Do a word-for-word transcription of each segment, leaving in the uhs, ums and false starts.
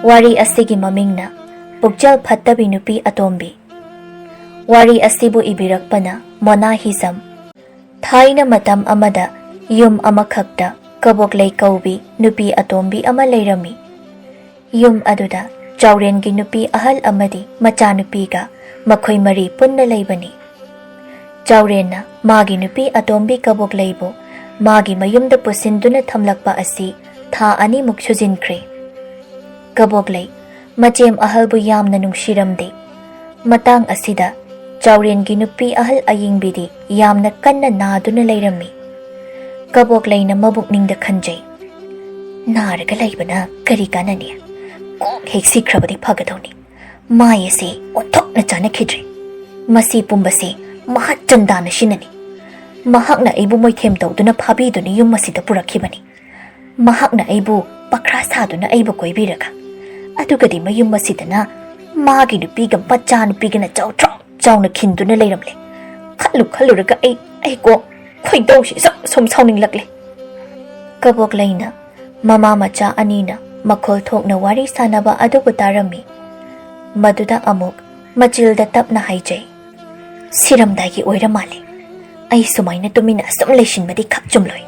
ꯋꯥꯔꯤ ꯑꯁꯤꯒꯤ ꯃꯃꯤꯡꯅ ꯄꯨꯛꯆꯦꯜ ꯐꯠꯇꯕꯤ ꯅꯨꯄꯤ ꯑꯇꯣꯝꯕꯤ꯫ ꯋꯥꯔꯤ ꯑꯁꯤꯕꯨ ꯏꯕꯤꯔꯛꯄꯅ ꯃꯣꯅꯥ ꯍꯤꯖꯝ꯫ ꯊꯥꯏꯅ ꯃꯇꯝ ꯑꯃꯗ ꯌꯨꯝ ꯑꯃꯈꯛꯇ ꯀꯕꯣꯛꯂꯩ ꯀꯧꯕꯤ ꯅꯨꯄꯤ ꯑꯇꯣꯝꯕꯤ ꯑꯃ ꯂꯩꯔꯝꯃꯤ꯫ ꯌꯨꯝ ꯑꯗꯨꯗ ꯆꯥꯎꯔꯦꯟꯒꯤ ꯅꯨꯄꯤ ꯑꯍꯜ ꯑꯃꯗꯤ ꯃꯆꯥꯅꯨꯄꯤꯒ ꯃꯈꯣꯏ ꯃꯔꯤ ꯄꯨꯟꯅ ꯂꯩꯕꯅꯤ꯫ ꯆꯥꯎꯔꯦꯟꯅ ꯃꯥꯒꯤ ꯅꯨꯄꯤ ꯑꯇꯣꯝꯕꯤ ꯀꯕꯣꯛꯂꯩꯕꯨ ꯃꯥꯒꯤ ꯃꯌꯨꯝꯗ ꯄꯨꯁꯤꯟꯗꯨꯅ ꯊꯝꯂꯛꯄ ꯑꯁꯤ ꯊꯥ ꯑꯅꯤꯃꯨꯛ ꯁꯨꯖꯤꯟꯈ꯭ꯔꯦ꯫ ꯀꯕꯣꯛꯂꯩ ꯃꯆꯦꯝ ꯑꯍꯜꯕꯨ ꯌꯥꯝꯅ ꯅꯨꯡꯁꯤꯔꯝꯗꯦ꯫ ꯃꯇꯥꯡ ꯑꯁꯤꯗ ꯆꯥꯎꯔꯦꯟꯒꯤ ꯅꯨꯄꯤ ꯑꯍꯜ ꯑꯌꯤꯡꯕꯤꯗꯤ ꯌꯥꯝꯅ ꯀꯟꯅ ꯅꯥꯗꯨꯅ ꯂꯩꯔꯝꯃꯤ꯫ ꯀꯕꯣꯛꯂꯩꯅ ꯃꯕꯨꯛꯅꯤꯡꯗ ꯈꯟꯖꯩ, "ꯅꯥꯔꯒ ꯂꯩꯕꯅ ꯀꯔꯤ ꯀꯥꯟꯅꯅꯤ? ꯀꯣꯛ ꯍꯦꯛ ꯁꯤꯈ꯭ꯔꯕꯗꯤ ꯐꯒꯗꯧꯅꯤ꯫ ꯃꯥꯏ ꯑꯁꯤ ꯑꯣꯟꯊꯣꯛꯅ ꯆꯥꯅꯈꯤꯗ꯭ꯔꯦ꯫ ꯃꯁꯤ ꯄꯨꯝꯕꯁꯦ ꯃꯍꯥꯛ ꯆꯟꯗꯥꯅ ꯁꯤꯟꯅꯅꯤ꯫ ꯃꯍꯥꯛꯅ ꯑꯩꯕꯨ ꯃꯣꯏꯊꯦꯝ ꯇꯧꯗꯨꯅ ꯐꯥꯕꯤꯗꯨꯅ ꯌꯨꯝ ꯑꯁꯤꯗ ꯄꯨꯔꯛꯈꯤꯕꯅꯤ꯫ ꯃꯍꯥꯛꯅ ꯑꯩꯕꯨ ꯄꯈ꯭ꯔꯥ ꯁꯥꯗꯨꯅ ꯑꯩꯕꯨ ꯀꯣꯏꯕꯤꯔꯒ, ꯑꯗꯨꯒꯗꯤ ꯃꯌꯨꯝ ꯑꯁꯤꯗꯅ ꯃꯥꯒꯤ ꯅꯨꯄꯤꯒ ꯃꯆꯥ ꯅꯨꯄꯤꯒꯅ ꯆꯥꯎꯇ꯭ꯔꯥꯎ ꯆꯥꯎꯅ ꯈꯤꯟꯗꯨꯅ ꯂꯩꯔꯝꯂꯦ꯫ ꯈꯜꯂꯨ ꯈꯜꯂꯨꯔꯒ ꯑꯩ, ꯑꯩ ꯀꯣ ꯈꯣꯏꯗꯧꯁꯤ ꯁꯨꯝ ꯁꯨꯝ ꯁꯥꯎꯅꯤꯡꯂꯛꯂꯦ꯫" ꯀꯕꯣꯛꯂꯩꯅ ꯃꯃꯥ ꯃꯆꯥ ꯑꯅꯤꯅ ꯃꯈꯣꯜ ꯊꯣꯛꯅ ꯋꯥꯔꯤ ꯁꯥꯟꯅꯕ ꯑꯗꯨꯕꯨ ꯇꯥꯔꯝꯃꯤ꯫ ꯃꯗꯨꯗ ꯑꯃꯨꯛ ꯃꯆꯤꯜꯗ ꯇꯞꯅ ꯍꯥꯏꯖꯩ, "ꯁꯤꯔꯝꯗꯥꯏꯒꯤ ꯑꯣꯏꯔ ꯃꯥꯜꯂꯦ꯫ ꯑꯩ ꯁꯨꯃꯥꯏꯅ ꯇꯨꯃꯤꯟꯅ ꯑꯁꯨꯝ ꯂꯩꯁꯤꯟꯕꯗꯤ ꯈꯛ ꯆꯨꯝꯂꯣꯏ꯫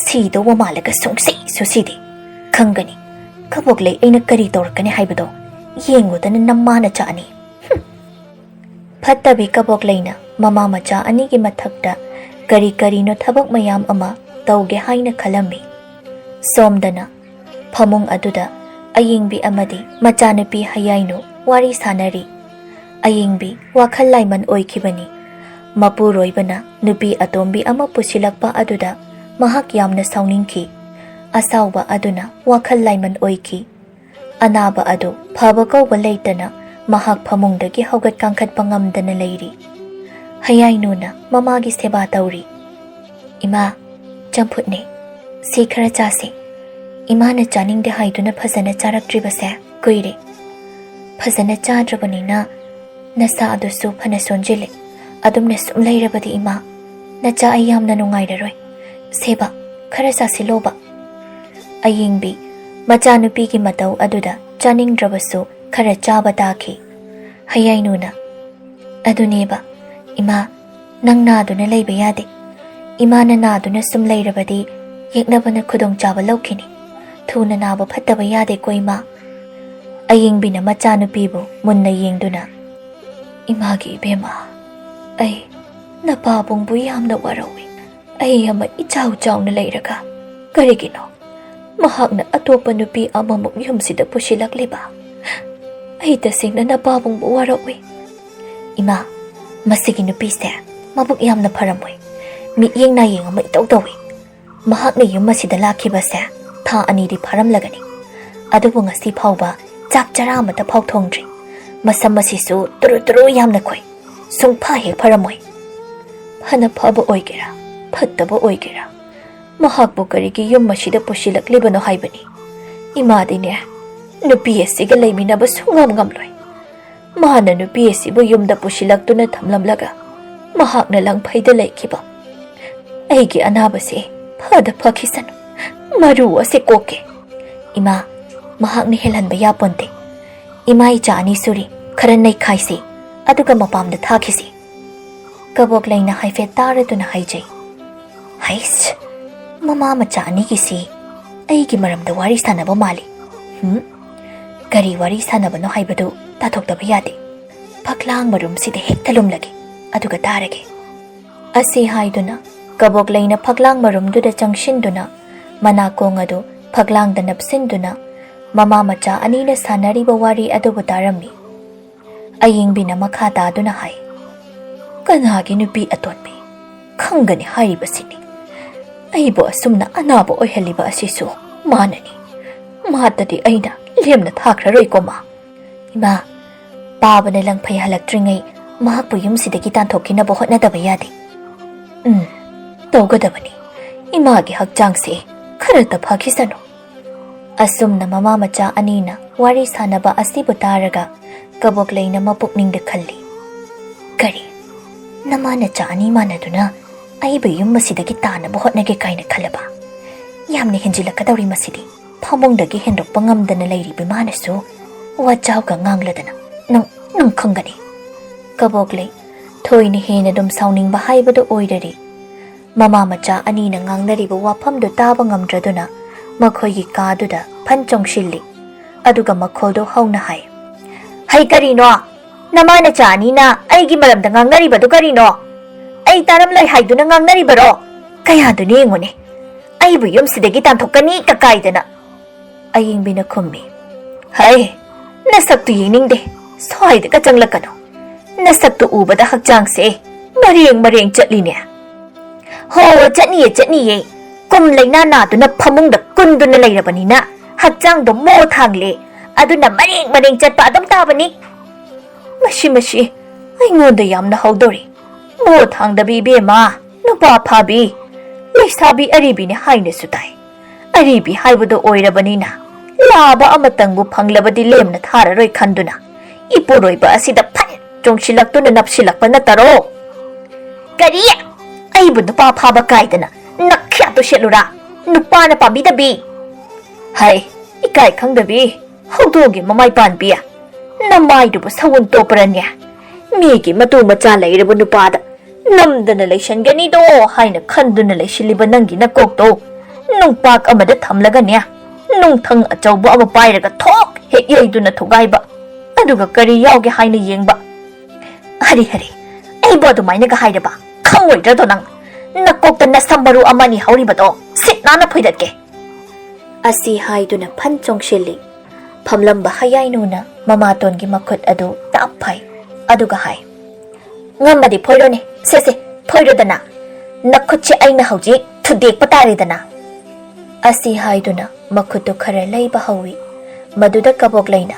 ꯁꯤꯗꯧꯕ ꯃꯥꯜꯂꯒ ꯁꯨꯡꯁꯤꯁꯨ ꯁꯤꯗꯦ꯫ ꯈꯪꯒꯅꯤ꯫ ꯀꯕꯣꯛꯂꯩ ꯑꯩꯅ ꯀꯔꯤ ꯇꯧꯔꯛꯀꯅꯤ ꯍꯥꯏꯕꯗꯣ ꯌꯦꯡꯉꯨꯗꯅ ꯅꯃꯥ ꯅꯆꯥ ꯑꯅꯤ꯫" ꯍꯨꯝ꯫ ꯐꯠꯇꯕꯤ ꯀꯕꯣꯛꯂꯩꯅ ꯃꯃꯥ ꯃꯆꯥ ꯑꯅꯤꯒꯤ ꯃꯊꯛꯇ ꯀꯔꯤ ꯀꯔꯤꯅꯣ ꯊꯕꯛ ꯃꯌꯥꯝ ꯑꯃ ꯇꯧꯒꯦ ꯍꯥꯏꯅ ꯈꯜꯂꯝꯃꯤ꯫ ꯁꯣꯝꯗꯅ ꯐꯃꯨꯡ ꯑꯗꯨꯗ ꯑꯌꯤꯡꯕꯤ ꯑꯃꯗꯤ ꯃꯆꯥꯅꯨꯄꯤ ꯍꯌꯥꯏꯅꯨ ꯋꯥꯔꯤ ꯁꯥꯅꯔꯤ꯫ ꯑꯌꯤꯡꯕꯤ ꯋꯥꯈꯜ ꯂꯥꯏꯃꯟ ꯑꯣꯏꯈꯤꯕꯅꯤ꯫ ꯃꯄꯨꯔꯣꯏꯕꯅ ꯅꯨꯄꯤ ꯑꯇꯣꯝꯕꯤ ꯑꯃ ꯄꯨꯁꯤꯜꯂꯛꯄ ꯑꯗꯨꯗ ꯃꯍꯥꯛ ꯌꯥꯝꯅ ꯁꯥꯎꯅꯤꯡꯈꯤ꯫ ꯑꯁꯥꯎꯕ ꯑꯗꯨꯅ ꯋꯥꯈꯜ ꯂꯥꯏꯃꯟ ꯑꯣꯏꯈꯤ꯫ ꯑꯅꯥꯕ ꯑꯗꯨ ꯐꯕ ꯀꯧꯕ ꯂꯩꯇꯅ ꯃꯍꯥꯛ ꯐꯃꯨꯡꯗꯒꯤ ꯍꯧꯒꯠ ꯀꯥꯡꯈꯠꯄ ꯉꯝꯗꯅ ꯂꯩꯔꯤ꯫ ꯍꯌꯥꯏꯅꯨꯅ ꯃꯃꯥꯒꯤ ꯁꯦꯕꯥ ꯇꯧꯔꯤ꯫ "ꯏꯃꯥ, ꯆꯝꯐꯨꯠꯅꯦ꯫ ꯁꯤ ꯈꯔ ꯆꯥꯁꯤ꯫ ꯏꯃꯥꯅ ꯆꯥꯅꯤꯡꯗꯦ ꯍꯥꯏꯗꯨꯅ ꯐꯖꯅ ꯆꯥꯔꯛꯇ꯭ꯔꯤꯕꯁꯦ ꯀꯨꯏꯔꯦ꯫ ꯐꯖꯅ ꯆꯥꯗ꯭ꯔꯕꯅꯤꯅ ꯅꯁꯥ ꯑꯗꯨꯁꯨ ꯐꯅ ꯁꯣꯟꯖꯤꯜꯂꯦ꯫ ꯑꯗꯨꯝꯅ ꯁꯨꯝ ꯂꯩꯔꯕꯗꯤ ꯏꯃꯥ, ꯅꯆꯥ ꯑꯩ ꯌꯥꯝꯅ ꯅꯨꯡꯉꯥꯏꯔꯔꯣꯏ꯫ ꯁꯦꯕ, ꯈꯔ ꯆꯥꯁꯤꯜꯂꯣꯕ꯫" ꯑꯌꯤꯡꯕꯤ ꯃꯆꯥꯅꯨꯄꯤꯒꯤ ꯃꯇꯧ ꯑꯗꯨꯗ ꯆꯥꯅꯤꯡꯗ꯭ꯔꯕꯁꯨ ꯈꯔ ꯆꯥꯕ ꯇꯥꯈꯤ꯫ ꯍꯌꯥꯏꯅꯨꯅ, "ꯑꯗꯨꯅꯦꯕ, ꯏꯃꯥ, ꯅꯪ ꯅꯥꯗꯨꯅ ꯂꯩꯕ ꯌꯥꯗꯦ꯫ ꯏꯃꯥꯅ ꯅꯥꯗꯨꯅ ꯁꯨꯝ ꯂꯩꯔꯕꯗꯤ ꯌꯦꯛꯅꯕꯅ ꯈꯨꯗꯣꯡꯆꯥꯕ ꯂꯧꯈꯤꯅꯤ꯫ ꯊꯨꯅ ꯅꯥꯕ ꯐꯠꯇꯕ ꯌꯥꯗꯦꯀꯣ, ꯏꯃꯥ?" ꯑꯌꯤꯡꯕꯤꯅ ꯃꯆꯥꯅꯨꯄꯤꯕꯨ ꯃꯨꯟꯅ ꯌꯦꯡꯗꯨꯅ, "ꯏꯃꯥꯒꯤ ꯏꯕꯦꯝꯃ, ꯑꯩ ꯅꯄꯥꯕꯨꯡꯕꯨ ꯌꯥꯝꯅ ꯋꯥꯔꯧꯏ꯫ ꯑꯩ ꯑꯃ ꯏꯆꯥꯎ ꯆꯥꯎꯅ ꯂꯩꯔꯒ ꯀꯔꯤꯒꯤꯅꯣ ꯃꯍꯥꯛꯅ ꯑꯇꯣꯞꯄ ꯅꯨꯄꯤ ꯑꯃꯃꯨꯛ ꯌꯨꯝꯁꯤꯗ ꯄꯨꯁꯤꯜꯂꯛꯂꯤꯕ? ꯑꯩ ꯇꯁꯦꯡꯅ ꯅꯄꯥꯕꯨꯡꯕꯨ ꯋꯥꯔꯧꯏ꯫ ꯏꯃꯥ, ꯃꯁꯤꯒꯤ ꯅꯨꯄꯤꯁꯦ ꯃꯕꯨꯛ ꯌꯥꯝꯅ ꯐꯔꯝꯃꯣꯏ꯫ ꯃꯤꯠꯌꯦꯡ ꯅꯥꯌꯦꯡ ꯑꯃ ꯏꯇꯧ ꯇꯧꯏ꯫ ꯃꯍꯥꯛꯅ ꯌꯨꯝ ꯑꯁꯤꯗ ꯂꯥꯛꯈꯤꯕꯁꯦ ꯊꯥ ꯑꯅꯤꯗꯤ ꯐꯥꯔꯝꯂꯒꯅꯤ꯫ ꯑꯗꯨꯕꯨ ꯉꯁꯤ ꯐꯥꯎꯕ ꯆꯥꯛ ꯆꯔꯥ ꯑꯃꯠꯇ ꯐꯥꯎ ꯊꯣꯡꯗ꯭ꯔꯤ꯫ ꯃꯁꯝ ꯑꯁꯤꯁꯨ ꯇꯨꯔꯨ ꯇꯨꯔꯨ ꯌꯥꯝꯅ ꯈꯣꯏ꯫ ꯁꯨꯡꯐ ꯍꯦꯛ ꯐꯔꯝꯃꯣꯏ꯫ ꯐꯅ ꯐꯕ ꯑꯣꯏꯒꯦꯔꯥ, ꯐꯠꯇꯕ ꯑꯣꯏꯒꯦꯔꯥ, ꯃꯍꯥꯛꯄꯨ ꯀꯔꯤꯒꯤ ꯌꯨꯝ ꯑꯁꯤꯗ ꯄꯨꯁꯤꯜꯂꯛꯂꯤꯕꯅꯣ ꯍꯥꯏꯕꯅꯤ꯫ ꯏꯃꯥꯗꯤꯅꯦ, ꯅꯨꯄꯤ ꯑꯁꯤꯒ ꯂꯩꯃꯤꯟꯅꯕ ꯁꯨꯡꯉꯝ ꯉꯝꯂꯣꯏ꯫ ꯃꯥꯅ ꯅꯨꯄꯤ ꯑꯁꯤꯕꯨ ꯌꯨꯝꯗ ꯄꯨꯁꯤꯜꯂꯛꯇꯨꯅ ꯊꯝꯂꯝꯂꯒ ꯃꯍꯥꯛꯅ ꯂꯪꯐꯩꯗ ꯂꯩꯈꯤꯕ꯫ ꯑꯩꯒꯤ ꯑꯅꯥꯕꯁꯦ ꯐꯗ ꯐꯈꯤꯁꯅꯨ꯫ ꯃꯔꯨ ꯑꯁꯦ ꯀꯣꯛꯀꯦ꯫ ꯏꯃꯥ, ꯃꯍꯥꯛꯅ ꯍꯦꯜꯍꯟꯕ ꯌꯥꯄꯣꯟꯇꯦ꯫ ꯏꯃꯥ ꯏꯆꯥ ꯑꯅꯤ ꯁꯨꯔꯤ, ꯈꯔ ꯅꯩꯈꯥꯏꯁꯤ, ꯑꯗꯨꯒ ꯃꯄꯥꯝꯗ ꯊꯥꯈꯤꯁꯤ꯫ ꯀꯕꯣꯛꯂꯩꯅ ꯍꯥꯏꯐꯦꯠ ꯇꯥꯔꯗꯨꯅ ꯍꯥꯏꯖꯩ, "ꯍꯩꯁ, ꯃꯃꯥ ꯃꯆꯥ ꯑꯅꯤꯒꯤꯁꯤ ꯑꯩꯒꯤ ꯃꯔꯝꯗ ꯋꯥꯔꯤ ꯁꯥꯟꯅꯕ ꯃꯥꯜꯂꯤ꯫ ꯍꯨꯝ? ꯀꯔꯤ ꯋꯥꯔꯤ ꯁꯥꯟꯅꯕꯅꯣ ꯍꯥꯏꯕꯗꯨ ꯇꯥꯊꯣꯛꯇꯕ ꯌꯥꯗꯦ꯫ ꯐꯛꯂꯥꯡ ꯃꯔꯨꯝꯁꯤꯗ ꯍꯦꯛꯇ ꯂꯨꯝꯂꯒꯦ, ꯑꯗꯨꯒ ꯇꯥꯔꯒꯦ꯫" ꯑꯁꯤ ꯍꯥꯏꯗꯨꯅ ꯀꯕꯣꯛꯂꯩꯅ ꯐꯛꯂꯥꯡ ꯃꯔꯨꯝꯗꯨꯗ ꯆꯪꯁꯤꯟꯗꯨꯅ ꯃꯅꯥꯀꯣꯡ ꯑꯗꯨ ꯐꯛꯂꯥꯡꯗ ꯅꯞꯁꯤꯟꯗꯨꯅ ꯃꯃꯥ ꯃꯆꯥ ꯑꯅꯤꯅ ꯁꯥꯟꯅꯔꯤꯕ ꯋꯥꯔꯤ ꯑꯗꯨꯕꯨ ꯇꯥꯔꯝꯃꯤ꯫ ꯑꯌꯤꯡꯕꯤꯅ ꯃꯈꯥ ꯇꯥꯗꯨꯅ ꯍꯥꯏ, "ꯀꯅꯥꯒꯤ ꯅꯨꯄꯤ ꯑꯇꯣꯟꯕꯤ? ꯈꯪꯒꯅꯤ ꯍꯥꯏꯔꯤꯕꯁꯤꯅꯤ꯫ ꯑꯩꯕꯨ ꯑꯁꯨꯝꯅ ꯑꯅꯥꯕ ꯑꯣꯏꯍꯜꯂꯤꯕ ꯑꯁꯤꯁꯨ ꯃꯥꯅꯅꯤ꯫ ꯃꯥꯇꯗꯤ ꯑꯩꯅ ꯂꯦꯝꯅ ꯊꯥꯈ꯭ꯔꯔꯣꯏꯀꯣ, ꯃꯥ꯫" ꯏꯃꯥ, ꯄꯥꯕꯅ ꯂꯪꯐꯩ ꯍꯜꯂꯛꯇ꯭ꯔꯤꯉꯩ ꯃꯍꯥꯛꯄꯨ ꯌꯨꯝꯁꯤꯗꯒꯤ ꯇꯥꯟꯊꯣꯛꯈꯤꯅꯕ ꯍꯣꯠꯅꯗꯕ ꯌꯥꯗꯦ꯫ ꯎꯝ, ꯇꯧꯒꯗꯕꯅꯤ꯫ ꯏꯃꯥꯒꯤ ꯍꯛꯆꯥꯡꯁꯦ ꯈꯔꯇ ꯐꯈꯤꯁꯅꯨ꯫ ꯑꯁꯨꯝꯅ ꯃꯃꯥ ꯃꯆꯥ ꯑꯅꯤꯅ ꯋꯥꯔꯤ ꯁꯥꯟꯅꯕ ꯑꯁꯤꯕꯨ ꯇꯥꯔꯒ ꯀꯕꯣꯛꯂꯩꯅ ꯃꯄꯨꯛꯅꯤꯡꯗ ꯈꯜꯂꯤ, "ꯀꯔꯤ? ꯅꯃꯥ ꯅꯆꯥ ꯑꯅꯤ ꯃꯥꯟꯅꯗꯨꯅ ꯑꯩꯕꯨ ꯌꯨꯝ ꯑꯁꯤꯗꯒꯤ ꯇꯥꯅꯕ ꯍꯣꯠꯅꯒꯦ ꯀꯥꯏꯅ ꯈꯜꯂꯕ? ꯌꯥꯝꯅ ꯍꯦꯟꯖꯤꯜꯂꯛꯀꯗꯧꯔꯤ ꯃꯁꯤꯗꯤ꯫ ꯐꯥ ꯐꯃꯨꯡꯗꯒꯤ ꯍꯦꯟꯗꯣꯛꯄ ꯉꯝꯗꯅ ꯂꯩꯔꯤꯕ ꯏꯃꯥꯅꯁꯨ ꯋꯥꯖꯥꯎꯒ ꯉꯥꯡꯂꯗꯅ, "ꯅꯪ, ꯅꯪ ꯈꯪꯒꯅꯤ꯫" ꯀꯕꯣꯛꯂꯩ ꯊꯣꯏꯅ ꯍꯦꯟꯅ ꯑꯗꯨꯝ ꯁꯥꯎꯅꯤꯡꯕ ꯍꯥꯏꯕꯗꯨ ꯑꯣꯏꯔꯔꯤ꯫ ꯃꯃꯥ ꯃꯆꯥ ꯑꯅꯤꯅ ꯉꯥꯡꯅꯔꯤꯕ ꯋꯥꯐꯝꯗꯨ ꯇꯥꯕ ꯉꯝꯗ꯭ꯔꯗꯨꯅ ꯃꯈꯣꯏꯒꯤ ꯀꯥꯗꯨꯗ ꯐꯟ ꯆꯣꯡꯁꯤꯜꯂꯤ꯫ ꯑꯗꯨꯒ ꯃꯈꯣꯜꯗꯨ ꯍꯧꯅ ꯍꯥꯏ, "ꯍꯩ ꯀꯔꯤꯅꯣ? ꯅꯃꯥ ꯅꯆꯥ ꯑꯅꯤꯅ ꯑꯩꯒꯤ ꯃꯔꯝꯗ ꯉꯥꯡꯅꯔꯤꯕꯗꯨ ꯀꯔꯤꯅꯣ? ꯑꯩ ꯇꯥꯔꯝꯂꯣꯏ ꯍꯥꯏꯗꯨꯅ ꯉꯥꯡꯅꯔꯤꯕꯔꯣ? ꯀꯌꯥꯗꯨꯅꯤ ꯌꯦꯡꯉꯨꯅꯦ, ꯑꯩꯕꯨ ꯌꯨꯝꯁꯤꯗꯒꯤ ꯇꯥꯟꯊꯣꯛꯀꯅꯤ ꯀꯀꯥꯏꯗꯅ꯫" ꯑꯌꯤꯡꯕꯤꯅ ꯈꯨꯝꯃꯤ, "ꯍꯩ, ꯅꯁꯛꯇꯨ ꯌꯦꯡꯅꯤꯡꯗꯦ, ꯁ꯭ꯋꯥꯏꯗꯒ ꯆꯪꯂꯛꯀꯅꯨ꯫ ꯅꯁꯛꯇꯨ ꯎꯕꯗ ꯍꯛꯆꯥꯡꯁꯦ ꯃꯔꯦꯡ ꯃꯔꯦꯡ ꯆꯠꯂꯤꯅꯦ꯫" "ꯍꯣ, ꯆꯠꯅꯤꯌꯦ, ꯆꯠꯅꯤꯌꯦ꯫ ꯀꯨꯝ ꯂꯩꯅꯥ ꯅꯥꯗꯨꯅ ꯐꯃꯨꯡꯗ ꯀꯨꯟꯗꯨꯅ ꯂꯩꯔꯕꯅꯤꯅ ꯍꯛꯆꯥꯡꯗꯣ ꯃꯣ ꯊꯥꯡꯂꯦ, ꯑꯗꯨꯅ ꯃꯔꯦꯡ ꯃꯔꯦꯡ ꯆꯠꯄ ꯑꯗꯨꯝ ꯇꯥꯕꯅꯤ꯫" "ꯃꯁꯤ, ꯃꯁꯤ ꯑꯩꯉꯣꯟꯗ ꯌꯥꯝꯅ ꯍꯧꯗꯧꯔꯤ꯫ ꯃꯣ ꯊꯥꯡꯗꯕꯤ ꯏꯕꯦꯝꯃ, ꯅꯨꯄꯥ ꯐꯥꯕꯤ, ꯂꯩꯁꯥꯕꯤ ꯑꯔꯤꯕꯤꯅꯤ ꯍꯥꯏꯅꯁꯨ ꯇꯥꯏ꯫ ꯑꯔꯤꯕꯤ ꯍꯥꯏꯕꯗꯣ ꯑꯣꯏꯔꯕꯅꯤꯅ ꯂꯥꯕ ꯑꯃꯇꯪꯕꯨ ꯐꯪꯂꯕꯗꯤ ꯂꯦꯝꯅ ꯊꯥꯔꯔꯣꯏ ꯈꯟꯗꯨꯅ ꯏꯄꯨꯔꯣꯏꯕ ꯑꯁꯤꯗ ꯐꯠ ꯆꯣꯡꯁꯤꯜꯂꯛꯇꯨꯅ ꯅꯞꯁꯤꯜꯂꯛꯄ ꯅꯠꯇꯔꯣ?" "ꯀꯔꯤ? ꯑꯩꯕꯨ ꯅꯨꯄꯥ ꯐꯥꯕ ꯀꯥꯏꯗꯅ ꯅꯛꯈ꯭ꯌꯥꯠꯇꯨ ꯁꯦꯠꯂꯨꯔꯥ? ꯅꯨꯄꯥꯅ ꯄꯥꯝꯕꯤꯗꯕꯤ?" "ꯍꯩ, ꯏꯀꯥꯏ ꯈꯪꯗꯕꯤ, ꯍꯧꯗꯣꯡꯒꯤ ꯃꯃꯥꯏ ꯄꯥꯟꯕꯤ, ꯅꯃꯥꯏꯗꯨꯕꯨ ꯁꯎꯟ ꯇꯣꯞꯄ꯭ꯔꯅꯦ? ꯃꯤꯒꯤ ꯃꯇꯨ ꯃꯆꯥ ꯂꯩꯔꯕ ꯅꯨꯄꯥꯗ ꯅꯝꯗꯅ ꯂꯩꯁꯟꯒꯅꯤꯗꯣ ꯍꯥꯏꯅ ꯈꯟꯗꯨꯅ ꯂꯩꯁꯤꯜꯂꯤꯕ ꯅꯪꯒꯤ ꯅꯀꯣꯛꯇꯣ ꯅꯨꯡꯄꯥꯛ ꯑꯃꯗ ꯊꯝꯂꯒꯅꯦ, ꯅꯨꯡꯊꯪ ꯑꯆꯧꯕ ꯑꯃ ꯄꯥꯏꯔꯒ ꯊꯣꯛ ꯍꯦꯛ ꯌꯩꯗꯨꯅ ꯊꯨꯒꯥꯏꯕ꯫ ꯑꯗꯨꯒ ꯀꯔꯤ ꯌꯥꯎꯒꯦ ꯍꯥꯏꯅ ꯌꯦꯡꯕ꯫ ꯍꯔꯤ ꯍꯔꯤ, ꯑꯩꯕꯨ ꯑꯗꯨꯃꯥꯏꯅꯒ ꯍꯥꯏꯔꯕ? ꯈꯪꯉꯣꯏꯗ꯭ꯔꯗꯣ ꯅꯪ? ꯅꯀꯣꯛꯇ ꯅꯁꯝ ꯃꯔꯨ ꯑꯃꯅꯤ ꯍꯧꯔꯤꯕꯗꯣ ꯁꯤꯠ ꯅꯥꯟꯅ ꯐꯣꯏꯗꯠꯀꯦ꯫" ꯑꯁꯤ ꯍꯥꯏꯗꯨꯅ ꯐꯟ ꯆꯣꯡꯁꯤꯜꯂꯤ꯫ ꯐꯝꯂꯝꯕ ꯍꯌꯥꯏꯅꯨꯅ ꯃꯃꯥꯇꯣꯟꯒꯤ ꯃꯈꯨꯠ ꯑꯗꯨ ꯇꯥꯞ ꯐꯥꯏ꯫ ꯑꯗꯨꯒ ꯍꯥꯏ, "ꯉꯝꯃꯗꯤ ꯐꯣꯏꯔꯣꯅꯦ, ꯁꯦ ꯁꯦ, ꯐꯣꯏꯔꯣꯗꯅ꯫ ꯅꯈꯨꯠꯁꯦ ꯑꯩꯅ ꯍꯧꯖꯤꯛ ꯊꯨꯗꯦꯛꯄ ꯇꯥꯔꯦꯗꯅ꯫" ꯑꯁꯤ ꯍꯥꯏꯗꯨꯅ ꯃꯈꯨꯠꯇꯨ ꯈꯔ ꯂꯩꯕ ꯍꯧꯏ꯫ ꯃꯗꯨꯗ ꯀꯕꯣꯛꯂꯩꯅ,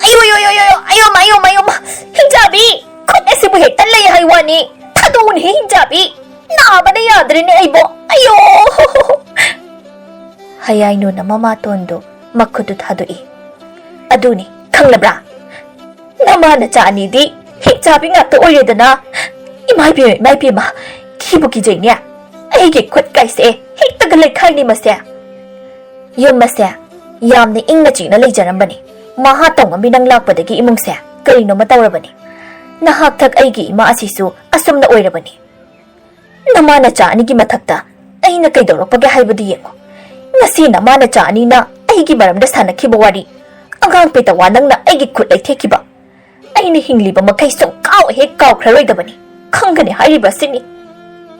"ꯑꯌꯣ, ꯌꯣ, ꯌꯣ, ꯌꯣ, ꯌꯣ, ꯑꯌꯣꯃ, ꯑꯌꯣꯃ, ꯑꯌꯣꯃ, ꯍꯤꯡꯆꯥꯕꯤ! ꯈꯨꯠ ꯑꯁꯤꯕꯨ ꯍꯦꯛꯇ ꯂꯩ ꯍꯥꯏ ꯋꯥꯅꯤ꯫ ꯊꯥꯗꯣꯛꯎꯅꯦꯍꯦ, ꯍꯤꯡꯆꯥꯕꯤ! ꯅꯥꯕꯅ ꯌꯥꯗ꯭ꯔꯦꯅꯦ ꯑꯩꯕꯣ꯫ ꯑꯌꯣ!" ꯍꯌꯥꯏꯅꯨꯅ ꯃꯃꯥꯇꯣꯟꯗꯨ ꯃꯈꯨꯠꯇꯨ ꯊꯥꯗꯣꯛꯏ꯫ "ꯑꯗꯨꯅꯤ, ꯈꯪꯂꯕ꯭ꯔꯥ? ꯅꯃꯥ ꯅꯆꯥ ꯑꯅꯤꯗꯤ ꯍꯤꯡꯆꯥꯕꯤ ꯉꯥꯛꯇ ꯑꯣꯏꯔꯦꯗꯅ꯫ ꯏꯃꯥ ꯏꯕꯦꯝꯃ, ꯏꯃꯥ ꯏꯕꯦꯝꯃ, ꯀꯤꯕꯨ ꯀꯤꯖꯩꯅꯦ꯫ ꯑꯩꯒꯤ ꯈꯨꯠ ꯀꯥꯏꯁꯦ ꯍꯦꯛꯇꯒ ꯂꯩꯈꯥꯏꯅꯤ ꯃꯁꯦ꯫" ꯌꯨꯝ ꯑꯁꯦ ꯌꯥꯝꯅ ꯏꯪꯅ ꯆꯤꯛꯅ ꯂꯩꯖꯔꯝꯕꯅꯤ꯫ ꯃꯍꯥ ꯇꯧꯉꯝꯕꯤ ꯅꯪ ꯂꯥꯛꯄꯗꯒꯤ ꯏꯃꯨꯡꯁꯦ ꯀꯔꯤꯅꯣꯃ ꯇꯧꯔꯕꯅꯤ꯫ ꯅꯍꯥꯛ ꯊꯛ ꯑꯩꯒꯤ ꯏꯃꯥ ꯑꯁꯤꯁꯨ ꯑꯁꯨꯝꯅ ꯑꯣꯏꯔꯕꯅꯤ꯫ ꯅꯃꯥ ꯅꯆꯥ ꯑꯅꯤꯒꯤ ꯃꯊꯛꯇ ꯑꯩꯅ ꯀꯩꯗꯧꯔꯛꯄꯒꯦ ꯍꯥꯏꯕꯗꯨ ꯌꯦꯡꯉꯨ꯫ ꯉꯁꯤ ꯅꯃꯥ ꯅꯆꯥ ꯑꯅꯤꯅ ꯑꯩꯒꯤ ꯃꯔꯝꯗ ꯁꯥꯟꯅꯈꯤꯕ ꯋꯥꯔꯤ, ꯑꯉꯥꯡ ꯄꯦꯇꯋꯥ ꯅꯪꯅ ꯑꯩꯒꯤ ꯈꯨꯠ ꯂꯩꯊꯦꯛꯈꯤꯕ, ꯑꯩꯅ ꯍꯤꯡꯂꯤꯕ ꯃꯈꯩ ꯁꯨꯡꯀꯥꯎ ꯍꯦꯛ ꯀꯥꯎꯈ꯭ꯔꯔꯣꯏꯗꯕꯅꯤ꯫ ꯈꯪꯒꯅꯤ ꯍꯥꯏꯔꯤꯕ ꯑꯁꯤꯅꯤ꯫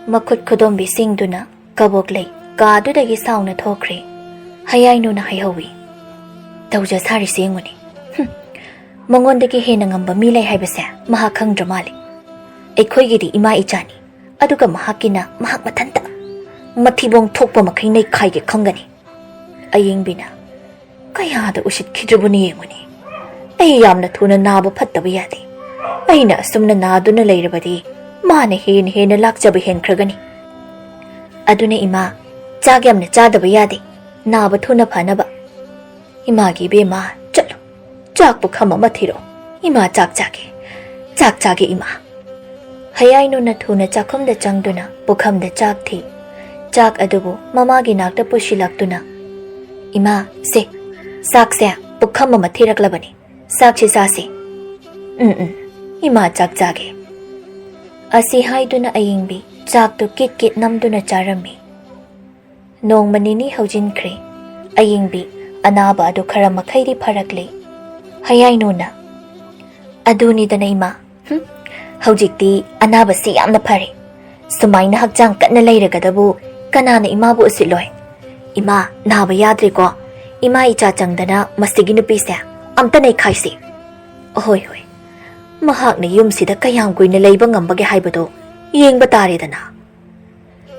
ꯃꯈꯨꯠ ꯈꯨꯗꯣꯝꯕꯤꯁꯤꯡꯗꯨꯅ ꯀꯕꯣꯛꯂꯩ ꯀꯥꯗꯨꯗꯒꯤ ꯁꯥꯎꯅ ꯊꯣꯛꯈ꯭ꯔꯦ꯫ ꯍꯌꯥꯏꯅꯨꯅ ꯍꯥꯏꯍꯧꯏ, "ꯇꯧꯖ ꯁꯥꯔꯤꯁꯦ ꯌꯦꯡꯉꯨꯅꯦ꯫ ꯍꯨꯝ, ꯃꯉꯣꯟꯗꯒꯤ ꯍꯦꯟꯅ ꯉꯝꯕ ꯃꯤ ꯂꯩ ꯍꯥꯏꯕꯁꯦ ꯃꯍꯥꯛ ꯈꯪꯗ꯭ꯔ ꯃꯥꯜꯂꯦ꯫ ꯑꯩꯈꯣꯏꯒꯤꯗꯤ ꯏꯃꯥ ꯏꯆꯥꯅꯤ, ꯑꯗꯨꯒ ꯃꯍꯥꯛꯀꯤꯅ ꯃꯍꯥꯛ ꯃꯊꯟꯇ꯫ ꯃꯊꯤꯕꯣꯡ ꯊꯣꯛꯄ ꯃꯈꯩ ꯅꯩꯈꯥꯏꯒꯦ ꯈꯪꯒꯅꯤ꯫" ꯑꯌꯦꯡꯕꯤꯅ, "ꯀꯌꯥꯗ ꯎꯁꯤꯠꯈꯤꯗ꯭ꯔꯕꯅꯣ ꯌꯦꯡꯉꯨꯅꯦ꯫ ꯑꯩ ꯌꯥꯝꯅ ꯊꯨꯅ ꯅꯥꯕ ꯐꯠꯇꯕ ꯌꯥꯗꯦ꯫ ꯑꯩꯅ ꯑꯁꯨꯝꯅ ꯅꯥꯗꯨꯅ ꯂꯩꯔꯕꯗꯤ ꯃꯥꯅ ꯍꯦꯟꯅ ꯍꯦꯟꯅ ꯂꯥꯛꯆꯕ ꯍꯦꯟꯈ꯭ꯔꯒꯅꯤ꯫ ꯑꯗꯨꯅ ꯏꯃꯥ, ꯆꯥꯛ ꯌꯥꯝꯅ ꯆꯥꯗꯕ ꯌꯥꯗꯦ꯫ ꯅꯥꯕ ꯊꯨꯅ ꯐꯅꯕ꯫ ꯏꯃꯥꯒꯤ ꯏꯕꯦꯝꯃ, ꯆꯠꯂꯣ꯫ ꯆꯥꯛ ꯄꯨꯈꯝ ꯑꯃ ꯊꯤꯔꯣ꯫ ꯏꯃꯥ ꯆꯥꯛ ꯆꯥꯒꯦ꯫ ꯆꯥꯛ ꯆꯥꯒꯦ ꯏꯃꯥ꯫" ꯍꯌꯥꯏꯅꯨꯅ ꯊꯨꯅ ꯆꯥꯛꯈꯨꯝꯗ ꯆꯪꯗꯨꯅ ꯄꯨꯈꯝꯗ ꯆꯥꯛ ꯊꯤ꯫ ꯆꯥꯛ ꯑꯗꯨꯕꯨ ꯃꯃꯥꯒꯤ ꯅꯥꯛꯇ ꯄꯨꯁꯤꯜꯂꯛꯇꯨꯅ, "ꯏꯃꯥ, ꯁꯦ, ꯆꯥꯛꯁꯦ ꯄꯨꯈꯝ ꯑꯃ ꯊꯤꯔꯛꯂꯕꯅꯤ꯫ ꯆꯥꯛꯁꯤ ꯆꯥꯁꯤ꯫ ꯎꯝ, ꯎꯝ, ꯏꯃꯥ ꯆꯥꯛ ꯆꯥꯒꯦ꯫" ꯑꯁꯤ ꯍꯥꯏꯗꯨꯅ ꯑꯌꯤꯡꯕꯤ ꯆꯥꯛꯇꯨ ꯀꯤꯠ ꯀꯤꯠ ꯅꯝꯗꯨꯅ ꯆꯥꯔꯝꯃꯤ꯫ ꯅꯣꯡꯃ ꯅꯤꯅꯤ ꯍꯧꯖꯤꯟꯈ꯭ꯔꯦ꯫ ꯑꯌꯤꯡꯕꯤ ꯑꯅꯥꯕ ꯑꯗꯨ ꯈꯔ ꯃꯈꯩꯗꯤ ꯐꯔꯛꯂꯦ꯫ ꯍꯌꯥꯏꯅꯨꯅ, "ꯑꯗꯨꯅꯤꯗꯅ ꯏꯃꯥ, ꯍꯨꯝ, ꯍꯧꯖꯤꯛꯇꯤ ꯑꯅꯥꯕꯁꯤ ꯌꯥꯝꯅ ꯐꯔꯦ꯫ ꯁꯨꯃꯥꯏꯅ ꯍꯛꯆꯥꯡ ꯀꯟꯅ ꯂꯩꯔꯒꯗꯕꯨ ꯀꯅꯥꯅ ꯏꯃꯥꯕꯨ ꯎꯁꯤꯠꯂꯣꯏ? ꯏꯃꯥ, ꯅꯥꯕ ꯌꯥꯗ꯭ꯔꯦꯀꯣ꯫ ꯏꯃꯥ ꯏꯆꯥ ꯆꯪꯗꯅ ꯃꯁꯤꯒꯤ ꯅꯨꯄꯤꯁꯦ ꯑꯝꯇ ꯅꯩꯈꯥꯏꯁꯤ꯫" "ꯑꯍꯣꯏ, ꯍꯣꯏ꯫ ꯃꯍꯥꯛꯅ ꯌꯨꯝꯁꯤꯗ ꯀꯌꯥꯝ ꯀꯨꯏꯅ ꯂꯩꯕ ꯉꯝꯕꯒꯦ ꯍꯥꯏꯕꯗꯣ ꯌꯦꯡꯕ ꯇꯥꯔꯦꯗꯅ꯫"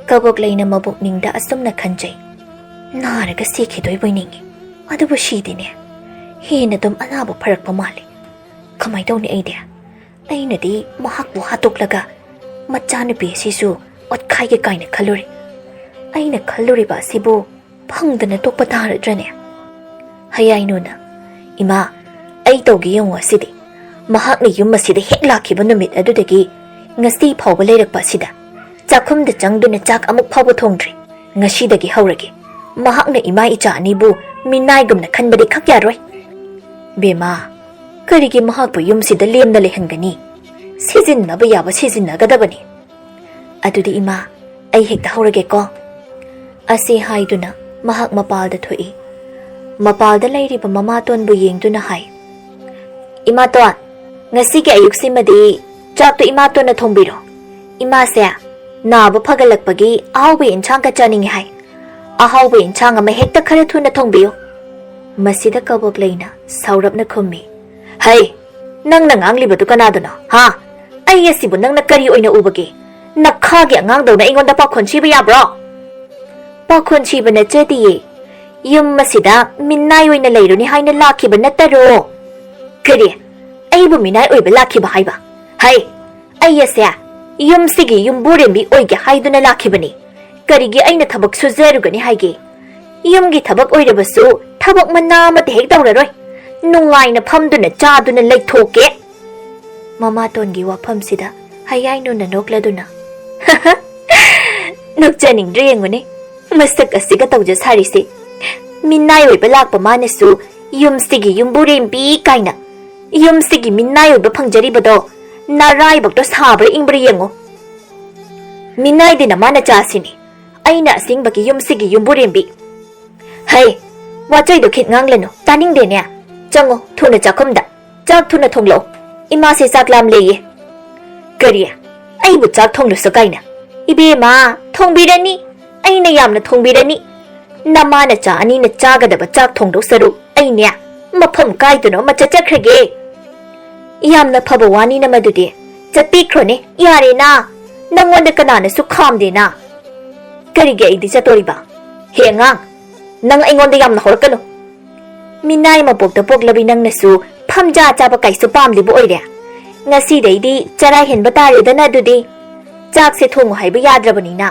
ꯀꯕꯣꯛꯂꯩꯅ ꯃꯕꯨꯛꯅꯤꯡꯗ ꯑꯁꯨꯝꯅ ꯈꯟꯖꯩ, "ꯅꯥꯔꯒ ꯁꯤꯈꯤꯗꯣꯏꯕꯣꯏ ꯅꯤꯡꯉꯤ꯫ ꯑꯗꯨꯕꯨ ꯁꯤꯗꯦꯅꯦ꯫ ꯍꯦꯟꯅ ꯑꯗꯨꯝ ꯑꯅꯥꯕ ꯐꯔꯛꯄ ꯃꯥꯜꯂꯤ꯫ ꯀꯃꯥꯏ ꯇꯧꯅꯤ ꯑꯩꯗꯤ? ꯑꯩꯅꯗꯤ ꯃꯍꯥꯛꯄꯨ ꯍꯥꯠꯇꯣꯛꯂꯒ ꯃꯆꯥꯅꯨꯄꯤ ꯑꯁꯤꯁꯨ ꯑꯣꯠꯈꯥꯏꯒꯦ ꯀꯥꯏꯅ ꯈꯜꯂꯨꯔꯦ꯫ ꯑꯩꯅ ꯈꯜꯂꯨꯔꯤꯕ ꯑꯁꯤꯕꯨ ꯐꯪꯗꯅ ꯇꯣꯛꯄ ꯇꯥꯔꯗ꯭ꯔꯅꯦ?" ꯍꯌꯥꯏꯅꯨꯅ, "ꯏꯃꯥ, ꯑꯩ ꯇꯧꯒꯦ ꯌꯦꯡꯉꯨ ꯑꯁꯤꯗꯤ꯫ ꯃꯍꯥꯛꯅ ꯌꯨꯝ ꯑꯁꯤꯗ ꯍꯦꯛ ꯂꯥꯛꯈꯤꯕ ꯅꯨꯃꯤꯠ ꯑꯗꯨꯗꯒꯤ ꯉꯁꯤ ꯐꯥꯎꯕ ꯂꯩꯔꯛꯄ ꯑꯁꯤꯗ ꯆꯥꯛꯈꯨꯝꯗ ꯆꯪꯗꯨꯅ ꯆꯥꯛ ꯑꯃꯨꯛ ꯐꯥꯎꯕ ꯊꯣꯡꯗ꯭ꯔꯤ꯫ ꯉꯁꯤꯗꯒꯤ ꯍꯧꯔꯒꯦ꯫ ꯃꯍꯥꯛꯅ ꯏꯃꯥ ꯏꯆꯥ ꯑꯅꯤꯕꯨ ꯃꯤꯅꯥꯏꯒꯨꯝꯅ ꯈꯟꯕꯗꯤ ꯈꯛ ꯌꯥꯔꯣꯏ꯫ ꯕꯦꯝꯃ, ꯀꯔꯤꯒꯤ ꯃꯍꯥꯛꯄꯨ ꯌꯨꯝꯁꯤꯗ ꯂꯦꯝꯅ ꯂꯩꯍꯟꯒꯅꯤ? ꯁꯤꯖꯤꯟꯅꯕ ꯌꯥꯕ ꯁꯤꯖꯤꯟꯅꯒꯗꯕꯅꯤ꯫ ꯑꯗꯨꯗꯤ ꯏꯃꯥ, ꯑꯩ ꯍꯦꯛꯇ ꯍꯧꯔꯒꯦꯀꯣ꯫ ꯑꯁꯤ ꯍꯥꯏꯗꯨꯅ ꯃꯍꯥꯛ ꯃꯄꯥꯜꯗ ꯊꯣꯛꯏ꯫ ꯃꯄꯥꯜꯗ ꯂꯩꯔꯤꯕ ꯃꯃꯥꯇꯣꯟꯕꯨ ꯌꯦꯡꯗꯨꯅ ꯍꯥꯏ, "ꯏꯃꯥꯇꯣꯟ, ꯉꯁꯤꯒꯤ ꯑꯌꯨꯛꯁꯤꯃꯗꯤ ꯆꯥꯛꯇꯣ ꯏꯃꯥꯇꯣꯟꯅ ꯊꯣꯡꯕꯤꯔꯣ꯫ ꯏꯃꯥꯁꯦ ꯅꯥꯕ ꯐꯒꯠꯂꯛꯄꯒꯤ ꯑꯍꯥꯎꯕ ꯏꯟꯁꯥꯡꯒ ꯆꯥꯅꯤꯡꯉꯤ ꯍꯥꯏ꯫ ꯑꯍꯥꯎꯕ ꯏꯟꯁꯥꯡ ꯑꯃ ꯍꯦꯛꯇ ꯈꯔ ꯊꯨꯅ ꯊꯣꯡꯕꯤꯌꯨ꯫" ꯃꯁꯤꯗ ꯀꯕꯣꯛꯂꯩꯅ ꯁꯥꯎꯔꯞꯅ ꯈꯨꯝꯃꯤ, "ꯍꯩ, ꯅꯪꯅ ꯉꯥꯡꯂꯤꯕꯗꯨ ꯀꯅꯥꯗꯅꯣ, ꯍꯥ? ꯑꯩ ꯑꯁꯤꯕꯨ ꯅꯪꯅ ꯀꯔꯤ ꯑꯣꯏꯅ ꯎꯕꯒꯦ? ꯅꯈꯥꯒꯤ ꯑꯉꯥꯡꯗꯧꯅ ꯑꯩꯉꯣꯟꯗ ꯄꯥꯈꯣꯟ ꯁꯤꯕ ꯌꯥꯕ꯭ꯔꯣ?" "ꯄꯥꯈꯣꯟ ꯁꯤꯕ ꯅꯠꯆꯗꯤꯌꯦ꯫ ꯌꯨꯝ ꯑꯁꯤꯗ ꯃꯤꯅꯥꯏ ꯑꯣꯏꯅ ꯂꯩꯔꯨꯅꯤ ꯍꯥꯏꯅ ꯂꯥꯛꯈꯤꯕ ꯅꯠꯇꯔꯣ?" "ꯀꯔꯤ? ꯑꯩꯕꯨ ꯃꯤꯅꯥꯏ ꯑꯣꯏꯕ ꯂꯥꯛꯈꯤꯕ ꯍꯥꯏꯕ? ꯍꯩ, ꯑꯩ ꯑꯁꯦ ꯌꯨꯝꯁꯤꯒꯤ ꯌꯨꯝꯕꯨꯔꯦꯝꯕꯤ ꯑꯣꯏꯒꯦ ꯍꯥꯏꯗꯨꯅ ꯂꯥꯛꯈꯤꯕꯅꯤ꯫ ꯀꯔꯤꯒꯤ ꯑꯩꯅ ꯊꯕꯛ ꯁꯨꯖꯔꯨꯒꯅꯤ ꯍꯥꯏꯒꯦ? ꯌꯨꯝꯒꯤ ꯊꯕꯛ ꯑꯣꯏꯔꯕꯁꯨ ꯊꯕꯛ ꯃꯅꯥ ꯑꯃꯠꯇ ꯍꯦꯛ ꯇꯧꯔꯔꯣꯏ꯫ ꯅꯨꯡꯉꯥꯏꯅ ꯐꯝꯗꯨꯅ ꯆꯥꯗꯨꯅ ꯂꯩꯊꯣꯛꯀꯦ꯫" ꯃꯃꯥꯇꯣꯟꯒꯤ ꯋꯥꯐꯝꯁꯤꯗ ꯍꯌꯥꯏꯅꯨꯅ ꯅꯣꯛꯂꯗꯨꯅ, "ꯅꯣꯛꯆꯅꯤꯡꯗ꯭ꯔꯦ ꯌꯦꯡꯉꯨꯅꯦ, ꯃꯁꯛ ꯑꯁꯤꯒ ꯇꯧꯖ ꯁꯥꯔꯤꯁꯦ꯫ ꯃꯤꯅꯥꯏ ꯑꯣꯏꯕ ꯂꯥꯛꯄ ꯃꯥꯅꯁꯨ ꯌꯨꯝꯁꯤꯒꯤ ꯌꯨꯝꯕꯨꯔꯦꯝꯕꯤ ꯀꯥꯏꯅ꯫ ꯌꯨꯝꯁꯤꯒꯤ ꯃꯤꯅꯥꯏ ꯑꯣꯏꯕ ꯐꯪꯖꯔꯤꯕꯗꯣ ꯅꯔꯥꯏꯕꯛꯇꯣ ꯁꯥꯕ꯭ꯔꯥ ꯏꯪꯕ꯭ꯔꯥ ꯌꯦꯡꯉꯨ꯫ ꯃꯤꯅꯥꯏꯗꯤ ꯅꯃꯥ ꯅꯆꯥꯁꯤꯅꯤ, ꯑꯩꯅ ꯑꯁꯦꯡꯕꯒꯤ ꯌꯨꯝꯁꯤꯒꯤ ꯌꯨꯝꯕꯨꯔꯦꯝꯕꯤ꯫" "ꯍꯩ, ꯋꯥꯆꯩꯗꯣ ꯈꯤꯠ ꯉꯥꯡꯂꯅꯨ, ꯇꯥꯅꯤꯡꯗꯦꯅꯦ꯫ ꯆꯪꯉꯣ ꯊꯨꯅ ꯆꯥꯛꯈꯨꯝꯗ, ꯆꯥꯛ ꯊꯨꯅ ꯊꯣꯡꯂꯛꯑꯣ꯫ ꯏꯃꯥꯁꯦ ꯆꯥꯛ ꯂꯥꯝꯂꯦꯌꯦ꯫" "ꯀꯔꯤ? ꯑꯩꯕꯨ ꯆꯥꯛ ꯊꯣꯡꯂꯨꯁꯨ ꯀꯥꯏꯅ? ꯏꯕꯦꯝꯃ, ꯊꯣꯡꯕꯤꯔꯅꯤ, ꯑꯩꯅ ꯌꯥꯝꯅ ꯊꯣꯡꯕꯤꯔꯅꯤ꯫ ꯅꯃꯥ ꯅꯆꯥ ꯑꯅꯤꯅ ꯆꯥꯒꯗꯕ ꯆꯥꯛ ꯊꯣꯡꯗꯧ ꯁꯔꯨꯛ ꯑꯩꯅꯦ ꯃꯐꯝ ꯀꯥꯏꯗꯅꯣ ꯑꯃ ꯆꯠꯆꯈ꯭ꯔꯒꯦ꯫" "ꯌꯥꯝꯅ ꯐꯕ ꯋꯥꯅꯤꯅ ꯃꯗꯨꯗꯤ꯫ ꯆꯠꯄꯤꯈ꯭ꯔꯣꯅꯦ, ꯌꯥꯔꯦꯅ꯫ ꯅꯪꯉꯣꯟꯗ ꯀꯅꯥꯅꯁꯨ ꯈꯥꯝꯗꯦꯅ꯫ ꯀꯔꯤꯒꯤ ꯑꯩꯗꯤ ꯆꯠꯇꯣꯔꯤꯕ? ꯍꯦ ꯑꯉꯥꯡ, ꯅꯪ ꯑꯩꯉꯣꯟꯗ ꯌꯥꯝꯅ ꯍꯧꯔꯛꯀꯅꯨ꯫ ꯃꯤꯅꯥꯏ ꯃꯄꯣꯛꯇ ꯄꯣꯛꯂꯕꯤ ꯅꯪꯅꯁꯨ ꯐꯝꯖꯥ ꯆꯥꯕ ꯀꯥꯏꯁꯨ ꯄꯥꯝꯂꯤꯕ ꯑꯣꯏꯔꯦ꯫ ꯉꯁꯤꯗꯩꯗꯤ ꯆꯔꯥ ꯍꯦꯟꯕ ꯇꯥꯔꯦꯗꯅ ꯑꯗꯨꯗꯤ꯫ ꯆꯥꯛꯁꯦ ꯊꯣꯡꯉꯨ ꯍꯥꯏꯕ ꯌꯥꯗ꯭ꯔꯕꯅꯤꯅ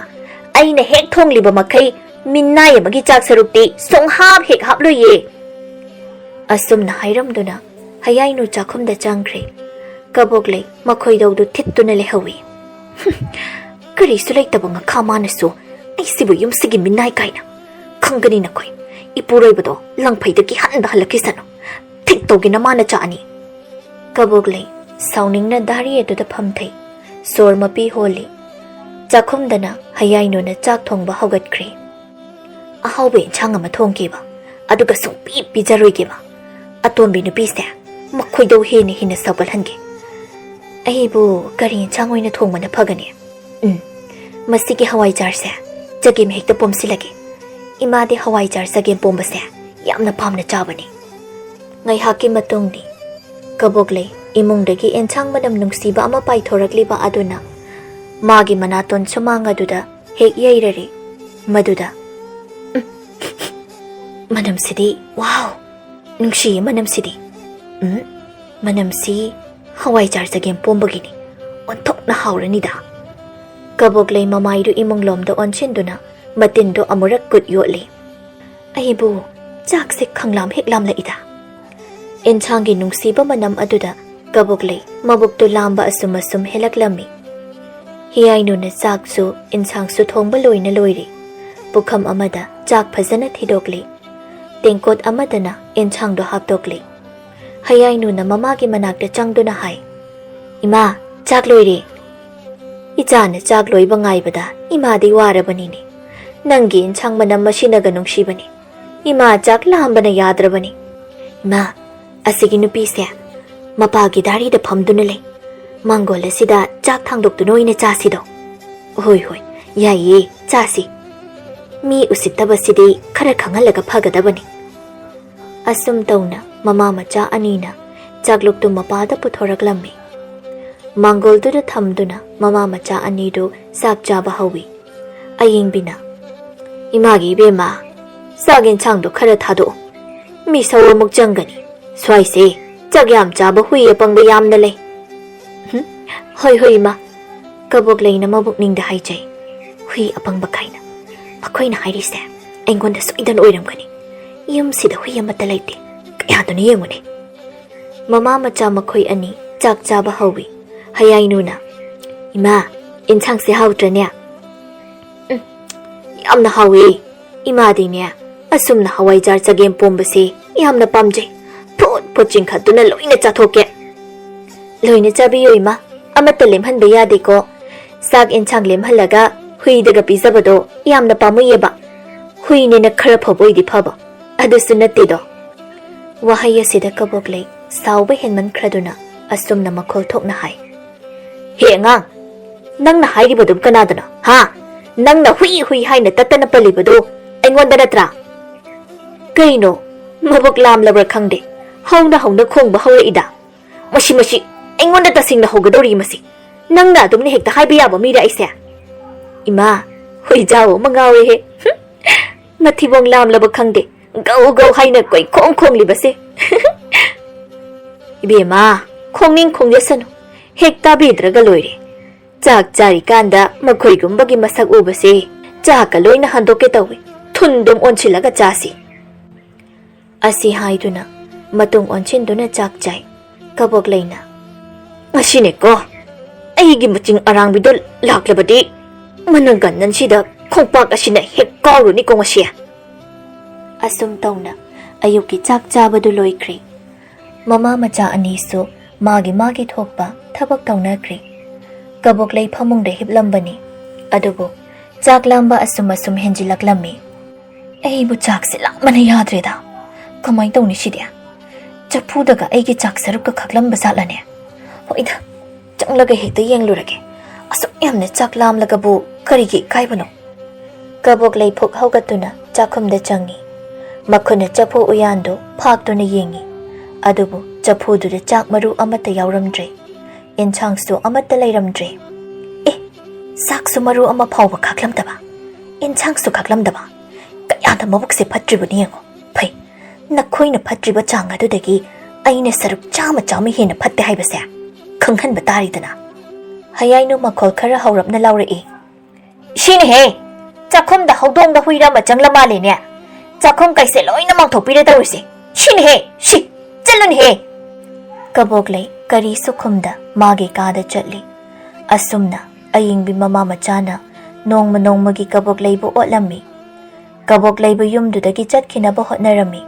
ꯑꯩꯅ ꯍꯦꯛ ꯊꯣꯡꯂꯤꯕ ꯃꯈꯩ ꯃꯤꯅꯥꯏ ꯑꯃꯒꯤ ꯆꯥꯛ ꯁꯔꯨꯛꯇꯤ ꯁꯨꯡꯍꯥꯞ ꯍꯦꯛ ꯍꯥꯞꯂꯣꯏꯌꯦ꯫" ꯑꯁꯨꯝꯅ ꯍꯥꯏꯔꯝꯗꯨꯅ ꯍꯌꯥꯏꯅꯨ ꯆꯥꯛꯈꯨꯝꯗ ꯆꯪꯈ꯭ꯔꯦ꯫ ꯀꯕꯣꯛꯂꯩ ꯃꯈꯣꯏꯗꯧꯗꯨ ꯊꯤꯠꯇꯨꯅ ꯂꯩꯍꯧꯏ꯫ "ꯀꯔꯤꯁꯨ ꯂꯩꯇꯕ ꯉꯈꯥ ꯃꯥꯅꯁꯨ ꯑꯩꯁꯤꯕꯨ ꯌꯨꯝꯁꯤꯒꯤ ꯃꯤꯅꯥꯏ ꯀꯥꯏꯅ꯫ ꯈꯪꯒꯅꯤ ꯅꯈꯣꯏ꯫ ꯏꯄꯨꯔꯣꯏꯕꯗꯣ ꯂꯪꯐꯩꯗꯒꯤ ꯍꯟꯗ ꯍꯜꯂꯛꯈꯤꯁꯅꯨ꯫ ꯊꯤꯛ ꯇꯧꯒꯦ ꯅꯃꯥ ꯅꯆꯥ ꯑꯅꯤ꯫ ꯀꯕꯣꯛꯂꯩ ꯁꯥꯎꯅꯤꯡꯅ ꯗꯥꯔꯤ ꯑꯗꯨꯗ ꯐꯝꯊꯩ꯫ ꯁꯣꯔ ꯃꯄꯤ ꯍꯣꯜꯂꯤ꯫ ꯆꯥꯛꯈꯨꯝꯗꯅ ꯍꯌꯥꯏꯅꯨꯅ ꯆꯥꯛ ꯊꯣꯡꯕ ꯍꯧꯒꯠꯈ꯭ꯔꯦ꯫ "ꯑꯍꯥꯎꯕ ꯏꯟꯁꯥꯡ ꯑꯃ ꯊꯣꯡꯒꯦꯕ, ꯑꯗꯨꯒ ꯁꯨꯡꯄꯤ ꯄꯤꯖꯔꯣꯏꯒꯦꯕ꯫ ꯑꯇꯣꯝꯕꯤ ꯅꯨꯄꯤꯁꯦ ꯃꯈꯣꯏꯗꯧ ꯍꯦꯟꯅ ꯍꯦꯟꯅ ꯁꯧꯒꯠꯍꯟꯒꯦ꯫ ꯑꯩꯕꯨ ꯀꯔꯤ ꯏꯟꯁꯥꯡ ꯑꯣꯏꯅ ꯊꯣꯡꯕꯅ ꯐꯒꯅꯤ? ꯎꯝ, ꯃꯁꯤꯒꯤ ꯍꯋꯥꯏꯖꯥꯔꯁꯦ ꯆꯒꯦꯝ ꯍꯦꯛꯇ ꯄꯣꯝꯁꯤꯜꯂꯒꯦ꯫ ꯏꯃꯥꯗꯤ ꯍꯋꯥꯏꯖꯥꯔ ꯆꯒꯦꯝ ꯄꯣꯝꯕꯁꯦ ꯌꯥꯝꯅ ꯄꯥꯝꯅ ꯆꯥꯕꯅꯤ꯫" ꯉꯥꯏꯍꯥꯛꯀꯤ ꯃꯇꯨꯡꯗꯤ ꯀꯕꯣꯛꯂꯩ ꯏꯃꯨꯡꯗꯒꯤ ꯑꯦꯟꯁꯥꯡ ꯃꯅꯝ ꯅꯨꯡꯁꯤꯕ ꯑꯃ ꯄꯥꯏꯊꯣꯔꯛꯂꯤꯕ ꯑꯗꯨꯅ ꯃꯥꯒꯤ ꯃꯅꯥꯇꯣꯟ ꯁꯨꯃꯥꯡ ꯑꯗꯨꯗ ꯍꯦꯛ ꯌꯩꯔꯔꯦ꯫ ꯃꯗꯨꯗ, "ꯎꯝ, ꯃꯅꯝꯁꯤꯗꯤ, ꯋꯥꯎ! ꯅꯨꯡꯁꯤꯌꯦ ꯃꯅꯝꯁꯤꯗꯤ꯫ ꯎꯝ, ꯃꯅꯝꯁꯤ ꯍꯋꯥꯏꯖꯥꯔ ꯆꯒꯦꯝ ꯄꯣꯝꯕꯒꯤꯅꯤ꯫ ꯑꯣꯟꯊꯣꯛꯅ ꯍꯥꯎꯔꯅꯤꯗ꯫" ꯀꯕꯣꯛꯂꯩ ꯃꯃꯥꯏꯗꯨ ꯏꯃꯨꯡꯂꯣꯝꯗ ꯑꯣꯟꯁꯤꯟꯗꯨꯅ ꯃꯇꯤꯟꯗꯨ ꯑꯃꯨꯔꯛ ꯀꯨꯠ ꯌꯣꯠꯂꯤ꯫ "ꯑꯩꯕꯨ ꯆꯥꯛꯁꯦ ꯈꯪꯂꯥꯝ ꯍꯦꯛ ꯂꯥꯝꯂꯛꯏꯗ꯫" ꯑꯦꯟꯁꯥꯡꯒꯤ ꯅꯨꯡꯁꯤꯕ ꯃꯅꯝ ꯑꯗꯨꯗ ꯀꯕꯣꯛꯂꯩ ꯃꯕꯨꯛꯇꯨ ꯂꯥꯝꯕ ꯑꯁꯨꯝ ꯑꯁꯨꯝ ꯍꯦꯜꯂꯛꯂꯝꯃꯤ꯫ ꯍꯤꯌꯥꯏꯅꯨꯅ ꯆꯥꯛꯁꯨ ꯏꯟꯁꯥꯡꯁꯨ ꯊꯣꯡꯕ ꯂꯣꯏꯅ ꯂꯣꯏꯔꯦ꯫ ꯄꯨꯈꯝ ꯑꯃꯗ ꯆꯥꯛ ꯐꯖꯅ ꯊꯤꯗꯣꯛꯂꯦ꯫ ꯇꯦꯡꯀꯣꯠ ꯑꯃꯗꯅ ꯏꯟꯁꯥꯡꯗꯣ ꯍꯥꯞꯇꯣꯛꯂꯦ꯫ ꯍꯌꯥꯏꯅꯨꯅ ꯃꯃꯥꯒꯤ ꯃꯅꯥꯛꯇ ꯆꯪꯗꯨꯅ ꯍꯥꯏ, "ꯏꯃꯥ, ꯆꯥꯛ ꯂꯣꯏꯔꯦ꯫" "ꯏꯆꯥꯅ ꯆꯥꯛ ꯂꯣꯏꯕ ꯉꯥꯏꯕꯗ ꯏꯃꯥꯗꯤ ꯋꯥꯔꯕꯅꯤꯅꯦ꯫ ꯅꯪꯒꯤ ꯏꯟꯁꯥꯡ ꯃꯅꯝ ꯑꯁꯤꯅꯒ ꯅꯨꯡꯁꯤꯕꯅꯤ꯫ ꯏꯃꯥ ꯆꯥꯛ ꯂꯥꯝꯕꯅ ꯌꯥꯗ꯭ꯔꯕꯅꯤ꯫ ꯏꯃꯥ, ꯑꯁꯤꯒꯤ ꯅꯨꯄꯤꯁꯦ ꯃꯄꯥꯒꯤ ꯗꯥꯔꯤꯗ ꯐꯝꯗꯨꯅ ꯂꯩ꯫ ꯃꯥꯡꯒꯣꯜ ꯑꯁꯤꯗ ꯆꯥꯛ ꯊꯥꯡꯗꯣꯛꯇꯨꯅ ꯑꯣꯏꯅ ꯆꯥꯁꯤꯗꯣ꯫" "ꯍꯣꯏ, ꯍꯣꯏ, ꯌꯥꯏꯌꯦ, ꯆꯥꯁꯤ꯫ ꯃꯤ ꯎꯁꯤꯠꯇꯕꯁꯤꯗꯤ ꯈꯔ ꯈꯪꯍꯜꯂꯒ ꯐꯒꯗꯕꯅꯤ꯫" ꯑꯁꯨꯝ ꯇꯧꯅ ꯃꯃꯥ ꯃꯆꯥ ꯑꯅꯤꯅ ꯆꯥꯛꯂꯨꯛꯇꯨ ꯃꯄꯥꯗ ꯄꯨꯊꯣꯔꯛꯂꯝꯃꯤ꯫ ꯃꯥꯡꯒꯣꯜꯗꯨꯗ ꯊꯝꯗꯨꯅ ꯃꯃꯥ ꯃꯆꯥ ꯑꯅꯤꯗꯨ ꯆꯥꯛ ꯆꯥꯕ ꯍꯧꯏ꯫ ꯑꯌꯦꯡꯕꯤꯅ, "ꯏꯃꯥꯒꯤ ꯏꯕꯦꯝꯃ, ꯆꯥꯛ ꯌꯦꯟꯁꯥꯡꯗꯣ ꯈꯔ ꯊꯥꯗꯣꯛꯑꯣ꯫ ꯃꯤ ꯁꯧ ꯑꯃꯨꯛ ꯆꯪꯒꯅꯤ꯫ ꯁ꯭ꯋꯥꯏꯁꯦ ꯆꯥꯛ ꯌꯥꯝ ꯆꯥꯕ ꯍꯨꯏ ꯑꯄꯪꯕ ꯌꯥꯝꯅ ꯂꯩ꯫" "ꯍꯨꯝ, ꯍꯣꯏ, ꯍꯣꯏ, ꯏꯃꯥ꯫" ꯀꯕꯣꯛꯂꯩꯅ ꯃꯕꯨꯛꯅꯤꯡꯗ ꯍꯥꯏꯖꯩ꯫ "ꯍꯨꯏ ꯑꯄꯪꯕ ꯀꯥꯏꯅ꯫ ꯃꯈꯣꯏꯅ ꯍꯥꯏꯔꯤꯁꯦ ꯑꯩꯉꯣꯟꯗ ꯁꯣꯏꯗꯅ ꯑꯣꯏꯔꯝꯒꯅꯤ꯫ ꯌꯨꯝꯁꯤꯗ ꯍꯨꯏ ꯑꯃꯠꯇ ꯂꯩꯇꯦ꯫ ꯀꯌꯥꯗꯨꯅ ꯌꯦꯡꯉꯨꯅꯦ꯫" ꯃꯃꯥ ꯃꯆꯥ ꯃꯈꯣꯏ ꯑꯅꯤ ꯆꯥꯛ ꯆꯥꯕ ꯍꯧꯏ꯫ ꯍꯌꯥꯏꯅꯨꯅ, "ꯏꯃꯥ, ꯏꯟꯁꯥꯡꯁꯦ ꯍꯥꯎꯇ꯭ꯔꯅꯦ?" "ꯎꯝ, ꯌꯥꯝꯅ ꯍꯥꯎꯏ꯫ "ꯏꯃꯥꯗꯤꯅꯦ, ꯑꯁꯨꯝꯅ ꯍꯋꯥꯏꯖꯥꯔ ꯆꯒꯦꯝ ꯄꯣꯝꯕꯁꯦ ꯌꯥꯝꯅ ꯄꯥꯝꯖꯩ꯫ ꯐꯨꯠ ꯐꯨꯠ ꯆꯤꯡꯈꯠꯇꯨꯅ ꯂꯣꯏꯅ ꯆꯥꯊꯣꯛꯀꯦ꯫" "ꯂꯣꯏꯅ ꯆꯥꯕꯤꯌꯨ ꯏꯃꯥ, ꯑꯃꯠꯇ ꯂꯦꯝꯍꯟꯕ ꯌꯥꯗꯦꯀꯣ꯫ ꯆꯥꯛ ꯏꯟꯁꯥꯡ ꯂꯦꯝꯍꯜꯂꯒ ꯍꯨꯏꯗꯒ ꯄꯤꯖꯕꯗꯣ ꯌꯥꯝꯅ ꯄꯥꯝꯃꯨꯏꯌꯦꯕ꯫ ꯍꯨꯏꯅꯦꯅ ꯈꯔ ꯐꯕ ꯑꯣꯏꯗꯤ ꯐꯕ, ꯑꯗꯨꯁꯨ ꯅꯠꯇꯦꯗꯣ꯫" ꯋꯥꯍꯩ ꯑꯁꯤꯗ ꯀꯕꯣꯛꯂꯩ ꯁꯥꯎꯕ ꯍꯦꯟꯃꯟꯈ꯭ꯔꯗꯨꯅ ꯑꯁꯨꯝꯅ ꯃꯈꯣꯜ ꯊꯣꯛꯅ ꯍꯥꯏ, "ꯍꯦ ꯑꯉꯥꯡ, ꯅꯪꯅ ꯍꯥꯏꯔꯤꯕꯗꯨ ꯀꯅꯥꯗꯅꯣ? ꯍꯥ? ꯅꯪꯅ ꯍꯨꯏ ꯍꯨꯏ ꯍꯥꯏꯅ ꯇꯠꯇꯅ ꯄꯜꯂꯤꯕꯗꯨ ꯑꯩꯉꯣꯟꯗ ꯅꯠꯇ꯭ꯔꯥ? ꯀꯩꯅꯣ, ꯃꯕꯨꯛ ꯂꯥꯝꯂꯕ꯭ꯔꯥ ꯈꯪꯗꯦ, ꯍꯧꯅ ꯍꯧꯅ ꯈꯣꯡꯕ ꯍꯧꯔꯛꯏꯗ꯫ ꯃꯁꯤ, ꯃꯁꯤ ꯑꯩꯉꯣꯟꯗ ꯇꯁꯦꯡꯅ ꯍꯧꯒꯗꯧꯔꯤ ꯃꯁꯤ꯫ ꯅꯪꯅ ꯑꯗꯨꯝꯅ ꯍꯦꯛꯇ ꯍꯥꯏꯕ ꯌꯥꯕ ꯃꯤꯔ ꯑꯩꯁꯦ? ꯏꯃꯥ, ꯍꯨꯏꯖꯥꯎ ꯑꯃ ꯉꯥꯎꯔꯦꯍꯦ꯫ ꯃꯊꯤꯕꯣꯡ ꯂꯥꯝꯂꯕ ꯈꯪꯗꯦ, ꯒꯧ ꯒꯧ ꯍꯥꯏꯅ ꯀꯣꯏꯈꯣꯡ ꯈꯣꯡꯂꯤꯕꯁꯦ꯫" "ꯏꯕꯦꯝꯃ, ꯈꯣꯡꯅꯤꯡ ꯈꯣꯡꯖꯁꯅꯨ, ꯍꯦꯛ ꯇꯥꯕꯤꯗ꯭ꯔꯒ ꯂꯣꯏꯔꯦ꯫ ꯆꯥꯛ ꯆꯥꯔꯤꯀꯥꯟꯗ ꯃꯈꯣꯏꯒꯨꯝꯕꯒꯤ ꯃꯁꯛ ꯎꯕꯁꯦ ꯆꯥꯛꯀ ꯂꯣꯏꯅ ꯍꯟꯗꯣꯛꯀꯦ ꯇꯧꯏ꯫ ꯊꯨꯟꯗꯨꯝ ꯑꯣꯟꯁꯤꯜꯂꯒ ꯆꯥꯁꯤ꯫" ꯑꯁꯤ ꯍꯥꯏꯗꯨꯅ ꯃꯇꯨꯡ ꯑꯣꯟꯁꯤꯟꯗꯨꯅ ꯆꯥꯛ ꯆꯥꯏ꯫ ꯀꯕꯣꯛꯂꯩꯅ, "ꯉꯁꯤꯅꯦꯀꯣ, ꯑꯩꯒꯤ ꯃꯆꯤꯡ ꯑꯔꯥꯡꯕꯤꯗꯣ ꯂꯥꯛꯂꯕꯗꯤ ꯃꯅꯪꯒꯟ ꯑꯁꯤꯗ ꯈꯣꯡꯄꯥꯛ ꯑꯁꯤꯅ ꯍꯦꯛ ꯀꯥꯎꯔꯨꯅꯤꯀꯣ ꯉꯁꯤ꯫" ꯑꯁꯨꯝ ꯇꯧꯅ ꯑꯌꯨꯛꯀꯤ ꯆꯥꯛ ꯆꯥꯕꯗꯨ ꯂꯣꯏꯈ꯭ꯔꯦ꯫ ꯃꯃꯥ ꯃꯆꯥ ꯑꯅꯤꯁꯨ ꯃꯥꯒꯤ ꯃꯥꯒꯤ ꯊꯣꯛꯄ ꯊꯕꯛ ꯇꯧꯅꯈ꯭ꯔꯦ꯫ ꯀꯕꯣꯛꯂꯩ ꯐꯃꯨꯡꯗ ꯍꯤꯞꯂꯝꯕꯅꯤ꯫ ꯑꯗꯨꯕꯨ ꯆꯥꯛ ꯂꯥꯝꯕ ꯑꯁꯨꯝ ꯑꯁꯨꯝ ꯍꯦꯟꯖꯤꯜꯂꯛꯂꯝꯃꯤ꯫ "ꯑꯩꯕꯨ ꯆꯥꯛꯁꯦ ꯂꯥꯝꯕꯅ ꯌꯥꯗ꯭ꯔꯦꯗ꯫ ꯀꯃꯥꯏꯅ ꯇꯧꯅꯤ ꯁꯤꯗꯤ? ꯆꯐꯨꯗꯒ ꯑꯩꯒꯤ ꯆꯥꯛ ꯁꯔꯨꯛꯀ ꯈꯛꯂꯝꯕ ꯖꯥꯠꯂꯅꯦ? ꯍꯣꯏꯗ, ꯆꯪꯂꯒ ꯍꯦꯛꯇ ꯌꯦꯡꯂꯨꯔꯒꯦ꯫ ꯑꯁꯨꯛ ꯌꯥꯝꯅ ꯆꯥꯛ ꯂꯥꯝꯂꯒꯕꯨ ꯀꯔꯤꯒꯤ ꯏꯀꯥꯏꯕꯅꯣ?" ꯀꯕꯣꯛꯂꯩ ꯐꯨꯛ ꯍꯧꯒꯠꯇꯨꯅ ꯆꯥꯛꯈꯨꯝꯗ ꯆꯪꯉꯤ꯫ ꯃꯈꯨꯠꯅ ꯆꯐꯨ ꯎꯌꯥꯟꯗꯨ ꯐꯥꯛꯇꯨꯅ ꯌꯦꯡꯉꯤ꯫ ꯑꯗꯨꯕꯨ ꯆꯐꯨꯗꯨꯗ ꯆꯥꯛ ꯃꯔꯨ ꯑꯃꯠꯇ ꯌꯥꯎꯔꯝꯗ꯭ꯔꯦ꯫ ꯏꯟꯁꯥꯡꯁꯨ ꯑꯃꯠꯇ ꯂꯩꯔꯝꯗ꯭ꯔꯦ꯫ "ꯑꯦ, ꯆꯥꯛꯁꯨ ꯃꯔꯨ ꯑꯃ ꯐꯥꯎꯕ ꯈꯥꯛꯂꯝꯗꯕ, ꯏꯟꯁꯥꯡꯁꯨ ꯈꯥꯛꯂꯝꯗꯕ꯫ ꯀꯌꯥꯗ ꯃꯕꯨꯛꯁꯦ ꯐꯠꯇ꯭ꯔꯤꯕꯅꯤ ꯌꯦꯡꯉꯣ꯫ ꯐꯩ, ꯅꯈꯣꯏꯅ ꯐꯠꯇ꯭ꯔꯤꯕ ꯆꯥꯡ ꯑꯗꯨꯗꯒꯤ ꯑꯩꯅ ꯁꯔꯨꯛ ꯆꯥꯝꯃ ꯆꯥꯝꯃ ꯍꯦꯟꯅ ꯐꯠꯇꯦ ꯍꯥꯏꯕꯁꯦ ꯈꯪꯍꯟꯕ ꯇꯥꯔꯤꯗꯅ꯫" ꯍꯌꯥꯏꯅꯨ ꯃꯈꯣꯜ ꯈꯔ ꯍꯧꯔꯞꯅ ꯂꯥꯎꯔꯛꯏ꯫ "ꯁꯤꯅꯦꯍꯦ! ꯆꯥꯛꯈꯨꯝꯗ ꯍꯧꯗꯣꯡꯗ ꯍꯨꯏꯔ ꯑꯃ ꯆꯪꯂ ꯃꯥꯜꯂꯦꯅꯦ꯫ ꯆꯥꯛꯈꯨꯝ ꯀꯩꯁꯦ ꯂꯣꯏꯅ ꯃꯥꯡꯊꯣꯛꯄꯤꯔꯦ ꯇꯧꯔꯤꯁꯦ꯫ ꯁꯤꯅꯦꯍꯦ! ꯁꯤ! ꯆꯠꯂꯨꯅꯦꯍꯦ!" ꯀꯕꯣꯛꯂꯩ ꯀꯔꯤꯁꯨ ꯈꯨꯝꯗ ꯃꯥꯒꯤ ꯀꯥꯗ ꯆꯠꯂꯤ꯫ ꯑꯁꯨꯝꯅ ꯑꯌꯤꯡꯕꯤ ꯃꯃꯥ ꯃꯆꯥꯅ ꯅꯣꯡꯃ ꯅꯣꯡꯃꯒꯤ ꯀꯕꯣꯛꯂꯩꯕꯨ ꯑꯣꯠꯂꯝꯃꯤ꯫ ꯀꯕꯣꯛꯂꯩꯕꯨ ꯌꯨꯝꯗꯨꯗꯒꯤ ꯆꯠꯈꯤꯅꯕ ꯍꯣꯠꯅꯔꯝꯃꯤ꯫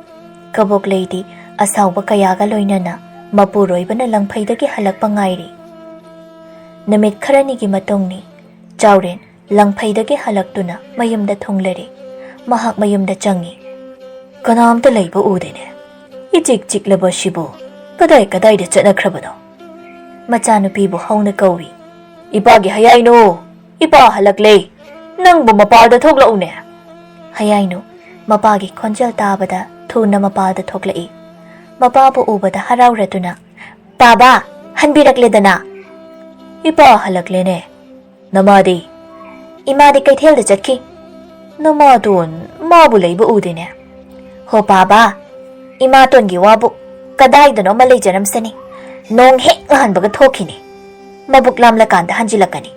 ꯀꯕꯣꯛꯂꯩꯗꯤ ꯑꯁꯥꯎꯕ ꯀꯌꯥꯒ ꯂꯣꯏꯅꯅ ꯃꯄꯨꯔꯣꯏꯕꯅ ꯂꯪꯐꯩꯗꯒꯤ ꯍꯜꯂꯛꯄ ꯉꯥꯏꯔꯤ꯫ ꯅꯨꯃꯤꯠ ꯈꯔꯅꯤꯒꯤ ꯃꯇꯨꯡꯅꯤ꯫ ꯆꯥꯎꯔꯦꯟ ꯂꯪꯐꯩꯗꯒꯤ ꯍꯜꯂꯛꯇꯨꯅ ꯃꯌꯨꯝꯗ ꯊꯨꯡꯂꯔꯦ꯫ ꯃꯍꯥꯛ ꯃꯌꯨꯝꯗ ꯆꯪꯉꯤ꯫ "ꯀꯅꯥꯝꯇ ꯂꯩꯕ ꯎꯗꯦꯅꯦ꯫ ꯏꯆꯤꯛ ꯆꯤꯛꯂꯕ ꯁꯤꯕꯨ ꯀꯗꯥꯏ ꯀꯗꯥꯏꯗ ꯆꯠꯅꯈ꯭ꯔꯕꯅꯣ?" ꯃꯆꯥꯅꯨꯄꯤꯕꯨ ꯍꯧꯅ ꯀꯧꯏ꯫ "ꯏꯄꯥꯒꯤ ꯍꯌꯥꯏꯅꯨ, ꯏꯄꯥ ꯍꯜꯂꯛꯂꯦ꯫ ꯅꯪꯕꯨ ꯃꯄꯥꯜꯗ ꯊꯣꯛꯂꯛꯎꯅꯦ꯫" ꯍꯌꯥꯏꯅꯨ ꯃꯄꯥꯒꯤ ꯈꯣꯟꯖꯦꯜ ꯇꯥꯕꯗ ꯊꯨꯅ ꯃꯄꯥꯜꯗ ꯊꯣꯛꯂꯛꯏ꯫ ꯃꯄꯥꯕꯨ ꯎꯕꯗ ꯍꯔꯥꯎꯔꯗꯨꯅ, "ꯄꯥꯕꯥ, ꯍꯟꯕꯤꯔꯛꯂꯦꯗꯅ?" "ꯏꯄꯥ ꯍꯜꯂꯛꯂꯦꯅꯦ꯫ ꯅꯃꯥꯗꯤ?" "ꯏꯃꯥꯗꯤ ꯀꯩꯊꯦꯜꯗ ꯆꯠꯈꯤ꯫" "ꯅꯃꯥꯇꯣꯟ, ꯃꯥꯕꯨ ꯂꯩꯕ ꯎꯗꯦꯅꯦ꯫" "ꯍꯣ ꯄꯥꯕꯥ, ꯏꯃꯥꯇꯣꯟꯒꯤ ꯋꯥꯕꯨ ꯀꯗꯥꯏꯗꯅꯣꯃ ꯂꯩꯖꯔꯝꯁꯅꯤ꯫ ꯅꯣꯡ ꯍꯦꯛ ꯉꯥꯟꯕꯒ ꯊꯣꯛꯈꯤꯅꯤ꯫ ꯃꯕꯨꯛ ꯂꯥꯝꯂꯀꯥꯟꯗ ꯍꯟꯖꯤꯜꯂꯛꯀꯅꯤ꯫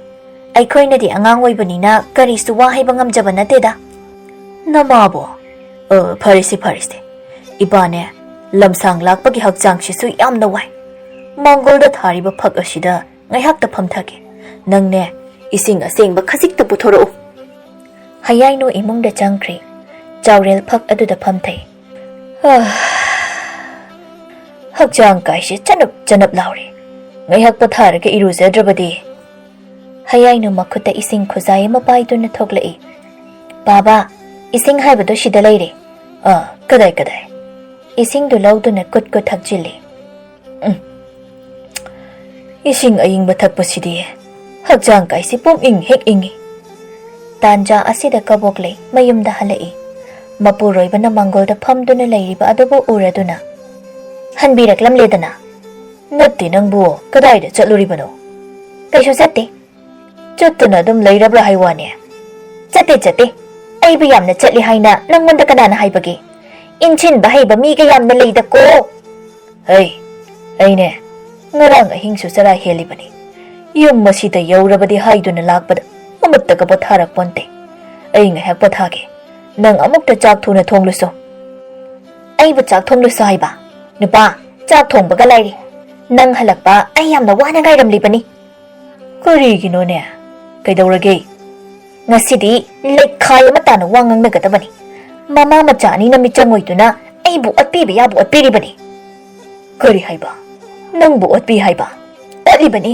ꯑꯩꯈꯣꯏꯅꯗꯤ ꯑꯉꯥꯡ ꯑꯣꯏꯕꯅꯤꯅ ꯀꯔꯤꯁꯨ ꯋꯥ ꯍꯥꯏꯕ ꯉꯝꯖꯕ ꯅꯠꯇꯦꯗ꯫" "ꯅꯃꯥꯕꯣ? ꯑ, ꯐꯔꯦꯁꯦ, ꯐꯔꯦꯁꯦ꯫ ꯏꯄꯥꯅꯦ, ꯂꯝꯁꯥꯡ ꯂꯥꯛꯄꯒꯤ ꯍꯛꯆꯥꯡꯁꯤꯁꯨ ꯌꯥꯝꯅ ꯋꯥꯏ꯫ ꯃꯥꯡꯒꯣꯜꯗ ꯊꯥꯔꯤꯕ ꯐꯛ ꯑꯁꯤꯗ ꯉꯥꯏꯍꯥꯛꯇ ꯐꯝꯊꯒꯦ꯫ ꯅꯪꯅꯦ, ꯏꯁꯤꯡ ꯑꯁꯦꯡꯕ ꯈꯖꯤꯛꯇ ꯄꯨꯊꯣꯔꯛꯎ꯫" ꯍꯌꯥꯏꯅꯨ ꯏꯃꯨꯡꯗ ꯆꯪꯈ꯭ꯔꯦ꯫ ꯆꯥꯎꯔꯦꯜ ꯐꯛ ꯑꯗꯨꯗ ꯐꯝꯊꯩ꯫ "ꯑꯥ, ꯍꯛꯆꯥꯡ ꯀꯥꯏꯁꯦ ꯆꯅꯞ ꯆꯅꯞ ꯂꯥꯎꯔꯦ꯫ ꯉꯥꯏꯍꯥꯛ ꯄꯣꯊꯥꯔꯒ ꯏꯔꯨꯖꯗ꯭ꯔꯕꯗꯤ꯫" ꯍꯌꯥꯏꯅꯨ ꯃꯈꯨꯠꯇ ꯏꯁꯤꯡ ꯈꯨꯖꯥꯏ ꯑꯃ ꯄꯥꯏꯗꯨꯅ ꯊꯣꯛꯂꯛꯏ꯫ "ꯄꯥꯕꯥ, ꯏꯁꯤꯡ ꯍꯥꯏꯕꯗꯣ ꯁꯤꯗ ꯂꯩꯔꯦ꯫" "ꯑꯥ, ꯀꯗꯥꯏ, ꯀꯗꯥꯏ?" ꯏꯁꯤꯡꯗꯨ ꯂꯧꯗꯨꯅ ꯀꯨꯠ ꯀꯨꯠ ꯊꯛꯆꯤꯜꯂꯤ꯫ "ꯎꯝ, ꯏꯁꯤꯡ ꯑꯏꯪꯕ ꯊꯛꯄꯁꯤꯗꯤ ꯍꯛꯆꯥꯡ ꯀꯥꯏꯁꯤ ꯄꯨꯛ ꯏꯪ ꯍꯦꯛ ꯏꯪꯉꯤ꯫" ꯇꯥꯟꯖꯥ ꯑꯁꯤꯗ ꯀꯕꯣꯛꯂꯩ ꯃꯌꯨꯝꯗ ꯍꯜꯂꯛꯏ꯫ ꯃꯄꯨꯔꯣꯏꯕꯅ ꯃꯥꯡꯒꯣꯜꯗ ꯐꯝꯗꯨꯅ ꯂꯩꯔꯤꯕ ꯑꯗꯨꯕꯨ ꯎꯔꯗꯨꯅ, "ꯍꯟꯕꯤꯔꯛꯂꯝꯂꯦꯗꯅ?" "ꯅꯠꯇꯦ, ꯅꯪꯕꯨ ꯀꯗꯥꯏꯗ ꯆꯠꯂꯨꯔꯤꯕꯅꯣ?" "ꯀꯩꯁꯨ ꯆꯠꯇꯦ꯫" "ꯆꯠꯇꯅ ꯑꯗꯨꯝ ꯂꯩꯔꯕ꯭ꯔꯥ ꯍꯥꯏ ꯋꯥꯅꯦ?" "ꯆꯠꯇꯦ, ꯆꯠꯇꯦ꯫ ꯑꯩꯕꯨ ꯌꯥꯝꯅ ꯆꯠꯂꯤ ꯍꯥꯏꯅ ꯅꯪꯉꯣꯟꯗ ꯀꯅꯥꯅ ꯍꯥꯏꯕꯒꯦ? ꯏꯟꯁꯤꯟꯕ ꯍꯩꯕ ꯃꯤꯒ ꯌꯥꯝꯅ ꯂꯩꯗꯀꯣ꯫" "ꯍꯩ, ꯑꯩꯅꯦ, ꯉꯔꯥꯡ ꯑꯍꯤꯡꯁꯨ ꯆꯔꯥ ꯍꯦꯜꯂꯤꯕꯅꯤ꯫ ꯌꯨꯝ ꯑꯁꯤꯗ ꯌꯧꯔꯕꯗꯤ ꯍꯥꯏꯗꯨꯅ ꯂꯥꯛꯄꯗ ꯑꯃꯠꯇꯒ ꯄꯣꯊꯥꯔꯛꯄꯣꯟꯇꯦ꯫ ꯑꯩ ꯉꯥꯏꯍꯥꯛ ꯄꯣꯊꯥꯒꯦ꯫ ꯅꯪ ꯑꯃꯨꯛꯇ ꯆꯥꯛ ꯊꯨꯅ ꯊꯣꯡꯂꯨꯁꯣ꯫" "ꯑꯩꯕꯨ ꯆꯥꯛ ꯊꯣꯡꯂꯨꯁꯣ ꯍꯥꯏꯕ? ꯅꯨꯄꯥ, ꯆꯥꯛ ꯊꯣꯡꯕꯒ ꯂꯥꯏꯔꯤ꯫ ꯅꯪ ꯍꯜꯂꯛꯄ ꯑꯩ ꯌꯥꯝꯅ ꯋꯥꯅ ꯉꯥꯏꯔꯝꯂꯤꯕꯅꯤ꯫" "ꯀꯔꯤꯒꯤꯅꯣꯅꯦ? ꯀꯩꯗꯧꯔꯒꯦ?" ꯉꯁꯤꯗꯤ ꯂꯩꯈꯥꯏ ꯑꯃ ꯇꯥꯅ ꯋꯥ ꯉꯥꯡꯅꯒꯗꯕꯅꯤ꯫ ꯃꯃꯥ ꯃꯆꯥ ꯑꯅꯤꯅ ꯃꯤꯆꯪ ꯑꯣꯏꯗꯨꯅ ꯑꯩꯕꯨ ꯑꯣꯠꯄꯤꯕ ꯌꯥꯕ ꯑꯣꯠꯄꯤꯔꯤꯕꯅꯤ꯫ ꯀꯔꯤ ꯍꯥꯏꯕ? ꯅꯪꯕꯨ ꯑꯣꯠꯄꯤ ꯍꯥꯏꯕ? ꯑꯣꯠꯂꯤꯕꯅꯤ꯫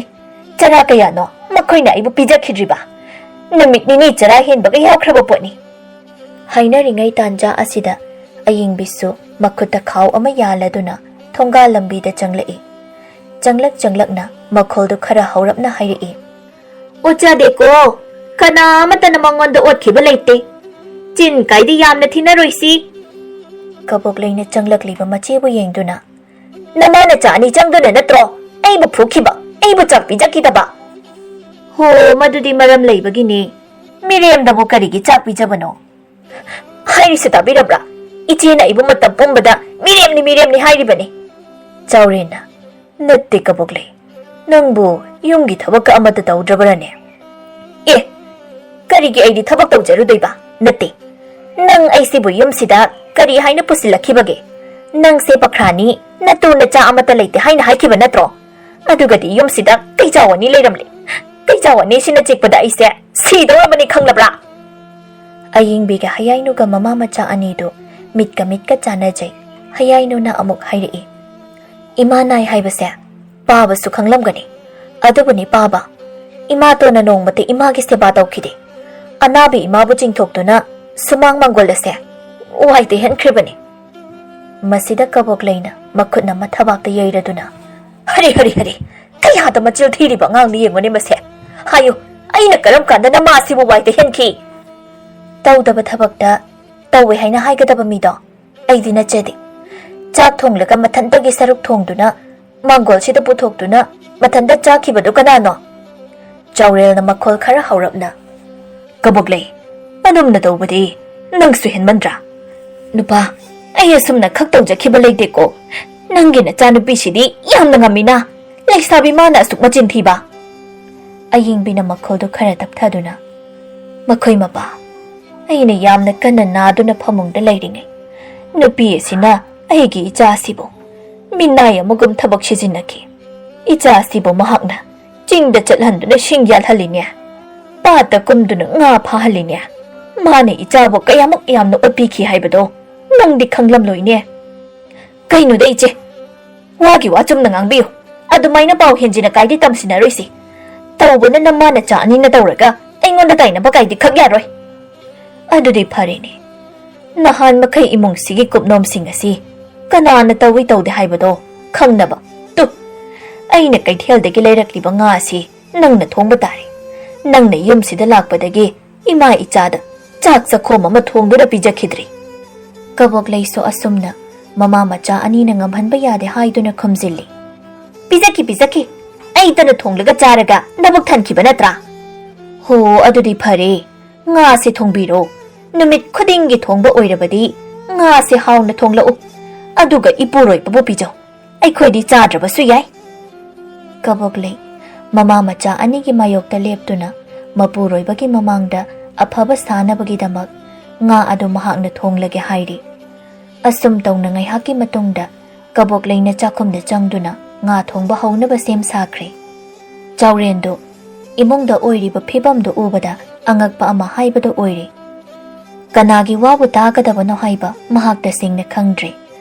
ꯆꯔꯥ ꯀꯌꯥꯅꯣ ꯃꯈꯣꯏꯅ ꯑꯩꯕꯨ ꯄꯤꯖꯈꯤꯗ꯭ꯔꯤꯕ? ꯅꯨꯃꯤꯠ ꯅꯤꯅꯤ ꯆꯔꯥ ꯍꯦꯟꯕꯒ ꯌꯥꯎꯈ꯭ꯔꯕ ꯄꯣꯠꯅꯤ꯫ ꯍꯥꯏꯅꯔꯤꯉꯩ ꯇꯥꯟꯖꯥ ꯑꯁꯤꯗ ꯑꯌꯤꯡꯕꯤꯁꯨ ꯃꯈꯨꯠꯇ ꯈꯥꯎ ꯑꯃ ꯌꯥꯜꯂꯗꯨꯅ ꯊꯣꯡꯒꯥꯜ ꯂꯝꯕꯤꯗ ꯆꯪꯂꯛꯏ꯫ ꯆꯪꯂꯛ ꯆꯪꯂꯛꯅ ꯃꯈꯣꯜꯗꯨ ꯈꯔ ꯍꯧꯔꯞꯅ ꯍꯥꯏꯔꯛꯏ, "ꯑꯣꯖꯥꯗꯦꯀꯣ, ꯀꯅꯥ ꯑꯃꯠꯇꯅ ꯃꯉꯣꯟꯗ ꯑꯣꯠꯈꯤꯕ ꯂꯩꯇꯦ꯫ ꯆꯤꯟ ꯀꯥꯏꯗꯤ ꯌꯥꯝꯅ ꯊꯤꯅꯔꯣꯏꯁꯤ꯫" ꯀꯕꯣꯛꯂꯩꯅ ꯆꯪꯂꯛꯂꯤꯕ ꯃꯆꯦꯕꯨ ꯌꯦꯡꯗꯨꯅ, "ꯅꯃꯥ ꯅꯆꯥ ꯑꯅꯤ ꯆꯪꯗꯨꯅ ꯅꯠꯇ꯭ꯔꯣ ꯑꯩꯕꯨ ꯐꯨꯈꯤꯕ, ꯑꯩꯕꯨ ꯆꯥꯛ ꯄꯤꯖꯈꯤꯗꯕ?" "ꯍꯣ, ꯃꯗꯨꯗꯤ ꯃꯔꯝ ꯂꯩꯕꯒꯤꯅꯦ꯫ ꯃꯤꯔꯦꯝꯗꯕꯨ ꯀꯔꯤꯒꯤ ꯆꯥꯛ ꯄꯤꯖꯕꯅꯣ?" "ꯍꯥꯏꯔꯤꯁꯦ ꯇꯥꯕꯤꯔꯕ꯭ꯔꯥ? ꯏꯆꯦꯅ ꯑꯩꯕꯨ ꯃꯇꯝ ꯄꯨꯝꯕꯗ ꯃꯤꯔꯦꯝꯅꯤ, ꯃꯤꯔꯦꯝꯅꯤ ꯍꯥꯏꯔꯤꯕꯅꯤ꯫" ꯆꯥꯎꯔꯦꯟꯅ, "ꯅꯠꯇꯦ ꯀꯕꯣꯛꯂꯩ, ꯅꯪꯕꯨ ꯌꯨꯝꯒꯤ ꯊꯕꯛꯀ ꯑꯃꯠꯇ ꯇꯧꯗ꯭ꯔꯕꯔꯅꯦ?" "ꯑꯦ, ꯀꯔꯤꯒꯤ ꯑꯩꯗꯤ ꯊꯕꯛ ꯇꯧꯖꯔꯨꯗꯣꯏꯕ? ꯅꯠꯇꯦ, ꯅꯪ ꯑꯩꯁꯤꯕꯨ ꯌꯨꯝꯁꯤꯗ ꯀꯔꯤ ꯍꯥꯏꯅ ꯄꯨꯁꯤꯜꯂꯛꯈꯤꯕꯒꯦ? ꯅꯪꯁꯦ ꯄꯈ꯭ꯔꯥꯅꯤ, ꯅꯇꯨ ꯅꯆꯥ ꯑꯃꯠꯇ ꯂꯩꯇꯦ ꯍꯥꯏꯅ ꯍꯥꯏꯈꯤꯕ ꯅꯠꯇ꯭ꯔꯣ? ꯑꯗꯨꯒꯗꯤ ꯌꯨꯝꯁꯤꯗ ꯀꯩꯖꯥꯎ ꯑꯅꯤ ꯂꯩꯔꯝꯂꯦ꯫ ꯀꯩꯖꯥꯎ ꯑꯅꯤꯁꯤꯅ ꯆꯤꯛꯄꯗ ꯑꯩꯁꯦ ꯁꯤꯗꯧꯔꯕꯅꯤ, ꯈꯪꯂꯕ꯭ꯔꯥ?" ꯑꯌꯤꯡꯕꯤꯒ ꯍꯌꯥꯏꯅꯨꯒ ꯃꯃꯥ ꯃꯆꯥ ꯑꯅꯤꯗꯨ ꯃꯤꯠꯀ ꯃꯤꯠꯀ ꯆꯥꯟꯅꯖꯩ꯫ ꯍꯌꯥꯏꯅꯨꯅ ꯑꯃꯨꯛ ꯍꯥꯏꯔꯛꯏ, "ꯏꯃꯥ ꯅꯥꯏ ꯍꯥꯏꯕꯁꯦ ꯄꯥꯕꯁꯨ ꯈꯪꯂꯝꯒꯅꯤ꯫ ꯑꯗꯨꯕꯨꯅꯤ ꯄꯥꯕ, ꯏꯃꯥꯇꯣꯟꯅ ꯅꯣꯡꯃꯇ ꯏꯃꯥꯒꯤ ꯁꯦꯕꯥ ꯇꯧꯈꯤꯗꯦ꯫ ꯑꯅꯥꯕ ꯏꯃꯥꯕꯨ ꯆꯤꯡꯊꯣꯛꯇꯨꯅ ꯁꯨꯃꯥꯡ ꯃꯪꯒꯣꯜ ꯑꯁꯦ ꯋꯥꯏ ꯇꯩꯍꯟꯈ꯭ꯔꯤꯕꯅꯤ꯫" ꯃꯁꯤꯗ ꯀꯕꯣꯛꯂꯩꯅ ꯃꯈꯨꯠꯅ ꯃꯊꯕꯥꯛꯇ ꯌꯩꯔꯗꯨꯅ, "ꯍꯔꯤ, ꯍꯔꯤ, ꯍꯔꯤ! ꯀꯌꯥꯗ ꯃꯆꯤꯜ ꯊꯤꯔꯤꯕ ꯑꯉꯥꯡꯅꯤ ꯌꯦꯡꯉꯨꯅꯦ ꯃꯁꯦ꯫ ꯍꯥꯏꯌꯨ, ꯑꯩꯅ ꯀꯔꯝ ꯀꯥꯟꯗ ꯅꯃꯥꯁꯤꯕꯨ ꯋꯥꯏ ꯇꯩꯍꯟꯈꯤ?" ꯇꯧꯗꯕ ꯊꯕꯛꯇ ꯇꯧꯋꯦ ꯍꯥꯏꯅ ꯍꯥꯏꯒꯗꯕ ꯃꯤꯗꯣ ꯑꯩꯗꯤ ꯅꯠꯆꯗꯦ꯫ ꯆꯥꯛ ꯊꯣꯡꯂꯒ ꯃꯊꯟꯇꯒꯤ ꯁꯔꯨꯛ ꯊꯣꯡꯗꯨꯅ ꯃꯥꯡꯒꯣꯜꯁꯤꯗ ꯄꯨꯊꯣꯛꯇꯨꯅ ꯃꯊꯟꯇ ꯆꯥꯈꯤꯕꯗꯨ ꯀꯅꯥꯅꯣ? ꯆꯥꯎꯔꯦꯜꯅ ꯃꯈꯣꯜ ꯈꯔ ꯍꯧꯔꯞꯅ, "ꯀꯕꯣꯛꯂꯩ, ꯑꯗꯨꯝꯅ ꯇꯧꯕꯗꯤ ꯅꯪꯁꯨ ꯍꯦꯟꯃꯟꯗ꯭ꯔꯥ? ꯅꯨꯄꯥ, ꯑꯩ ꯑꯁꯨꯝꯅ ꯈꯛ ꯇꯧꯖꯈꯤꯕ ꯂꯩꯇꯦꯀꯣ꯫ ꯅꯪꯒꯤ ꯅꯆꯥꯅꯨꯄꯤꯁꯤꯗꯤ ꯌꯥꯝꯅ ꯉꯝꯃꯤꯅ꯫ ꯂꯩꯁꯥꯕꯤ ꯃꯥꯅ ꯑꯁꯨꯛ ꯃꯆꯤꯟ ꯊꯤꯕ?" ꯑꯌꯤꯡꯕꯤꯅ ꯃꯈꯣꯜꯗꯨ ꯈꯔ ꯇꯞꯊꯗꯨꯅ, "ꯃꯈꯣꯏ ꯃꯄꯥ, ꯑꯩꯅ ꯌꯥꯝꯅ ꯀꯟꯅ ꯅꯥꯗꯨꯅ ꯐꯃꯨꯡꯗ ꯂꯩꯔꯤꯉꯩ, ꯅꯨꯄꯤ ꯑꯁꯤꯅ ꯑꯩꯒꯤ ꯏꯆꯥ ꯑꯁꯤꯕꯨ ꯃꯤꯅꯥꯏ ꯑꯃꯒꯨꯝ ꯊꯕꯛ ꯁꯤꯖꯤꯟꯅꯈꯤ꯫ ꯏꯆꯥ ꯑꯁꯤꯕꯨ ꯃꯍꯥꯛꯅ ꯆꯤꯡꯗ ꯆꯠꯍꯟꯗꯨꯅ ꯁꯤꯡ ꯌꯥꯜꯍꯜꯂꯤꯅꯦ꯫ ꯄꯥꯠꯇ ꯀꯨꯝꯗꯨꯅ ꯉꯥ ꯐꯥꯍꯜꯂꯤꯅꯦ꯫ ꯃꯥꯅ ꯏꯆꯥꯕꯨ ꯀꯌꯥꯃꯨꯛ ꯌꯥꯝꯅ ꯑꯣꯠꯄꯤꯈꯤ ꯍꯥꯏꯕꯗꯣ ꯅꯪꯗꯤ ꯈꯪꯂꯝꯂꯣꯏꯅꯦ꯫ ꯀꯩꯅꯣꯗ ꯏꯆꯦ, ꯋꯥꯒꯤ ꯋꯥ ꯆꯨꯝꯅ ꯉꯥꯡꯕꯤꯌꯨ꯫ ꯑꯗꯨꯃꯥꯏꯅ ꯄꯥꯎ ꯍꯦꯟꯖꯤꯟꯅ ꯀꯥꯏꯗꯤ ꯇꯝꯁꯤꯟꯅꯔꯣꯏꯁꯤ꯫ ꯇꯧꯕꯅ ꯅꯃꯥ ꯅꯆꯥ ꯑꯅꯤ ꯅꯠꯇꯧꯔꯒ ꯑꯩꯉꯣꯟꯗ ꯇꯥꯏꯅꯕ ꯀꯥꯏꯗꯤ ꯈꯛ ꯌꯥꯔꯣꯏ꯫ ꯑꯗꯨꯗꯤ ꯐꯔꯦꯅꯦ꯫ ꯅꯍꯥꯟ ꯃꯈꯩ ꯏꯃꯨꯡꯁꯤꯒꯤ ꯀꯨꯞꯅꯣꯝꯁꯤꯡ ꯑꯁꯤ ꯀꯅꯥꯅ ꯇꯧꯏ ꯇꯧꯗꯦ ꯍꯥꯏꯕꯗꯣ ꯈꯪꯅꯕ꯫ ꯇꯨ, ꯑꯩꯅ ꯀꯩꯊꯦꯜꯗꯒꯤ ꯂꯩꯔꯛꯂꯤꯕ ꯉꯥ ꯑꯁꯤ ꯅꯪꯅ ꯊꯣꯡꯕ ꯇꯥꯔꯦ꯫ ꯅꯪꯅ ꯌꯨꯝꯁꯤꯗ ꯂꯥꯛꯄꯗꯒꯤ ꯏꯃꯥ ꯏꯆꯥꯗ ꯆꯥꯛ ꯆꯥꯛꯈꯣꯝ ꯑꯃ ꯊꯣꯡꯗꯨꯅ ꯄꯤꯖꯈꯤꯗ꯭ꯔꯤ꯫ ꯀꯕꯣꯛꯂꯩꯁꯨ ꯑꯁꯨꯝꯅ ꯃꯃꯥ ꯃꯆꯥ ꯑꯅꯤꯅ ꯉꯝꯍꯟꯕ ꯌꯥꯗꯦ ꯍꯥꯏꯗꯨꯅ ꯈꯨꯝꯖꯤꯜꯂꯤ꯫ ꯄꯤꯖꯈꯤ, ꯄꯤꯖꯈꯤ꯫ ꯑꯩꯇꯅ ꯊꯣꯡꯂꯒ ꯆꯥꯔꯒ ꯅꯕꯨꯛ ꯊꯟꯈꯤꯕ ꯅꯠꯇ꯭ꯔꯥ? ꯍꯣ, ꯑꯗꯨꯗꯤ ꯐꯔꯦ꯫ ꯉꯥꯁꯦ ꯊꯣꯡꯕꯤꯔꯣ꯫ ꯅꯨꯃꯤꯠ ꯈꯨꯗꯤꯡꯒꯤ ꯊꯣꯡꯕ ꯑꯣꯏꯔꯕꯗꯤ ꯉꯥꯁꯦ ꯍꯥꯎꯅ ꯊꯣꯡꯂꯛꯎ꯫ ꯑꯗꯨꯒ ꯏꯄꯨꯔꯣꯏꯕꯕꯨ ꯄꯤꯖꯧ꯫ ꯑꯩꯈꯣꯏꯗꯤ ꯆꯥꯗ꯭ꯔꯕꯁꯨ ꯌꯥꯏ꯫ ꯀꯕꯣꯛꯂꯩ ꯃꯃꯥ ꯃꯆꯥ ꯑꯅꯤꯒꯤ ꯃꯥꯌꯣꯛꯇ ꯂꯦꯞꯇꯨꯅ ꯃꯄꯨꯔꯣꯏꯕꯒꯤ ꯃꯃꯥꯡꯗ ꯑꯐꯕ ꯁꯥꯅꯕꯒꯤꯗꯃꯛ ꯉꯥ ꯑꯗꯨ ꯃꯍꯥꯛꯅ ꯊꯣꯡꯂꯒꯦ ꯍꯥꯏꯔꯤ꯫ ꯑꯁꯨꯝ ꯇꯧꯅ ꯉꯥꯏꯍꯥꯛꯀꯤ ꯃꯇꯨꯡꯗ ꯀꯕꯣꯛꯂꯩꯅ ꯆꯥꯛꯈꯨꯝꯗ ꯆꯪꯗꯨꯅ ꯉꯥ ꯊꯣꯡꯕ ꯍꯧꯅꯕ ꯁꯦꯝ ꯁꯥꯈ꯭ꯔꯦ꯫ ꯆꯥꯎꯔꯦꯟꯗꯨ ꯏꯃꯨꯡꯗ ꯑꯣꯏꯔꯤꯕ ꯐꯤꯕꯝꯗꯨ ꯎꯕꯗ ꯑꯉꯛꯄ ꯑꯃ ꯍꯥꯏꯕꯗꯨ ꯑꯣꯏꯔꯦ꯫ ꯀꯅꯥꯒꯤ ꯋꯥꯕꯨ ꯇꯥꯒꯗꯕꯅꯣ ꯍꯥꯏꯕ ꯃꯍꯥꯛ ꯇꯁꯦꯡꯅ ꯈꯪꯗ꯭ꯔꯦ꯫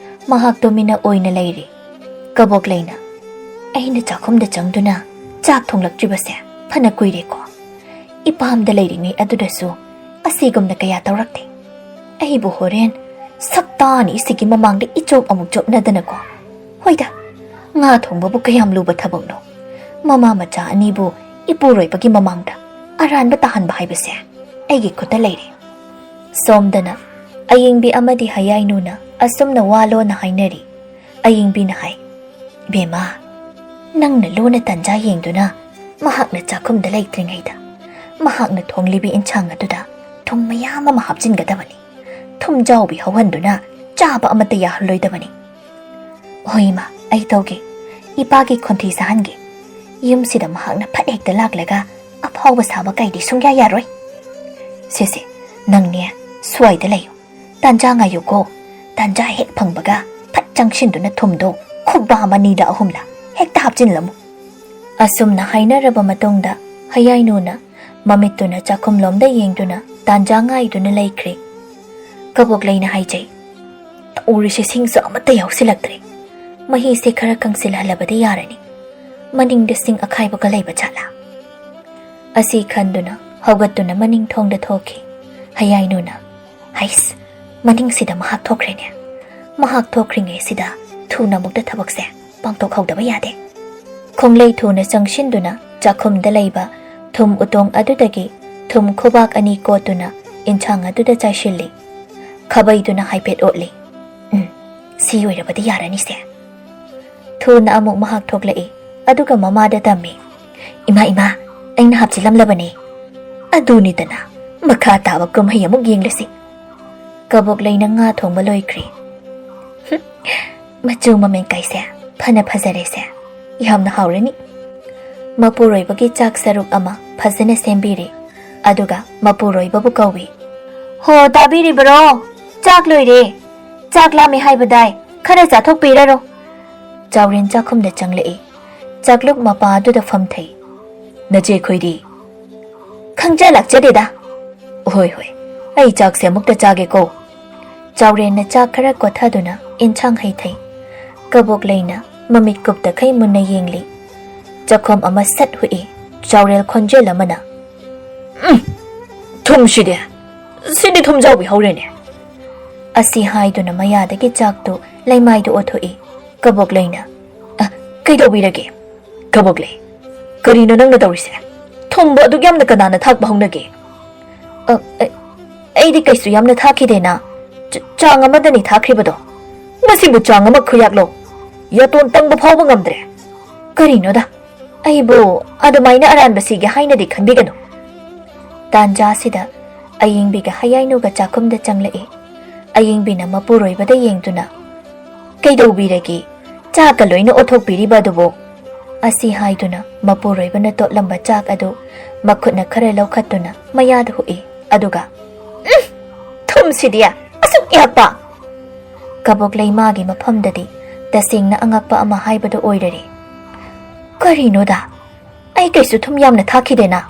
ꯃꯍꯥꯛ ꯇꯨꯃꯤꯟꯅ ꯑꯣꯏꯅ ꯂꯩꯔꯦ꯫ ꯀꯕꯣꯛꯂꯩꯅ, "ꯑꯩꯅ ꯆꯥꯛꯈꯨꯝꯗ ꯆꯪꯗꯨꯅ ꯆꯥꯛ ꯊꯣꯡꯂꯛꯇ꯭ꯔꯤꯕꯁꯦ ꯐꯅ ꯀꯨꯏꯔꯦꯀꯣ꯫ ꯏꯄꯥꯝꯗ ꯂꯩꯔꯤꯉꯩ ꯑꯗꯨꯗꯁꯨ ꯑꯁꯤꯒꯨꯝꯅ ꯀꯌꯥ ꯇꯧꯔꯛꯇꯦ꯫ ꯑꯩꯕꯨ ꯍꯣꯔꯦꯟ ꯁꯛꯇꯥꯅꯤ ꯁꯤꯒꯤ ꯃꯃꯥꯡꯗ ꯏꯆꯣꯞ ꯑꯃꯨꯛ ꯆꯣꯞꯅꯗꯅꯀꯣ꯫ ꯍꯣꯏꯗ, ꯉꯥ ꯊꯣꯡꯕꯕꯨ ꯀꯌꯥꯝ ꯂꯨꯕ ꯊꯕꯛꯅꯣ? ꯃꯃꯥ ꯃꯆꯥ ꯑꯅꯤꯕꯨ ꯏꯄꯨꯔꯣꯏꯕꯒꯤ ꯃꯃꯥꯡꯗ ꯑꯔꯥꯟꯕ ꯇꯥꯍꯟꯕ ꯍꯥꯏꯕꯁꯦ ꯑꯩꯒꯤ ꯈꯨꯠꯇ ꯂꯩꯔꯦ꯫" ꯁꯣꯝꯗꯅ ꯑꯌꯤꯡꯕꯤ ꯑꯃꯗꯤ ꯍꯌꯥꯏꯅꯨꯅ ꯑꯁꯨꯝꯅ ꯋꯥ ꯂꯣꯟꯅ ꯍꯥꯏꯅꯔꯤ꯫ ꯑꯌꯤꯡꯕꯤꯅ ꯍꯥꯏ, "ꯏꯕꯦꯝꯃ, ꯅꯪꯅ ꯂꯣꯟꯅ ꯇꯟꯖꯥ ꯌꯦꯡꯗꯨꯅ ꯃꯍꯥꯛꯅ ꯆꯥꯛꯈꯨꯝꯗ ꯂꯩꯇ꯭ꯔꯤꯉꯩꯗ ꯃꯍꯥꯛꯅ ꯊꯣꯡꯂꯤꯕ ꯏꯟꯁꯥꯡ ꯑꯗꯨꯗ ꯊꯨꯝ ꯃꯌꯥꯝ ꯑꯃ ꯍꯥꯞꯆꯤꯟꯒꯗꯕꯅꯤ꯫ ꯊꯨꯝꯖꯥꯎꯕꯤ ꯍꯧꯍꯟꯗꯨꯅ ꯆꯥꯕ ꯑꯃꯠꯇ ꯌꯥꯍꯜꯂꯣꯏꯗꯕꯅꯤ꯫" "ꯍꯣꯏ ꯏꯃꯥ, ꯑꯩ ꯇꯧꯒꯦ꯫ ꯏꯄꯥꯒꯤ ꯈꯣꯟꯊꯤ ꯆꯥꯍꯟꯒꯦ꯫ ꯌꯨꯝꯁꯤꯗ ꯃꯍꯥꯛꯅ ꯐꯠ ꯍꯦꯛꯇ ꯂꯥꯛꯂꯒ ꯑꯐꯥꯎꯕ ꯁꯥꯕ ꯀꯥꯏꯗꯤ ꯁꯨꯡꯌꯥ ꯌꯥꯔꯣꯏ꯫ ꯁꯦ ꯁꯦ, ꯅꯪꯅꯦ ꯁ꯭ꯋꯥꯏꯗ ꯂꯩꯌꯨ꯫ ꯇꯥꯟꯖꯥ ꯉꯥꯏꯌꯨꯀꯣ꯫ ꯇꯥꯟꯖꯥ ꯍꯦꯛ ꯐꯪꯕꯒ ꯐꯠ ꯆꯪꯁꯤꯟꯗꯨꯅ ꯊꯨꯝꯗꯣ ꯈꯨꯕꯥꯝ ꯑꯅꯤꯔ ꯑꯍꯨꯝꯂ ꯍꯦꯛꯇ ꯍꯥꯞꯆꯤꯜꯂꯝꯃꯨ꯫" ꯑꯁꯨꯝꯅ ꯍꯥꯏꯅꯔꯕ ꯃꯇꯨꯡꯗ ꯍꯌꯥꯏꯅꯨꯅ ꯃꯃꯤꯠꯇꯨꯅ ꯆꯥꯛꯈꯨꯝꯂꯣꯝꯗ ꯌꯦꯡꯗꯨꯅ ꯇꯥꯟꯖꯥ ꯉꯥꯏꯗꯨꯅ ꯂꯩꯈ꯭ꯔꯦ꯫ ꯀꯕꯣꯛꯂꯩꯅ ꯍꯥꯏꯖꯩ, "ꯇꯧꯔꯤꯁꯦ, ꯁꯤꯡꯁꯨ ꯑꯃꯠꯇ ꯌꯥꯎꯁꯤꯜꯂꯛꯇ꯭ꯔꯦ꯫ ꯃꯍꯤꯁꯦ ꯈꯔ ꯀꯪꯁꯤꯜꯍꯜꯂꯕꯗꯤ ꯌꯥꯔꯅꯤ꯫ ꯃꯅꯤꯡꯗ ꯁꯤꯡ ꯑꯈꯥꯏꯕꯒ ꯂꯩꯕ ꯖꯥꯠꯂꯥ?" ꯑꯁꯤ ꯈꯟꯗꯨꯅ ꯍꯧꯒꯠꯇꯨꯅ ꯃꯅꯤꯡ ꯊꯣꯡꯗ ꯊꯣꯛꯈꯤ꯫ ꯍꯌꯥꯏꯅꯨꯅ, "ꯍꯩꯁ, ꯃꯅꯤꯡꯁꯤꯗ ꯃꯍꯥꯛ ꯊꯣꯛꯈ꯭ꯔꯦꯅꯦ꯫ ꯃꯍꯥꯛ ꯊꯣꯛꯈ꯭ꯔꯤꯉꯩꯁꯤꯗ ꯊꯨꯅ ꯑꯃꯨꯛꯇ ꯊꯕꯛꯁꯦ ꯄꯥꯡꯊꯣꯛꯍꯧꯗꯕ ꯌꯥꯗꯦ"꯫ ꯈꯣꯡꯂꯩ ꯊꯨꯅ ꯆꯪꯁꯤꯟꯗꯨꯅ ꯆꯥꯛꯈꯨꯝꯗ ꯂꯩꯕ ꯊꯨꯝ ꯎꯇꯣꯡ ꯑꯗꯨꯗꯒꯤ ꯊꯨꯝ ꯈꯨꯕꯥꯛ ꯑꯅꯤ ꯀꯣꯠꯇꯨꯅ ꯏꯟꯁꯥꯡ ꯑꯗꯨꯗ ꯆꯥꯏꯁꯤꯜꯂꯤ꯫ ꯈꯥꯕꯩꯗꯨꯅ ꯍꯥꯏꯐꯦꯠ ꯑꯣꯠꯂꯤ꯫ "ꯎꯝ, ꯁꯤ ꯑꯣꯏꯔꯕꯗꯤ ꯌꯥꯔꯅꯤꯁꯦ"꯫ ꯊꯨꯅ ꯑꯃꯨꯛ ꯃꯍꯥꯛ ꯊꯣꯛꯂꯛꯏ, ꯑꯗꯨꯒ ꯃꯃꯥꯗ ꯇꯝꯃꯤ, "ꯏꯃꯥ, ꯏꯃꯥ, ꯑꯩꯅ ꯍꯥꯞꯆꯤꯜꯂꯝꯂꯕꯅꯤ꯫ ꯑꯗꯨꯅꯤꯗꯅ, ꯃꯈꯥ ꯇꯥꯕ ꯀꯨꯝꯍꯩ ꯑꯃꯨꯛ ꯌꯦꯡꯂꯁꯤ"꯫ ꯀꯕꯣꯛꯂꯩꯅ ꯉꯥ ꯊꯣꯡꯕ ꯂꯣꯏꯈ꯭ꯔꯦ꯫ "ꯍꯨꯝ, ꯃꯆꯨ ꯃꯃꯦꯟ ꯀꯥꯏꯁꯦ, ꯐꯅ ꯐꯖꯔꯦꯁꯦ꯫ ꯌꯥꯝꯅ ꯍꯥꯎꯔꯅꯤ"꯫ ꯃꯄꯨꯔꯣꯏꯕꯒꯤ ꯆꯥꯛ ꯁꯔꯨꯛ ꯑꯃ ꯐꯖꯅ ꯁꯦꯝꯕꯤꯔꯦ, ꯑꯗꯨꯒ ꯃꯄꯨꯔꯣꯏꯕꯕꯨ ꯀꯧꯏ꯫ "ꯍꯣ, ꯇꯥꯕꯤꯔꯤꯕꯔꯣ? ꯆꯥꯛ ꯂꯣꯏꯔꯦ꯫ ꯆꯥꯛ ꯂꯥꯝꯃꯦ ꯍꯥꯏꯕꯗꯥꯏ? ꯈꯔ ꯆꯥꯊꯣꯛꯄꯤꯔꯔꯣ"꯫ ꯆꯥꯎꯔꯦꯟ ꯆꯥꯛꯈꯨꯝꯗ ꯆꯪꯂꯛꯏ꯫ ꯆꯥꯛꯂꯨꯛ ꯃꯄꯥ ꯑꯗꯨꯗ ꯐꯝꯊꯩ꯫ "ꯅꯆꯦ ꯈꯣꯏꯗꯤ?" "ꯈꯪꯖ ꯂꯥꯛꯆꯗꯦꯗ"꯫ "ꯍꯣꯏ, ꯍꯣꯏ, ꯑꯩ ꯆꯥꯛꯁꯦ ꯑꯃꯨꯛꯇ ꯆꯥꯒꯦꯀꯣ"꯫ ꯆꯥꯎꯔꯦꯟꯅ ꯆꯥꯛ ꯈꯔ ꯀꯣꯊꯗꯨꯅ ꯏꯟꯁꯥꯡ ꯍꯩꯊꯩ꯫ ꯀꯕꯣꯛꯂꯩꯅ ꯃꯃꯤꯠ ꯀꯨꯞꯇꯈꯩ ꯃꯨꯟꯅ ꯌꯦꯡꯂꯤ꯫ ꯆꯥꯛꯈꯣꯝ ꯑꯃ ꯁꯠ ꯍꯨꯛꯏ꯫ ꯆꯥꯎꯔꯦꯜ ꯈꯣꯟꯖꯦꯜ ꯑꯃꯅ, "ꯎꯝ, ꯊꯨꯝꯁꯤꯗꯤ! ꯁꯤꯗꯤ ꯊꯨꯝꯖꯥꯎꯕꯤ ꯍꯧꯔꯦꯅꯦ"꯫ ꯑꯁꯤ ꯍꯥꯏꯗꯨꯅ ꯃꯌꯥꯗꯒꯤ ꯆꯥꯛꯇꯨ ꯂꯩꯃꯥꯏꯗ ꯑꯣꯊꯣꯛꯏ꯫ ꯀꯕꯣꯛꯂꯩꯅ, "ꯑ, ꯀꯩꯗꯧꯕꯤꯔꯒꯦ? ꯀꯕꯣꯛꯂꯩ, ꯀꯔꯤꯅꯣ ꯅꯪꯅ ꯇꯧꯔꯤꯁꯦ? ꯊꯨꯝꯕ ꯑꯗꯨꯛ ꯌꯥꯝꯅ ꯀꯅꯥꯅ ꯊꯥꯛꯄ ꯍꯧꯅꯒꯦ?" "ꯑ, ꯑ, ꯑꯩꯗꯤ ꯀꯩꯁꯨ ꯌꯥꯝꯅ ꯊꯥꯛꯈꯤꯗꯦꯅ꯫ ꯆ-, ꯆꯥꯡ ꯑꯃꯗꯅꯤ ꯊꯥꯛꯈ꯭ꯔꯤꯕꯗꯣ꯫ ꯃꯁꯤꯕꯨ ꯆꯥꯡ ꯑꯃ ꯈꯨꯌꯥꯛꯂꯣ? ꯌꯥꯇꯣꯟ ꯇꯪꯕ ꯐꯥꯎꯕ ꯉꯝꯗ꯭ꯔꯦ꯫ ꯀꯔꯤꯅꯣꯗ? ꯑꯩꯕꯨ ꯑꯗꯨꯃꯥꯏꯅ ꯑꯔꯥꯟꯕ ꯁꯤꯒꯦ ꯍꯥꯏꯅꯗꯤ ꯈꯟꯕꯤꯒꯅꯨ"꯫ ꯇꯥꯟꯖꯥꯁꯤꯗ ꯑꯌꯤꯡꯕꯤꯒ ꯍꯌꯥꯏꯅꯨꯒ ꯆꯥꯛꯈꯨꯝꯗ ꯆꯪꯂꯛꯏ꯫ ꯑꯌꯤꯡꯕꯤꯅ ꯃꯄꯨꯔꯣꯏꯕꯗ ꯌꯦꯡꯗꯨꯅ, "ꯀꯩꯗꯧꯕꯤꯔꯒꯦ? ꯆꯥꯛꯀ ꯂꯣꯏꯅ ꯑꯣꯠꯊꯣꯛꯄꯤꯔꯤꯕ ꯑꯗꯨꯕꯨ?" ꯑꯁꯤ ꯍꯥꯏꯗꯨꯅ ꯃꯄꯨꯔꯣꯏꯕꯅ ꯇꯣꯠꯂꯝꯕ ꯆꯥꯛ ꯑꯗꯨ ꯃꯈꯨꯠꯅ ꯈꯔ ꯂꯧꯈꯠꯇꯨꯅ ꯃꯌꯥꯗ ꯍꯨꯛꯏ, ꯑꯗꯨꯒ, "ꯎꯝ, ꯊꯨꯝꯁꯤꯗꯤ ꯑꯁꯨꯛ ꯌꯥꯛꯄ!" ꯀꯕꯣꯛꯂꯩ ꯃꯥꯒꯤ ꯃꯐꯝꯗꯗꯤ ꯇꯁꯦꯡꯅ ꯑꯉꯛꯄ ꯑꯃ ꯍꯥꯏꯕꯗꯨ ꯑꯣꯏꯔꯔꯦ꯫ "ꯀꯔꯤꯅꯣꯗ? ꯑꯩ ꯀꯩꯁꯨ ꯊꯨꯝ ꯌꯥꯝꯅ ꯊꯥꯛꯈꯤꯗꯦꯅ"꯫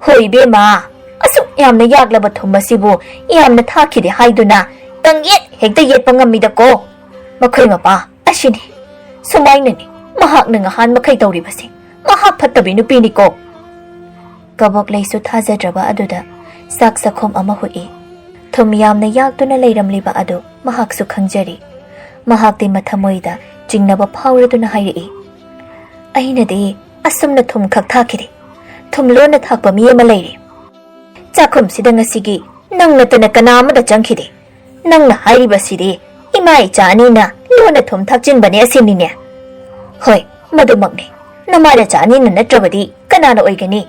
"ꯍꯣꯏ ꯏꯕꯦꯝꯃ, ꯑꯁꯨꯛ ꯌꯥꯝꯅ ꯌꯥꯛꯂꯕ ꯊꯨꯝ ꯑꯁꯤꯕꯨ ꯌꯥꯝꯅ ꯊꯥꯛꯈꯤꯗꯦ ꯍꯥꯏꯗꯨꯅ ꯄꯪꯌꯦꯠ ꯍꯦꯛꯇ ꯌꯦꯠꯄ ꯉꯝꯃꯤꯗꯀꯣ꯫ ꯃꯈꯣꯏ ꯃꯄꯥ ꯑꯁꯤꯅꯤ, ꯁꯨꯃꯥꯏꯅꯅꯤ ꯃꯍꯥꯛꯅ ꯉꯍꯥꯟ ꯃꯈꯩ ꯇꯧꯔꯤꯕꯁꯦ꯫ ꯃꯍꯥꯛ ꯐꯠꯇꯕꯤ ꯅꯨꯄꯤꯅꯤꯀꯣ꯫" ꯀꯕꯣꯛꯂꯩꯁꯨ ꯊꯥꯖꯗ꯭ꯔꯕ ꯑꯗꯨꯗ ꯆꯥꯛ ꯆꯥꯛꯈꯣꯝ ꯑꯃ ꯍꯨꯛꯏ꯫ ꯊꯨꯝ ꯌꯥꯝꯅ ꯌꯥꯛꯇꯨꯅ ꯂꯩꯔꯝꯂꯤꯕ ꯑꯗꯨ ꯃꯍꯥꯛꯁꯨ ꯈꯪꯖꯔꯤ꯫ ꯃꯍꯥꯛꯇꯤ ꯃꯊꯃꯣꯏꯗ ꯆꯤꯡꯅꯕ ꯐꯥꯎꯔꯗꯨꯅ ꯍꯥꯏꯔꯛꯏ, "ꯑꯩꯅꯗꯤ ꯑꯁꯨꯝꯅ ꯊꯨꯝ ꯈꯛ ꯊꯥꯛꯈꯤꯗꯦ꯫ ꯊꯨꯝ ꯂꯣꯟꯅ ꯊꯥꯛꯄ ꯃꯤ ꯑꯃ ꯂꯩꯔꯦ꯫ ꯆꯥꯛꯈꯨꯝꯁꯤꯗ ꯉꯁꯤꯒꯤ ꯅꯪ ꯅꯠꯇꯅ ꯀꯅꯥ ꯑꯃꯠꯇ ꯆꯪꯈꯤꯗꯦ꯫ ꯅꯪꯅ ꯍꯥꯏꯔꯤꯕꯁꯤꯗꯤ ꯏꯃꯥ ꯏꯆꯥ ꯑꯅꯤꯅ ꯂꯣꯟꯅ ꯊꯨꯝ ꯊꯥꯛꯆꯤꯟꯕꯅꯦ ꯑꯁꯤꯅꯤꯅꯦ?" "ꯍꯣꯏ, ꯃꯗꯨꯃꯛꯅꯤ꯫ ꯅꯃꯥ ꯅꯆꯥ ꯑꯅꯤꯅ ꯅꯠꯇ꯭ꯔꯕꯗꯤ ꯀꯅꯥꯅ ꯑꯣꯏꯒꯅꯤ?"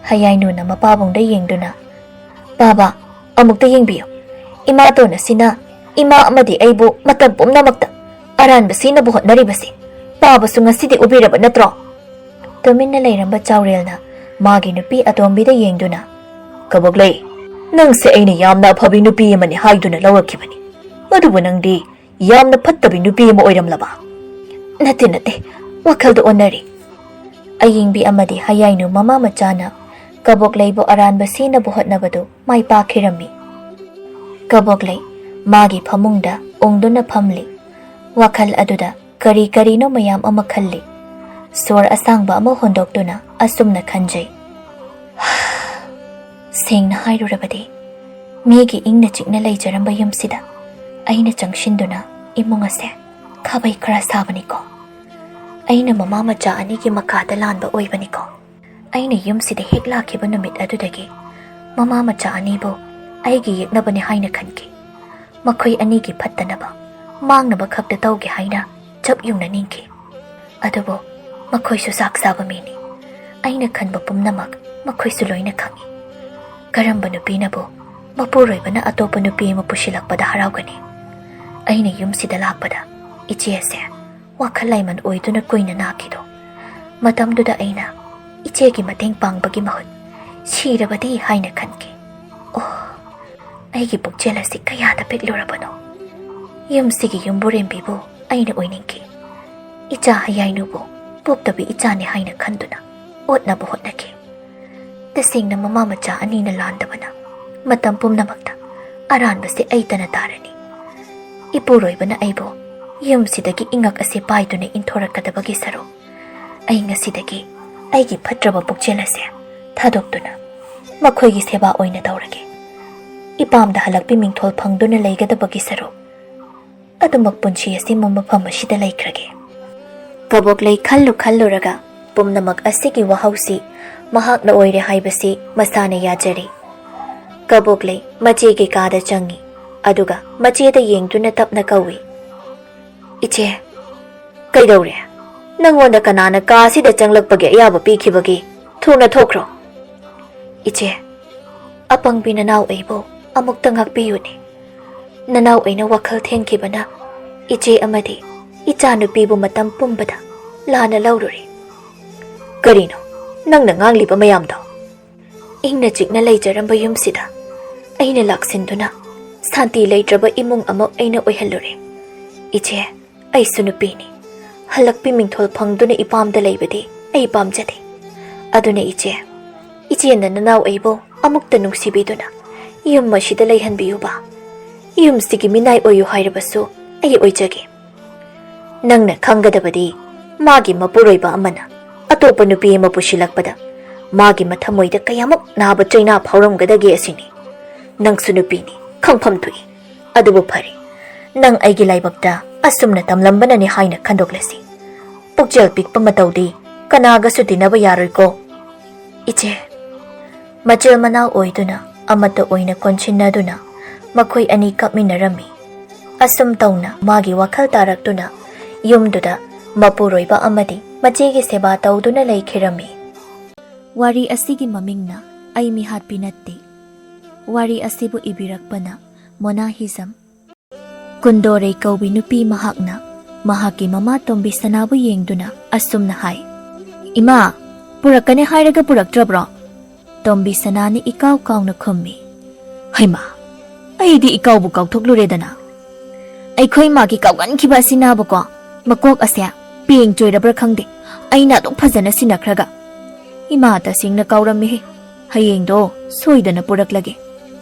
ꯍꯌꯥꯏꯅꯨꯅ ꯃꯄꯥꯕꯨꯡꯗ ꯌꯦꯡꯗꯨꯅ, "ꯄꯥꯕ, ꯑꯃꯨꯛꯇ ꯌꯦꯡꯕꯤꯌꯨ꯫ ꯏꯃꯥꯇꯣꯟ ꯑꯁꯤꯅ ꯏꯃꯥ ꯑꯃꯗꯤ ꯑꯩꯕꯨ ꯃꯇꯝ ꯄꯨꯝꯅꯃꯛꯇ ꯑꯔꯥꯟꯕ ꯁꯤꯅꯕ ꯍꯣꯠꯅꯔꯤꯕꯁꯤ ꯄꯥꯕꯁꯨ ꯉꯁꯤꯗꯤ ꯎꯕꯤꯔꯕ ꯅꯠꯇ꯭ꯔꯣ?" ꯇꯨꯃꯤꯟꯅ ꯂꯩꯔꯝꯕ ꯆꯥꯎꯔꯦꯜꯅ ꯃꯥꯒꯤ ꯅꯨꯄꯤ ꯑꯇꯣꯝꯕꯤꯗ ꯌꯦꯡꯗꯨꯅ, "ꯀꯕꯣꯛꯂꯩ, ꯅꯪꯁꯦ ꯑꯩꯅ ꯌꯥꯝꯅ ꯑꯐꯕꯤ ꯅꯨꯄꯤ ꯑꯃꯅꯤ ꯍꯥꯏꯗꯨꯅ ꯂꯧꯔꯛꯈꯤꯕꯅꯤ꯫ ꯑꯗꯨꯕꯨ ꯅꯪꯗꯤ ꯌꯥꯝꯅ ꯐꯠꯇꯕꯤ ꯅꯨꯄꯤ ꯑꯃ ꯑꯣꯏꯔꯝꯂꯕ?" "ꯅꯠꯇꯦ, ꯅꯠꯇꯦ, ꯋꯥꯈꯜꯗ ꯑꯣꯟꯅꯔꯦ꯫" ꯑꯌꯤꯡꯕꯤ ꯑꯃꯗꯤ ꯍꯌꯥꯏꯅꯨ ꯃꯃꯥ ꯃꯆꯥꯅ ꯀꯕꯣꯛꯂꯩꯕꯨ ꯑꯔꯥꯟꯕ ꯁꯤꯅꯕ ꯍꯣꯠꯅꯕꯗꯨ ꯃꯥꯏ ꯄꯥꯛꯈꯤꯔꯝꯃꯤ꯫ ꯀꯕꯣꯛꯂꯩ ꯃꯥꯒꯤ ꯐꯃꯨꯡꯗ ꯎꯪꯗꯨꯅ ꯐꯝꯂꯤ꯫ ꯋꯥꯈꯜ ꯑꯗꯨꯗ ꯀꯔꯤ ꯀꯔꯤꯅꯣ ꯃꯌꯥꯝ ꯑꯃ ꯈꯜꯂꯤ꯫ ꯁꯣꯔ ꯑꯁꯥꯡꯕ ꯑꯃ ꯍꯣꯟꯗꯣꯛꯇꯨꯅ ꯑꯁꯨꯝꯅ ꯈꯟꯖꯩ, "ꯁꯦꯡꯅ ꯍꯥꯏꯔꯨꯔꯕꯗꯤ, ꯃꯤꯒꯤ ꯏꯪꯅ ꯆꯤꯛꯅ ꯂꯩꯖꯔꯝꯕ ꯌꯨꯝꯁꯤꯗ ꯑꯩꯅ ꯆꯪꯁꯤꯟꯗꯨꯅ ꯏꯃꯨꯡ ꯑꯁꯦ ꯈꯥꯕꯩ ꯈꯔ ꯁꯥꯕꯅꯤꯀꯣ꯫ ꯑꯩꯅ ꯃꯃꯥ ꯃꯆꯥ ꯑꯅꯤꯒꯤ ꯃꯀꯥꯗ ꯂꯥꯟꯕ ꯑꯣꯏꯕꯅꯤꯀꯣ꯫ ꯑꯩꯅ ꯌꯨꯝꯁꯤꯗ ꯍꯦꯛ ꯂꯥꯛꯈꯤꯕ ꯅꯨꯃꯤꯠ ꯑꯗꯨꯗꯒꯤ ꯃꯃꯥ ꯃꯆꯥ ꯑꯅꯤꯕꯨ ꯑꯩꯒꯤ ꯌꯦꯛꯅꯕꯅꯤ ꯍꯥꯏꯅ ꯈꯟꯈꯤ꯫ ꯃꯈꯣꯏ ꯑꯅꯤꯒꯤ ꯐꯠꯇꯅꯕ, ꯃꯥꯡꯅꯕ ꯈꯛꯇ ꯇꯧꯒꯦ ꯍꯥꯏꯅ ꯆꯞ ꯌꯨꯡꯅ ꯅꯤꯡꯈꯤ꯫ ꯑꯗꯨꯕꯨ ꯃꯈꯣꯏꯁꯨ ꯆꯥꯛ ꯆꯥꯕ ꯃꯤꯅꯤ꯫ ꯑꯩꯅ ꯈꯟꯕ ꯄꯨꯝꯅꯃꯛ ꯃꯈꯣꯏꯁꯨ ꯂꯣꯏꯅ ꯈꯪꯏ꯫ ꯀꯔꯝꯕ ꯅꯨꯄꯤꯅꯕꯨ ꯃꯄꯨꯔꯣꯏꯕꯅ ꯑꯇꯣꯞꯄ ꯅꯨꯄꯤ ꯑꯃ ꯄꯨꯁꯤꯜꯂꯛꯄꯗ ꯍꯔꯥꯎꯒꯅꯤ? ꯑꯩꯅ ꯌꯨꯝꯁꯤꯗ ꯂꯥꯛꯄꯗ ꯏꯆꯦ ꯑꯁꯦ ꯋꯥꯈꯜ ꯂꯥꯏꯃꯟ ꯑꯣꯏꯗꯨꯅ ꯀꯨꯏꯅ ꯅꯥꯈꯤꯗꯣ꯫ ꯃꯇꯝꯗꯨꯗ ꯑꯩꯅ ꯏꯆꯦꯒꯤ ꯃꯇꯦꯡ ꯄꯥꯡꯕꯒꯤ ꯃꯍꯨꯠ ꯁꯤꯔꯕꯗꯤ ꯍꯥꯏꯅ ꯈꯟꯈꯤ꯫ ꯑꯣ, ꯑꯩꯒꯤ ꯄꯨꯛꯆꯦꯜ ꯑꯁꯤ ꯀꯌꯥꯗ ꯄꯤꯛꯂꯨꯔꯕꯅꯣ! ꯌꯨꯝꯁꯤꯒꯤ ꯌꯨꯝꯕꯨꯔꯦꯝꯕꯤꯕꯨ ꯑꯩꯅ ꯑꯣꯏꯅꯤꯡꯈꯤ꯫ ꯏꯆꯥ ꯍꯌꯥꯏꯅꯨꯕꯨ ꯄꯣꯛꯇꯕꯤ ꯏꯆꯥꯅꯤ ꯍꯥꯏꯅ ꯈꯟꯗꯨꯅ ꯑꯣꯠꯅꯕ ꯍꯣꯠꯅꯈꯤ꯫ ꯇꯁꯦꯡꯅ ꯃꯃꯥ ꯃꯆꯥ ꯑꯅꯤꯅ ꯂꯥꯟꯗꯕꯅ ꯃꯇꯝ ꯄꯨꯝꯅꯃꯛꯇ ꯑꯔꯥꯟꯕꯁꯦ ꯑꯩꯇꯅ ꯇꯥꯔꯅꯤ꯫ ꯏꯄꯨꯔꯣꯏꯕꯅ ꯑꯩꯕꯨ ꯌꯨꯝꯁꯤꯗꯒꯤ ꯏꯉꯛ ꯑꯁꯦ ꯄꯥꯏꯗꯨꯅ ꯏꯟꯊꯣꯔꯛꯀꯗꯕꯒꯤ ꯁꯔꯨꯛ, ꯑꯩ ꯉꯁꯤꯗꯒꯤ ꯑꯩꯒꯤ ꯐꯠꯇ꯭ꯔꯕ ꯄꯨꯛꯆꯦꯜ ꯑꯁꯦ ꯊꯥꯗꯣꯛꯇꯨꯅ ꯃꯈꯣꯏꯒꯤ ꯁꯦꯕꯥ ꯑꯣꯏꯅ ꯇꯧꯔꯒꯦ꯫ ꯏꯄꯥꯝꯗ ꯍꯜꯂꯛꯄꯤ ꯃꯤꯡꯊꯣꯜ ꯐꯪꯗꯨꯅ ꯂꯩꯒꯗꯕꯒꯤ ꯁꯔꯨꯛ, ꯑꯗꯨꯃꯛ ꯄꯨꯟꯁꯤ ꯑꯁꯤꯃ ꯃꯐꯝ ꯑꯁꯤꯗ ꯂꯩꯈ꯭ꯔꯒꯦ꯫ ꯀꯕꯣꯛꯂꯩ ꯈꯜꯂꯨ ꯈꯜꯂꯨꯔꯒ ꯄꯨꯝꯅꯃꯛ ꯑꯁꯤꯒꯤ ꯋꯥꯍꯧꯁꯤ ꯃꯍꯥꯛꯅ ꯑꯣꯏꯔꯦ ꯍꯥꯏꯕꯁꯤ ꯃꯁꯥꯅ ꯌꯥꯖꯔꯤ꯫ ꯀꯕꯣꯛꯂꯩ ꯃꯆꯦꯒꯤ ꯀꯥꯗ ꯆꯪꯏ, ꯑꯗꯨꯒ ꯃꯆꯦꯗ ꯌꯦꯡꯗꯨꯅ ꯇꯞꯅ ꯀꯧꯏ, "ꯏꯆꯦ, ꯀꯩꯗꯧꯔꯦ? ꯅꯪꯉꯣꯟꯗ ꯀꯅꯥꯅ ꯀꯥ ꯑꯁꯤꯗ ꯆꯪꯂꯛꯄꯒꯤ ꯑꯌꯥꯕ ꯄꯤꯈꯤꯕꯒꯦ? ꯊꯨꯅ ꯊꯣꯛꯈ꯭ꯔꯣ!" "ꯏꯆꯦ, ꯑꯄꯪꯕꯤ ꯅꯅꯥꯎ ꯑꯩꯕꯨ ꯑꯃꯨꯛꯇ ꯉꯥꯛꯄꯤꯌꯨꯅꯦ꯫ ꯅꯅꯥꯎ ꯑꯩꯅ ꯋꯥꯈꯜ ꯊꯦꯡꯈꯤꯕꯅ ꯏꯆꯦ ꯑꯃꯗꯤ ꯏꯆꯥꯅꯨꯄꯤꯕꯨ ꯃꯇꯝ ꯄꯨꯝꯕꯗ ꯂꯥꯟꯅ ꯂꯧꯔꯨꯔꯦ꯫" "ꯀꯔꯤꯅꯣ ꯅꯪꯅ ꯉꯥꯡꯂꯤꯕ ꯃꯌꯥꯝꯗꯣ?" "ꯏꯪꯅ ꯆꯤꯛꯅ ꯂꯩꯖꯔꯝꯕ ꯌꯨꯝꯁꯤꯗ ꯑꯩꯅ ꯂꯥꯛꯁꯤꯟꯗꯨꯅ ꯁꯥꯟꯇꯤ ꯂꯩꯇ꯭ꯔꯕ ꯏꯃꯨꯡ ꯑꯃ ꯑꯩꯅ ꯑꯣꯏꯍꯜꯂꯨꯔꯦ꯫ ꯏꯆꯦ, ꯑꯩꯁꯨ ꯅꯨꯄꯤꯅꯤ꯫ ꯍꯜꯂꯛꯄꯤ ꯃꯤꯡꯊꯣꯜ ꯐꯪꯗꯨꯅ ꯏꯄꯥꯝꯗ ꯂꯩꯕꯗꯤ ꯑꯩ ꯄꯥꯝꯖꯗꯦ꯫ ꯑꯗꯨꯅ ꯏꯆꯦ, ꯏꯆꯦꯅ ꯅꯅꯥꯎ ꯑꯩꯕꯨ ꯑꯃꯨꯛꯇ ꯅꯨꯡꯁꯤꯕꯤꯗꯨꯅ ꯌꯨꯝ ꯑꯁꯤꯗ ꯂꯩꯍꯟꯕꯤꯌꯨꯕ꯫ ꯌꯨꯝꯁꯤꯒꯤ ꯃꯤꯅꯥꯏ ꯑꯣꯏꯌꯨ ꯍꯥꯏꯔꯕꯁꯨ ꯑꯩ ꯑꯣꯏꯖꯒꯦ꯫ ꯅꯪꯅ ꯈꯪꯒꯗꯕꯗꯤ, ꯃꯥꯒꯤ ꯃꯄꯨꯔꯣꯏꯕ ꯑꯃꯅ ꯑꯇꯣꯞꯄ ꯅꯨꯄꯤ ꯑꯃ ꯄꯨꯁꯤꯜꯂꯛꯄꯗ ꯃꯥꯒꯤ ꯃꯊꯃꯣꯏꯗ ꯀꯌꯥꯃꯨꯛ ꯅꯥꯕ ꯆꯩꯅꯥ ꯐꯥꯎꯔꯝꯒꯗꯒꯦ ꯑꯁꯤꯅꯤ꯫ ꯅꯪꯁꯨ ꯅꯨꯄꯤꯅꯤ, ꯈꯪꯐꯝ ꯊꯣꯛꯏ꯫ ꯑꯗꯨꯕꯨ ꯐꯔꯦ, ꯅꯪ ꯑꯩꯒꯤ ꯂꯥꯏꯕꯛꯇ ꯑꯁꯨꯝꯅ ꯇꯝꯂꯝꯕꯅꯅꯤ ꯍꯥꯏꯅ ꯈꯟꯗꯣꯛꯂꯁꯤ꯫ ꯄꯨꯛꯆꯦꯜ ꯄꯤꯛꯄ ꯃꯇꯧꯗꯤ ꯀꯅꯥꯒꯁꯨ ꯇꯤꯟꯅꯕ ꯌꯥꯔꯣꯏꯀꯣ, ꯏꯆꯦ꯫" ꯃꯆꯤꯜ ꯃꯅꯥꯎ ꯑꯣꯏꯗꯨꯅ ꯑꯃꯠꯇ ꯑꯣꯏꯅ ꯀꯣꯟꯁꯤꯟꯅꯗꯨꯅ ꯃꯈꯣꯏ ꯑꯅꯤ ꯀꯞꯃꯤꯟꯅꯔꯝꯃꯤ꯫ ꯑꯁꯨꯝ ꯇꯧꯅ ꯃꯥꯒꯤ ꯋꯥꯈꯜ ꯇꯥꯔꯛꯇꯨꯅ ꯌꯨꯝꯗꯨꯗ ꯃꯄꯨꯔꯣꯏꯕ ꯑꯃꯗꯤ ꯃꯆꯦꯒꯤ ꯁꯦꯕꯥ ꯇꯧꯗꯨꯅ ꯂꯩꯈꯤꯔꯝꯃꯤ꯫ ꯋꯥꯔꯤ ꯑꯁꯤꯒꯤ ꯃꯃꯤꯡꯅ ꯑꯩ ꯃꯤꯍꯥꯠꯄꯤ ꯅꯠꯇꯦ꯫ ꯋꯥꯔꯤ ꯑꯁꯤꯕꯨ ꯏꯕꯤꯔꯛꯄꯅ ꯃꯣꯅꯥ ꯍꯤꯖꯝ꯫ ꯀꯨꯟꯗꯣꯔꯩ ꯀꯧꯕꯤ ꯅꯨꯄꯤ ꯃꯍꯥꯛꯅ ꯃꯍꯥꯛꯀꯤ ꯃꯃꯥ ꯇꯣꯝꯕꯤ ꯁꯅꯥꯕꯨ ꯌꯦꯡꯗꯨꯅ ꯑꯁꯨꯝꯅ ꯍꯥꯏ, "ꯏꯃꯥ, ꯄꯨꯔꯛꯀꯅꯤ ꯍꯥꯏꯔꯒ ꯄꯨꯔꯛꯇ꯭ꯔꯕ꯭ꯔꯣ?" ꯇꯣꯝꯕꯤ ꯁꯅꯥꯅ ꯏꯀꯥꯎ ꯀꯥꯎꯅ ꯈꯨꯝꯃꯤ, "ꯍꯩꯃꯥ, ꯑꯩꯗꯤ ꯏꯀꯥꯎꯕꯨ ꯀꯥꯎꯊꯣꯛꯂꯨꯔꯦꯗꯅ꯫ ꯑꯩꯈꯣꯏ ꯃꯥꯒꯤ ꯀꯥꯎꯒꯟꯈꯤꯕ ꯑꯁꯤꯅꯕꯀꯣ, ꯃꯀꯣꯛ ꯑꯁꯦ ꯄꯦꯡ ꯆꯣꯏꯔꯕ꯭ꯔꯥ ꯈꯪꯗꯦ, ꯑꯩꯅ ꯑꯗꯨꯛ ꯐꯖꯅ ꯁꯤꯟꯅꯈ꯭ꯔꯒ꯫ ꯏꯃꯥ, ꯇꯁꯦꯡꯅ ꯀꯥꯎꯔꯝꯃꯤꯍꯦ꯫ "ꯍꯌꯦꯡꯗꯣ ꯁꯣꯏꯗꯅ ꯄꯨꯔꯛꯂꯒꯦ꯫"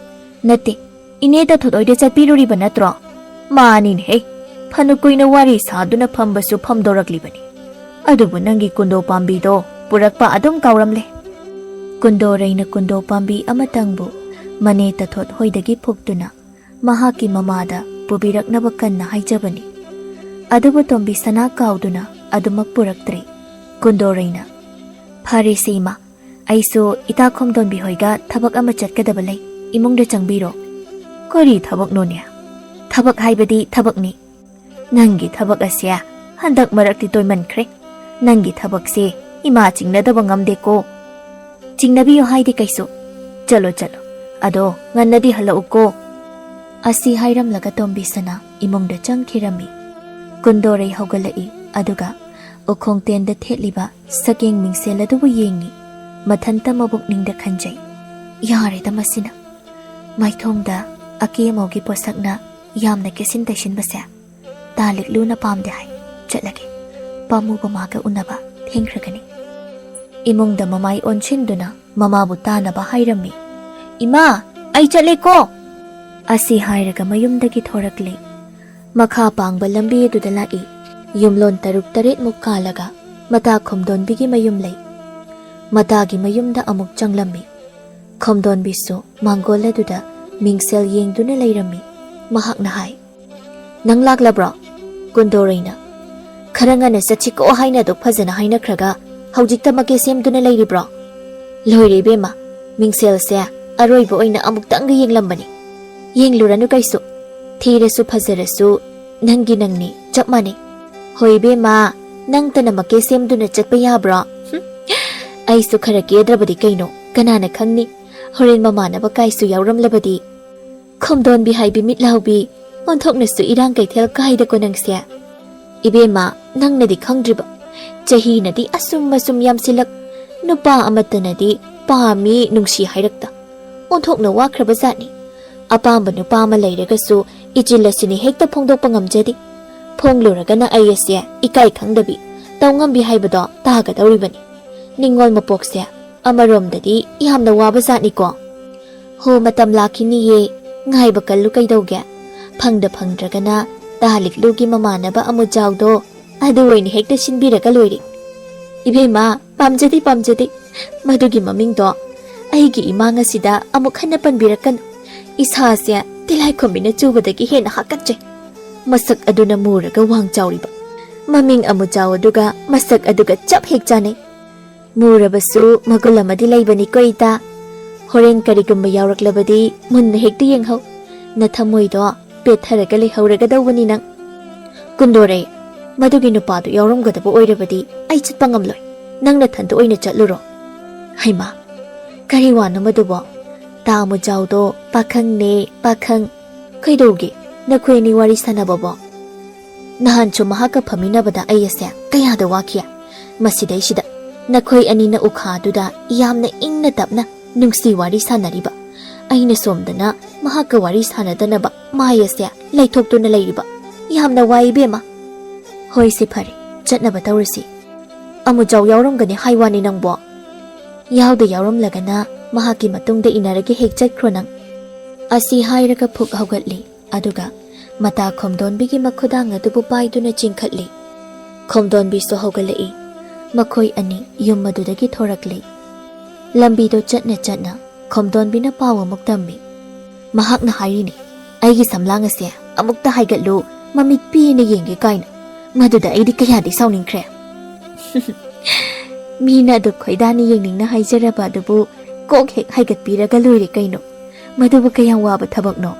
"ꯅꯠꯇꯦ, ꯏꯅꯦ ꯇꯥꯊꯣꯠ ꯍꯣꯏꯗ ꯆꯠꯄꯤꯔꯨꯔꯤꯕ ꯅꯠꯇ꯭ꯔꯣ?" "ꯃꯥꯅꯤꯅꯦꯍꯦ, ꯐꯅ ꯀꯨꯏꯅ ꯋꯥꯔꯤ ꯁꯥꯗꯨꯅ ꯐꯝꯕꯁꯨ ꯐꯝꯗꯣꯔꯛꯂꯤꯕꯅꯤ꯫ ꯑꯗꯨꯕꯨ ꯅꯪꯒꯤ ꯀꯨꯟꯗꯣ ꯄꯥꯝꯕꯤꯗꯣ ꯄꯨꯔꯛꯄ ꯑꯗꯨꯝ ꯀꯥꯎꯔꯝꯂꯦ꯫" ꯀꯨꯟꯗꯣꯔꯩꯅ ꯀꯨꯟꯗꯣ ꯄꯥꯝꯕꯤ ꯑꯃꯇꯪꯕꯨ ꯃꯅꯦ ꯇꯥꯊꯣꯠ ꯍꯣꯏꯗꯒꯤ ꯐꯨꯛꯇꯨꯅ ꯃꯍꯥꯛꯀꯤ ꯃꯃꯥꯗ ꯄꯨꯕꯤꯔꯛꯅꯕ ꯀꯟꯅ ꯍꯥꯏꯖꯕꯅꯤ꯫ ꯑꯗꯨꯕꯨ ꯇꯣꯝꯕꯤ ꯁꯅꯥ ꯀꯥꯎꯗꯨꯅ ꯑꯗꯨꯃꯛ ꯄꯨꯔꯛꯇ꯭ꯔꯦ꯫ ꯀꯨꯟꯗꯣꯔꯩꯅ, "ꯐꯔꯦꯁꯦ ꯏꯃꯥ, ꯑꯩꯁꯨ ꯏꯇꯥ ꯈꯣꯝꯗꯣꯟꯕꯤ ꯍꯣꯏꯒ ꯊꯕꯛ ꯑꯃ ꯆꯠꯀꯗꯕ ꯂꯩ, ꯏꯃꯨꯡꯗ ꯆꯪꯕꯤꯔꯣ꯫" "ꯀꯔꯤ ꯊꯕꯛꯅꯣꯅꯦ?" "ꯊꯕꯛ ꯍꯥꯏꯕꯗꯤ ꯊꯕꯛꯅꯤ꯫ ꯅꯪꯒꯤ ꯊꯕꯛ ꯑꯁꯦ ꯍꯟꯗꯛ ꯃꯔꯛꯇꯤ ꯇꯣꯏꯃꯟꯈ꯭ꯔꯦ꯫ ꯅꯪꯒꯤ ꯊꯕꯛꯁꯦ ꯏꯃꯥ ꯆꯤꯡꯅꯗꯕ ꯉꯝꯗꯦꯀꯣ꯫" "ꯆꯤꯡꯅꯕꯤꯌꯨ ꯍꯥꯏꯗꯤ ꯀꯩꯁꯨ꯫ ꯆꯠꯂꯣ, ꯆꯠꯂꯣ꯫ ꯑꯗꯣ ꯉꯟꯅꯗꯤ ꯍꯜꯂꯛꯎꯀꯣ꯫" ꯑꯁꯤ ꯍꯥꯏꯔꯝꯂꯒ ꯇꯣꯝꯕꯤꯁꯅꯥ ꯏꯃꯨꯡꯗ ꯆꯪꯈꯤꯔꯝꯃꯤ꯫ ꯀꯨꯟꯗꯣꯔꯩ ꯍꯧꯒꯠꯂꯛꯏ, ꯑꯗꯨꯒ ꯎꯈꯣꯡ ꯇꯦꯟꯗ ꯊꯦꯠꯂꯤꯕ ꯁꯛꯌꯦꯡ ꯃꯤꯡꯁꯦꯜ ꯑꯗꯨꯕꯨ ꯌꯦꯡꯉꯤ꯫ ꯃꯊꯟꯇ ꯃꯕꯨꯛꯅꯤꯡꯗ ꯈꯟꯖꯩ, "ꯌꯥꯔꯦꯗ ꯃꯁꯤꯅ꯫ ꯃꯥꯏꯊꯣꯡꯗ ꯑꯀꯦ ꯑꯃꯧꯒꯤ ꯄꯣꯠꯁꯛꯅ ꯌꯥꯝꯅ ꯀꯦꯁꯤꯟ ꯇꯩꯁꯤꯟꯕꯁꯦ ꯇꯥ ꯂꯤꯛꯂꯨꯅ ꯄꯥꯝꯗꯦ ꯍꯥꯏ꯫ ꯆꯠꯂꯒꯦ꯫ ꯄꯥꯝꯃꯨꯕ ꯃꯥꯒ ꯎꯅꯕ ꯊꯦꯡꯈ꯭ꯔꯒꯅꯤ꯫" ꯏꯃꯨꯡꯗ ꯃꯃꯥꯏ ꯑꯣꯟꯁꯤꯟꯗꯨꯅ ꯃꯃꯥꯕꯨ ꯇꯥꯅꯕ ꯍꯥꯏꯔꯝꯃꯤ꯫ "ꯏꯃꯥ, ꯑꯩ ꯆꯠꯂꯦꯀꯣ!" ꯑꯁꯤ ꯍꯥꯏꯔꯒ ꯃꯌꯨꯝꯗꯒꯤ ꯊꯣꯔꯛꯂꯦ꯫ ꯃꯈꯥ ꯄꯥꯡꯕ ꯂꯝꯕꯤ ꯑꯗꯨꯗ ꯂꯥꯛꯏ꯫ ꯌꯨꯝꯂꯣꯟ ꯇꯔꯨꯛ ꯇꯔꯦꯠꯃꯨꯛ ꯀꯥꯜꯂꯒ ꯃꯇꯥ ꯈꯣꯝꯗꯣꯟꯕꯤꯒꯤ ꯃꯌꯨꯝ ꯂꯩ꯫ ꯃꯇꯥꯒꯤ ꯃꯌꯨꯝꯗ ꯑꯃꯨꯛ ꯆꯪꯂꯝꯃꯤ꯫ ꯈꯣꯝꯗꯣꯟꯕꯤꯁꯨ ꯃꯥꯡꯒꯣꯜ ꯑꯗꯨꯗ ꯃꯤꯡꯁꯦꯜ ꯌꯦꯡꯗꯨꯅ ꯂꯩꯔꯝꯃꯤ꯫ ꯃꯍꯥꯛꯅ ꯍꯥꯏ, "ꯅꯪ ꯂꯥꯛꯂꯕ꯭ꯔꯣ?" ꯀꯨꯟꯗꯣꯔꯩꯅ, "ꯈꯔ ꯉꯟꯅ ꯆꯠꯁꯤꯀꯣ ꯍꯥꯏꯅ ꯑꯗꯨꯛ ꯐꯖꯅ ꯍꯥꯏꯅꯈ꯭ꯔꯒ ꯍꯧꯖꯤꯛꯇ ꯃꯀꯦ ꯁꯦꯝꯗꯨꯅ ꯂꯩꯔꯤꯕ꯭ꯔꯣ?" "ꯂꯣꯏꯔꯦ ꯏꯕꯦꯝꯃ, ꯃꯤꯡꯁꯦꯜꯁꯦ ꯑꯔꯣꯏꯕ ꯑꯣꯏꯅ ꯑꯃꯨꯛꯇꯪꯒ ꯌꯦꯡꯂꯝꯕꯅꯤ꯫ ꯌꯦꯡꯂꯨꯔꯅꯨ ꯀꯩꯁꯨ꯫ ꯊꯤꯔꯁꯨ ꯐꯖꯔꯁꯨ ꯅꯪꯒꯤ ꯅꯪꯅꯤ, ꯆꯞ ꯃꯥꯟꯅꯩ꯫" "ꯍꯣꯏ ꯏꯕꯦꯝꯃ, ꯅꯪꯇꯅ ꯃꯀꯦ ꯁꯦꯝꯗꯨꯅ ꯆꯠꯄ ꯌꯥꯕ꯭ꯔꯣ? ꯍꯨꯝ, ꯑꯩꯁꯨ ꯈꯔ ꯀꯦꯗ꯭ꯔꯕꯗꯤ ꯀꯩꯅꯣ, ꯀꯅꯥꯅ ꯈꯪꯅꯤ? ꯍꯣꯔꯦꯟ ꯃꯃꯥꯟꯅꯕ ꯀꯥꯏꯁꯨ ꯌꯥꯎꯔꯝꯂꯕꯗꯤ꯫" ꯈꯣꯝꯗꯣꯟꯕꯤ ꯍꯥꯏꯕꯤ ꯃꯤꯠ ꯂꯥꯎꯕꯤ, ꯑꯣꯟꯊꯣꯛꯅꯁꯨ ꯏꯔꯥꯡ ꯀꯩꯊꯦꯜ ꯀꯥꯏꯗꯀꯣ ꯅꯪꯁꯦ꯫ ꯏꯕꯦꯝꯃ, ꯅꯪꯅꯗꯤ ꯈꯪꯗ꯭ꯔꯤꯕ꯫ ꯆꯍꯤꯅꯗꯤ ꯑꯁꯨꯝ ꯑꯁꯨꯝ ꯌꯥꯝꯁꯤꯜꯂꯛ, ꯅꯨꯄꯥ ꯑꯃꯠꯇꯅꯗꯤ ꯄꯥꯝꯃꯤ ꯅꯨꯡꯁꯤ ꯍꯥꯏꯔꯛꯇ꯫ ꯑꯣꯟꯊꯣꯛꯅ ꯋꯥꯈ꯭ꯔꯕ ꯖꯥꯠꯅꯤ꯫ ꯑꯄꯥꯝꯕ ꯅꯨꯄꯥ ꯑꯃ ꯂꯩꯔꯒꯁꯨ ꯏꯆꯤꯜ ꯑꯁꯤꯅꯤ ꯍꯦꯛꯇ ꯐꯣꯡꯗꯣꯛꯄ ꯉꯝꯖꯗꯦ꯫ ꯐꯣꯡꯂꯨꯔꯒꯅ ꯑꯩ ꯑꯁꯦ ꯏꯀꯥꯏ ꯈꯪꯗꯕꯤ, ꯇꯧꯉꯝꯕꯤ ꯍꯥꯏꯕꯗꯣ ꯇꯥꯒꯗꯧꯔꯤꯕꯅꯤ꯫ ꯅꯤꯡꯉꯣꯜ ꯃꯄꯣꯛꯁꯦ ꯑꯃꯔꯣꯝꯗꯗꯤ ꯌꯥꯝꯅ ꯋꯥꯕ ꯖꯥꯠꯅꯤꯀꯣ꯫ ꯍꯣ, ꯃꯇꯝ ꯂꯥꯛꯈꯤꯅꯤꯌꯦ, ꯉꯥꯏꯕ ꯀꯜꯂꯨ ꯀꯩꯗꯧꯒꯦ? ꯐꯪꯗ ꯐꯪꯗ꯭ꯔꯒꯅ ꯇꯥ ꯂꯤꯛꯂꯨꯒꯤ ꯃꯃꯥꯟꯅꯕ ꯑꯃꯨꯖꯥꯎꯗꯣ ꯑꯗꯨ ꯑꯣꯏꯅ ꯍꯦꯛꯇ ꯁꯤꯟꯕꯤꯔꯒ ꯂꯣꯏꯔꯦ꯫ ꯏꯕꯦꯝꯃ, ꯄꯥꯝꯖꯗꯦ, ꯄꯥꯝꯖꯗꯦ꯫ ꯃꯗꯨꯒꯤ ꯃꯃꯤꯡꯗꯣ ꯑꯩꯒꯤ ꯏꯃꯥꯡ ꯑꯁꯤꯗ ꯑꯃꯨꯛ ꯍꯟꯅ ꯄꯟꯕꯤꯔꯛꯀꯅꯨ꯫ ꯏꯁꯥꯁꯦ ꯇꯤꯜꯂꯥꯏꯈꯨꯝꯕꯤꯅ ꯆꯨꯕꯗꯒꯤ ꯍꯦꯟꯅ ꯍꯥꯀꯠꯆꯩ꯫ ꯃꯁꯛ ꯑꯗꯨꯅ ꯃꯨꯔꯒ ꯋꯥꯡ ꯆꯥꯎꯔꯤꯕ꯫ ꯃꯃꯤꯡ ꯑꯃꯨꯖꯥꯎ ꯑꯗꯨꯒ ꯃꯁꯛ ꯑꯗꯨꯒ ꯆꯞ ꯍꯦꯛ ꯆꯥꯅꯩ꯫ ꯃꯨꯔꯕꯁꯨ ꯃꯒꯨꯟ ꯑꯃꯗꯤ ꯂꯩꯕꯅꯤꯀꯣ ꯏꯇꯥ꯫ ꯍꯣꯔꯦꯟ ꯀꯔꯤꯒꯨꯝꯕ ꯌꯥꯎꯔꯛꯂꯕꯗꯤ ꯃꯨꯟꯅ ꯍꯦꯛꯇ ꯌꯦꯡꯍꯧ꯫ ꯅꯊꯃꯣꯏꯗꯣ ꯄꯦꯠꯊꯔꯒ ꯂꯩꯍꯧꯔꯒꯗꯧꯕꯅꯤ ꯅꯪ꯫ ꯀꯨꯟꯗꯣꯔꯦ, ꯃꯗꯨꯒꯤ ꯅꯨꯄꯥꯗꯨ ꯌꯥꯎꯔꯝꯒꯗꯕ ꯑꯣꯏꯔꯕꯗꯤ ꯑꯩ ꯆꯠꯄ ꯉꯝꯂꯣꯏ꯫ ꯅꯪ ꯅꯊꯟꯇ ꯑꯣꯏꯅ ꯆꯠꯂꯨꯔꯣ꯫ ꯍꯩꯃꯥ, ꯀꯔꯤ ꯋꯥꯅꯣ ꯃꯗꯨꯕꯣ? ꯇꯥ ꯃꯨꯖꯥꯎꯗꯣ ꯄꯥꯈꯪꯅꯦ, ꯄꯥꯈꯪ꯫ ꯀꯩꯗꯧꯒꯦ, ꯅꯈꯣꯏ ꯑꯅꯤ ꯋꯥꯔꯤ ꯁꯥꯟꯅꯕꯕꯣ? ꯅꯍꯥꯟꯁꯨ ꯃꯍꯥꯛꯀ ꯐꯝꯃꯤꯟꯅꯕꯗ ꯑꯩ ꯑꯁꯦ ꯀꯌꯥꯗ ꯋꯥꯈꯤ꯫ ꯃꯁꯤꯗꯩꯁꯤꯗ ꯅꯈꯣꯏ ꯑꯅꯤꯅ ꯎꯈꯥꯗꯨꯗ ꯌꯥꯝꯅ ꯏꯪꯅ ꯇꯞꯅ ꯅꯨꯡꯁꯤ ꯋꯥꯔꯤ ꯁꯥꯟꯅꯔꯤꯕ꯫ ꯑꯩꯅ ꯁꯣꯝꯗꯅ ꯃꯍꯥꯛꯀ ꯋꯥꯔꯤ ꯁꯥꯟꯅꯗꯅꯕ ꯃꯥꯏ ꯑꯁꯦ ꯂꯩꯊꯣꯛꯇꯨꯅ ꯂꯩꯔꯤꯕ꯫ ꯌꯥꯝꯅ ꯋꯥꯏ ꯏꯕꯦꯝꯃ꯫ ꯍꯣꯏꯁꯦ ꯐꯔꯦ, ꯆꯠꯅꯕ ꯇꯧꯔꯁꯤ꯫ ꯑꯃꯨꯖꯥꯎ ꯌꯥꯎꯔꯝꯒꯅꯤ ꯍꯥꯏ ꯋꯥꯅꯤ ꯅꯪꯕꯣ꯫ ꯌꯥꯎꯗ ꯌꯥꯎꯔꯝꯂꯒꯅ ꯃꯍꯥꯛꯀꯤ ꯃꯇꯨꯡꯗ ꯏꯟꯅꯔꯒ ꯍꯦꯛ ꯆꯠꯈ꯭ꯔꯣ ꯅꯪ꯫ ꯑꯁꯤ ꯍꯥꯏꯔꯒ ꯐꯨꯛ ꯍꯧꯒꯠꯂꯤ꯫ ꯑꯗꯨꯒ ꯃꯇꯥ ꯈꯣꯝꯗꯣꯟꯕꯤꯒꯤ ꯃꯈꯨꯗꯥꯡ ꯑꯗꯨꯕꯨ ꯄꯥꯏꯗꯨꯅ ꯆꯤꯡꯈꯠꯂꯤ꯫ ꯈꯣꯝꯗꯣꯟꯕꯤꯁꯨ ꯍꯧꯒꯠꯂꯛꯏ꯫ ꯃꯈꯣꯏ ꯑꯅꯤ ꯌꯨꯝ ꯑꯗꯨꯗꯒꯤ ꯊꯣꯔꯛꯂꯤ꯫ ꯂꯝꯕꯤꯗꯣ ꯆꯠꯅ ꯆꯠꯅ ꯈꯣꯝꯗꯣꯟꯕꯤꯅ ꯄꯥꯎ ꯑꯃꯨꯛ ꯇꯝꯃꯤ꯫ ꯃꯍꯥꯛꯅ ꯍꯥꯏꯔꯤꯅꯤ, "ꯑꯩꯒꯤ ꯁꯝꯂꯥꯡ ꯑꯁꯦ ꯑꯃꯨꯛꯇ ꯍꯥꯏꯒꯠꯂꯨ, ꯃꯃꯤꯠ ꯄꯦꯅ ꯌꯦꯡꯒꯦ" ꯀꯥꯏꯅ꯫ ꯃꯗꯨꯗ ꯑꯩꯗꯤ ꯀꯌꯥꯗꯤ ꯁꯥꯎꯅꯤꯡꯈ꯭ꯔꯦ꯫ ꯃꯤꯅ ꯑꯗꯨ ꯈꯣꯏꯗꯥꯅ ꯌꯦꯡꯅꯤꯡꯅ ꯍꯥꯏꯖꯔꯕ ꯑꯗꯨꯕꯨ ꯀꯣꯛ ꯍꯦꯛ ꯍꯥꯏꯒꯠꯄꯤꯔꯒ ꯂꯣꯏꯔꯦ ꯀꯩꯅꯣ꯫ ꯃꯗꯨꯕꯨ ꯀꯌꯥꯝ ꯋꯥꯕ ꯊꯕꯛꯅꯣ?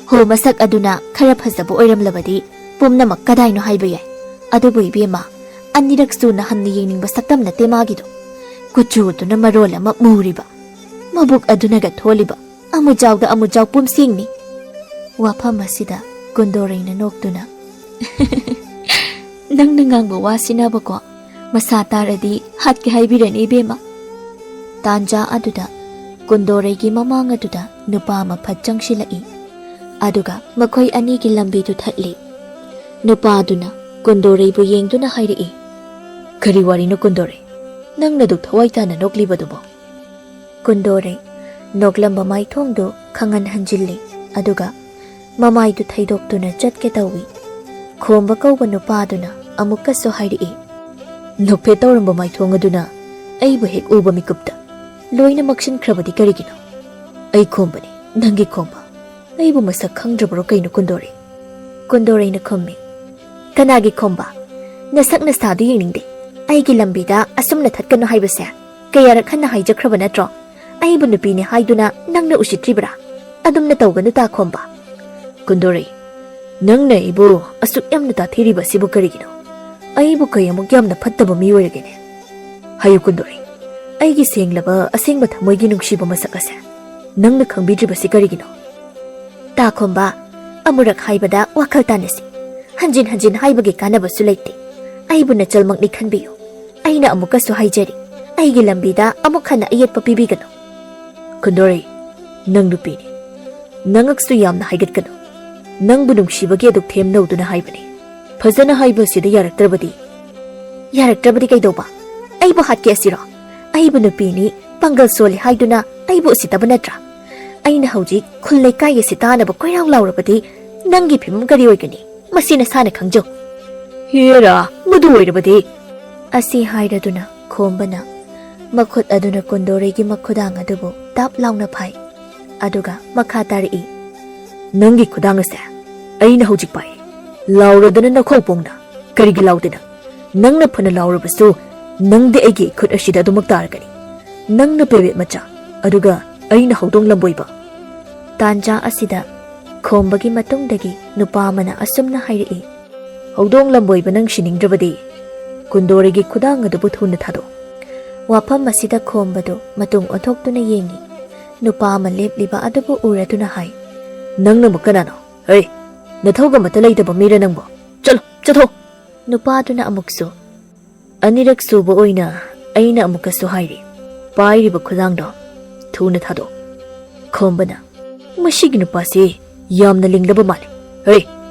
ꯍꯣ, ꯃꯁꯛ ꯑꯗꯨꯅ ꯈꯔ ꯐꯖꯕ ꯑꯣꯏꯔꯝꯂꯕꯗꯤ ꯄꯨꯝꯅꯃꯛ ꯀꯗꯥꯏꯅꯣ ꯍꯥꯏꯕ ꯌꯥꯏ꯫ ꯑꯗꯨꯕꯨ ꯏꯕꯦꯝꯃ, ꯑꯅꯤꯔꯛ ꯁꯨꯅ ꯍꯟꯅ ꯌꯦꯡꯅꯤꯡꯕ ꯁꯛꯇꯝ ꯅꯠꯇꯦ ꯃꯥꯒꯤꯗꯣ꯫ ꯀꯨꯆꯨꯗꯨꯅ ꯃꯔꯣꯜ ꯑꯃ ꯃꯨꯔꯤꯕ, ꯃꯕꯨꯛ ꯑꯗꯨꯅꯒ ꯊꯣꯜꯂꯤꯕ, ꯑꯃꯨꯖꯥꯎꯗ ꯑꯃꯨꯖꯥꯎ ꯄꯨꯝꯁꯦꯡꯅꯤ꯫ ꯋꯥꯐꯝ ꯑꯁꯤꯗ ꯀꯨꯟꯗꯣꯔꯩꯅ ꯅꯣꯛꯇꯨꯅ, "ꯅꯪꯅ ꯉꯥꯡꯕ ꯋꯥꯁꯤꯅꯕꯀꯣ, ꯃꯁꯥ ꯇꯥꯔꯗꯤ ꯍꯥꯠꯀꯦ ꯍꯥꯏꯕꯤꯔꯅꯤ ꯏꯕꯦꯝꯃ"꯫ ꯇꯥꯟꯖꯥ ꯑꯗꯨꯗ ꯀꯨꯟꯗꯣꯔꯩꯒꯤ ꯃꯃꯥꯡ ꯑꯗꯨꯗ ꯅꯨꯄꯥ ꯑꯃ ꯐꯠ ꯆꯪꯁꯤꯜꯂꯛꯏ꯫ ꯑꯗꯨꯒ ꯃꯈꯣꯏ ꯑꯅꯤꯒꯤ ꯂꯝꯕꯤꯗꯨ ꯊꯠꯂꯤ꯫ ꯅꯨꯄꯥꯗꯨꯅ ꯀꯨꯟꯗꯣꯔꯩꯕꯨ ꯌꯦꯡꯗꯨꯅ ꯍꯥꯏꯔꯛꯏ, "ꯀꯔꯤ ꯋꯥꯔꯤꯅꯣ ꯀꯨꯟꯗꯣꯔꯩ? ꯅꯪꯅ ꯑꯗꯨꯛ ꯊꯋꯥꯏ ꯇꯥꯅ ꯅꯣꯛꯂꯤꯕꯗꯨꯕꯣ?" ꯀꯨꯟꯗꯣꯔꯩ ꯅꯣꯛꯂꯝꯕ ꯃꯥꯏꯊꯣꯡꯗꯨ ꯈꯪꯍꯟ ꯍꯟꯖꯤꯜꯂꯤ, ꯑꯗꯨꯒ ꯃꯃꯥꯏꯗꯨ ꯊꯩꯗꯣꯛꯇꯨꯅ ꯆꯠꯀꯦ ꯇꯧꯏ꯫ ꯈꯣꯝꯕ ꯀꯧꯕ ꯅꯨꯄꯥꯗꯨꯅ ꯑꯃꯨꯛꯀꯁꯨ ꯍꯥꯏꯔꯛꯏ, "ꯅꯣꯛꯐꯦꯠ ꯇꯧꯔꯝꯕ ꯃꯥꯏꯊꯣꯡ ꯑꯗꯨꯅ ꯑꯩꯕꯨ ꯍꯦꯛ ꯎꯕ ꯃꯤꯀꯨꯞꯇ ꯂꯣꯏꯅ ꯃꯛꯁꯤꯟꯈ꯭ꯔꯕꯗꯤ ꯀꯔꯤꯒꯤꯅꯣ? ꯑꯩ ꯈꯣꯝꯕꯅꯤ, ꯅꯪꯒꯤ ꯈꯣꯝꯕ꯫ ꯑꯩꯕꯨ ꯃꯁꯛ ꯈꯪꯗ꯭ꯔꯕ꯭ꯔꯣ ꯀꯩꯅꯣ, ꯀꯨꯟꯗꯣꯔꯩ?" ꯀꯨꯟꯗꯣꯔꯩꯅ ꯈꯨꯝꯃꯤ, "ꯀꯅꯥꯒꯤ ꯈꯣꯝꯕ? ꯅꯁꯛ ꯅꯁꯥꯗꯨ ꯌꯦꯡꯅꯤꯡꯗꯦ꯫ ꯑꯩꯒꯤ ꯂꯝꯕꯤꯗ ꯑꯁꯨꯝꯅ ꯊꯠꯀꯅꯨ ꯍꯥꯏꯕꯁꯦ ꯀꯌꯥꯔꯛ ꯍꯟꯅ ꯍꯥꯏꯖꯈ꯭ꯔꯕ ꯅꯠꯇ꯭ꯔꯣ? ꯑꯩꯕꯨ ꯅꯨꯄꯤꯅꯤ ꯍꯥꯏꯗꯨꯅ ꯅꯪꯅ ꯎꯁꯤꯠꯇ꯭ꯔꯤꯕ꯭ꯔꯥ? ꯑꯗꯨꯝꯅ ꯇꯧꯒꯅꯨ ꯇꯥ ꯈꯣꯝꯕ꯫" "ꯀꯨꯟꯗꯣꯔꯩ, ꯅꯪꯅ ꯑꯩꯕꯨ ꯑꯁꯨꯛ ꯌꯥꯝꯅ ꯇꯥꯊꯤꯔꯤꯕ ꯑꯁꯤꯕꯨ ꯀꯔꯤꯒꯤꯅꯣ? ꯑꯩꯕꯨ ꯀꯌꯥꯃꯨꯛ ꯌꯥꯝꯅ ꯐꯠꯇꯕ ꯃꯤ ꯑꯣꯏꯔꯒꯦꯅꯦ? ꯍꯥꯏꯌꯨ ꯀꯨꯟꯗꯣꯔꯩ, ꯑꯩꯒꯤ ꯁꯦꯡꯂꯕ ꯑꯁꯦꯡꯕ ꯊꯃꯣꯏꯒꯤ ꯅꯨꯡꯁꯤꯕ ꯃꯁꯛ ꯑꯁꯦ ꯅꯪꯅ ꯈꯪꯕꯤꯗ꯭ꯔꯤꯕꯁꯤ ꯀꯔꯤꯒꯤꯅꯣ?" "ꯇꯥ ꯈꯣꯝꯕ, ꯑꯃꯨꯔꯛ ꯍꯥꯏꯕꯗ ꯋꯥꯈꯜ ꯇꯥꯅꯁꯤ꯫ ꯍꯟꯖꯤꯟ ꯍꯟꯖꯤꯟ ꯍꯥꯏꯕꯒꯤ ꯀꯥꯟꯅꯕꯁꯨ ꯂꯩꯇꯦ꯫ ꯑꯩꯕꯨ ꯅꯆꯜꯃꯛꯅꯤ ꯈꯟꯕꯤꯌꯨ꯫ ꯑꯩꯅ ꯑꯃꯨꯛꯀꯁꯨ ꯍꯥꯏꯖꯔꯤ, ꯑꯩꯒꯤ ꯂꯝꯕꯤꯗ ꯑꯃꯨꯛ ꯍꯟꯅ ꯑꯌꯦꯠꯄ ꯄꯤꯕꯤꯒꯅꯨ꯫" "ꯀꯨꯟꯗꯣꯔꯩ, ꯅꯪ ꯅꯨꯄꯤꯅꯤ꯫ ꯅꯉꯛꯁꯨ ꯌꯥꯝꯅ ꯍꯥꯏꯒꯠꯀꯅꯨ꯫ ꯅꯪꯕꯨ ꯅꯨꯡꯁꯤꯕꯒꯤ ꯑꯗꯨꯛ ꯊꯦꯝꯅꯧꯗꯨꯅ ꯍꯥꯏꯕꯅꯤ꯫ ꯐꯖꯅ ꯍꯥꯏꯕ ꯑꯁꯤꯗ ꯌꯥꯔꯛꯇ꯭ꯔꯕꯗꯤ?" "ꯌꯥꯔꯛꯇ꯭ꯔꯕꯗꯤ ꯀꯩꯗꯧꯕ? ꯑꯩꯕꯨ ꯍꯥꯠꯀꯦ ꯑꯁꯤꯔꯣ? ꯑꯩꯕꯨ ꯅꯨꯄꯤꯅꯤ, ꯄꯥꯡꯒꯜ ꯁꯣꯜꯂꯤ ꯍꯥꯏꯗꯨꯅ ꯑꯩꯕꯨ ꯎꯁꯤꯠꯇꯕ ꯅꯠꯇ꯭ꯔꯥ? ꯑꯩꯅ ꯍꯧꯖꯤꯛ ꯈꯨꯜ ꯂꯩꯀꯥꯏ ꯑꯁꯤ ꯇꯥꯅꯕ ꯀꯣꯏꯔꯥꯎ ꯂꯥꯎꯔꯕꯗꯤ ꯅꯪꯒꯤ ꯐꯤꯕꯝ ꯀꯔꯤ ꯑꯣꯏꯒꯅꯤ? ꯃꯁꯤ ꯅꯁꯥꯅ ꯈꯪꯖꯧ꯫" "ꯍꯦꯔꯥ, ꯃꯗꯨ ꯑꯣꯏꯔꯕꯗꯤ!" ꯑꯁꯤ ꯍꯥꯏꯔꯗꯨꯅ ꯈꯣꯝꯕꯅ ꯃꯈꯨꯠ ꯑꯗꯨꯅ ꯀꯨꯟꯗꯣꯔꯩꯒꯤ ꯃꯈꯨꯗꯥꯡ ꯑꯗꯨꯕꯨ ꯇꯥꯞ ꯂꯥꯎꯅ ꯐꯥꯏ꯫ ꯑꯗꯨꯒ ꯃꯈꯥ ꯇꯥꯔꯛꯏ, "ꯅꯪꯒꯤ ꯈꯨꯗꯥꯡ ꯑꯁꯦ ꯑꯩꯅ ꯍꯧꯖꯤꯛ ꯄꯥꯏ꯫ ꯂꯥꯎꯔꯗꯅ ꯅꯈꯣꯛ ꯄꯣꯡꯅ꯫ ꯀꯔꯤꯒꯤ ꯂꯥꯎꯗꯦ ꯅꯪ? ꯅꯪꯅ ꯐꯅ ꯂꯥꯎꯔꯕꯁꯨ ꯅꯪꯗꯤ ꯑꯩꯒꯤ ꯏꯈꯨꯠ ꯑꯁꯤꯗ ꯑꯗꯨꯃꯛ ꯇꯥꯔꯒꯅꯤ꯫ ꯅꯪꯅ ꯄꯦꯕꯦꯠ ꯃꯆꯥ, ꯑꯗꯨꯒ ꯑꯩꯅ ꯍꯧꯗꯣꯡ ꯂꯝꯕꯣꯏꯕ꯫" ꯇꯥꯟꯖꯥ ꯑꯁꯤꯗ ꯈꯣꯝꯕꯒꯤ ꯃꯇꯨꯡꯗꯒꯤ ꯅꯨꯄꯥ ꯑꯃꯅ ꯑꯁꯨꯝꯅ ꯍꯥꯏꯔꯛꯏ, "ꯍꯧꯗꯣꯡ ꯂꯝꯕꯣꯏꯕ ꯅꯪ ꯁꯤꯅꯤꯡꯗ꯭ꯔꯕꯗꯤ ꯀꯨꯟꯗꯣꯔꯩꯒꯤ ꯈꯨꯗꯥꯡ ꯑꯗꯨꯕꯨ ꯊꯨꯅ ꯊꯥꯗꯣꯛ꯫" ꯋꯥꯐꯝ ꯑꯁꯤꯗ ꯈꯣꯝꯕꯗꯨ ꯃꯇꯨꯡ ꯑꯣꯟꯊꯣꯛꯇꯨꯅ ꯌꯦꯡꯏ꯫ ꯅꯨꯄꯥ ꯑꯃ ꯂꯦꯞꯂꯤꯕ ꯑꯗꯨꯕꯨ ꯎꯔꯗꯨꯅ ꯍꯥꯏ, "ꯅꯪꯅ ꯑꯃꯨꯛ ꯀꯅꯥꯅꯣ? ꯍꯩ, ꯅꯊꯧꯒ ꯑꯃꯠꯇ ꯂꯩꯇꯕ ꯃꯤꯔ ꯅꯪꯕꯣ? ꯆꯠꯂꯣ, ꯆꯠꯊꯣꯛ!" ꯅꯨꯄꯥꯗꯨꯅ ꯑꯃꯨꯛꯁꯨ, "ꯑꯅꯤꯔꯛ ꯁꯨꯕ ꯑꯣꯏꯅ ꯑꯩꯅ ꯑꯃꯨꯛꯀꯁꯨ ꯍꯥꯏꯔꯤ, ꯄꯥꯏꯔꯤꯕ ꯈꯨꯗꯥꯡꯗꯣ ꯊꯨꯅ ꯊꯥꯗꯣꯛ꯫" ꯈꯣꯝꯕꯅ, "ꯃꯁꯤꯒꯤ ꯅꯨꯄꯥꯁꯤ ꯌꯥꯝꯅ ꯂꯤꯡꯂꯕ ꯃꯥꯜꯂꯤ꯫ ꯍꯩ,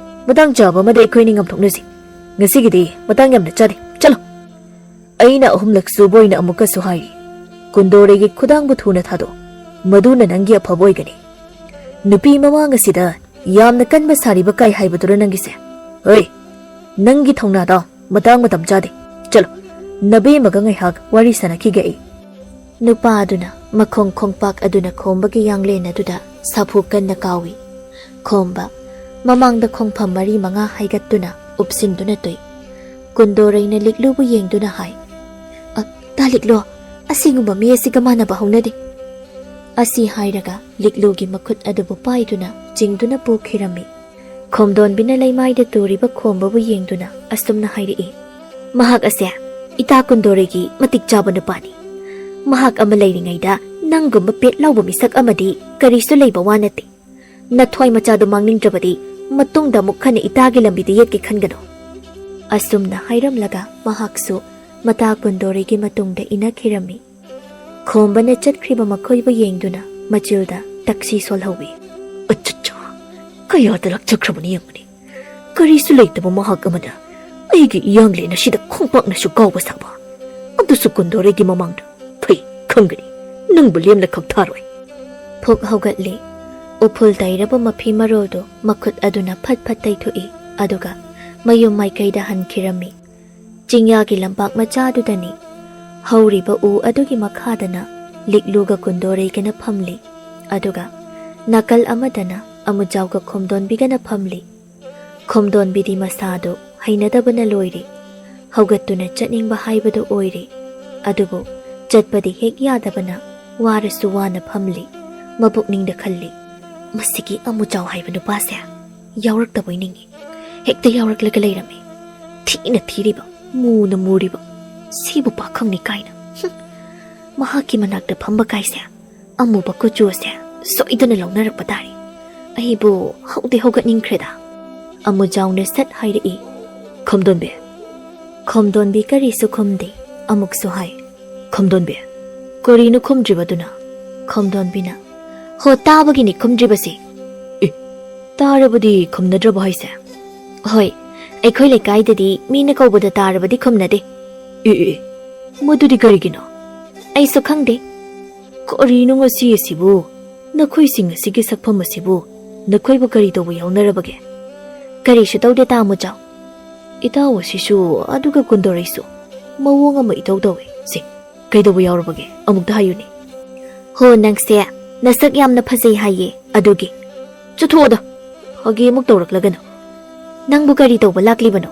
ꯃꯇꯥꯡ ꯆꯥꯕ ꯑꯃꯗ ꯑꯩꯈꯣꯏ ꯑꯅꯤ ꯉꯥꯝꯊꯣꯛꯅꯁꯤ꯫ ꯉꯁꯤꯒꯤꯗꯤ ꯃꯇꯥꯡ ꯌꯥꯝꯅ ꯆꯥꯗꯦ꯫ ꯆꯠꯂꯣ!" ꯑꯩꯅ ꯑꯍꯨꯝꯂꯛ ꯁꯨꯕ ꯑꯣꯏꯅ ꯑꯃꯨꯛꯀꯁꯨ ꯍꯥꯏꯔꯤ, ꯀꯨꯟꯗꯣꯔꯩꯒꯤ ꯈꯨꯗꯥꯡꯕꯨ ꯊꯨꯅ ꯊꯥꯗꯣꯛ꯫ ꯃꯗꯨꯅ ꯅꯪꯒꯤ ꯑꯐꯕ ꯑꯣꯏꯒꯅꯤ꯫ ꯅꯨꯄꯤ ꯃꯃꯥꯡ ꯑꯁꯤꯗ ꯌꯥꯝꯅ ꯀꯟꯕ ꯁꯥꯔꯤꯕ ꯀꯥꯏ ꯍꯥꯏꯕꯗꯨꯔ ꯅꯪꯒꯤꯁꯦ? ꯍꯣꯏ, ꯅꯪꯒꯤ ꯊꯧꯅꯥꯗꯣ ꯃꯇꯥꯡ ꯃꯇꯝ ꯆꯥꯗꯦ꯫ ꯆꯠꯂꯣ, ꯅꯕꯦꯝꯃꯒ ꯉꯥꯏꯍꯥꯛ ꯋꯥꯔꯤ ꯁꯥꯟꯅꯈꯤꯒꯦ ꯑꯩ꯫ ꯅꯨꯄꯥ ꯑꯗꯨꯅ ꯃꯈꯣꯡ ꯈꯣꯡꯄꯥꯛ ꯑꯗꯨꯅ ꯈꯣꯝꯕꯒꯤ ꯌꯥꯡꯂꯦꯟ ꯑꯗꯨꯗ ꯁꯥꯐꯨ ꯀꯟꯅ ꯀꯥꯎꯏ꯫ ꯈꯣꯝꯕ, ꯃꯃꯥꯡꯗ ꯈꯣꯡꯐꯝ ꯃꯔꯤ ꯃꯉꯥ ꯍꯥꯏꯒꯠꯇꯨꯅ ꯎꯞꯁꯤꯟꯗꯨꯅ ꯇꯨꯏ꯫ ꯀꯨꯟꯗꯣꯔꯩꯅ ꯂꯤꯛꯂꯨꯕꯨ ꯌꯦꯡꯗꯨꯅ ꯍꯥꯏ, "ꯑ, ꯇꯥ ꯂꯤꯛꯂꯣ, ꯑꯁꯤꯒꯨꯝꯕ ꯃꯤ ꯑꯁꯤꯒ ꯃꯥꯟꯅꯕ ꯍꯧꯅꯗꯦ꯫" ꯑꯁꯤ ꯍꯥꯏꯔꯒ ꯂꯤꯛꯂꯨꯒꯤ ꯃꯈꯨꯠ ꯑꯗꯨꯕꯨ ꯄꯥꯏꯗꯨꯅ ꯆꯤꯡꯗꯨꯅ ꯄꯨꯈꯤꯔꯝꯃꯤ꯫ ꯈꯣꯝꯗꯣꯟꯕꯤꯅ ꯂꯩꯃꯥꯏꯗ ꯇꯨꯔꯤꯕ ꯈꯣꯝꯕꯕꯨ ꯌꯦꯡꯗꯨꯅ ꯑꯁꯨꯝꯅ ꯍꯥꯏꯔꯛꯏ, "ꯃꯍꯥꯛ ꯑꯁꯦ ꯏꯇꯥ ꯀꯨꯟꯗꯣꯔꯩꯒꯤ ꯃꯇꯤꯛ ꯆꯥꯕ ꯅꯨꯄꯥꯅꯤ꯫ ꯃꯍꯥꯛ ꯑꯃ ꯂꯩꯔꯤꯉꯩꯗ ꯅꯪꯒꯨꯝꯕ ꯄꯦꯠ ꯂꯥꯎꯕ ꯃꯤꯁꯛ ꯑꯃꯗꯤ ꯀꯔꯤꯁꯨ ꯂꯩꯕ ꯋꯥ ꯅꯠꯇꯦ꯫ ꯅꯊ꯭ꯋꯥꯏ ꯃꯆꯥꯗꯨ ꯃꯥꯡꯅꯤꯡꯗ꯭ꯔꯕꯗꯤ ꯃꯇꯨꯡꯗ ꯑꯃꯨꯛ ꯍꯟꯅ ꯏꯇꯥꯒꯤ ꯂꯝꯕꯤꯗ ꯌꯦꯠꯀꯦ ꯈꯟꯒꯅꯨ꯫" ꯑꯁꯨꯝꯅ ꯍꯥꯏꯔꯝꯂꯒ ꯃꯍꯥꯛꯁꯨ ꯃꯇꯥ ꯀꯨꯟꯗꯣꯔꯩꯒꯤ ꯃꯇꯨꯡꯗ ꯏꯅꯈꯤꯔꯝꯃꯤ꯫ ꯈꯣꯝꯕꯅ ꯆꯠꯈ꯭ꯔꯤꯕ ꯃꯈꯣꯏꯕꯨ ꯌꯦꯡꯗꯨꯅ ꯃꯆꯤꯜꯗ ꯇꯛꯁꯤ ꯁꯣꯜꯍꯧꯏ꯫ "ꯑꯆꯠꯆꯥ, ꯀꯌꯥꯗ ꯂꯥꯛꯆꯈ꯭ꯔꯕꯅꯤ ꯌꯦꯡꯉꯨꯅꯦ꯫ ꯀꯔꯤꯁꯨ ꯂꯩꯇꯕ ꯃꯍꯥꯛ ꯑꯃꯅ ꯑꯩꯒꯤ ꯏꯌꯥꯡꯂꯦꯟ ꯑꯁꯤꯗ ꯈꯣꯡꯄꯥꯛꯅꯁꯨ ꯀꯥꯎꯕ ꯁꯥꯕ꯫ ꯑꯗꯨꯁꯨ ꯀꯨꯟꯗꯣꯔꯩꯒꯤ ꯃꯃꯥꯡꯗ꯫ ꯐꯩ, ꯈꯪꯒꯅꯤ꯫ ꯅꯪꯕꯨ ꯂꯦꯝꯅ ꯈꯛ ꯊꯥꯔꯣꯏ꯫" ꯐꯨꯛ ꯍꯧꯒꯠꯂꯤ꯫ ꯎꯐꯨꯜ ꯇꯩꯔꯕ ꯃꯐꯤ ꯃꯔꯣꯜꯗꯨ ꯃꯈꯨꯠ ꯑꯗꯨꯅ ꯐꯠ ꯐꯠ ꯇꯩꯊꯣꯛꯏ, ꯑꯗꯨꯒ ꯃꯌꯨꯝ ꯃꯥꯏꯀꯩꯗ ꯍꯟꯈꯤꯔꯝꯃꯤ꯫ ꯆꯤꯡꯌꯥꯒꯤ ꯂꯝꯄꯥꯛ ꯃꯆꯥꯗꯨꯗꯅꯤ꯫ ꯍꯧꯔꯤꯕ ꯎ ꯑꯗꯨꯒꯤ ꯃꯈꯥꯗꯅ ꯂꯤꯛꯂꯨꯒ ꯀꯨꯟꯗꯣꯔꯩꯒꯅ ꯐꯝꯂꯤ, ꯑꯗꯨꯒ ꯅꯥꯀꯜ ꯑꯃꯗꯅ ꯑꯃꯨꯖꯥꯎꯒ ꯈꯣꯝꯗꯣꯟꯕꯤꯒꯅ ꯐꯝꯂꯤ꯫ ꯈꯣꯝꯗꯣꯟꯕꯤꯗꯤ ꯃꯁꯥꯗꯨ ꯍꯩꯅꯗꯕꯅ ꯂꯣꯏꯔꯦ꯫ ꯍꯧꯒꯠꯇꯨꯅ ꯆꯠꯅꯤꯡꯕ ꯍꯥꯏꯕꯗꯨ ꯑꯣꯏꯔꯦ꯫ ꯑꯗꯨꯕꯨ ꯆꯠꯄꯗꯤ ꯍꯦꯛ ꯌꯥꯗꯕꯅ ꯋꯥꯔꯁꯨ ꯋꯥꯅ ꯐꯝꯂꯤ꯫ ꯃꯄꯨꯛꯅꯤꯡꯗ ꯈꯜꯂꯤ, "ꯃꯁꯤꯒꯤ ꯑꯃꯨꯖꯥꯎ ꯍꯥꯏꯕ ꯅꯨꯄꯥꯁꯦ ꯌꯥꯎꯔꯛꯇꯕꯣꯏ ꯅꯤꯡꯏ꯫ ꯍꯦꯛꯇ ꯌꯥꯎꯔꯛꯂꯒ ꯂꯩꯔꯝꯃꯤ꯫ ꯊꯤꯅ ꯊꯤꯔꯤꯕ, ꯃꯨꯅ ꯃꯨꯔꯤꯕ꯫ ꯁꯤꯕꯨ ꯄꯥꯈꯪꯅꯤ ꯀꯥꯏꯅ꯫ ꯍꯨꯝ꯫ ꯃꯍꯥꯛꯀꯤ ꯃꯅꯥꯛꯇ ꯐꯝꯕ ꯀꯥꯏꯁꯦ ꯑꯃꯨꯕ ꯀꯨꯆꯨ ꯑꯁꯦ ꯁꯣꯏꯗꯅ ꯂꯧꯅꯔꯛꯄ ꯇꯥꯔꯦ꯫ ꯑꯩꯕꯨ ꯍꯧꯗꯤ ꯍꯧꯒꯠꯅꯤꯡꯈ꯭ꯔꯦꯗ꯫" ꯑꯃꯨꯖꯥꯎꯅ ꯁꯠ ꯍꯥꯏꯔꯛꯏ, "ꯈꯣꯝꯗꯣꯟꯕꯤ꯫" ꯈꯣꯝꯗꯣꯟꯕꯤ ꯀꯔꯤꯁꯨ ꯈꯨꯝꯗꯦ꯫ ꯑꯃꯨꯛꯁꯨ ꯍꯥꯏ, "ꯈꯣꯝꯗꯣꯟꯕꯤ, ꯀꯔꯤꯅꯣ ꯈꯨꯝꯗ꯭ꯔꯤꯕꯗꯨꯅ?" ꯈꯣꯝꯗꯣꯟꯕꯤꯅ, "ꯍꯣ, ꯇꯥꯕꯒꯤꯅꯤ ꯈꯨꯝꯗ꯭ꯔꯤꯕꯁꯤ꯫" "ꯑꯦ, ꯇꯥꯔꯕꯗꯤ ꯈꯨꯝꯅꯗ꯭ꯔꯕ ꯍꯥꯏꯁꯦ?" "ꯍꯣꯏ, ꯑꯩꯈꯣꯏ ꯂꯩꯀꯥꯏꯗꯗꯤ ꯃꯤꯅ ꯀꯧꯕꯗ ꯇꯥꯔꯕꯗꯤ ꯈꯨꯝꯅꯗꯦ꯫" "ꯑꯦ, ꯑꯦ, ꯑꯦ, "ꯃꯗꯨꯗꯤ ꯀꯔꯤꯒꯤꯅꯣ?" "ꯑꯩꯁꯨ ꯈꯪꯗꯦ꯫ ꯀꯔꯤꯅꯣ ꯉꯁꯤ ꯑꯁꯤꯕꯨ? ꯅꯈꯣꯏꯁꯤꯡ ꯑꯁꯤꯒꯤ ꯁꯛꯐꯝ ꯑꯁꯤꯕꯨ ꯅꯈꯣꯏꯕꯨ ꯀꯔꯤ ꯇꯧꯕ ꯌꯥꯎꯅꯔꯕꯒꯦ?" "ꯀꯔꯤꯁꯨ ꯇꯧꯗꯦ, ꯇꯥꯃꯣ ꯆꯥꯎ꯫ ꯏꯇꯥꯎ ꯑꯁꯤꯁꯨ ꯑꯗꯨꯒ ꯀꯨꯟꯗꯣꯔꯩꯁꯨ ꯃꯑꯣꯡ ꯑꯃ ꯏꯇꯧ ꯇꯧꯏ꯫ ꯁꯦ, ꯀꯩꯗꯧꯕ ꯌꯥꯎꯔꯕꯒꯦ? ꯑꯃꯨꯛꯇ ꯍꯥꯏꯌꯨꯅꯦ꯫" "ꯍꯣ, ꯅꯪꯁꯦ ꯅꯁꯛ ꯌꯥꯝꯅ ꯐꯖꯩ ꯍꯥꯏꯌꯦ, ꯑꯗꯨꯒꯤ꯫" "ꯆꯠꯊꯣꯛꯑꯣꯗ, ꯐꯥꯒꯤ ꯑꯃꯨꯛ ꯇꯧꯔꯛꯂꯒꯅꯨ꯫ ꯅꯪꯕꯨ ꯀꯔꯤ ꯇꯧꯕ ꯂꯥꯛꯂꯤꯕꯅꯣ?"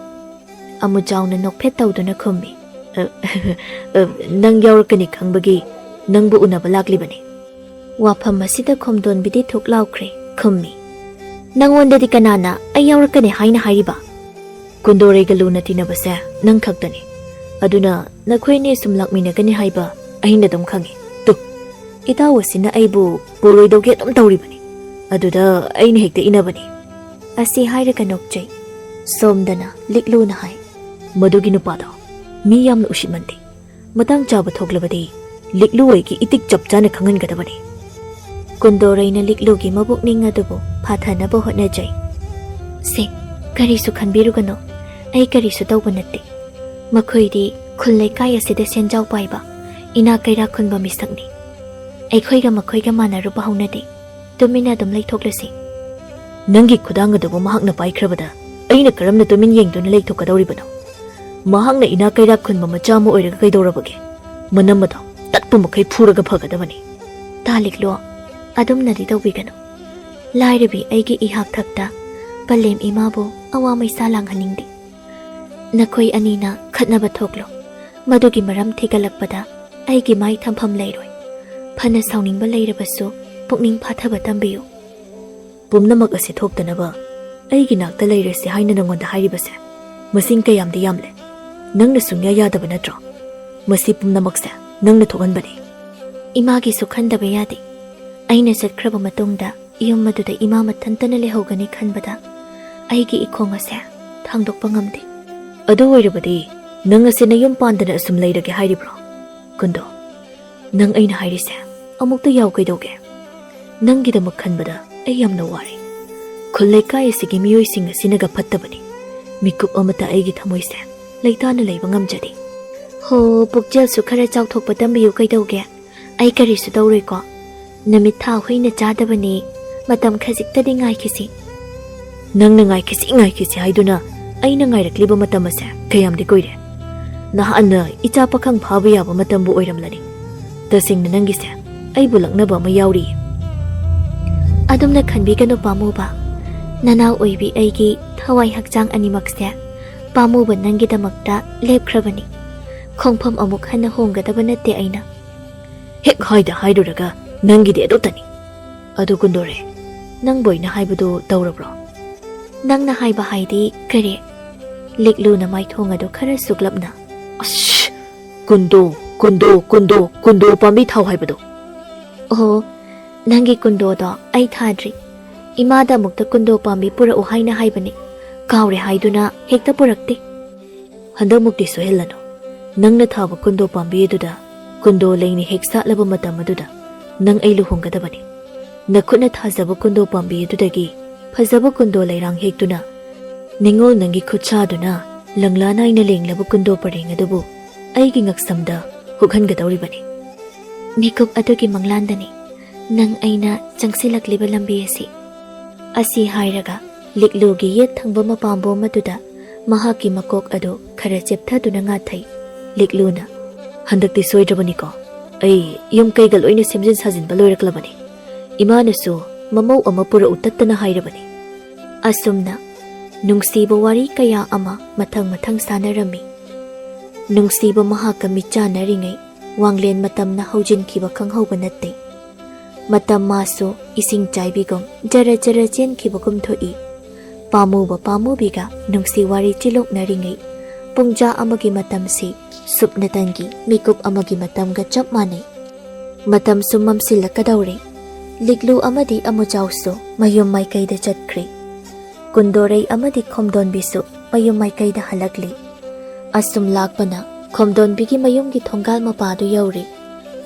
ꯑꯃꯨ ꯆꯥꯎꯅ ꯅꯣꯛꯐꯦꯠ ꯇꯧꯗꯨꯅ ꯈꯨꯝꯃꯤ꯫ "ꯑ, ꯑ, ꯅꯪ ꯌꯥꯎꯔꯛꯀꯅꯤ ꯈꯪꯕꯒꯤ ꯅꯪꯕꯨ ꯎꯅꯕ ꯂꯥꯛꯂꯤꯕꯅꯤ꯫" ꯋꯥꯐꯝ ꯑꯁꯤꯗ ꯈꯣꯝꯗꯣꯟꯕꯤꯗꯤ ꯊꯨꯛ ꯂꯥꯎꯈ꯭ꯔꯦ, ꯈꯨꯝꯃꯤ꯫ "ꯅꯪꯉꯣꯟꯗꯗꯤ ꯀꯅꯥꯅ ꯑꯩ ꯌꯥꯎꯔꯛꯀꯅꯤ ꯍꯥꯏꯅ ꯍꯥꯏꯔꯤꯕ?" "ꯀꯨꯟꯗꯣꯔꯩꯒ ꯂꯨꯅ ꯇꯤꯟꯅꯕꯁꯦ ꯅꯪ ꯈꯛꯇꯅꯤ꯫ ꯑꯗꯨꯅ ꯅꯈꯣꯏ ꯑꯅꯤ ꯁꯨꯝ ꯂꯥꯛꯃꯤꯟꯅꯒꯅꯤ ꯍꯥꯏꯕ ꯑꯩꯅ ꯑꯗꯨꯝ ꯈꯪꯉꯤ꯫ ꯇꯨ, ꯏꯇꯥꯎ ꯑꯁꯤꯅ ꯑꯩꯕꯨ ꯄꯨꯔꯣꯏꯗꯧꯒꯤ ꯑꯗꯨꯝ ꯇꯧꯔꯤꯕꯅꯤ꯫ ꯑꯗꯨꯗ ꯑꯩꯅ ꯍꯦꯛꯇ ꯏꯟꯅꯕꯅꯤ꯫" ꯑꯁꯤ ꯍꯥꯏꯔꯒ ꯅꯣꯛꯆꯩ꯫ ꯁꯣꯝꯗꯅ ꯂꯤꯛꯂꯨꯅ ꯍꯥꯏ꯫ "ꯃꯗꯨꯒꯤ ꯅꯨꯄꯥꯗꯣ ꯃꯤ ꯌꯥꯝꯅ ꯎꯁꯤꯠꯃꯟꯗꯦ꯫ ꯃꯇꯥꯡ ꯆꯥꯕ ꯊꯣꯛꯂꯕꯗꯤ ꯂꯤꯛꯂꯨ ꯑꯩꯒꯤ ꯏꯇꯤꯛ ꯆꯞ ꯆꯥꯅ ꯈꯪꯍꯟꯒꯗꯕꯅꯤ꯫" ꯀꯨꯟꯗꯣꯔꯩꯅ ꯂꯤꯛꯂꯨꯒꯤ ꯃꯕꯨꯛꯅꯤꯡ ꯑꯗꯨꯕꯨ ꯐꯥꯊꯅꯕ ꯍꯣꯠꯅꯖꯩ꯫ "ꯁꯦ, ꯀꯔꯤꯁꯨ ꯈꯟꯕꯤꯔꯨꯒꯅꯨ꯫ ꯑꯩ ꯀꯔꯤꯁꯨ ꯇꯧꯕ ꯅꯠꯇꯦ꯫ ꯃꯈꯣꯏꯗꯤ ꯈꯨꯜ ꯂꯩꯀꯥꯏ ꯑꯁꯤꯗ ꯁꯦꯟꯖꯥꯎ ꯄꯥꯏꯕ, ꯏꯅꯥꯛ ꯀꯩꯔꯥꯛ ꯈꯨꯟꯕ ꯃꯤꯁꯛꯅꯤ꯫ ꯑꯩꯈꯣꯏꯒ ꯃꯈꯣꯏꯒ ꯃꯥꯟꯅꯔꯨꯕ ꯍꯧꯅꯗꯦ꯫ ꯇꯨꯃꯤꯟꯅ ꯑꯗꯨꯝ ꯂꯩꯊꯣꯛꯂꯁꯤ꯫" "ꯅꯪꯒꯤ ꯈꯨꯗꯥꯡ ꯑꯗꯨꯕꯨ ꯃꯍꯥꯛꯅ ꯄꯥꯏꯈ꯭ꯔꯕꯗ ꯑꯩꯅ ꯀꯔꯝꯅ ꯇꯨꯃꯤꯟ ꯌꯦꯡꯗꯨꯅ ꯂꯩꯊꯣꯛꯀꯗꯧꯔꯤꯕꯅꯣ? ꯃꯍꯥꯛꯅ ꯏꯅꯥꯛ ꯀꯩꯔꯥꯛ ꯈꯨꯟꯕ ꯃꯆꯥ ꯑꯃ ꯑꯣꯏꯔꯒ ꯀꯩꯗꯧꯔꯕꯒꯦ? ꯃꯅꯝ ꯑꯗꯣ ꯇꯠꯄ ꯃꯈꯩ ꯐꯨꯔꯒ ꯐꯒꯗꯕꯅꯤ꯫" "ꯇꯥ ꯂꯤꯛꯂꯣ, ꯑꯗꯨꯝꯅꯗꯤ ꯇꯧꯕꯤꯒꯅꯨ꯫ ꯂꯥꯏꯔꯕꯤ ꯑꯩꯒꯤ ꯏꯍꯥꯛ ꯊꯛꯇ ꯄꯂꯦꯝ ꯏꯃꯥꯕꯨ ꯑꯋꯥ ꯃꯩꯁꯥ ꯂꯥꯡꯍꯟꯅꯤꯡꯗꯦ꯫ ꯅꯈꯣꯏ ꯑꯅꯤꯅ ꯈꯠꯅꯕ ꯊꯣꯛꯂꯣ꯫ ꯃꯗꯨꯒꯤ ꯃꯔꯝ ꯊꯤꯒꯠꯂꯛꯄꯗ ꯑꯩꯒꯤ ꯃꯥꯏ ꯊꯝꯐꯝ ꯂꯩꯔꯣꯏ꯫ ꯐꯅ ꯁꯥꯎꯅꯤꯡꯕ ꯂꯩꯔꯕꯁꯨ ꯄꯨꯛꯅꯤꯡ ꯐꯥꯊꯕ ꯇꯝꯕꯤꯌꯨ꯫" "ꯄꯨꯝꯅꯃꯛ ꯑꯁꯤ ꯊꯣꯛꯇꯅꯕ ꯑꯩꯒꯤ ꯅꯥꯛꯇ ꯂꯩꯔꯁꯤ ꯍꯥꯏꯅ ꯅꯉꯣꯟꯗ ꯍꯥꯏꯔꯤꯕꯁꯦ ꯃꯁꯤꯡ ꯀꯌꯥꯝꯗꯤ ꯌꯥꯝꯂꯦ? ꯅꯪꯅ ꯁꯨꯡꯌꯥ ꯌꯥꯗꯕ ꯅꯠꯇ꯭ꯔꯣ? ꯃꯁꯤ ꯄꯨꯝꯅꯃꯛꯁꯦ ꯅꯪꯅ ꯊꯣꯛꯍꯟꯕꯅꯤ꯫" "ꯏꯃꯥꯒꯤꯁꯨ ꯈꯟꯗꯕ ꯌꯥꯗꯦ꯫ ꯑꯩꯅ ꯆꯠꯈ꯭ꯔꯕ ꯃꯇꯨꯡꯗ ꯌꯨꯝ ꯑꯗꯨꯗ ꯏꯃꯥ ꯃꯊꯟꯇꯅ ꯂꯩꯍꯧꯒꯅꯤ ꯈꯟꯕꯗ ꯑꯩꯒꯤ ꯏꯈꯣꯡ ꯑꯁꯦ ꯊꯥꯡꯗꯣꯛꯄ ꯉꯝꯗꯦ꯫" "ꯑꯗꯨ ꯑꯣꯏꯔꯕꯗꯤ ꯅꯪ ꯑꯁꯤ ꯅꯌꯨꯝ ꯄꯥꯟꯗꯅ ꯑꯁꯨꯝ ꯂꯩꯔꯒꯦ ꯍꯥꯏꯔꯤꯕ꯭ꯔꯣ? ꯀꯨꯟꯗꯣ, ꯅꯪ ꯑꯩꯅ ꯍꯥꯏꯔꯤꯁꯦ ꯑꯃꯨꯛꯇ ꯌꯥꯎ ꯀꯩꯗꯧꯒꯦ? ꯅꯪꯒꯤꯗꯃꯛ ꯈꯟꯕꯗ ꯑꯩ ꯌꯥꯝꯅ ꯋꯥꯔꯦ꯫ ꯈꯨꯜ ꯂꯩꯀꯥꯏ ꯑꯁꯤꯒꯤ ꯃꯤꯑꯣꯏꯁꯤꯡ ꯑꯁꯤꯅꯒ ꯐꯠꯇꯕꯅꯤ꯫ ꯃꯤꯀꯨꯞ ꯑꯃꯇ ꯑꯩꯒꯤ ꯊꯃꯣꯏꯁꯦ ꯂꯩꯇꯥꯅ ꯂꯩꯕ ꯉꯝꯖꯗꯦ꯫ ꯍꯣ, ꯄꯨꯛꯆꯦꯜꯁꯨ ꯈꯔ ꯆꯥꯎꯊꯣꯛꯄ ꯇꯝꯕꯤꯌꯨ ꯀꯩꯗꯧꯒꯦ? ꯑꯩ ꯀꯔꯤꯁꯨ ꯇꯧꯔꯣꯏꯀꯣ꯫ ꯅꯨꯃꯤꯠ ꯊꯥ ꯍꯨꯏꯅ ꯆꯥꯗꯕꯅꯤ꯫ ꯃꯇꯝ ꯈꯖꯤꯛꯇꯗꯤ ꯉꯥꯏꯈꯤꯁꯤ꯫ ꯅꯪꯅ ꯉꯥꯏꯈꯤꯁꯤ, ꯉꯥꯏꯈꯤꯁꯤ ꯍꯥꯏꯗꯨꯅ ꯑꯩꯅ ꯉꯥꯏꯔꯛꯂꯤꯕ ꯃꯇꯝ ꯑꯁꯦ ꯀꯌꯥꯝꯗꯤ ꯀꯨꯏꯔꯦ? ꯅꯍꯥꯟꯅ ꯏꯆꯥ ꯄꯥꯈꯪ ꯐꯥꯕ ꯌꯥꯕ ꯃꯇꯝꯕꯨ ꯑꯣꯏꯔꯝꯂꯅꯤ꯫ ꯇꯁꯦꯡꯅ ꯅꯪꯒꯤꯁꯦ ꯑꯩꯕꯨ ꯂꯛꯅꯕ ꯑꯃ ꯌꯥꯎꯔꯤꯌꯦ꯫ ꯑꯗꯨꯝꯅ ꯈꯟꯕꯤꯒꯅꯨ ꯄꯥꯝꯃꯨꯕ꯫ ꯅꯅꯥꯎ ꯑꯣꯏꯕꯤ ꯑꯩꯒꯤ ꯊꯋꯥꯏ ꯍꯛꯆꯥꯡ ꯑꯅꯤꯃꯛꯁꯦ ꯄꯥꯝꯃꯨꯕ ꯅꯪꯒꯤꯗꯃꯛꯇ ꯂꯦꯞꯈ꯭ꯔꯕꯅꯤ꯫ ꯈꯣꯡꯐꯝ ꯑꯃꯨꯛ ꯍꯟꯅ ꯍꯣꯡꯒꯗꯕ ꯅꯠꯇꯦ ꯑꯩꯅ꯫ ꯍꯦꯛ ꯍꯥꯏꯗ ꯍꯥꯏꯔꯨꯔꯒ ꯅꯪꯒꯤꯗꯤ ꯑꯗꯨꯇꯅꯤ꯫ ꯑꯗꯨ ꯀꯨꯟꯗꯣꯔꯦ, ꯅꯪꯕꯨ ꯑꯩꯅ ꯍꯥꯏꯕꯗꯨ ꯇꯧꯔꯕ꯭ꯔꯣ? ꯅꯪꯅ ꯍꯥꯏꯕ ꯍꯥꯏꯗꯤ ꯀꯔꯤ? ꯂꯤꯛꯂꯨꯅ ꯃꯥꯏꯊꯣꯡ ꯑꯗꯨ ꯈꯔ ꯁꯨꯛꯂꯞꯅ꯫ ꯑꯁ! ꯀꯨꯟꯗꯣ, ꯀꯨꯟꯗꯣ, ꯀꯨꯟꯗꯣ, ꯀꯨꯟꯗꯣ ꯄꯥꯝꯕꯤ ꯊꯥꯎ ꯍꯥꯏꯕꯗꯣ꯫ ꯑꯣꯍꯣ, ꯅꯪꯒꯤ ꯀꯨꯟꯗꯣꯗꯣ ꯑꯩ ꯊꯥꯗ꯭ꯔꯤ꯫ ꯏꯃꯥꯗ ꯑꯃꯨꯛꯇ ꯀꯨꯟꯗꯣ ꯄꯥꯝꯕꯤ ꯄꯨꯔꯛꯎ ꯍꯥꯏꯅ ꯍꯥꯏꯕꯅꯤ꯫ ꯀꯥꯎꯔꯦ ꯍꯥꯏꯗꯨꯅ ꯍꯦꯛꯇ ꯄꯨꯔꯛꯇꯦ꯫ ꯍꯟꯗꯛꯃꯨꯛꯇꯤ ꯁꯣꯏꯍꯜꯂꯅꯨ꯫ ꯅꯪꯅ ꯊꯥꯕ ꯀꯨꯟꯗꯣ ꯄꯥꯝꯕꯤ ꯑꯗꯨꯗ ꯀꯨꯟꯗꯣ ꯂꯩꯅ ꯍꯦꯛ ꯁꯥꯠꯂꯕ ꯃꯇꯝ ꯑꯗꯨꯗ ꯅꯪ ꯑꯩ ꯂꯨꯍꯣꯡꯒꯗꯕꯅꯤ꯫ ꯅꯈꯨꯠꯅ ꯊꯥꯖꯕ ꯀꯨꯟꯗꯣ ꯄꯥꯝꯕꯤ ꯑꯗꯨꯗꯒꯤ ꯐꯖꯕ ꯀꯨꯟꯗꯣ ꯂꯩꯔꯥꯡ ꯍꯦꯛꯇꯨꯅ ꯅꯤꯉꯣꯜ ꯅꯪꯒꯤ ꯈꯨꯠꯁꯥꯗꯨꯅ ꯂꯪꯂꯥ ꯅꯥꯏꯅ ꯂꯦꯡꯂꯕ ꯀꯨꯟꯗꯣ ꯄꯔꯦꯡ ꯑꯗꯨꯕꯨ ꯑꯩꯒꯤ ꯉꯛꯁꯝꯗ ꯍꯨꯛꯍꯟꯒꯗꯧꯔꯤꯕꯅꯤ꯫ ꯃꯤꯀꯨꯞ ꯑꯗꯨꯒꯤ ꯃꯪꯂꯥꯟꯗꯅꯤ ꯅꯪ ꯑꯩꯅ ꯆꯪꯁꯤꯜꯂꯛꯂꯤꯕ ꯂꯝꯕꯤ ꯑꯁꯤ꯫ ꯑꯁꯤ ꯍꯥꯏꯔꯒ ꯂꯤꯛꯂꯨꯒꯤ ꯌꯦꯠ ꯊꯪꯕ ꯃꯄꯥꯝꯕꯣꯝ ꯑꯗꯨꯗ ꯃꯍꯥꯛꯀꯤ ꯃꯀꯣꯛ ꯑꯗꯨ ꯈꯔ ꯆꯦꯞꯊꯗꯨꯅ ꯉꯥꯊꯩ꯫ ꯂꯤꯛꯂꯨꯅ, "ꯍꯟꯗꯛꯇꯤ ꯁꯣꯏꯗ꯭ꯔꯕꯅꯤꯀꯣ꯫ ꯑꯩ ꯌꯨꯝ ꯀꯩꯒ ꯂꯣꯏꯅ ꯁꯦꯝꯖꯤꯟ ꯁꯥꯖꯤꯟꯕ ꯂꯣꯏꯔꯛꯂꯕꯅꯤ꯫ ꯏꯃꯥꯅꯁꯨ ꯃꯃꯧ ꯑꯃ ꯄꯨꯔꯛꯎ ꯇꯠꯇꯅ ꯍꯥꯏꯔꯕꯅꯤ"꯫ ꯑꯁꯨꯝꯅ ꯅꯨꯡꯁꯤꯕ ꯋꯥꯔꯤ ꯀꯌꯥ ꯑꯃ ꯃꯊꯪ ꯃꯊꯪ ꯁꯥꯟꯅꯔꯝꯃꯤ꯫ ꯅꯨꯡꯁꯤꯕ ꯃꯍꯥꯛꯀ ꯃꯤꯠꯆꯥꯟꯅꯔꯤꯉꯩ ꯋꯥꯡꯂꯦꯟ ꯃꯇꯝꯅ ꯍꯧꯖꯤꯟꯈꯤꯕ ꯈꯪꯍꯧꯕ ꯅꯠꯇꯦ꯫ ꯃꯇꯝ ꯃꯥꯁꯨ ꯏꯁꯤꯡ ꯆꯥꯏꯕꯤꯒꯨꯝ ꯖꯔ ꯖꯔ ꯆꯦꯟꯈꯤꯕꯒꯨꯝ ꯊꯣꯛꯏ꯫ ꯄꯥꯝꯃꯨꯕ ꯄꯥꯝꯃꯨꯕꯤꯒ ꯅꯨꯡꯁꯤ ꯋꯥꯔꯤ ꯆꯤꯂꯣꯛꯅꯔꯤꯉꯩ ꯄꯨꯡꯖꯥ ꯑꯃꯒꯤ ꯃꯇꯝꯁꯤ ꯁꯨꯞꯅꯇꯪꯒꯤ ꯃꯤꯀꯨꯞ ꯑꯃꯒꯤ ꯃꯇꯝꯒ ꯆꯞ ꯃꯥꯟꯅꯩ꯫ ꯃꯇꯝꯁꯨ ꯃꯝꯁꯤꯜꯂꯛꯀꯗꯧꯔꯦ꯫ ꯂꯤꯛꯂꯨ ꯑꯃꯗꯤ ꯑꯃꯨꯖꯥꯎꯁꯨ ꯃꯌꯨꯝ ꯃꯥꯏꯀꯩꯗ ꯆꯠꯈ꯭ꯔꯦ꯫ ꯀꯨꯟꯗꯣꯔꯩ ꯑꯃꯗꯤ ꯈꯣꯝꯗꯣꯟꯕꯤꯁꯨ ꯃꯌꯨꯝ ꯃꯥꯏꯀꯩꯗ ꯍꯜꯂꯛꯂꯤ꯫ ꯑꯁꯨꯝ ꯂꯥꯛꯄꯅ ꯈꯣꯝꯗꯣꯟꯕꯤꯒꯤ ꯃꯌꯨꯝꯒꯤ ꯊꯣꯡꯒꯥꯜ ꯃꯄꯥꯗꯨ ꯌꯧꯔꯦ꯫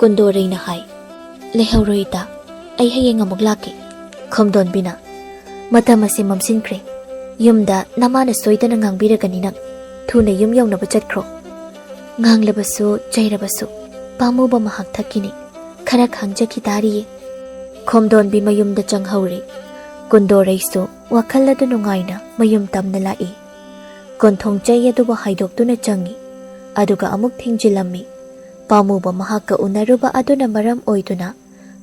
ꯀꯨꯟꯗꯣꯔꯩꯅ ꯍꯥꯏ, "ꯂꯩꯍꯧꯔꯣ ꯏꯇꯥ, ꯑꯩ ꯍꯌꯦꯡ ꯑꯃꯨꯛ ꯂꯥꯛꯀꯦ"꯫ ꯈꯣꯝꯗꯣꯟꯕꯤꯅ, "ꯃꯇꯝ ꯑꯁꯤ ꯃꯝꯁꯤꯟꯈ꯭ꯔꯦ꯫ ꯌꯨꯝꯗ ꯅꯃꯥꯅ ꯁꯣꯏꯗꯅ ꯉꯥꯡꯕꯤꯔꯒꯅꯤ ꯅꯪ꯫ ꯊꯨꯅ ꯌꯨꯝ ꯌꯧꯅꯕ ꯆꯠꯈ꯭ꯔꯣ"꯫ ꯉꯥꯡꯂꯕꯁꯨ ꯆꯩꯔꯕꯁꯨ ꯄꯥꯝꯃꯨꯕ ꯃꯍꯥꯛ ꯊꯛꯀꯤꯅꯤ꯫ ꯈꯔ ꯈꯥꯡꯖꯈꯤ ꯇꯥꯔꯤꯌꯦ꯫ ꯈꯣꯝꯗꯣꯟꯕꯤ ꯃꯌꯨꯝꯗ ꯆꯪꯍꯧꯔꯦ꯫ ꯀꯨꯟꯗꯣꯔꯩꯁꯨ ꯋꯥꯈꯜ ꯑꯗꯨ ꯅꯨꯡꯉꯥꯏꯅ ꯃꯌꯨꯝ ꯇꯝꯅ ꯂꯥꯛꯏ꯫ ꯀꯣꯟꯊꯣꯡ ꯆꯩ ꯑꯗꯨꯕꯨ ꯍꯥꯏꯗꯣꯛꯇꯨꯅ ꯆꯪꯏ꯫ ꯑꯗꯨꯒ ꯑꯃꯨꯛ ꯊꯤꯡꯖꯤꯜꯂꯝꯃꯤ꯫ ꯄꯥꯝꯃꯨꯕ ꯃꯍꯥꯛꯀ ꯎꯅꯔꯨꯕ ꯑꯗꯨꯅ ꯃꯔꯝ ꯑꯣꯏꯗꯨꯅ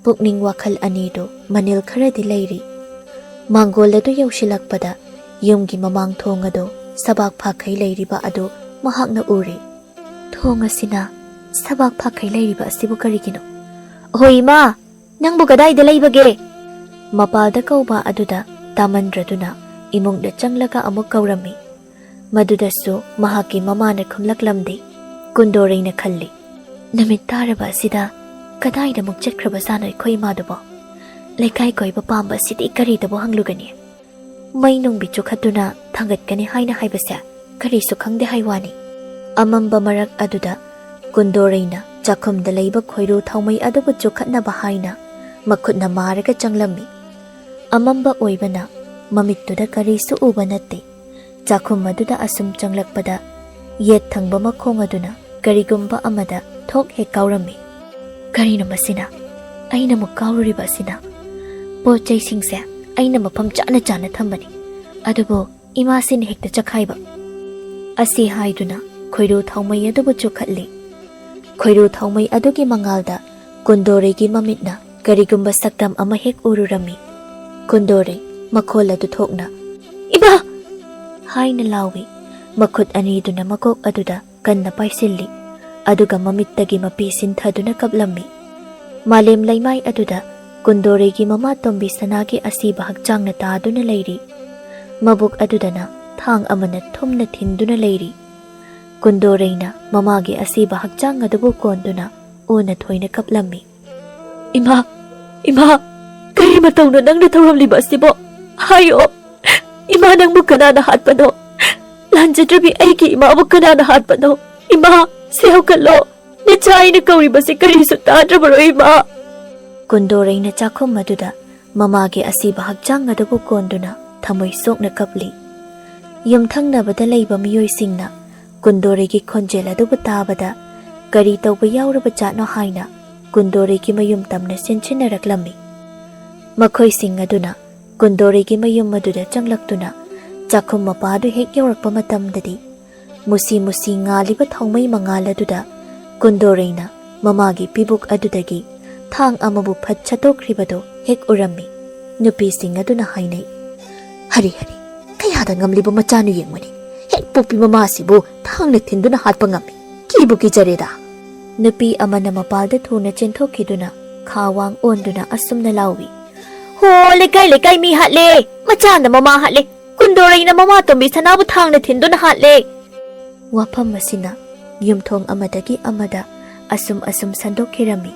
ꯄꯨꯛꯅꯤꯡ ꯋꯥꯈꯜ ꯑꯅꯤꯗꯨ ꯃꯅꯤꯜ ꯈꯔꯗꯤ ꯂꯩꯔꯤ꯫ ꯃꯥꯡꯒꯣꯜ ꯑꯗꯨ ꯌꯧꯁꯤꯜꯂꯛꯄꯗ ꯌꯨꯝꯒꯤ ꯃꯃꯥꯡ ꯊꯣꯡ ꯑꯗꯨ ꯁꯕꯥꯛ ꯐꯥꯈꯩ ꯂꯩꯔꯤꯕ ꯑꯗꯨ ꯃꯍꯥꯛꯅ ꯎꯔꯦ꯫ "ꯊꯣꯡ ꯑꯁꯤꯅ ꯁꯕꯥꯛ ꯐꯥꯈꯩ ꯂꯩꯔꯤꯕ ꯑꯁꯤꯕꯨ ꯀꯔꯤꯒꯤꯅꯣ? ꯑꯍꯣꯏ ꯏꯃꯥ, ꯅꯪꯕꯨ ꯀꯗꯥꯏꯗ ꯂꯩꯕꯒꯦ?" ꯃꯄꯥꯜꯗ ꯀꯧꯕ ꯑꯗꯨꯗ ꯇꯥꯃꯟꯗ꯭ꯔꯗꯨꯅ ꯏꯃꯨꯡꯗ ꯆꯪꯂꯒ ꯑꯃꯨꯛ ꯀꯧꯔꯝꯃꯤ꯫ ꯃꯗꯨꯗꯁꯨ ꯃꯍꯥꯛꯀꯤ ꯃꯃꯥꯅ ꯈꯨꯝꯂꯛꯂꯝꯗꯦ꯫ ꯀꯨꯟꯗꯣꯔꯩꯅ ꯈꯜꯂꯤ, "ꯅꯨꯃꯤꯠ ꯇꯥꯔꯕ ꯑꯁꯤꯗ ꯀꯗꯥꯏꯗ ꯑꯃꯨꯛ ꯆꯠꯈ꯭ꯔꯕꯖꯥꯠꯅꯣ ꯑꯩꯈꯣꯏ ꯏꯃꯥꯗꯨꯕꯣ? ꯂꯩꯀꯥꯏ ꯀꯣꯏꯕ ꯄꯥꯝꯕ ꯑꯁꯤꯗꯤ ꯀꯔꯤꯗꯕꯨ ꯍꯪꯂꯨꯒꯅꯤ? ꯃꯩ ꯅꯨꯡꯕꯤ ꯆꯨꯈꯠꯇꯨꯅ ꯊꯥꯡꯒꯠꯀꯅꯤ ꯍꯥꯏꯅ ꯍꯥꯏꯕꯁꯦ ꯀꯔꯤꯁꯨ ꯈꯪꯗꯦ ꯍꯥꯏ ꯋꯥꯅꯤ꯫" ꯑꯃꯝꯕ ꯃꯔꯛ ꯑꯗꯨꯗ ꯀꯨꯟꯗꯣꯔꯩꯅ ꯆꯥꯛꯈꯨꯝꯗ ꯂꯩꯕ ꯈꯣꯏꯔꯨ ꯊꯥꯎꯃꯩ ꯑꯗꯨꯕꯨ ꯆꯨꯈꯠꯅꯕ ꯍꯥꯏꯅ ꯃꯈꯨꯠꯅ ꯃꯥꯔꯒ ꯆꯪꯂꯝꯃꯤ꯫ ꯑꯃꯝꯕ ꯑꯣꯏꯕꯅ ꯃꯃꯤꯠꯇꯨꯗ ꯀꯔꯤꯁꯨ ꯎꯕ ꯅꯠꯇꯦ꯫ ꯆꯥꯛꯈꯨꯝ ꯑꯗꯨꯗ ꯑꯁꯨꯝ ꯆꯪꯂꯛꯄꯗ ꯌꯦꯠ ꯊꯪꯕ ꯃꯈꯣꯡ ꯑꯗꯨꯅ ꯀꯔꯤꯒꯨꯝꯕ ꯑꯃꯗ ꯊꯣꯛ ꯍꯦꯛ ꯀꯥꯎꯔꯝꯃꯤ꯫ "ꯀꯔꯤꯅꯣ ꯃꯁꯤꯅ? ꯑꯩꯅ ꯑꯃꯨꯛ ꯀꯥꯎꯔꯨꯔꯤꯕ ꯑꯁꯤꯅ? ꯄꯣꯠ ꯆꯩꯁꯤꯡꯁꯦ ꯑꯩꯅ ꯃꯐꯝ ꯆꯥꯅ ꯆꯥꯅ ꯊꯝꯕꯅꯤ, ꯑꯗꯨꯕꯨ ꯏꯃꯥꯁꯤꯅ ꯍꯦꯛꯇ ꯆꯈꯥꯏꯕ꯫" ꯑꯁꯤ ꯍꯥꯏꯗꯨꯅ ꯈꯣꯏꯔꯨ ꯊꯥꯎꯃꯩ ꯑꯗꯨꯕꯨ ꯆꯨꯈꯠꯂꯤ꯫ ꯈꯣꯏꯔꯨ ꯊꯥꯎꯃꯩ ꯑꯗꯨꯒꯤ ꯃꯉꯥꯜꯗ ꯀꯨꯟꯗꯣꯔꯩꯒꯤ ꯃꯃꯤꯠꯅ ꯀꯔꯤꯒꯨꯝꯕ ꯁꯛꯇꯝ ꯑꯃ ꯍꯦꯛ ꯎꯔꯨꯔꯝꯃꯤ꯫ ꯀꯨꯟꯗꯣꯔꯩ ꯃꯈꯣꯜ ꯑꯗꯨ ꯊꯣꯛꯅ, "ꯏꯃꯥ!" ꯍꯥꯏꯅ ꯂꯥꯎꯏ꯫ ꯃꯈꯨꯠ ꯑꯅꯤꯗꯨꯅ ꯃꯀꯣꯛ ꯑꯗꯨꯗ ꯀꯟꯅ ꯄꯥꯏꯁꯤꯜꯂꯤ, ꯑꯗꯨꯒ ꯃꯃꯤꯠꯇꯒꯤ ꯃꯄꯤ ꯁꯤꯟꯊꯗꯨꯅ ꯀꯞꯂꯝꯃꯤ꯫ ꯃꯥꯂꯦꯝ ꯂꯩꯃꯥꯏ ꯑꯗꯨꯗ ꯀꯨꯟꯗꯣꯔꯩꯒꯤ ꯃꯃꯥ ꯇꯣꯝꯕꯤ ꯁꯅꯥꯒꯤ ꯑꯁꯤꯕ ꯍꯛꯆꯥꯡꯅ ꯇꯥꯗꯨꯅ ꯂꯩꯔꯤ꯫ ꯃꯕꯨꯛ ꯑꯗꯨꯗꯅ ꯊꯥꯡ ꯑꯃꯅ ꯊꯨꯝꯅ ꯊꯤꯟꯗꯨꯅ ꯂꯩꯔꯤ꯫ ꯀꯨꯟꯗꯣꯔꯩꯅ ꯃꯃꯥꯒꯤ ꯑꯁꯤꯕ ꯍꯛꯆꯥꯡ ꯑꯗꯨꯕꯨ ꯀꯣꯟꯗꯨꯅ ꯑꯣꯟꯅ ꯊꯣꯏꯅ ꯀꯞꯂꯝꯃꯤ꯫ "ꯏꯃꯥ, ꯏꯃꯥ, ꯀꯔꯤ ꯃꯇꯧꯅꯣ ꯅꯪꯅ ꯇꯧꯔꯝꯂꯤꯕ ꯑꯁꯤꯕꯣ? ꯍꯥꯏꯌꯣ, ꯏꯃꯥ, ꯅꯪꯕꯨ ꯀꯅꯥꯅ ꯍꯥꯠꯄꯅꯣ? ꯂꯥꯟꯖꯗ꯭ꯔꯕꯤ ꯑꯩꯒꯤ ꯏꯃꯥꯕꯨ ꯀꯅꯥꯅ ꯍꯥꯠꯄꯅꯣ? ꯏꯃꯥ, ꯁꯦ ꯍꯧꯒꯠꯂꯣ, ꯅꯆꯥ ꯑꯩꯅ ꯀꯧꯔꯤꯕꯁꯤ ꯀꯔꯤꯁꯨ ꯇꯥꯗ꯭ꯔꯕꯔꯣ, ꯏꯃꯥ?" ꯀꯨꯟꯗꯣꯔꯩꯅ ꯆꯥꯛꯈꯨꯝ ꯑꯗꯨꯗ ꯃꯃꯥꯒꯤ ꯑꯁꯤꯕ ꯍꯛꯆꯥꯡ ꯑꯗꯨꯕꯨ ꯀꯣꯟꯗꯨꯅ ꯊꯃꯣꯏ ꯁꯣꯛꯅ ꯀꯞꯂꯤ꯫ ꯌꯨꯝꯊꯪꯅꯕꯗ ꯂꯩꯕ ꯃꯤꯑꯣꯏꯁꯤꯡꯅ ꯀꯨꯟꯗꯣꯔꯩꯒꯤ ꯈꯣꯟꯖꯦꯜ ꯑꯗꯨꯕꯨ ꯇꯥꯕꯗ ꯀꯔꯤ ꯇꯧꯕ ꯌꯥꯎꯔꯕ ꯖꯥꯠꯅꯣ ꯍꯥꯏꯅ ꯀꯨꯟꯗꯣꯔꯩꯒꯤ ꯃꯌꯨꯝ ꯇꯝꯅ ꯆꯦꯟꯁꯤꯟꯅꯔꯛꯂꯝꯃꯤ꯫ ꯃꯈꯣꯏꯁꯤꯡ ꯑꯗꯨꯅ ꯀꯨꯟꯗꯣꯔꯩꯒꯤ ꯃꯌꯨꯝ ꯑꯗꯨꯗ ꯆꯪꯂꯛꯇꯨꯅ ꯆꯥꯛꯈꯨꯝ ꯃꯄꯥꯗꯨ ꯍꯦꯛ ꯌꯧꯔꯛꯄ ꯃꯇꯝꯗꯗꯤ, ꯃꯨꯁꯤ ꯃꯨꯁꯤ ꯉꯥꯜꯂꯤꯕ ꯊꯥꯎꯃꯩ ꯃꯉꯥꯜ ꯑꯗꯨꯗ ꯀꯨꯟꯗꯣꯔꯩꯅ ꯃꯃꯥꯒꯤ ꯄꯤꯕꯨꯛ ꯑꯗꯨꯗꯒꯤ ꯊꯥꯡ ꯑꯃꯕꯨ ꯐꯠ ꯁꯠꯇꯣꯛꯈ꯭ꯔꯤꯕꯗꯨ ꯍꯦꯛ ꯎꯔꯝꯃꯤ꯫ ꯅꯨꯄꯤꯁꯤꯡ ꯑꯗꯨꯅ ꯍꯥꯏꯅꯩ, "ꯍꯔꯤ ꯍꯔꯤ, ꯀꯌꯥꯗ ꯉꯝꯂꯤꯕ ꯃꯆꯥꯅꯨ ꯌꯦꯡꯉꯨꯅꯦ, ꯍꯦꯛ ꯄꯣꯛꯄꯤ ꯃꯃꯥꯁꯤꯕꯨ ꯊꯥꯡꯅ ꯊꯤꯟꯗꯨꯅ ꯍꯥꯠꯄ ꯉꯝꯃꯤ꯫ ꯀꯤꯕꯨ ꯀꯤꯖꯔꯦꯗ!" ꯅꯨꯄꯤ ꯑꯃꯅ ꯃꯄꯥꯜꯗ ꯊꯨꯅ ꯆꯦꯟꯊꯣꯛꯈꯤꯗꯨꯅ ꯈꯥ ꯋꯥꯡ ꯑꯣꯟꯗꯨꯅ ꯑꯁꯨꯝꯅ ꯂꯥꯎꯏ, "ꯍꯣ, ꯂꯩꯀꯥꯏ ꯂꯩꯀꯥꯏ ꯃꯤ ꯍꯥꯠꯂꯦ! ꯃꯆꯥꯅ ꯃꯃꯥ ꯍꯥꯠꯂꯦ! ꯀꯨꯟꯗꯣꯔꯩꯅ ꯃꯃꯥ ꯇꯣꯝꯕꯤ ꯁꯅꯥꯕꯨ ꯊꯥꯡꯅ ꯊꯤꯟꯗꯨꯅ ꯍꯥꯠꯂꯦ!" ꯋꯥꯐꯝ ꯑꯁꯤꯅ ꯌꯨꯝꯊꯣꯡ ꯑꯃꯗꯒꯤ ꯑꯃꯗ ꯑꯁꯨꯝ ꯑꯁꯨꯝ ꯁꯟꯗꯣꯛꯈꯤꯔꯝꯃꯤ꯫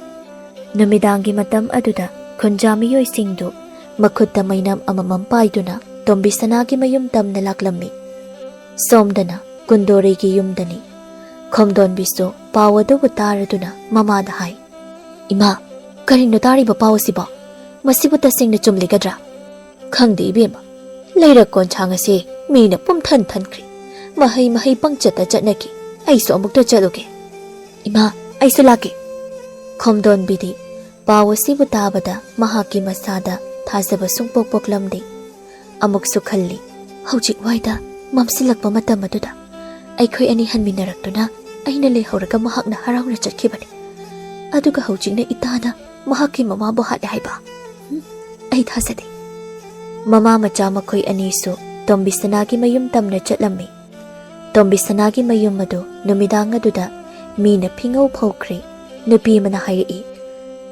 ꯅꯨꯃꯤꯗꯥꯡꯒꯤ ꯃꯇꯝ ꯑꯗꯨꯗ ꯈꯨꯟꯖꯥ ꯃꯤꯑꯣꯏꯁꯤꯡꯗꯨ ꯃꯈꯨꯠꯇ ꯃꯩꯅꯝ ꯑꯃꯃꯝ ꯄꯥꯏꯗꯨꯅ ꯇꯣꯝꯕꯤ ꯁꯅꯥꯒꯤ ꯃꯌꯨꯝ ꯇꯝꯅ ꯂꯥꯛꯂꯝꯃꯤ꯫ ꯁꯣꯝꯗꯅ ꯀꯨꯟꯗꯣꯔꯩꯒꯤ ꯌꯨꯝꯗꯅꯤ꯫ ꯈꯣꯝꯗꯣꯟꯕꯤꯁꯨ ꯄꯥꯎ ꯑꯗꯨꯕꯨ ꯇꯥꯔꯗꯨꯅ ꯃꯃꯥꯗ ꯍꯥꯏ, "ꯏꯃꯥ, ꯀꯔꯤꯅꯣ ꯇꯥꯔꯤꯕ ꯄꯥꯎ ꯑꯁꯤꯕꯣ? ꯃꯁꯤꯕꯨ ꯇꯁꯦꯡꯅ ꯆꯨꯝꯂꯤꯒꯗ꯭ꯔꯥ?" "ꯈꯪꯗꯦ ꯏꯕꯦꯝꯃ, ꯂꯩꯔꯛ ꯀꯣꯟꯁꯥꯡ ꯑꯁꯦ ꯃꯤꯅ ꯄꯨꯝꯊꯟ ꯊꯟꯈ꯭ꯔꯦ꯫ ꯃꯍꯩ ꯃꯍꯩ ꯄꯪꯆꯠꯇ ꯆꯠꯅꯈꯤ꯫ ꯑꯩꯁꯨ ꯑꯃꯨꯛꯇ ꯆꯠꯂꯨꯒꯦ꯫" "ꯏꯃꯥ, ꯑꯩꯁꯨ ꯂꯥꯛꯀꯦ꯫" ꯈꯣꯝꯗꯣꯟꯕꯤꯗꯤ ꯄꯥꯎ ꯑꯁꯤꯕꯨ ꯇꯥꯕꯗ ꯃꯍꯥꯛꯀꯤ ꯃꯁꯥꯗ ꯊꯥꯖꯕ ꯁꯨꯡꯄꯣꯛ ꯄꯣꯛꯂꯝꯗꯦ꯫ ꯑꯃꯨꯛꯁꯨ ꯈꯜꯂꯤ, ꯍꯧꯖꯤꯛ ꯋꯥꯏꯗ ꯃꯝꯁꯤꯜꯂꯛꯄ ꯃꯇꯝ ꯑꯗꯨꯗ ꯑꯩꯈꯣꯏ ꯑꯅꯤ ꯍꯟꯃꯤꯟꯅꯔꯛꯇꯨꯅ ꯑꯩꯅ ꯂꯩꯍꯧꯔꯒ ꯃꯍꯥꯛꯅ ꯍꯔꯥꯎꯅ ꯆꯠꯈꯤꯕꯅꯤ꯫ ꯑꯗꯨꯒ ꯍꯧꯖꯤꯛꯅ ꯏꯇꯥꯅ ꯃꯍꯥꯛꯀꯤ ꯃꯃꯥꯕꯨ ꯍꯥꯠꯂꯦ ꯍꯥꯏꯕ? ꯎꯝ, ꯑꯩ ꯊꯥꯖꯗꯦ꯫ ꯃꯃꯥ ꯃꯆꯥ ꯃꯈꯣꯏ ꯑꯅꯤꯁꯨ ꯇꯣꯝꯕꯤꯁꯅꯥꯒꯤ ꯃꯌꯨꯝ ꯇꯝꯅ ꯆꯠꯂꯝꯃꯤ꯫ ꯇꯣꯝꯕꯤꯁꯅꯥꯒꯤ ꯃꯌꯨꯝ ꯑꯗꯨ ꯅꯨꯃꯤꯗꯥꯡ ꯑꯗꯨꯗ ꯃꯤꯅ ꯐꯤꯉꯧ ꯐꯧꯈ꯭ꯔꯦ꯫ ꯅꯨꯄꯤ ꯑꯃꯅ ꯍꯥꯏꯔꯛꯏ,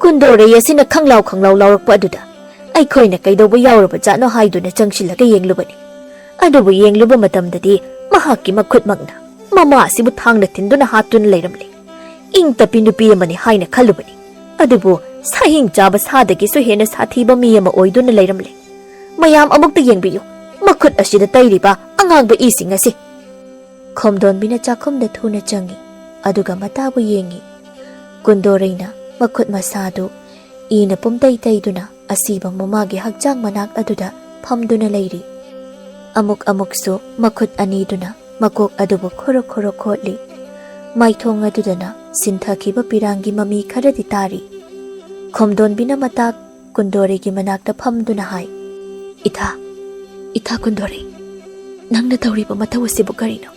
"ꯀꯨꯟꯗꯣꯔꯩ ꯑꯁꯤꯅ ꯈꯪꯂꯥꯎ ꯈꯪꯂꯥꯎ ꯂꯥꯎꯔꯛꯄ ꯑꯗꯨꯗ ꯑꯩꯈꯣꯏꯅ ꯀꯩꯗꯧꯕ ꯌꯥꯎꯔꯕ ꯖꯥꯠꯅꯣ ꯍꯥꯏꯗꯨꯅ ꯆꯪꯁꯤꯜꯂꯒ ꯌꯦꯡꯂꯨꯕꯅꯤ꯫ ꯑꯗꯨꯕꯨ ꯌꯦꯡꯂꯨꯕ ꯃꯇꯝꯗꯗꯤ ꯃꯍꯥꯛꯀꯤ ꯃꯈꯨꯠꯃꯛꯅ ꯃꯃꯥ ꯑꯁꯤꯕꯨ ꯊꯥꯡꯅ ꯊꯤꯟꯗꯨꯅ ꯍꯥꯠꯇꯨꯅ ꯂꯩꯔꯝꯂꯦ꯫ ꯏꯪ ꯇꯞꯄꯤ ꯅꯨꯄꯤ ꯑꯃꯅꯤ ꯍꯥꯏꯅ ꯈꯜꯂꯨꯕꯅꯤ꯫ ꯑꯗꯨꯕꯨ ꯁꯥꯍꯤꯡ ꯆꯥꯕ ꯁꯥꯗꯒꯤꯁꯨ ꯍꯦꯟꯅ ꯁꯥꯊꯤꯕ ꯃꯤ ꯑꯃ ꯑꯣꯏꯗꯨꯅ ꯂꯩꯔꯝꯂꯦ꯫ ꯃꯌꯥꯝ ꯑꯃꯨꯛꯇ ꯌꯦꯡꯕꯤꯌꯨ, ꯃꯈꯨꯠ ꯑꯁꯤꯗ ꯇꯩꯔꯤꯕ ꯑꯉꯥꯡꯕ ꯏꯁꯤꯡ ꯑꯁꯤ꯫" ꯈꯣꯝꯗꯣꯟꯕꯤꯅ ꯆꯥꯛꯈꯨꯝꯗ ꯊꯨꯅ ꯆꯪꯏ, ꯑꯗꯨꯒ ꯃꯇꯥꯕꯨ ꯌꯦꯡꯏ꯫ ꯀꯨꯟꯗꯣꯔꯩꯅ ꯃꯈꯨꯠ ꯃꯁꯥꯗꯨ ꯏꯅ ꯄꯨꯝꯇꯩ ꯇꯩꯗꯨꯅ ꯑꯁꯤꯕ ꯃꯃꯥꯒꯤ ꯍꯛꯆꯥꯡ ꯃꯅꯥꯛ ꯑꯗꯨꯗ ꯐꯝꯗꯨꯅ ꯂꯩꯔꯤ꯫ ꯑꯃꯨꯛ ꯑꯃꯨꯛꯁꯨ ꯃꯈꯨꯠ ꯑꯅꯤꯗꯨꯅ ꯃꯀꯣꯛ ꯑꯗꯨꯕꯨ ꯈꯣꯔꯣ ꯈꯣꯔꯣ ꯈꯣꯠꯂꯤ꯫ ꯃꯥꯏꯊꯣꯡ ꯑꯗꯨꯗꯅ ꯁꯤꯟꯊꯈꯤꯕ ꯄꯤꯔꯥꯡꯒꯤ ꯃꯃꯤ ꯈꯔꯗꯤ ꯇꯥꯔꯤ꯫ ꯈꯣꯝꯗꯣꯟꯕꯤꯅ ꯃꯇꯥ ꯀꯨꯟꯗꯣꯔꯩꯒꯤ ꯃꯅꯥꯛꯇ ꯐꯝꯗꯨꯅ ꯍꯥꯏ, "ꯏꯊꯥ, ꯏꯊꯥ ꯀꯨꯟꯗꯣꯔꯩ, ꯅꯪꯅ ꯇꯧꯔꯤꯕ ꯃꯇꯧ ꯑꯁꯤꯕꯨ ꯀꯔꯤꯅꯣ?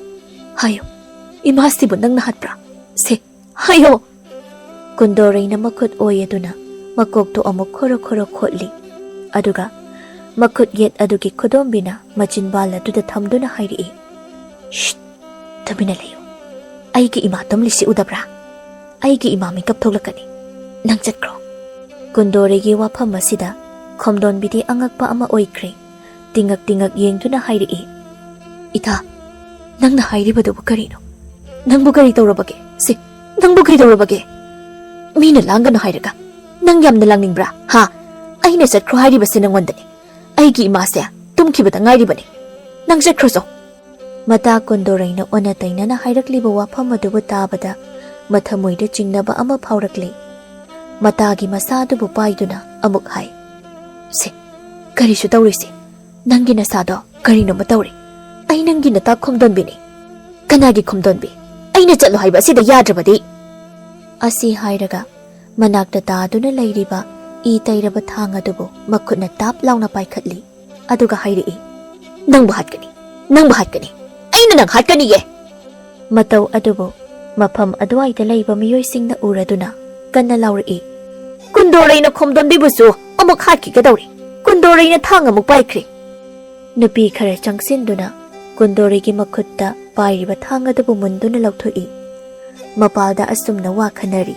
ꯍꯥꯏꯌꯨ, ꯏꯃꯥꯁꯤꯕꯨ ꯅꯪꯅ ꯍꯥꯠꯄ꯭ꯔꯥ? ꯁꯦ, ꯍꯥꯏꯌꯣ!" ꯀꯨꯟꯗꯣꯔꯩꯅ ꯃꯈꯨꯠ ꯑꯣꯏ ꯑꯗꯨꯅ ꯃꯀꯣꯛꯇꯨ ꯑꯃꯨꯛ ꯈꯣꯔꯣ ꯈꯣꯔꯣ ꯈꯣꯠꯂꯤ꯫ ꯑꯗꯨꯒ ꯃꯈꯨꯠ ꯌꯦꯠ ꯑꯗꯨꯒꯤ ꯈꯨꯗꯣꯝꯕꯤꯅ ꯃꯆꯤꯟꯕꯥꯜ ꯑꯗꯨꯗ ꯊꯝꯗꯨꯅ ꯍꯥꯏꯔꯛꯏ, "ꯁ꯭ꯠ! ꯇꯨꯃꯤꯟꯅ ꯂꯩꯌꯨ꯫ ꯑꯩꯒꯤ ꯏꯃꯥ ꯇꯨꯝꯂꯤꯁꯤ ꯎꯗꯕ꯭ꯔꯥ? ꯑꯩꯒꯤ ꯏꯃꯥ ꯃꯤꯀꯞ ꯊꯣꯛꯂꯛꯀꯅꯤ꯫ ꯅꯪ ꯆꯠꯈ꯭ꯔꯣ꯫" ꯀꯨꯟꯗꯣꯔꯩꯒꯤ ꯋꯥꯐꯝ ꯑꯁꯤꯗ ꯈꯣꯝꯗꯣꯟꯕꯤꯗꯤ ꯑꯉꯛꯄ ꯑꯃ ꯑꯣꯏꯈ꯭ꯔꯦ꯫ ꯇꯤꯡꯉꯛ ꯇꯤꯡꯉꯛ ꯌꯦꯡꯗꯨꯅ ꯍꯥꯏꯔꯛꯏ, "ꯏꯊꯥ, ꯅꯪꯅ ꯍꯥꯏꯔꯤꯕꯗꯨꯕꯨ ꯀꯔꯤꯅꯣ? ꯅꯪꯕꯨ ꯀꯔꯤ ꯇꯧꯔꯕꯒꯦ? ꯁꯤ, ꯅꯪꯕꯨ ꯀꯔꯤ ꯇꯧꯔꯕꯒꯦ? ꯃꯤꯅ ꯂꯥꯡꯒꯅꯨ ꯍꯥꯏꯔꯒ ꯅꯪ ꯌꯥꯝꯅ ꯂꯥꯡꯅꯤꯡꯕ꯭ꯔꯥ? ꯍꯥ? ꯑꯩꯅ ꯆꯠꯈ꯭ꯔꯣ ꯍꯥꯏꯔꯤꯕꯁꯦ ꯅꯪꯉꯣꯟꯗꯅꯤ꯫ ꯑꯩꯒꯤ ꯏꯃꯥꯁꯦ ꯇꯨꯝꯈꯤꯕꯗ ꯉꯥꯏꯔꯤꯕꯅꯤ꯫ ꯅꯪ ꯆꯠꯈ꯭ꯔꯣꯆꯣ꯫" ꯃꯇꯥ ꯀꯨꯟꯗꯣꯔꯩꯅ ꯑꯣꯟꯅ ꯇꯩꯅꯅ ꯍꯥꯏꯔꯛꯂꯤꯕ ꯋꯥꯐꯝ ꯑꯗꯨꯕꯨ ꯇꯥꯕꯗ ꯃꯊꯃꯣꯏꯗ ꯆꯤꯡꯅꯕ ꯑꯃ ꯐꯥꯎꯔꯛꯂꯦ꯫ ꯃꯇꯥꯒꯤ ꯃꯁꯥ ꯑꯗꯨꯕꯨ ꯄꯥꯏꯗꯨꯅ ꯑꯃꯨꯛ ꯍꯥꯏ, "ꯁꯦ, ꯀꯔꯤꯁꯨ ꯇꯧꯔꯣꯏꯁꯦ꯫ ꯅꯪꯒꯤ ꯅꯁꯥꯗꯣ ꯀꯔꯤꯅꯣꯃ ꯇꯧꯔꯦ꯫ ꯑꯩ ꯅꯪꯒꯤ ꯅꯇꯥ ꯈꯣꯝꯗꯣꯟꯕꯤꯅꯤ꯫" "ꯀꯅꯥꯒꯤ ꯈꯣꯝꯗꯣꯟꯕꯤ? ꯑꯩꯅ ꯆꯠꯂꯣ ꯍꯥꯏꯕ ꯑꯁꯤꯗ ꯌꯥꯗ꯭ꯔꯕꯗꯤ?" ꯑꯁꯤ ꯍꯥꯏꯔꯒ ꯃꯅꯥꯛꯇ ꯇꯥꯗꯨꯅ ꯂꯩꯔꯤꯕ ꯏ ꯇꯩꯔꯕ ꯊꯥꯡ ꯑꯗꯨꯕꯨ ꯃꯈꯨꯠꯅ ꯇꯥꯞ ꯂꯥꯎꯅ ꯄꯥꯏꯈꯠꯂꯤ꯫ ꯑꯗꯨꯒ ꯍꯥꯏꯔꯛꯏ, "ꯅꯪꯕꯨ ꯍꯥꯠꯀꯅꯤ, ꯅꯪꯕꯨ ꯍꯥꯠꯀꯅꯤ, ꯑꯩꯅ ꯅꯪ ꯍꯥꯠꯀꯅꯤꯌꯦ!" ꯃꯇꯧ ꯑꯗꯨꯕꯨ ꯃꯐꯝ ꯑꯗꯨꯋꯥꯏꯗ ꯂꯩꯕ ꯃꯤꯑꯣꯏꯁꯤꯡꯅ ꯎꯔꯗꯨꯅ ꯀꯟꯅ ꯂꯥꯎꯔꯛꯏ, "ꯀꯨꯟꯗꯣꯔꯩꯅ ꯈꯣꯝꯗꯣꯟꯕꯤꯕꯨꯁꯨ ꯑꯃꯨꯛ ꯍꯥꯠꯈꯤꯒꯗꯧꯔꯤ꯫ ꯀꯨꯟꯗꯣꯔꯩꯅ ꯊꯥꯡ ꯑꯃꯨꯛ ꯄꯥꯏꯈ꯭ꯔꯦ!" ꯅꯨꯄꯤ ꯈꯔ ꯆꯪꯁꯤꯟꯗꯨꯅ ꯀꯨꯟꯗꯣꯔꯩꯒꯤ ꯃꯈꯨꯠꯇ ꯄꯥꯏꯔꯤꯕ ꯊꯥꯡ ꯑꯗꯨꯕꯨ ꯃꯨꯟꯗꯨꯅ ꯂꯧꯊꯣꯛꯏ꯫ ꯃꯄꯥꯜꯗ ꯑꯁꯨꯝꯅ ꯋꯥ ꯈꯟꯅꯔꯤ,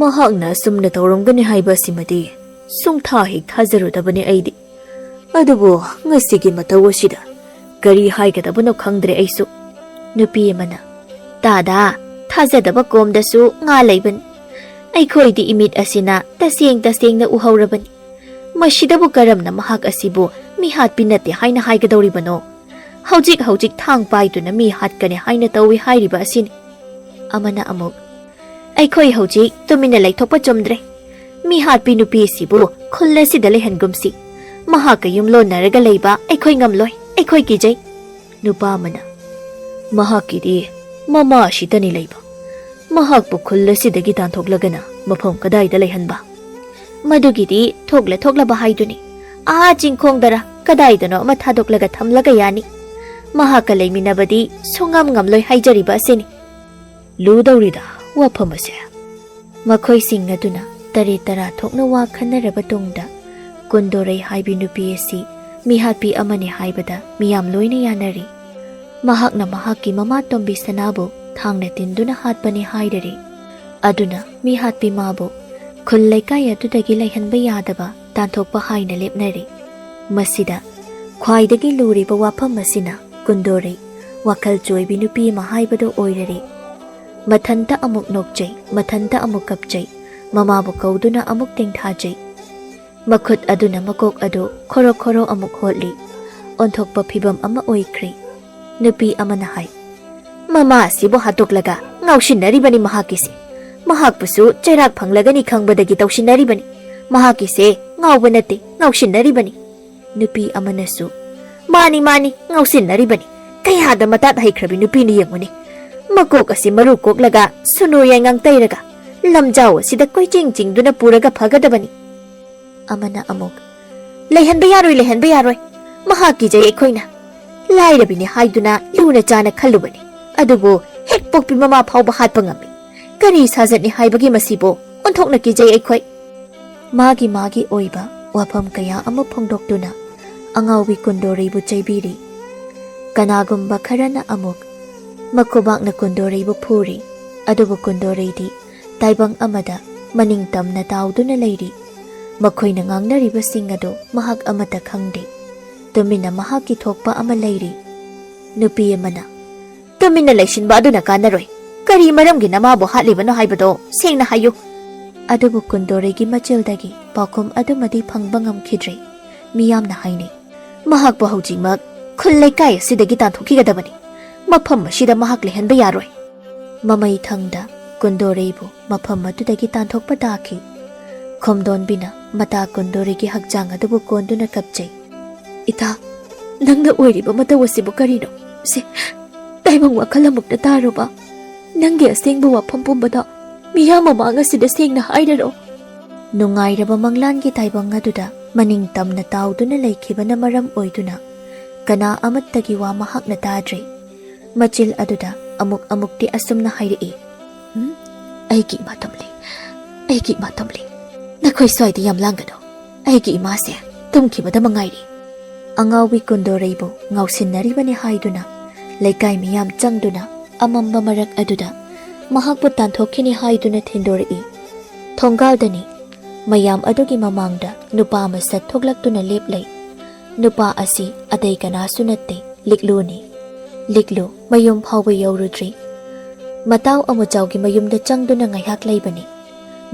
"ꯃꯍꯥꯛꯅ ꯑꯁꯨꯝꯅ ꯇꯧꯔꯝꯒꯅꯤ ꯍꯥꯏꯕ ꯑꯁꯤꯃꯗꯤ ꯁꯨꯡꯊꯥ ꯍꯦꯛ ꯊꯥꯖꯔꯨꯗꯕꯅꯤ ꯑꯩꯗꯤ꯫ ꯑꯗꯨꯕꯨ ꯉꯁꯤꯒꯤ ꯃꯇꯧ ꯑꯁꯤꯗ ꯀꯔꯤ ꯍꯥꯏꯒꯗꯕꯅꯣ ꯈꯪꯗ꯭ꯔꯦ ꯑꯩꯁꯨ꯫" ꯅꯨꯄꯤ ꯑꯃꯅ, "ꯇꯥꯗꯥ, ꯊꯥꯖꯗꯕ ꯀꯣꯝꯗꯁꯨ ꯉꯥ ꯂꯩꯕꯅꯤ꯫ ꯑꯩꯈꯣꯏꯗꯤ ꯏꯃꯤꯠ ꯑꯁꯤꯅ ꯇꯁꯦꯡ ꯇꯁꯦꯡꯅ ꯎꯍꯧꯔꯕꯅꯤ꯫ ꯃꯁꯤꯗꯕꯨ ꯀꯔꯝꯅ ꯃꯍꯥꯛ ꯑꯁꯤꯕꯨ ꯃꯤꯍꯥꯠꯄꯤ ꯅꯠꯇꯦ ꯍꯥꯏꯅ ꯍꯥꯏꯒꯗꯧꯔꯤꯕꯅꯣ? ꯍꯧꯖꯤꯛ ꯍꯧꯖꯤꯛ ꯊꯥꯡ ꯄꯥꯏꯗꯨꯅ ꯃꯤ ꯍꯥꯠꯀꯅꯤ ꯍꯥꯏꯅ ꯇꯧꯏ ꯍꯥꯏꯔꯤꯕ ꯑꯁꯤꯅꯤ꯫" ꯑꯃꯅ ꯑꯃꯨꯛ, "ꯑꯩꯈꯣꯏ ꯍꯧꯖꯤꯛ ꯇꯨꯃꯤꯟꯅ ꯂꯩꯊꯣꯛꯄ ꯆꯨꯝꯗ꯭ꯔꯦ꯫ ꯃꯤꯍꯥꯠꯄꯤ ꯅꯨꯄꯤ ꯑꯁꯤꯕꯨ ꯈꯨꯜ ꯑꯁꯤꯗ ꯂꯩꯍꯟꯒꯨꯝꯁꯤ꯫ ꯃꯍꯥꯛꯀ ꯌꯨꯝꯂꯣꯟꯅꯔꯒ ꯂꯩꯕ ꯑꯩꯈꯣꯏ ꯉꯝꯂꯣꯏ, ꯑꯩꯈꯣꯏ ꯀꯤꯖꯩ꯫" ꯅꯨꯄꯥ ꯑꯃꯅ, "ꯃꯍꯥꯛꯀꯤꯗꯤ ꯃꯃꯥ ꯑꯁꯤꯇꯅꯤ ꯂꯩꯕ꯫ ꯃꯍꯥꯛꯄꯨ ꯈꯨꯜ ꯑꯁꯤꯗꯒꯤ ꯇꯥꯟꯊꯣꯛꯂꯒꯅ ꯃꯐꯝ ꯀꯗꯥꯏꯗ ꯂꯩꯍꯟꯕ?" "ꯃꯗꯨꯒꯤꯗꯤ ꯊꯣꯛꯂ ꯊꯣꯛꯂꯕ ꯍꯥꯏꯗꯨꯅꯤ꯫ ꯑꯥ ꯆꯤꯡꯈꯣꯡꯗꯔ ꯀꯗꯥꯏꯗꯅꯣ ꯑꯃ ꯊꯥꯗꯣꯛꯂꯒ ꯊꯝꯂꯒ ꯌꯥꯅꯤ꯫ ꯃꯍꯥꯛꯀ ꯂꯩꯃꯤꯟꯅꯕꯗꯤ ꯁꯨꯡꯉꯝ ꯉꯝꯂꯣꯏ ꯍꯥꯏꯖꯔꯤꯕ ꯑꯁꯤꯅꯤ꯫ ꯂꯨꯗꯧꯔꯤꯗ ꯋꯥꯐꯝ ꯑꯁꯦ꯫ ꯃꯈꯣꯏꯁꯤꯡ ꯑꯗꯨꯅ ꯇꯔꯦꯠ ꯇꯔꯥ ꯊꯣꯛꯅ ꯋꯥ ꯈꯟꯅꯔꯕ ꯇꯨꯡꯗ, ꯀꯨꯟꯗꯣꯔꯩ ꯍꯥꯏꯕꯤ ꯅꯨꯄꯤ ꯑꯁꯤ ꯃꯤꯍꯥꯠꯄꯤ ꯑꯃꯅꯤ ꯍꯥꯏꯕꯗ ꯃꯤꯌꯥꯝ ꯂꯣꯏꯅ ꯌꯥꯅꯔꯤ꯫ ꯃꯍꯥꯛꯅ ꯃꯍꯥꯛꯀꯤ ꯃꯃꯥ ꯇꯣꯝꯕꯤ ꯁꯅꯥꯕꯨ ꯊꯥꯡꯅ ꯇꯤꯟꯗꯨꯅ ꯍꯥꯠꯄꯅꯤ ꯍꯥꯏꯔꯔꯤ꯫ ꯑꯗꯨꯅ ꯃꯤꯍꯥꯠꯄꯤ ꯃꯥꯕꯨ ꯈꯨꯜ ꯂꯩꯀꯥꯏ ꯑꯗꯨꯗꯒꯤ ꯂꯩꯍꯟꯕ ꯌꯥꯗꯕ ꯇꯥꯟꯊꯣꯛꯄ ꯍꯥꯏꯅ ꯂꯦꯞꯅꯔꯤ꯫ ꯃꯁꯤꯗ ꯈ꯭ꯋꯥꯏꯗꯒꯤ ꯂꯨꯔꯤꯕ ꯋꯥꯐꯝ ꯑꯁꯤꯅ ꯀꯨꯟꯗꯣꯔꯩ, ꯋꯥꯈꯜ ꯆꯣꯏꯕꯤ ꯅꯨꯄꯤ ꯑꯃ ꯍꯥꯏꯕꯗꯨ ꯑꯣꯏꯔꯔꯤ꯫ ꯃꯊꯟꯇ ꯑꯃꯨꯛ ꯅꯣꯛꯆꯩ, ꯃꯊꯟꯇ ꯑꯃꯨꯛ ꯀꯞꯆꯩ, ꯃꯃꯥꯕꯨ ꯀꯧꯗꯨꯅ ꯑꯃꯨꯛ ꯇꯦꯡꯊꯥꯖꯩ꯫ ꯃꯈꯨꯠ ꯑꯗꯨꯅ ꯃꯀꯣꯛ ꯑꯗꯨ ꯈꯣꯔꯣ ꯈꯣꯔꯣ ꯑꯃꯨꯛ ꯍꯣꯠꯂꯤ꯫ ꯑꯣꯟꯊꯣꯛꯄ ꯐꯤꯚꯝ ꯑꯃ ꯑꯣꯏꯈ꯭ꯔꯦ꯫ ꯅꯨꯄꯤ ꯑꯃꯅ ꯍꯥꯏ, "ꯃꯃꯥ ꯑꯁꯤꯕꯨ ꯍꯥꯠꯇꯣꯛꯂꯒ ꯉꯥꯎꯁꯤꯟꯅꯔꯤꯕꯅꯤ ꯃꯍꯥꯛꯀꯤꯁꯦ꯫ ꯃꯍꯥꯛꯄꯨꯁꯨ ꯆꯩꯔꯥꯛ ꯐꯪꯂꯒꯅꯤ ꯈꯪꯕꯗꯒꯤ ꯇꯧꯁꯤꯟꯅꯔꯤꯕꯅꯤ꯫ ꯃꯍꯥꯛꯀꯤꯁꯦ ꯉꯥꯎꯕ ꯅꯠꯇꯦ, ꯉꯥꯎꯁꯤꯟꯅꯔꯤꯕꯅꯤ"꯫ ꯅꯨꯄꯤ ꯑꯃꯅꯁꯨ, "ꯃꯥꯅꯤ, ꯃꯥꯅꯤ, ꯉꯥꯎꯁꯤꯟꯅꯔꯤꯕꯅꯤ꯫ ꯀꯌꯥꯗ ꯃꯇꯥꯠ ꯍꯩꯈ꯭ꯔꯕꯤ ꯅꯨꯄꯤꯅꯤ ꯌꯦꯡꯉꯨꯅꯦ꯫ ꯃꯀꯣꯛ ꯑꯁꯤ ꯃꯔꯨ ꯀꯣꯛꯂꯒ ꯁꯨꯅꯨ ꯌꯥꯏꯉꯪ ꯇꯩꯔꯒ ꯂꯝꯖꯥꯎ ꯑꯁꯤꯗ ꯀꯣꯏꯆꯤꯡ ꯆꯤꯡꯗꯨꯅ ꯄꯨꯔꯒ ꯐꯒꯗꯕꯅꯤ"꯫ ꯑꯃꯅ ꯑꯃꯨꯛ, "ꯂꯩꯍꯟꯕ ꯌꯥꯔꯣꯏ, ꯂꯩꯍꯟꯕ ꯌꯥꯔꯣꯏ꯫ ꯃꯍꯥꯛ ꯀꯤꯖꯩ ꯑꯩꯈꯣꯏꯅ꯫ ꯂꯥꯏꯔꯕꯤꯅꯤ ꯍꯥꯏꯗꯨꯅ ꯂꯨꯅ ꯆꯥꯅ ꯈꯜꯂꯨꯕꯅꯤ꯫ ꯑꯗꯨꯕꯨ ꯍꯦꯛ ꯄꯣꯛꯄꯤ ꯃꯃꯥ ꯐꯥꯎꯕ ꯍꯥꯠꯄ ꯉꯝꯃꯤ꯫ ꯀꯔꯤ ꯁꯥꯖꯠꯅꯤ ꯍꯥꯏꯕꯒꯤ ꯃꯁꯤꯕꯨ ꯑꯣꯟꯊꯣꯛꯅ ꯀꯤꯖꯩ ꯑꯩꯈꯣꯏ"꯫ ꯃꯥꯒꯤ ꯃꯥꯒꯤ ꯑꯣꯏꯕ ꯋꯥꯐꯝ ꯀꯌꯥ ꯑꯃ ꯐꯣꯡꯗꯣꯛꯇꯨꯅ ꯑꯉꯥꯎꯕꯤ ꯀꯨꯟꯗꯣꯔꯩꯕꯨ ꯆꯩꯕꯤꯔꯤ꯫ ꯀꯅꯥꯒꯨꯝꯕ ꯈꯔꯅ ꯑꯃꯨꯛ ꯃꯈꯨꯕꯥꯛꯅ ꯀꯨꯟꯗꯣꯔꯩꯕꯨ ꯐꯨꯔꯤ꯫ ꯑꯗꯨꯕꯨ ꯀꯨꯟꯗꯣꯔꯩꯗꯤ ꯇꯥꯏꯕꯪ ꯑꯃꯗ ꯃꯅꯤꯡ ꯇꯝꯅ ꯇꯥꯎꯗꯨꯅ ꯂꯩꯔꯤ꯫ ꯃꯈꯣꯏꯅ ꯉꯥꯡꯅꯔꯤꯕꯁꯤꯡ ꯑꯗꯨ ꯃꯍꯥꯛ ꯑꯃꯠꯇ ꯈꯪꯗꯦ꯫ ꯇꯨꯃꯤꯟꯅ ꯃꯍꯥꯛꯀꯤ ꯊꯣꯛꯄ ꯑꯃ ꯂꯩꯔꯤ꯫ ꯅꯨꯄꯤ ꯑꯃꯅ, "ꯇꯨꯃꯤꯟꯅ ꯂꯩꯁꯤꯟꯕ ꯑꯗꯨꯅ ꯀꯥꯟꯅꯔꯣꯏ꯫ ꯀꯔꯤ ꯃꯔꯝꯒꯤ ꯅꯃꯥꯕꯨ ꯍꯥꯠꯂꯤꯕꯅꯣ ꯍꯥꯏꯕꯗꯣ ꯁꯦꯡꯅ ꯍꯥꯏꯌꯨ"꯫ ꯑꯗꯨꯕꯨ ꯀꯨꯟꯗꯣꯔꯩꯒꯤ ꯃꯆꯤꯜꯗꯒꯤ ꯄꯥꯎꯈꯨꯝ ꯑꯗꯨꯃꯗꯤ ꯐꯪꯕ ꯉꯝꯈꯤꯗ꯭ꯔꯦ꯫ ꯃꯤꯌꯥꯝꯅ ꯍꯥꯏꯅꯩ, "ꯃꯍꯥꯛꯄꯨ ꯍꯧꯖꯤꯛꯃꯛ ꯈꯨꯜ ꯂꯩꯀꯥꯏ ꯑꯁꯤꯗꯒꯤ ꯇꯥꯟꯊꯣꯛꯈꯤꯒꯗꯕꯅꯤ꯫ ꯃꯐꯝ ꯑꯁꯤꯗ ꯃꯍꯥꯛ ꯂꯩꯍꯟꯕ ꯌꯥꯔꯣꯏ"꯫ ꯃꯃꯩ ꯊꯪꯗ ꯀꯨꯟꯗꯣꯔꯩꯕꯨ ꯃꯐꯝ ꯑꯗꯨꯗꯒꯤ ꯇꯥꯟꯊꯣꯛꯄ ꯇꯥꯈꯤ꯫ ꯈꯣꯝꯗꯣꯟꯕꯤꯅ ꯃꯇꯥ ꯀꯨꯟꯗꯣꯔꯩꯒꯤ ꯍꯛꯆꯥꯡ ꯑꯗꯨꯕꯨ ꯀꯣꯟꯗꯨꯅ ꯀꯞꯆꯩ꯫ "ꯏꯇꯥ, ꯅꯪꯅ ꯑꯣꯏꯔꯤꯕ ꯃꯇꯧ ꯑꯁꯤꯕꯨ ꯀꯔꯤꯅꯣ? ꯁꯦ, ꯏꯕꯨꯡ, ꯋꯥꯈꯜ ꯑꯃꯨꯛꯇ ꯇꯥꯔꯨꯕ꯫ ꯅꯪꯒꯤ ꯑꯁꯦꯡꯕ ꯋꯥꯐꯝ ꯄꯨꯝꯕꯗꯣ ꯃꯤꯌꯥꯝ ꯃꯃꯥꯡ ꯑꯁꯤꯗ ꯁꯦꯡꯅ ꯍꯥꯏꯔꯔꯣ꯫ ꯅꯨꯡꯉꯥꯏꯔꯕ ꯃꯪꯂꯥꯟꯒꯤ ꯇꯥꯏꯕꯪ ꯑꯗꯨꯗ ꯃꯅꯤꯡ ꯇꯝꯅ ꯇꯥꯎꯗꯨꯅ ꯂꯩꯈꯤꯕꯅ ꯃꯔꯝ ꯑꯣꯏꯗꯨꯅ ꯀꯅꯥ ꯑꯃꯠꯇꯒꯤ ꯋꯥ ꯃꯍꯥꯛꯅ ꯇꯥꯗ꯭ꯔꯦ꯫ ꯃꯆꯤꯜ ꯑꯗꯨꯗ ꯑꯃꯨꯛ ꯑꯃꯨꯛꯇꯤ ꯑꯁꯨꯝꯅ ꯍꯥꯏꯔꯛꯏ, "ꯎꯝ, ꯑꯩꯒꯤ ꯏꯃꯥ ꯇꯣꯝꯂꯤ, ꯑꯩꯒꯤ ꯏꯃꯥ ꯇꯣꯝꯂꯤ, ꯅꯈꯣꯏ ꯁ꯭ꯋꯥꯏꯗ ꯌꯥꯝ ꯂꯥꯡꯒꯅꯨ꯫ ꯑꯩꯒꯤ ꯏꯃꯥꯁꯦ ꯇꯨꯝꯈꯤꯕꯗ ꯃꯉꯥꯏꯔꯤ꯫" ꯑꯉꯥꯎꯕꯤ ꯀꯨꯟꯗꯣꯔꯩꯕꯨ ꯉꯥꯎꯁꯤꯟꯅꯔꯤꯕꯅꯤ ꯍꯥꯏꯗꯨꯅ ꯂꯩꯀꯥꯏ ꯃꯤꯌꯥꯝ ꯆꯪꯗꯨꯅ ꯑꯃꯝꯕ ꯃꯔꯛ ꯑꯗꯨꯗ ꯃꯍꯥꯛꯄꯨ ꯇꯥꯟꯊꯣꯛꯈꯤꯅꯤ ꯍꯥꯏꯗꯨꯅ ꯊꯤꯟꯗꯣꯔꯛꯏ꯫ ꯊꯣꯡꯒꯥꯜꯗꯅꯤ꯫ ꯃꯌꯥꯝ ꯑꯗꯨꯒꯤ ꯃꯃꯥꯡꯗ ꯅꯨꯄꯥ ꯑꯃ ꯁꯠ ꯊꯣꯛꯂꯛꯇꯨꯅ ꯂꯦꯞꯂꯩ꯫ ꯅꯨꯄꯥ ꯑꯁꯤ ꯑꯇꯩ ꯀꯅꯥꯁꯨ ꯅꯠꯇꯦ, ꯂꯤꯛꯂꯨꯅꯤ꯫ ꯂꯤꯛꯂꯨ ꯃꯌꯨꯝ ꯐꯥꯎꯕ ꯌꯧꯔꯨꯗ꯭ꯔꯤ꯫ ꯃꯇꯥꯎ ꯑꯃꯨꯖꯥꯎꯒꯤ ꯃꯌꯨꯝꯗ ꯆꯪꯗꯨꯅ ꯉꯥꯏꯍꯥꯛ ꯂꯩꯕꯅꯤ꯫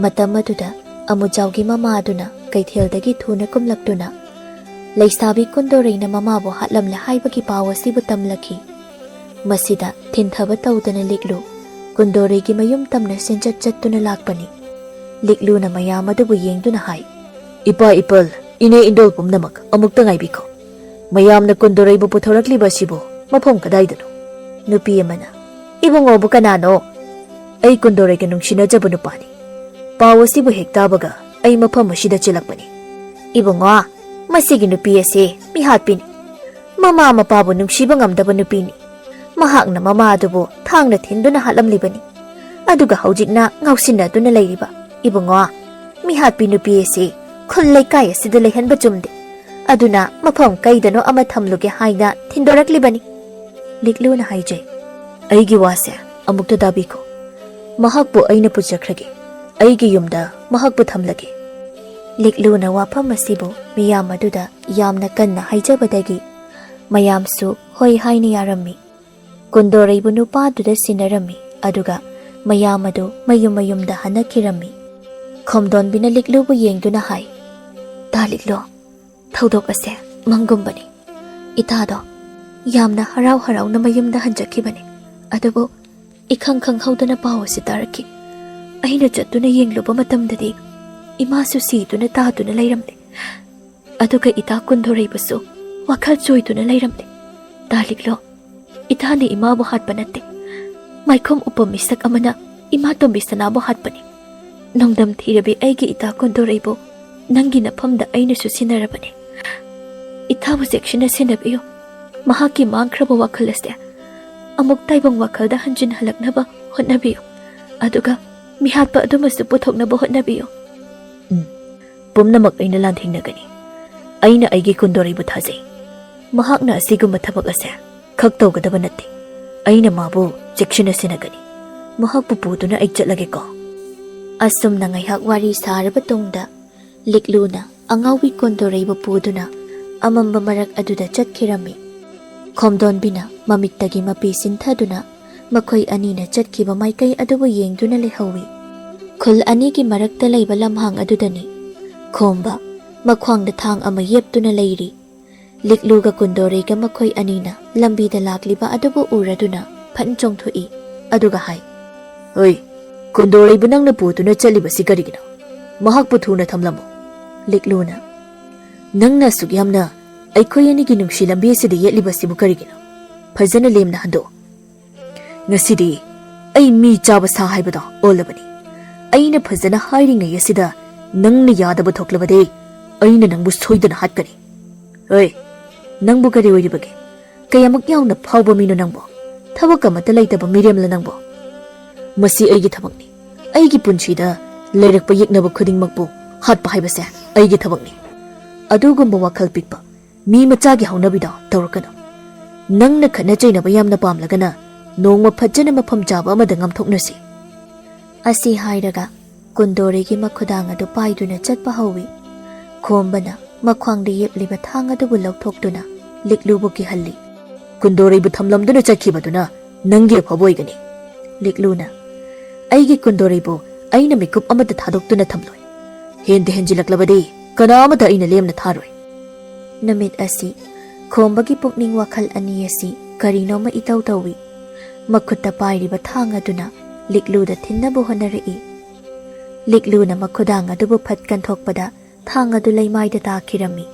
ꯃꯇꯝ ꯑꯗꯨꯗ ꯑꯃꯨꯖꯥꯎꯒꯤ ꯃꯃꯥ ꯑꯗꯨꯅ ꯀꯩꯊꯦꯜꯗꯒꯤ ꯊꯨꯅ ꯀꯨꯝꯂꯛꯇꯨꯅ ꯂꯩꯁꯥꯕꯤ ꯀꯨꯟꯗꯣꯔꯩꯅ ꯃꯃꯥꯕꯨ ꯍꯥꯠꯂꯝꯂꯦ ꯍꯥꯏꯕꯒꯤ ꯄꯥꯎ ꯑꯁꯤꯕꯨ ꯇꯝꯂꯛꯈꯤ꯫ ꯃꯁꯤꯗ ꯊꯤꯟꯊꯕ ꯇꯧꯗꯅ ꯂꯤꯛꯂꯨ ꯀꯨꯟꯗꯣꯔꯩꯒꯤ ꯃꯌꯨꯝ ꯇꯝꯅ ꯆꯦꯟꯆꯠ ꯆꯠꯇꯨꯅ ꯂꯥꯛꯄꯅꯤ꯫ ꯂꯤꯛꯂꯨꯅ ꯃꯌꯥꯝ ꯑꯗꯨꯕꯨ ꯌꯦꯡꯗꯨꯅ ꯍꯥꯏ, "ꯏꯄꯥ ꯏꯄꯜ, ꯏꯅꯦ ꯏꯟꯗꯣꯜ ꯄꯨꯝꯅꯃꯛ, ꯑꯃꯨꯛꯇ ꯉꯥꯏꯕꯤꯈꯣ꯫ ꯃꯌꯥꯝꯅ ꯀꯨꯟꯗꯣꯔꯩꯕꯨ ꯄꯨꯊꯣꯔꯛꯂꯤꯕ ꯑꯁꯤꯕꯨ ꯃꯐꯝ ꯀꯗꯥꯏꯗꯅꯣ?" ꯅꯨꯄꯤ ꯑꯃꯅ, "ꯏꯕꯨꯡꯉꯣꯕꯨ ꯀꯅꯥꯅꯣ?" "ꯑꯩ ꯀꯨꯟꯗꯣꯔꯩꯒ ꯅꯨꯡꯁꯤꯅꯖꯕ ꯅꯨꯄꯥꯅꯤ꯫ ꯄꯥꯎ ꯑꯁꯤꯕꯨ ꯍꯦꯛ ꯇꯥꯕꯒ ꯑꯩ ꯃꯐꯝ ꯑꯁꯤꯗ ꯆꯦꯜꯂꯛꯄꯅꯤ꯫" "ꯏꯕꯨꯡꯉꯣ, ꯃꯁꯤꯒꯤ ꯅꯨꯄꯤ ꯑꯁꯤ ꯃꯤꯍꯥꯠꯄꯤꯅꯤ꯫ ꯃꯃꯥ ꯃꯄꯥꯕꯨ ꯅꯨꯡꯁꯤꯕ ꯉꯝꯗꯕ ꯅꯨꯄꯤꯅꯤ꯫ ꯃꯍꯥꯛꯅ ꯃꯃꯥ ꯑꯗꯨꯕꯨ ꯊꯥꯡꯅ ꯊꯤꯟꯗꯨꯅ ꯍꯥꯠꯂꯝꯂꯤꯕꯅꯤ꯫ ꯑꯗꯨꯒ ꯍꯧꯖꯤꯛꯅ ꯉꯥꯎꯁꯤꯟꯅꯗꯨꯅ ꯂꯩꯔꯤꯕ꯫ ꯏꯕꯨꯡꯉꯣ, ꯃꯤꯍꯥꯠꯄꯤ ꯅꯨꯄꯤ ꯑꯁꯤ ꯈꯨꯜ ꯂꯩꯀꯥꯏ ꯑꯁꯤꯗ ꯂꯩꯍꯟꯕ ꯆꯨꯝꯗꯦ꯫ ꯑꯗꯨꯅ ꯃꯐꯝ ꯀꯩꯗꯅꯣ ꯑꯃ ꯊꯝꯂꯨꯒꯦ ꯍꯥꯏꯅ ꯊꯤꯟꯗꯣꯔꯛꯂꯤꯕꯅꯤ꯫" ꯂꯤꯛꯂꯨꯅ ꯍꯥꯏꯖꯩ, "ꯑꯩꯒꯤ ꯋꯥꯁꯦ ꯑꯃꯨꯛꯇ ꯇꯥꯕꯤꯈꯣ꯫ ꯃꯍꯥꯛꯄꯨ ꯑꯩꯅ ꯄꯨꯖꯈ꯭ꯔꯒꯦ꯫ ꯑꯩꯒꯤ ꯌꯨꯝꯗ ꯃꯍꯥꯛꯄꯨ ꯊꯝꯂꯒꯦ꯫" ꯂꯤꯛꯂꯨꯅ ꯋꯥꯐꯝ ꯑꯁꯤꯕꯨ ꯃꯤꯌꯥꯝ ꯑꯗꯨꯗ ꯌꯥꯝꯅ ꯀꯟꯅ ꯍꯥꯏꯖꯕꯗꯒꯤ ꯃꯌꯥꯝꯁꯨ ꯍꯣꯏ ꯍꯥꯏꯅ ꯌꯥꯔꯝꯃꯤ꯫ ꯀꯨꯟꯗꯣꯔꯩꯕꯨ ꯅꯨꯄꯥꯗꯨꯗ ꯁꯤꯟꯅꯔꯝꯃꯤ, ꯑꯗꯨꯒ ꯃꯌꯥꯝ ꯑꯗꯨ ꯃꯌꯨꯝ ꯃꯌꯨꯝꯗ ꯍꯟꯅꯈꯤꯔꯝꯃꯤ꯫ ꯈꯣꯝꯗꯣꯟꯕꯤꯅ ꯂꯤꯛꯂꯨꯕꯨ ꯌꯦꯡꯗꯨꯅ ꯍꯥꯏ, "ꯇꯥ ꯂꯤꯛꯂꯨ, ꯊꯧꯗꯣꯛ ꯑꯁꯦ ꯃꯪꯒꯨꯝꯕꯅꯤ꯫ ꯏꯇꯥꯗꯣ ꯌꯥꯝꯅ ꯍꯔꯥꯎ ꯍꯔꯥꯎꯅ ꯃꯌꯨꯝꯗ ꯍꯟꯖꯈꯤꯕꯅꯤ, ꯑꯗꯨꯕꯨ ꯏꯈꯪ ꯈꯪꯍꯧꯗꯅ ꯄꯥꯎ ꯑꯁꯤ ꯇꯥꯔꯛꯈꯤ꯫ ꯑꯩꯅ ꯆꯠꯇꯨꯅ ꯌꯦꯡꯂꯨꯕ ꯃꯇꯝꯗꯗꯤ ꯏꯃꯥꯁꯨ ꯁꯤꯗꯨꯅ ꯇꯥꯗꯨꯅ ꯂꯩꯔꯝꯂꯦ꯫ ꯑꯗꯨꯒ ꯏꯇꯥ ꯀꯨꯟꯗꯣꯔꯩꯕꯁꯨ ꯋꯥꯈꯜ ꯆꯣꯏꯗꯨꯅ ꯂꯩꯔꯝꯂꯦ꯫ ꯇꯥ ꯂꯤꯛꯂꯨ, ꯏꯇꯥꯅ ꯏꯃꯥꯕꯨ ꯍꯥꯠꯄ ꯅꯠꯇꯦ꯫ ꯃꯥꯏꯈꯣꯝ ꯎꯞꯄ ꯃꯤꯁꯛ ꯑꯃꯅ ꯏꯃꯥ ꯇꯣꯝꯕꯤ ꯁꯅꯥꯕꯨ ꯍꯥꯠꯄꯅꯤ꯫ ꯅꯣꯡꯗꯝ ꯊꯤꯔꯕꯤ ꯑꯩꯒꯤ ꯏꯇꯥ ꯀꯣꯟꯗꯣꯔꯩꯕꯨ ꯅꯪꯒꯤ ꯅꯐꯝꯗ ꯑꯩꯅꯁꯨ ꯁꯤꯟꯅꯔꯕꯅꯤ꯫ ꯏꯇꯥꯕꯨ ꯆꯦꯛꯁꯤꯟꯅ ꯁꯦꯟꯅꯕꯤꯌꯨ꯫ ꯃꯍꯥꯛꯀꯤ ꯃꯥꯡꯈ꯭ꯔꯕ ꯋꯥꯈꯜ ꯑꯁꯦ ꯑꯃꯨꯛ ꯇꯥꯏꯕꯪ ꯋꯥꯈꯜꯗ ꯍꯟꯖꯤꯟꯍꯜꯂꯛꯅꯕ ꯍꯣꯠꯅꯕꯤꯌꯨ꯫ ꯑꯗꯨꯒ ꯃꯤꯍꯥꯠꯄ ꯑꯗꯨꯃꯁꯨ ꯄꯨꯊꯣꯛꯅꯕ ꯍꯣꯠꯅꯕꯤꯌꯨ꯫ ꯎꯝ, ꯄꯨꯝꯅꯃꯛ ꯑꯩꯅ ꯂꯥꯟꯊꯦꯡꯅꯒꯅꯤ꯫ ꯑꯩꯅ ꯑꯩꯒꯤ ꯀꯨꯟꯗꯣꯔꯩꯕꯨ ꯊꯥꯖꯩ꯫ ꯃꯍꯥꯛꯅ ꯑꯁꯤꯒꯨꯝꯕ ꯊꯕꯛ ꯑꯁꯦ ꯈꯛ ꯇꯧꯒꯗꯕ ꯅꯠꯇꯦ꯫ ꯑꯩꯅ ꯃꯥꯕꯨ ꯆꯦꯛꯁꯤꯟꯅ ꯁꯦꯟꯅꯒꯅꯤ꯫ ꯃꯍꯥꯛꯄꯨ ꯄꯨꯗꯨꯅ ꯑꯩ ꯆꯠꯂꯒꯦꯀꯣ꯫ ꯑꯁꯨꯝꯅ ꯉꯥꯏꯍꯥꯛ ꯋꯥꯔꯤ ꯁꯥꯔꯕ ꯇꯨꯡꯗ ꯂꯤꯛꯂꯨꯅ ꯑꯉꯥꯎꯕꯤ ꯀꯣꯟꯗꯣꯔꯩꯕꯨ ꯄꯨꯗꯨꯅ ꯑꯃꯝꯕ ꯃꯔꯛ ꯑꯗꯨꯗ ꯆꯠꯈꯤꯔꯝꯃꯤ꯫ ꯈꯣꯝꯗꯣꯟꯕꯤꯅ ꯃꯃꯤꯠꯇꯒꯤ ꯃꯄꯤ ꯁꯤꯟꯊꯗꯨꯅ ꯃꯈꯣꯏ ꯑꯅꯤꯅ ꯆꯠꯈꯤꯕ ꯃꯥꯏꯀꯩ ꯑꯗꯨꯕꯨ ꯌꯦꯡꯗꯨꯅ ꯂꯩꯍꯧꯏ꯫ ꯈꯨꯜ ꯑꯅꯤꯒꯤ ꯃꯔꯛꯇ ꯂꯩꯕ ꯂꯝꯍꯥꯡ ꯑꯗꯨꯗꯅꯤ ꯈꯣꯝꯕ ꯃꯈ꯭ꯋꯥꯡꯗ ꯊꯥꯡ ꯑꯃ ꯌꯦꯞꯇꯨꯅ ꯂꯩꯔꯤ꯫ ꯂꯤꯛꯂꯨꯒ ꯀꯨꯟꯗꯣꯔꯩꯒ ꯃꯈꯣꯏ ꯑꯅꯤꯅ ꯂꯝꯕꯤꯗ ꯂꯥꯛꯂꯤꯕ ꯑꯗꯨꯕꯨ ꯎꯔꯗꯨꯅ ꯐꯟ ꯆꯣꯡꯊꯣꯛꯏ꯫ ꯑꯗꯨꯒ ꯍꯥꯏ, "ꯍꯣꯏ, ꯀꯨꯟꯗꯣꯔꯩꯕꯨ ꯅꯪꯅ ꯄꯨꯗꯨꯅ ꯆꯠꯂꯤꯕꯁꯤ ꯀꯔꯤꯒꯤꯅꯣ? ꯃꯍꯥꯛꯄꯨ ꯊꯨꯅ ꯊꯝꯂꯝꯃꯨ꯫" ꯂꯤꯛꯂꯨꯅ, "ꯅꯪꯅ ꯑꯁꯨꯛ ꯌꯥꯝꯅ ꯑꯩꯈꯣꯏ ꯑꯅꯤꯒꯤ ꯅꯨꯡꯁꯤ ꯂꯝꯕꯤ ꯑꯁꯤꯗ ꯌꯦꯠꯂꯤꯕꯁꯤꯕꯨ ꯀꯔꯤꯒꯤꯅꯣ? ꯐꯖꯅ ꯂꯦꯝꯅ ꯍꯟꯗꯣꯛꯎ꯫ ꯉꯁꯤꯗꯤ ꯑꯩ ꯃꯤ ꯆꯥꯕ ꯁꯥ ꯍꯥꯏꯕꯗꯣ ꯑꯣꯜꯂꯕꯅꯤ꯫ ꯑꯩꯅ ꯐꯖꯅ ꯍꯥꯏꯔꯤꯉꯩ ꯑꯁꯤꯗ ꯅꯪꯅ ꯌꯥꯗꯕ ꯊꯣꯛꯂꯕꯗꯤ ꯑꯩꯅ ꯅꯪꯕꯨ ꯁꯣꯏꯗꯅ ꯍꯥꯠꯀꯅꯤ꯫ ꯍꯣꯏ, ꯅꯪꯕꯨ ꯀꯔꯤ ꯑꯣꯏꯔꯤꯕꯒꯦ? ꯀꯌꯥꯃꯨꯛ ꯌꯥꯝꯅ ꯐꯥꯎꯕ ꯃꯤꯅꯣ ꯅꯪꯕꯣ? ꯊꯕꯛ ꯑꯃꯠꯇ ꯂꯩꯇꯕ ꯃꯤꯔꯦꯝꯂ ꯅꯪꯕꯣ? ꯃꯁꯤ ꯑꯩꯒꯤ ꯊꯕꯛꯅꯤ꯫ ꯑꯩꯒꯤ ꯄꯨꯟꯁꯤꯗ ꯂꯩꯔꯛꯄ ꯌꯦꯛꯅꯕ ꯈꯨꯗꯤꯡꯃꯛꯄꯨ ꯍꯥꯠꯄ ꯍꯥꯏꯕꯁꯦ ꯑꯩꯒꯤ ꯊꯕꯛꯅꯤ꯫ ꯑꯗꯨꯒꯨꯝꯕ ꯋꯥꯈꯜ ꯄꯤꯛꯄ ꯃꯤ ꯃꯆꯥꯒꯤ ꯍꯧꯅꯕꯤꯗꯣ ꯇꯧꯔꯛꯀꯅꯨ꯫ ꯅꯪꯅ ꯈꯠꯅ ꯆꯩꯅꯕ ꯌꯥꯝꯅ ꯄꯥꯝꯂꯒꯅ ꯅꯣꯡꯃ ꯐꯖꯅ ꯃꯐꯝ ꯆꯥꯕ ꯑꯃꯗ ꯉꯥꯝꯊꯣꯛꯅꯁꯤ꯫" ꯑꯁꯤ ꯍꯥꯏꯔꯒ ꯀꯨꯟꯗꯣꯔꯩꯒꯤ ꯃꯈꯨꯗꯥꯡ ꯑꯗꯨ ꯄꯥꯏꯗꯨꯅ ꯆꯠꯄ ꯍꯧꯏ꯫ ꯈꯣꯝꯕꯅ ꯃꯈ꯭ꯋꯥꯡꯗ ꯌꯦꯞꯂꯤꯕ ꯊꯥꯡ ꯑꯗꯨꯕꯨ ꯂꯧꯊꯣꯛꯇꯨꯅ ꯂꯤꯛꯂꯨꯕꯨ ꯀꯤꯍꯜꯂꯤ꯫ "ꯀꯨꯟꯗꯣꯔꯩꯕꯨ ꯊꯝꯂꯝꯗꯨꯅ ꯆꯠꯈꯤꯕꯗꯨꯅ ꯅꯪꯒꯤ ꯑꯐꯕ ꯑꯣꯏꯒꯅꯤ꯫" ꯂꯤꯛꯂꯨꯅ, "ꯑꯩꯒꯤ ꯀꯨꯟꯗꯣꯔꯩꯕꯨ ꯑꯩꯅ ꯃꯤꯀꯨꯞ ꯑꯃꯠꯇ ꯊꯥꯗꯣꯛꯇꯨꯅ ꯊꯝꯂꯣꯏ꯫ ꯍꯦꯟꯗ ꯍꯦꯟꯖꯤꯜꯂꯛꯂꯕꯗꯤ ꯀꯅꯥ ꯑꯃꯠꯇ ꯑꯩꯅ ꯂꯦꯝꯅ ꯊꯥꯔꯣꯏ꯫" ꯅꯨꯃꯤꯠ ꯑꯁꯤ ꯈꯣꯝꯕꯒꯤ ꯄꯨꯛꯅꯤꯡ ꯋꯥꯈꯜ ꯑꯅꯤ ꯑꯁꯤ ꯀꯔꯤꯅꯣꯃ ꯏꯇꯧ ꯇꯧꯏ꯫ ꯃꯈꯨꯠꯇ ꯄꯥꯏꯔꯤꯕ ꯊꯥꯡ ꯑꯗꯨꯅ ꯂꯤꯛꯂꯨꯗ ꯊꯤꯟꯅꯕ ꯍꯣꯠꯅꯔꯛꯏ꯫ ꯂꯤꯛꯂꯨꯅ ꯃꯈꯨꯗꯥꯡ ꯑꯗꯨꯕꯨ ꯐꯠ ꯀꯟꯊꯣꯛꯄꯗ ꯊꯥꯡ ꯑꯗꯨ ꯂꯩꯃꯥꯏꯗ ꯇꯥꯈꯤꯔꯝꯃꯤ꯫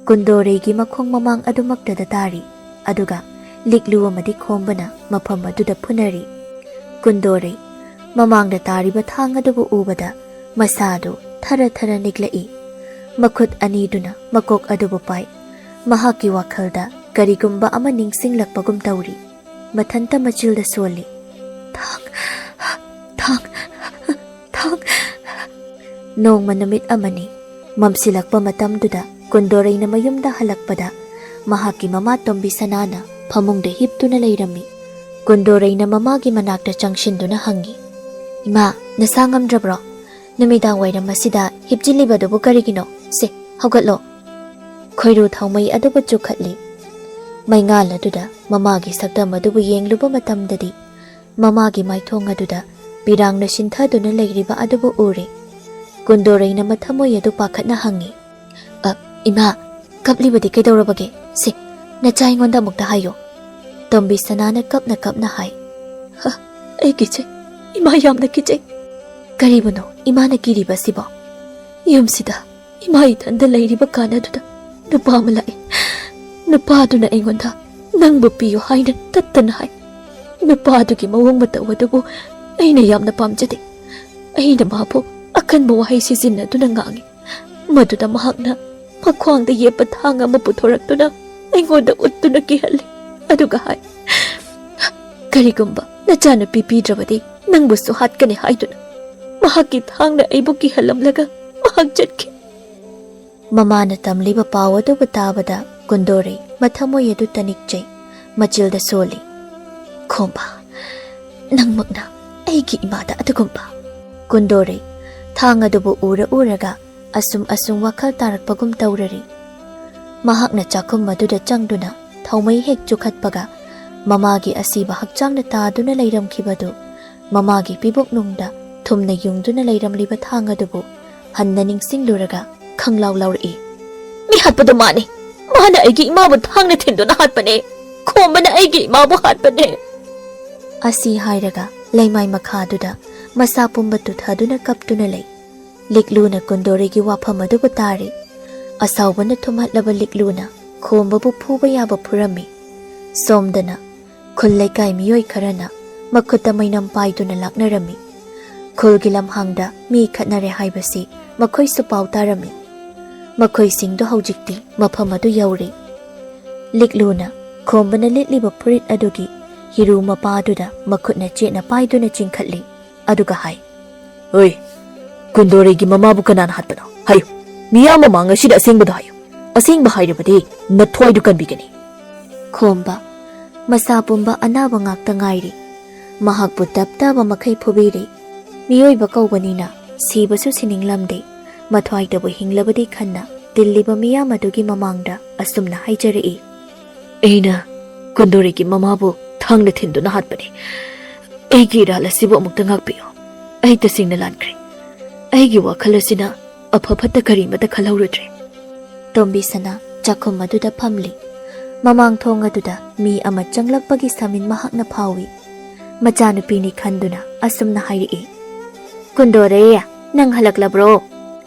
ꯀꯨꯟꯗꯣꯔꯩꯒꯤ ꯃꯈꯣꯡ ꯃꯃꯥꯡ ꯑꯗꯨꯃꯛꯇꯗ ꯇꯥꯔꯤ꯫ ꯑꯗꯨꯒ ꯂꯤꯛꯂꯨ ꯑꯃꯗꯤ ꯈꯣꯝꯕꯅ ꯃꯐꯝ ꯑꯗꯨꯗ ꯐꯨꯅꯔꯤ꯫ ꯀꯨꯟꯗꯣꯔꯩ ꯃꯃꯥꯡꯗ ꯇꯥꯔꯤꯕ ꯊꯥꯡ ꯑꯗꯨꯕꯨ ꯎꯕꯗ ꯃꯁꯥꯗꯨ ꯊꯔ ꯊꯔ ꯅꯤꯛꯂꯛꯏ꯫ ꯃꯈꯨꯠ ꯑꯅꯤꯗꯨꯅ ꯃꯀꯣꯛ ꯑꯗꯨꯕꯨ ꯄꯥꯏ꯫ ꯃꯍꯥꯛꯀꯤ ꯋꯥꯈꯜꯗ ꯀꯔꯤꯒꯨꯝꯕ ꯑꯃ ꯅꯤꯡꯁꯤꯡꯂꯛꯄꯒꯨꯝ ꯇꯧꯔꯤ꯫ ꯃꯊꯟꯇ ꯃꯆꯤꯜꯗ ꯁꯣꯜꯂꯤ꯫ "ꯊꯥꯡ, ꯊꯥꯡ, ꯊꯥꯡ!" ꯅꯣꯡꯃ ꯅꯨꯃꯤꯠ ꯑꯃꯅꯤ꯫ ꯃꯝꯁꯤꯜꯂꯛꯄ ꯃꯇꯝꯗꯨꯗ ꯀꯨꯟꯗꯣꯔꯩꯅ ꯃꯌꯨꯝꯗ ꯍꯜꯂꯛꯄꯗ ꯃꯍꯥꯛꯀꯤ ꯃꯃꯥ ꯇꯣꯝꯕꯤ ꯁꯅꯥꯅ ꯐꯃꯨꯡꯗ ꯍꯤꯞꯇꯨꯅ ꯂꯩꯔꯝꯃꯤ꯫ ꯀꯨꯟꯗꯣꯔꯩꯅ ꯃꯃꯥꯒꯤ ꯃꯅꯥꯛꯇ ꯆꯪꯁꯤꯟꯗꯨꯅ ꯍꯪꯉꯤ, "ꯏꯃꯥ, ꯅꯁꯥ ꯉꯝꯗ꯭ꯔꯕ꯭ꯔꯣ? ꯅꯨꯃꯤꯗꯥꯡ ꯋꯥꯏꯔꯝ ꯑꯁꯤꯗ ꯍꯤꯞꯆꯤꯜꯂꯤꯕꯗꯨꯕꯨ ꯀꯔꯤꯒꯤꯅꯣ? ꯁꯦ, ꯍꯧꯒꯠꯂꯣ!" ꯈꯣꯏꯔꯨ ꯊꯥꯎꯃꯩ ꯑꯗꯨꯕꯨ ꯆꯨꯈꯠꯂꯤ꯫ ꯃꯩꯉꯥꯜ ꯑꯗꯨꯗ ꯃꯃꯥꯒꯤ ꯁꯛꯇꯝ ꯑꯗꯨꯕꯨ ꯌꯦꯡꯂꯨꯕ ꯃꯇꯝꯗꯗꯤ ꯃꯃꯥꯒꯤ ꯃꯥꯏꯊꯣꯡ ꯑꯗꯨꯗ ꯄꯤꯔꯥꯡꯅ ꯁꯤꯟꯊꯗꯨꯅ ꯂꯩꯔꯤꯕ ꯑꯗꯨꯕꯨ ꯎꯔꯦ꯫ ꯀꯨꯟꯗꯣꯔꯩꯅ ꯃꯊꯃꯣꯏ ꯑꯗꯨ ꯄꯥꯈꯠꯅ ꯍꯪꯉꯤ, "ꯑ, ꯏꯃꯥ, ꯀꯞꯂꯤꯕꯗꯤ ꯀꯩꯗꯧꯔꯕꯒꯦ? ꯁꯦ, ꯅꯆꯥ ꯑꯩꯉꯣꯟꯗ ꯑꯃꯨꯛꯇ ꯍꯥꯏꯌꯨ꯫" ꯇꯣꯝꯕꯤ ꯁꯅꯥꯅ ꯀꯞꯅ ꯀꯞꯅ ꯍꯥꯏ, "ꯍ, ꯑꯩ ꯀꯤꯖꯩ, ꯏꯃꯥ ꯌꯥꯝꯅ ꯀꯤꯖꯩ꯫" "ꯀꯔꯤꯕꯨꯅꯣ ꯏꯃꯥꯅ ꯀꯤꯔꯤꯕꯁꯤꯕꯣ?" "ꯌꯨꯝꯁꯤꯗ ꯏꯃꯥ ꯏꯊꯟꯗ ꯂꯩꯔꯤꯕ ꯀꯥꯟ ꯑꯗꯨꯗ ꯅꯨꯄꯥ ꯑꯃ ꯂꯥꯛꯏ꯫ ꯅꯨꯄꯥꯗꯨꯅ ꯑꯩꯉꯣꯟꯗ ꯅꯪꯕꯨ ꯄꯤꯌꯨ ꯍꯥꯏꯅ ꯇꯠꯇꯅ ꯍꯥꯏ꯫ ꯅꯨꯄꯥꯗꯨꯒꯤ ꯃꯑꯣꯡ ꯃꯇꯧ ꯑꯗꯨꯕꯨ ꯑꯩꯅ ꯌꯥꯝꯅ ꯄꯥꯝꯖꯗꯦ꯫ ꯑꯩꯅ ꯃꯥꯕꯨ ꯑꯀꯟꯕ ꯋꯥꯍꯩ ꯁꯤꯖꯤꯟꯅꯗꯨꯅ ꯉꯥꯡꯉꯤ꯫ ꯃꯗꯨꯗ ꯃꯍꯥꯛꯅ ꯃꯈ꯭ꯋꯥꯡꯗ ꯌꯦꯞꯄ ꯊꯥꯡ ꯑꯃ ꯄꯨꯊꯣꯔꯛꯇꯨꯅ ꯑꯩꯉꯣꯟꯗ ꯎꯠꯇꯨꯅ ꯀꯤꯍꯜꯂꯤ꯫ ꯑꯗꯨꯒ ꯍꯥꯏ, 'ꯀꯔꯤꯒꯨꯝꯕ ꯅꯆꯥꯅꯨꯄꯤ ꯄꯤꯗ꯭ꯔꯕꯗꯤ ꯅꯪꯕꯨꯁꯨ ꯍꯥꯠꯀꯅꯤ' ꯍꯥꯏꯗꯨꯅ꯫ ꯃꯍꯥꯛꯀꯤ ꯊꯥꯡꯅ ꯑꯩꯕꯨ ꯀꯤꯍꯜꯂꯝꯂꯒ ꯃꯍꯥꯛ ꯆꯠꯈꯤ꯫" ꯃꯃꯥꯅ ꯇꯝꯂꯤꯕ ꯄꯥꯎ ꯑꯗꯨꯕꯨ ꯇꯥꯕꯗ ꯀꯨꯟꯗꯣꯔꯩ ꯃꯊꯃꯣꯏ ꯑꯗꯨ ꯇꯅꯤꯛꯆꯩ, ꯃꯆꯤꯜꯗ ꯁꯣꯜꯂꯤ꯫ "ꯈꯣꯝꯕ, ꯅꯪꯃꯛꯅ ꯑꯩꯒꯤ ꯏꯃꯥꯗ ꯑꯗꯨꯒꯨꯝꯕ!" ꯀꯨꯟꯗꯣꯔꯩ ꯊꯥꯡ ꯑꯗꯨꯕꯨ ꯎꯔ ꯎꯔꯒ ꯑꯁꯨꯝ ꯑꯁꯨꯝ ꯋꯥꯈꯜ ꯇꯥꯔꯛꯄꯒꯨꯝ ꯇꯧꯔꯔꯤ꯫ ꯃꯍꯥꯛꯅ ꯆꯥꯛꯈꯨꯝ ꯑꯗꯨꯗ ꯆꯪꯗꯨꯅ ꯊꯥꯎꯃꯩ ꯍꯦꯛ ꯆꯨꯈꯠꯄꯒ ꯃꯃꯥꯒꯤ ꯑꯁꯤꯕ ꯍꯛꯆꯥꯡꯗ ꯇꯥꯗꯨꯅ ꯂꯩꯔꯝꯈꯤꯕꯗꯨ, ꯃꯃꯥꯒꯤ ꯄꯤꯕꯨꯛꯅꯨꯡꯗ ꯊꯨꯝꯅ ꯌꯨꯡꯗꯨꯅ ꯂꯩꯔꯝꯂꯤꯕ ꯊꯥꯡ ꯑꯗꯨꯕꯨ ꯍꯟꯅ ꯅꯤꯡꯁꯤꯡꯂꯨꯔꯒ ꯈꯪꯂꯥꯎ ꯂꯥꯎꯔꯛꯏ, "ꯃꯤ ꯍꯥꯠꯄꯗꯣ ꯃꯥꯅꯤ꯫ ꯃꯥꯅ ꯑꯩꯒꯤ ꯏꯃꯥꯕꯨ ꯊꯥꯡꯅ ꯊꯤꯟꯗꯨꯅ ꯍꯥꯠꯄꯅꯦ꯫ ꯈꯣꯝꯕꯅ ꯑꯩꯒꯤ ꯏꯃꯥꯕꯨ ꯍꯥꯠꯄꯅꯦ!" ꯑꯁꯤ ꯍꯥꯏꯔꯒ ꯂꯩꯃꯥꯏ ꯃꯈꯥꯗꯨꯗ ꯃꯁꯥ ꯄꯨꯝꯕ ꯇꯨꯊꯗꯨꯅ ꯀꯞꯇꯨꯅ ꯂꯩ꯫ ꯂꯤꯛꯂꯨꯅ ꯀꯨꯟꯗꯣꯔꯩꯒꯤ ꯋꯥꯐꯝ ꯑꯗꯨꯕꯨ ꯇꯥꯔꯦ꯫ ꯑꯁꯥꯎꯕꯅ ꯊꯨꯝꯍꯠꯂꯕ ꯂꯤꯛꯂꯨꯅ ꯈꯣꯝꯕꯕꯨ ꯐꯨꯕ ꯌꯥꯕ ꯐꯨꯔꯝꯃꯤ꯫ ꯁꯣꯝꯗꯅ ꯈꯨꯜ ꯂꯩꯀꯥꯏ ꯃꯤꯑꯣꯏ ꯈꯔꯅ ꯃꯈꯨꯠꯇ ꯃꯩꯅꯝ ꯄꯥꯏꯗꯨꯅ ꯂꯥꯛꯅꯔꯝꯃꯤ꯫ ꯈꯨꯜꯒꯤ ꯂꯝꯍꯥꯡꯗ ꯃꯤ ꯈꯠꯅꯔꯦ ꯍꯥꯏꯕꯁꯤ ꯃꯈꯣꯏꯁꯨ ꯄꯥꯎ ꯇꯥꯔꯝꯃꯤ꯫ ꯃꯈꯣꯏꯁꯤꯡꯗꯨ ꯍꯧꯖꯤꯛꯇꯤ ꯃꯐꯝ ꯑꯗꯨ ꯌꯧꯔꯦ꯫ ꯂꯤꯛꯂꯨꯅ ꯈꯣꯝꯕꯅ ꯂꯤꯠꯂꯤꯕ ꯐꯨꯔꯤꯠ ꯑꯗꯨꯒꯤ ꯍꯤꯔꯨ ꯃꯄꯥ ꯑꯗꯨꯗ ꯃꯈꯨꯠꯅ ꯆꯦꯠꯅ ꯄꯥꯏꯗꯨꯅ ꯆꯤꯡꯈꯠꯂꯤ꯫ ꯑꯗꯨꯒ ꯍꯥꯏ, "ꯍꯣꯏ, ꯀꯨꯟꯗꯣꯔꯩꯒꯤ ꯃꯃꯥꯕꯨ ꯀꯅꯥꯅ ꯍꯥꯠꯄꯅꯣ? ꯍꯥꯏꯌꯨ, ꯃꯤꯌꯥꯝ ꯃꯃꯥꯡ ꯑꯁꯤꯗ ꯑꯁꯦꯡꯕꯗꯨ ꯍꯥꯏꯌꯨ꯫ ꯑꯁꯦꯡꯕ ꯍꯥꯏꯔꯕꯗꯤ ꯅꯊ꯭ꯋꯥꯏꯗꯨ ꯀꯟꯕꯤꯒꯅꯤ꯫" ꯈꯣꯝꯕ, ꯃꯁꯥ ꯄꯨꯝꯕ ꯑꯅꯥꯕ ꯉꯥꯛꯇ ꯉꯥꯏꯔꯤ꯫ ꯃꯍꯥꯛꯄꯨ ꯇꯞ ꯇꯥꯕ ꯃꯈꯩ ꯐꯨꯕꯤꯔꯤ꯫ ꯃꯤꯑꯣꯏꯕ ꯀꯧꯕꯅꯤꯅ ꯁꯤꯕꯁꯨ ꯁꯤꯅꯤꯡꯂꯝꯗꯦ꯫ ꯃꯊ꯭ꯋꯥꯏꯗꯕꯨ ꯍꯤꯡꯂꯕꯗꯤ ꯈꯟꯅ ꯇꯤꯜꯂꯤꯕ ꯃꯤꯌꯥꯝ ꯑꯗꯨꯒꯤ ꯃꯃꯥꯡꯗ ꯑꯁꯨꯝꯅ ꯍꯥꯏꯖꯔꯛꯏ, "ꯑꯩꯅ ꯀꯨꯟꯗꯣꯔꯩꯒꯤ ꯃꯃꯥꯕꯨ ꯊꯥꯡꯅ ꯊꯤꯟꯗꯨꯅ ꯍꯥꯠꯄꯅꯤ꯫ ꯑꯩꯒꯤ ꯏꯔꯥꯜ ꯑꯁꯤꯕꯨ ꯑꯃꯨꯛꯇ ꯉꯥꯛꯄꯤꯌꯨ꯫ ꯑꯩ ꯇꯁꯦꯡꯅ ꯂꯥꯟꯈ꯭ꯔꯦ꯫ ꯑꯩꯒꯤ ꯋꯥꯈꯜ ꯑꯁꯤꯅ ꯑꯐ ꯐꯠꯇ ꯀꯔꯤꯃꯠꯇ ꯈꯜꯍꯧꯔꯨꯗ꯭ꯔꯦ꯫" ꯇꯣꯝꯕꯤꯁꯅꯥ ꯆꯥꯛꯈꯨꯝ ꯑꯗꯨꯗ ꯐꯝꯂꯤ꯫ ꯃꯃꯥꯡ ꯊꯣꯡ ꯑꯗꯨꯗ ꯃꯤ ꯑꯃ ꯆꯪꯂꯛꯄꯒꯤ ꯁꯃꯤꯟ ꯃꯍꯥꯛꯅ ꯐꯥꯎꯏ꯫ ꯃꯆꯥꯅꯨꯄꯤꯅꯤ ꯈꯟꯗꯨꯅ ꯑꯁꯨꯝꯅ ꯍꯥꯏꯔꯛꯏ, "ꯀꯨꯟꯗꯣꯔꯦ, ꯅꯪ ꯍꯜꯂꯛꯂꯕ꯭ꯔꯣ?"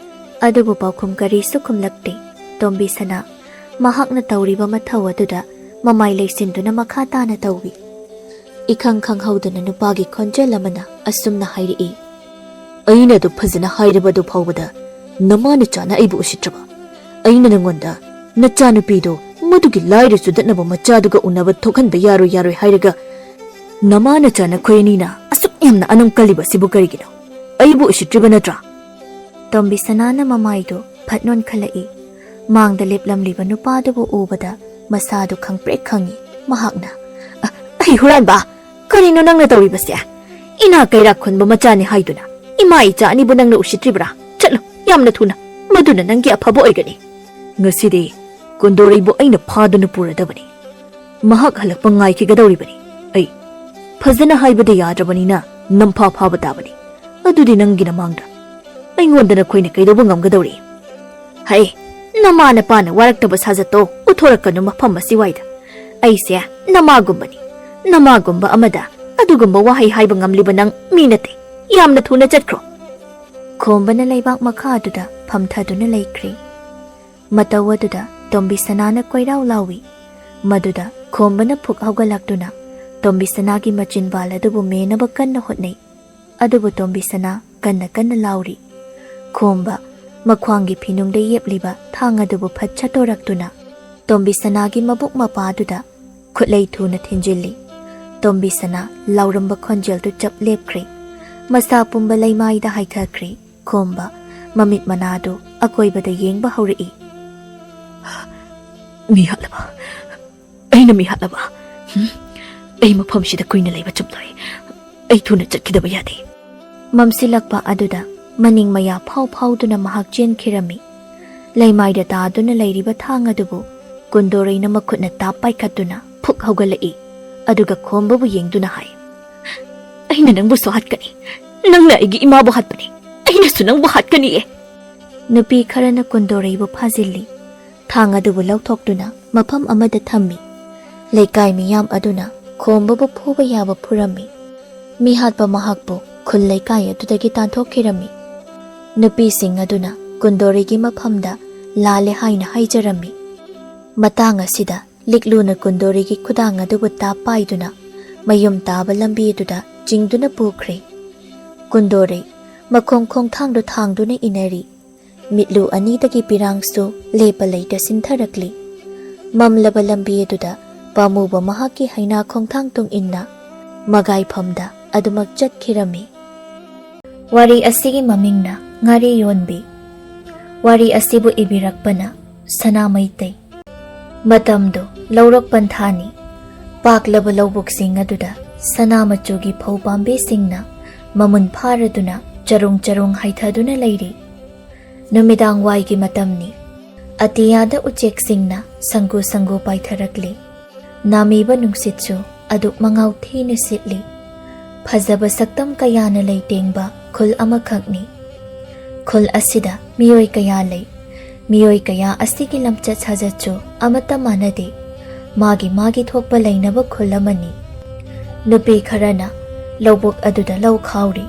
ꯑꯗꯨꯕꯨ ꯄꯥꯎꯈꯨꯝ ꯀꯔꯤꯁꯨ ꯈꯨꯝꯂꯛꯇꯦ꯫ ꯇꯣꯝꯕꯤꯁꯅꯥ ꯃꯍꯥꯛꯅ ꯇꯧꯔꯤꯕ ꯃꯊꯧ ꯑꯗꯨꯗ ꯃꯃꯥꯏ ꯂꯩꯁꯤꯟꯗꯨꯅ ꯃꯈꯥ ꯇꯥꯅ ꯇꯧꯏ꯫ ꯏꯈꯪ ꯈꯪꯍꯧꯗꯅ ꯅꯨꯄꯥꯒꯤ ꯈꯣꯟꯖꯦꯜ ꯑꯃꯅ ꯑꯁꯨꯝꯅ ꯍꯥꯏꯔꯛꯏ, "ꯑꯩꯅ ꯑꯗꯨ ꯐꯖꯅ ꯍꯥꯏꯔꯕ ꯑꯗꯨ ꯐꯥꯎꯕꯗ ꯅꯃꯥ ꯅꯆꯥꯅ ꯑꯩꯕꯨ ꯎꯁꯤꯠꯇ꯭ꯔꯕ? ꯑꯩꯅ ꯅꯉꯣꯟꯗ ꯅꯆꯥꯅꯨꯄꯤꯗꯨ ꯃꯗꯨꯒꯤ ꯂꯥꯏꯔ ꯆꯨꯗꯠꯅꯕ ꯃꯆꯥꯗꯨꯒ ꯎꯅꯕ ꯊꯣꯛꯍꯟꯕ ꯌꯥꯔꯣꯏ, ꯌꯥꯔꯣꯏ ꯍꯥꯏꯔꯒ ꯅꯃꯥ ꯅꯆꯥ ꯅꯈꯣꯏ ꯑꯅꯤꯅ ꯑꯁꯨꯛ ꯌꯥꯝꯅ ꯑꯅꯝ ꯀꯜꯂꯤꯕ ꯑꯁꯤꯕꯨ ꯀꯔꯤꯒꯤꯅꯣ? ꯑꯩꯕꯨ ꯎꯁꯤꯠꯇ꯭ꯔꯤꯕ ꯅꯠꯇ꯭ꯔꯥ?" ꯇꯣꯝꯕꯤꯁꯅꯥꯅ ꯃꯃꯥꯏꯗꯨ ꯐꯠ ꯅꯣꯟꯈꯠꯂꯛꯏ꯫ ꯃꯥꯡꯗ ꯂꯦꯞꯂꯝꯂꯤꯕ ꯅꯨꯄꯥꯗꯨꯕꯨ ꯎꯕꯗ ꯃꯁꯥꯗꯨ ꯈꯪꯄ꯭ꯔꯦꯛ ꯈꯪꯉꯤ꯫ ꯃꯍꯥꯛꯅ, "ꯑ, ꯑꯩ ꯍꯨꯔꯥꯟꯕ! ꯀꯔꯤꯅꯣ ꯅꯪꯅ ꯇꯧꯔꯤꯕꯁꯦ? ꯏꯅꯥ ꯀꯩꯔꯥꯛ ꯈꯨꯟꯕ ꯃꯆꯥꯅꯤ ꯍꯥꯏꯗꯨꯅ ꯏꯃꯥ ꯏꯆꯥ ꯑꯅꯤꯕꯨ ꯅꯪꯅ ꯎꯁꯤꯠꯇ꯭ꯔꯤꯕ꯭ꯔꯥ? ꯆꯠꯂꯨ, ꯌꯥꯝꯅ ꯊꯨꯅ꯫ ꯃꯗꯨꯅ ꯅꯪꯒꯤ ꯑꯐꯕ ꯑꯣꯏꯒꯅꯤ꯫ ꯉꯁꯤꯗꯤ ꯀꯨꯟꯗꯣꯔꯩꯕꯨ ꯑꯩꯅ ꯐꯥꯗꯨꯅ ꯄꯨꯔꯗꯕꯅꯤ꯫ ꯃꯍꯥꯛ ꯍꯜꯂꯛꯄ ꯉꯥꯏꯈꯤꯒꯗꯧꯔꯤꯕꯅꯤ꯫ ꯑꯩ ꯐꯖꯅ ꯍꯥꯏꯕꯗ ꯌꯥꯗ꯭ꯔꯕꯅꯤꯅ ꯅꯝꯐꯥ ꯐꯥꯕ ꯇꯥꯕꯅꯤ꯫ ꯑꯗꯨꯗꯤ ꯅꯪꯒꯤ ꯅꯃꯥꯡꯗ ꯑꯩꯉꯣꯟꯗ ꯅꯈꯣꯏꯅ ꯀꯩꯗꯧꯕ ꯉꯝꯒꯗꯧꯔꯤ?" "ꯍꯩ, ꯅꯃꯥ ꯅꯄꯥꯅ ꯋꯥꯔꯛꯇꯕ ꯁꯥꯖꯠꯇꯣ ꯎꯠꯊꯣꯔꯛꯀꯅꯨ ꯃꯐꯝ ꯑꯁꯤꯋꯥꯏꯗ꯫ ꯑꯩꯁꯦ ꯅꯃꯥꯒꯨꯝꯕꯅꯤ꯫ ꯅꯃꯥꯒꯨꯝꯕ ꯑꯃꯗ ꯑꯗꯨꯒꯨꯝꯕ ꯋꯥꯍꯩ ꯍꯥꯏꯕ ꯉꯝꯂꯤꯕ ꯅꯪ ꯃꯤ ꯅꯠꯇꯦ꯫ ꯌꯥꯝꯅ ꯊꯨꯅ ꯆꯠꯈ꯭ꯔꯣ꯫" ꯈꯣꯝꯕꯅ ꯂꯩꯕꯥꯛ ꯃꯈꯥ ꯑꯗꯨꯗ ꯐꯝꯊꯗꯨꯅ ꯂꯩꯈ꯭ꯔꯦ꯫ ꯃꯇꯧ ꯑꯗꯨꯗ ꯇꯣꯝꯕꯤꯁꯅꯥꯅ ꯀꯣꯏꯔꯥꯎ ꯂꯥꯎꯏ꯫ ꯃꯗꯨꯗ ꯈꯣꯝꯕꯅ ꯐꯨꯛ ꯍꯧꯒꯠꯂꯛꯇꯨꯅ ꯇꯣꯝꯕꯤꯁꯅꯥꯒꯤ ꯃꯆꯤꯟꯕꯥꯜ ꯑꯗꯨꯕꯨ ꯃꯦꯟꯅꯕ ꯀꯟꯅ ꯍꯣꯠꯅꯩ꯫ ꯑꯗꯨꯕꯨ ꯇꯣꯝꯕꯤꯁꯅꯥ ꯀꯟꯅ ꯀꯟꯅ ꯂꯥꯎꯔꯤ꯫ ꯈꯣꯝꯕ ꯃꯈ꯭ꯋꯥꯡꯒꯤ ꯐꯤꯅꯨꯡꯗ ꯌꯦꯞꯂꯤꯕ ꯊꯥꯡ ꯑꯗꯨꯕꯨ ꯐꯠ ꯁꯠꯇꯣꯔꯛꯇꯨꯅ ꯇꯣꯝꯕꯤꯁꯅꯥꯒꯤ ꯃꯕꯨꯛ ꯃꯄꯥꯗꯨꯗ ꯈꯨꯠꯂꯩ ꯊꯨꯅ ꯊꯤꯟꯖꯤꯜꯂꯤ꯫ ꯇꯣꯝꯕꯤꯁꯅꯥ ꯂꯥꯎꯔꯝꯕ ꯈꯣꯟꯖꯦꯜꯗꯨ ꯆꯞ ꯂꯦꯞꯈ꯭ꯔꯦ꯫ ꯃꯁꯥ ꯄꯨꯝꯕ ꯂꯩꯃꯥꯏꯗ ꯍꯥꯏꯊꯈ꯭ꯔꯦ꯫ ꯈꯣꯝꯕ ꯃꯃꯤꯠ ꯃꯅꯥꯗꯨ ꯑꯀꯣꯏꯕꯗ ꯌꯦꯡꯕ ꯍꯧꯔꯛꯏ꯫ "ꯃꯤ ꯍꯥꯠꯂꯕ? ꯑꯩꯅ ꯃꯤ ꯍꯥꯠꯂꯕ? ꯍꯨꯝ? ꯑꯩ ꯃꯐꯝꯁꯤꯗ ꯀꯨꯏꯅ ꯂꯩꯕ ꯆꯨꯝꯂꯣꯏ꯫ ꯑꯩ ꯊꯨꯅ ꯆꯠꯈꯤꯗꯕ ꯌꯥꯗꯦ꯫" ꯃꯝꯁꯤꯜꯂꯛꯄ ꯑꯗꯨꯗ ꯃꯅꯤꯡ ꯃꯌꯥ ꯐꯥꯎ ꯐꯥꯎꯗꯨꯅ ꯃꯍꯥꯛ ꯆꯦꯟꯈꯤꯔꯝꯃꯤ꯫ ꯂꯩꯃꯥꯏꯗ ꯇꯥꯗꯨꯅ ꯂꯩꯔꯤꯕ ꯊꯥꯡ ꯑꯗꯨꯕꯨ ꯀꯨꯟꯗꯣꯔꯩꯅ ꯃꯈꯨꯠꯅ ꯇꯥꯞ ꯄꯥꯏꯈꯠꯇꯨꯅ ꯐꯨꯛ ꯍꯧꯒꯠꯂꯛꯏ꯫ ꯑꯗꯨꯒ ꯈꯣꯝꯕꯕꯨ ꯌꯦꯡꯗꯨꯅ ꯍꯥꯏ, "ꯑꯩꯅ ꯅꯪꯕꯨꯁꯨ ꯍꯥꯠꯀꯅꯤ꯫ ꯅꯪꯅ ꯑꯩꯒꯤ ꯏꯃꯥꯕꯨ ꯍꯥꯠꯄꯅꯤ꯫ ꯑꯩꯅꯁꯨ ꯅꯪꯕꯨ ꯍꯥꯠꯀꯅꯤꯌꯦ꯫" ꯅꯨꯄꯤ ꯈꯔꯅ ꯀꯨꯟꯗꯣꯔꯩꯕꯨ ꯐꯥꯖꯤꯜꯂꯤ꯫ ꯊꯥꯡ ꯑꯗꯨꯕꯨ ꯂꯧꯊꯣꯛꯇꯨꯅ ꯃꯐꯝ ꯑꯃꯗ ꯊꯝꯃꯤ꯫ ꯂꯩꯀꯥꯏ ꯃꯤꯌꯥꯝ ꯑꯗꯨꯅ ꯈꯣꯝꯕꯕꯨ ꯐꯨꯕ ꯌꯥꯕ ꯐꯨꯔꯝꯃꯤ꯫ ꯃꯤꯍꯥꯠꯄ ꯃꯍꯥꯛꯄꯨ ꯈꯨꯜ ꯂꯩꯀꯥꯏ ꯑꯗꯨꯗꯒꯤ ꯇꯥꯟꯊꯣꯛꯈꯤꯔꯝꯃꯤ꯫ ꯅꯨꯄꯤꯁꯤꯡ ꯑꯗꯨꯅ ꯀꯨꯟꯗꯣꯔꯩꯒꯤ ꯃꯐꯝꯗ ꯂꯥꯜꯂꯦ ꯍꯥꯏꯅ ꯍꯥꯏꯖꯔꯝꯃꯤ꯫ ꯃꯇꯥꯡ ꯑꯁꯤꯗ ꯂꯤꯛꯂꯨꯅ ꯀꯨꯟꯗꯣꯔꯩꯒꯤ ꯈꯨꯗꯥꯡ ꯑꯗꯨꯕꯨ ꯇꯥꯞ ꯄꯥꯏꯗꯨꯅ ꯃꯌꯨꯝ ꯇꯥꯕ ꯂꯝꯕꯤ ꯑꯗꯨꯗ ꯆꯤꯡꯗꯨꯅ ꯄꯨꯈ꯭ꯔꯦ꯫ ꯀꯨꯟꯗꯣꯔꯩ ꯃꯈꯣꯡ ꯈꯣꯡꯊꯥꯡꯗꯨ ꯊꯥꯡꯗꯨꯅ ꯏꯟꯅꯔꯤ꯫ ꯃꯤꯠꯂꯨ ꯑꯅꯤꯗꯒꯤ ꯄꯤꯔꯥꯡꯁꯨ ꯂꯦꯞꯄ ꯂꯩꯇ ꯁꯤꯟꯊꯔꯛꯂꯤ꯫ ꯃꯝꯂꯕ ꯂꯝꯕꯤ ꯑꯗꯨꯗ ꯄꯥꯝꯃꯨꯕ ꯃꯍꯥꯛꯀꯤ ꯍꯩꯅꯥ ꯈꯣꯡꯊꯥꯡ ꯇꯨꯡ ꯏꯟꯅ ꯃꯒꯥꯏꯐꯝꯗ ꯑꯗꯨꯃꯛ ꯆꯠꯈꯤꯔꯝꯃꯤ꯫ ꯋꯥꯔꯤ ꯑꯁꯤꯒꯤ ꯃꯃꯤꯡꯅ ꯉꯥꯔꯤ ꯌꯣꯟꯕꯤ꯫ ꯋꯥꯔꯤ ꯑꯁꯤꯕꯨ ꯏꯕꯤꯔꯛꯄꯅ ꯁꯅꯥ ꯃꯩꯇꯩ꯫ ꯃꯇꯝꯗꯨ ꯂꯧꯔꯣꯛ ꯄꯟꯊꯥꯅꯤ꯫ ꯄꯥꯛꯂꯕ ꯂꯧꯕꯨꯛꯁꯤꯡ ꯑꯗꯨꯗ ꯁꯅꯥ ꯃꯆꯨꯒꯤ ꯐꯧ ꯄꯥꯝꯕꯤꯁꯤꯡꯅ ꯃꯃꯨꯟ ꯐꯥꯔꯗꯨꯅ ꯆꯔꯣꯡ ꯆꯔꯣꯡ ꯍꯥꯏꯊꯗꯨꯅ ꯂꯩꯔꯤ꯫ ꯅꯨꯃꯤꯗꯥꯡ ꯋꯥꯏꯒꯤ ꯃꯇꯝꯅꯤ꯫ ꯑꯇꯤꯌꯥꯗ ꯎꯆꯦꯛꯁꯤꯡꯅ ꯁꯪꯒꯨ ꯁꯪꯒꯨ ꯄꯥꯏꯊꯔꯛꯂꯤ꯫ ꯅꯥꯃꯤꯕ ꯅꯨꯡꯁꯤꯠꯁꯨ ꯑꯗꯨꯛ ꯃꯉꯥꯎ ꯊꯤꯅ ꯁꯤꯠꯂꯤ꯫ ꯐꯖꯕ ꯁꯛꯇꯝ ꯀꯌꯥꯅ ꯂꯩꯇꯦꯡꯕ ꯈꯨꯜ ꯑꯃꯈꯛꯅꯤ꯫ ꯈꯨꯜ ꯑꯁꯤꯗ ꯃꯤꯑꯣꯏ ꯀꯌꯥ ꯂꯩ꯫ ꯃꯤꯑꯣꯏ ꯀꯌꯥ ꯑꯁꯤꯒꯤ ꯂꯝꯆꯠ ꯁꯥꯖꯠꯁꯨ ꯑꯃꯠꯇ ꯃꯥꯟꯅꯗꯦ꯫ ꯃꯥꯒꯤ ꯃꯥꯒꯤ ꯊꯣꯛꯄ ꯂꯩꯅꯕ ꯈꯨꯜ ꯑꯃꯅꯤ꯫ ꯅꯨꯄꯤ ꯈꯔꯅ ꯂꯧꯕꯨꯛ ꯑꯗꯨꯗ ꯂꯧ ꯈꯥꯎꯔꯤ꯫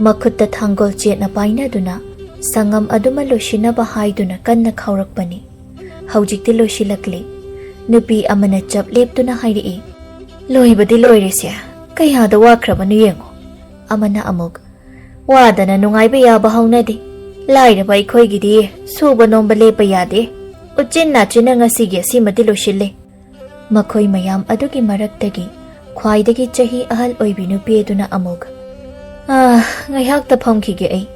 ꯃꯈꯨꯠꯇ ꯊꯥꯡꯒꯣꯜ ꯆꯦꯠꯅ ꯄꯥꯏꯅꯗꯨꯅ ꯁꯪꯉꯝ ꯑꯗꯨꯃ ꯂꯣꯏꯁꯤꯟꯅꯕ ꯍꯥꯏꯗꯨꯅ ꯀꯟꯅ ꯈꯥꯎꯔꯛꯄꯅꯤ꯫ ꯍꯧꯖꯤꯛꯇꯤ ꯂꯣꯏꯁꯤꯜꯂꯛꯂꯦ꯫ ꯅꯨꯄꯤ ꯑꯃꯅ ꯆꯞ ꯂꯦꯞꯇꯨꯅ ꯍꯥꯏꯔꯛꯏ, "ꯂꯣꯏꯕꯗꯤ ꯂꯣꯏꯔꯦꯁꯦ, ꯀꯌꯥꯗ ꯋꯥꯈ꯭ꯔꯕꯅꯣ ꯌꯦꯡꯉꯣ"꯫ ꯑꯃꯅ ꯑꯃꯨꯛ, "ꯋꯥꯗꯅ ꯅꯨꯡꯉꯥꯏꯕ ꯌꯥꯕ ꯍꯧꯅꯗꯦ, ꯂꯥꯏꯔꯕ ꯑꯩꯈꯣꯏꯒꯤꯗꯤ ꯁꯨꯕ ꯅꯣꯝꯕ ꯂꯦꯞꯄ ꯌꯥꯗꯦ, ꯎꯆꯤꯟ ꯅꯥꯆꯤꯟꯅ ꯉꯁꯤꯒꯤ ꯑꯁꯤꯃꯗꯤ ꯂꯣꯏꯁꯤꯜꯂꯦ"꯫ ꯃꯈꯣꯏ ꯃꯌꯥꯝ ꯑꯗꯨꯒꯤ ꯃꯔꯛꯇꯒꯤ ꯈ꯭ꯋꯥꯏꯗꯒꯤ ꯆꯍꯤ ꯑꯍꯜ ꯑꯣꯏꯕꯤ ꯅꯨꯄꯤ ꯑꯗꯨꯅ ꯑꯃꯨꯛ, "ꯑꯥ, ꯉꯥꯏꯍꯥꯛꯇ ꯐꯝꯈꯤꯒꯦ ꯑꯩ꯫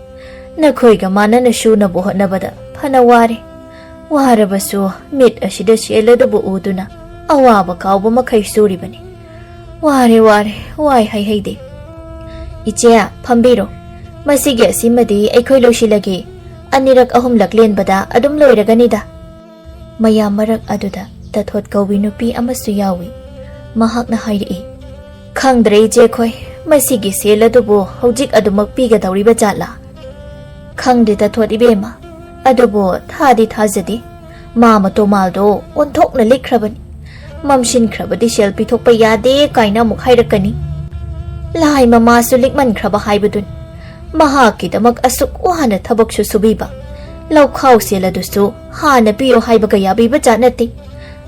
ꯅꯈꯣꯏꯒ ꯃꯥꯟꯅꯅ ꯁꯨꯅꯕ ꯍꯣꯠꯅꯕꯗ ꯐꯅ ꯋꯥꯔꯦ꯫ ꯋꯥꯔꯕꯁꯨ ꯃꯤꯠ ꯑꯁꯤꯗ ꯁꯦꯜ ꯑꯗꯨꯕꯨ ꯎꯗꯨꯅ ꯑꯋꯥꯕ ꯀꯥꯎꯕ ꯃꯈꯩ ꯁꯨꯔꯤꯕꯅꯤ꯫ ꯋꯥꯔꯦ, ꯋꯥꯔꯦ, ꯋꯥꯏ ꯍꯥꯏꯍꯩꯗꯦ꯫ ꯏꯆꯦ, ꯐꯝꯕꯤꯔꯣ꯫ ꯃꯁꯤꯒꯤ ꯑꯁꯤꯃꯗꯤ ꯑꯩꯈꯣꯏ ꯂꯣꯏꯁꯤꯜꯂꯒꯦ꯫ ꯑꯅꯤꯔꯛ ꯑꯍꯨꯝꯂꯛ ꯂꯦꯟꯕꯗ ꯑꯗꯨꯝ ꯂꯣꯏꯔꯒꯅꯤꯗ"꯫ ꯃꯌꯥꯝ ꯃꯔꯛ ꯑꯗꯨꯗ ꯇꯊꯣꯠ ꯀꯧꯕꯤ ꯅꯨꯄꯤ ꯑꯃꯁꯨ ꯌꯥꯎꯏ꯫ ꯃꯍꯥꯛꯅ ꯍꯥꯏꯔꯛꯏ, "ꯈꯪꯗ꯭ꯔꯦ ꯏꯆꯦ ꯈꯣꯏ, ꯃꯁꯤꯒꯤ ꯁꯦꯜ ꯑꯗꯨꯕꯨ ꯍꯧꯖꯤꯛ ꯑꯗꯨꯃꯛ ꯄꯤꯒꯗꯧꯔꯤꯕ ꯖꯥꯠꯂꯥ?" "ꯈꯪꯗꯦ ꯇꯊꯣꯠ ꯏꯕꯦꯝꯃ, ꯑꯗꯨꯕꯨ ꯊꯥꯗꯤ ꯊꯥꯖꯗꯦ꯫ ꯃꯥ ꯃꯇꯣꯃꯥꯜꯗꯣ ꯑꯣꯟꯊꯣꯛꯅ ꯂꯤꯛꯈ꯭ꯔꯕꯅꯤ꯫ ꯃꯝꯁꯤꯟꯈ꯭ꯔꯕꯗꯤ ꯁꯦꯜ ꯄꯤꯊꯣꯛꯄ ꯌꯥꯗꯦ ꯀꯥꯏꯅ ꯑꯃꯨꯛ ꯍꯥꯏꯔꯛꯀꯅꯤ꯫ ꯂꯥꯏ ꯃꯃꯥꯁꯨ ꯂꯤꯛꯃꯟꯈ꯭ꯔꯕ ꯍꯥꯏꯕꯗꯨꯅꯤ꯫ ꯃꯍꯥꯛꯀꯤꯗꯃꯛ ꯑꯁꯨꯛ ꯋꯥꯅ ꯊꯕꯛꯁꯨ ꯁꯨꯕꯤꯕ, ꯂꯧꯈꯥꯎ ꯁꯦꯜ ꯑꯗꯨꯁꯨ ꯍꯥꯟꯅ ꯄꯤꯌꯨ ꯍꯥꯏꯕꯒ ꯌꯥꯕꯤꯕ ꯖꯥꯠ ꯅꯠꯇꯦ꯫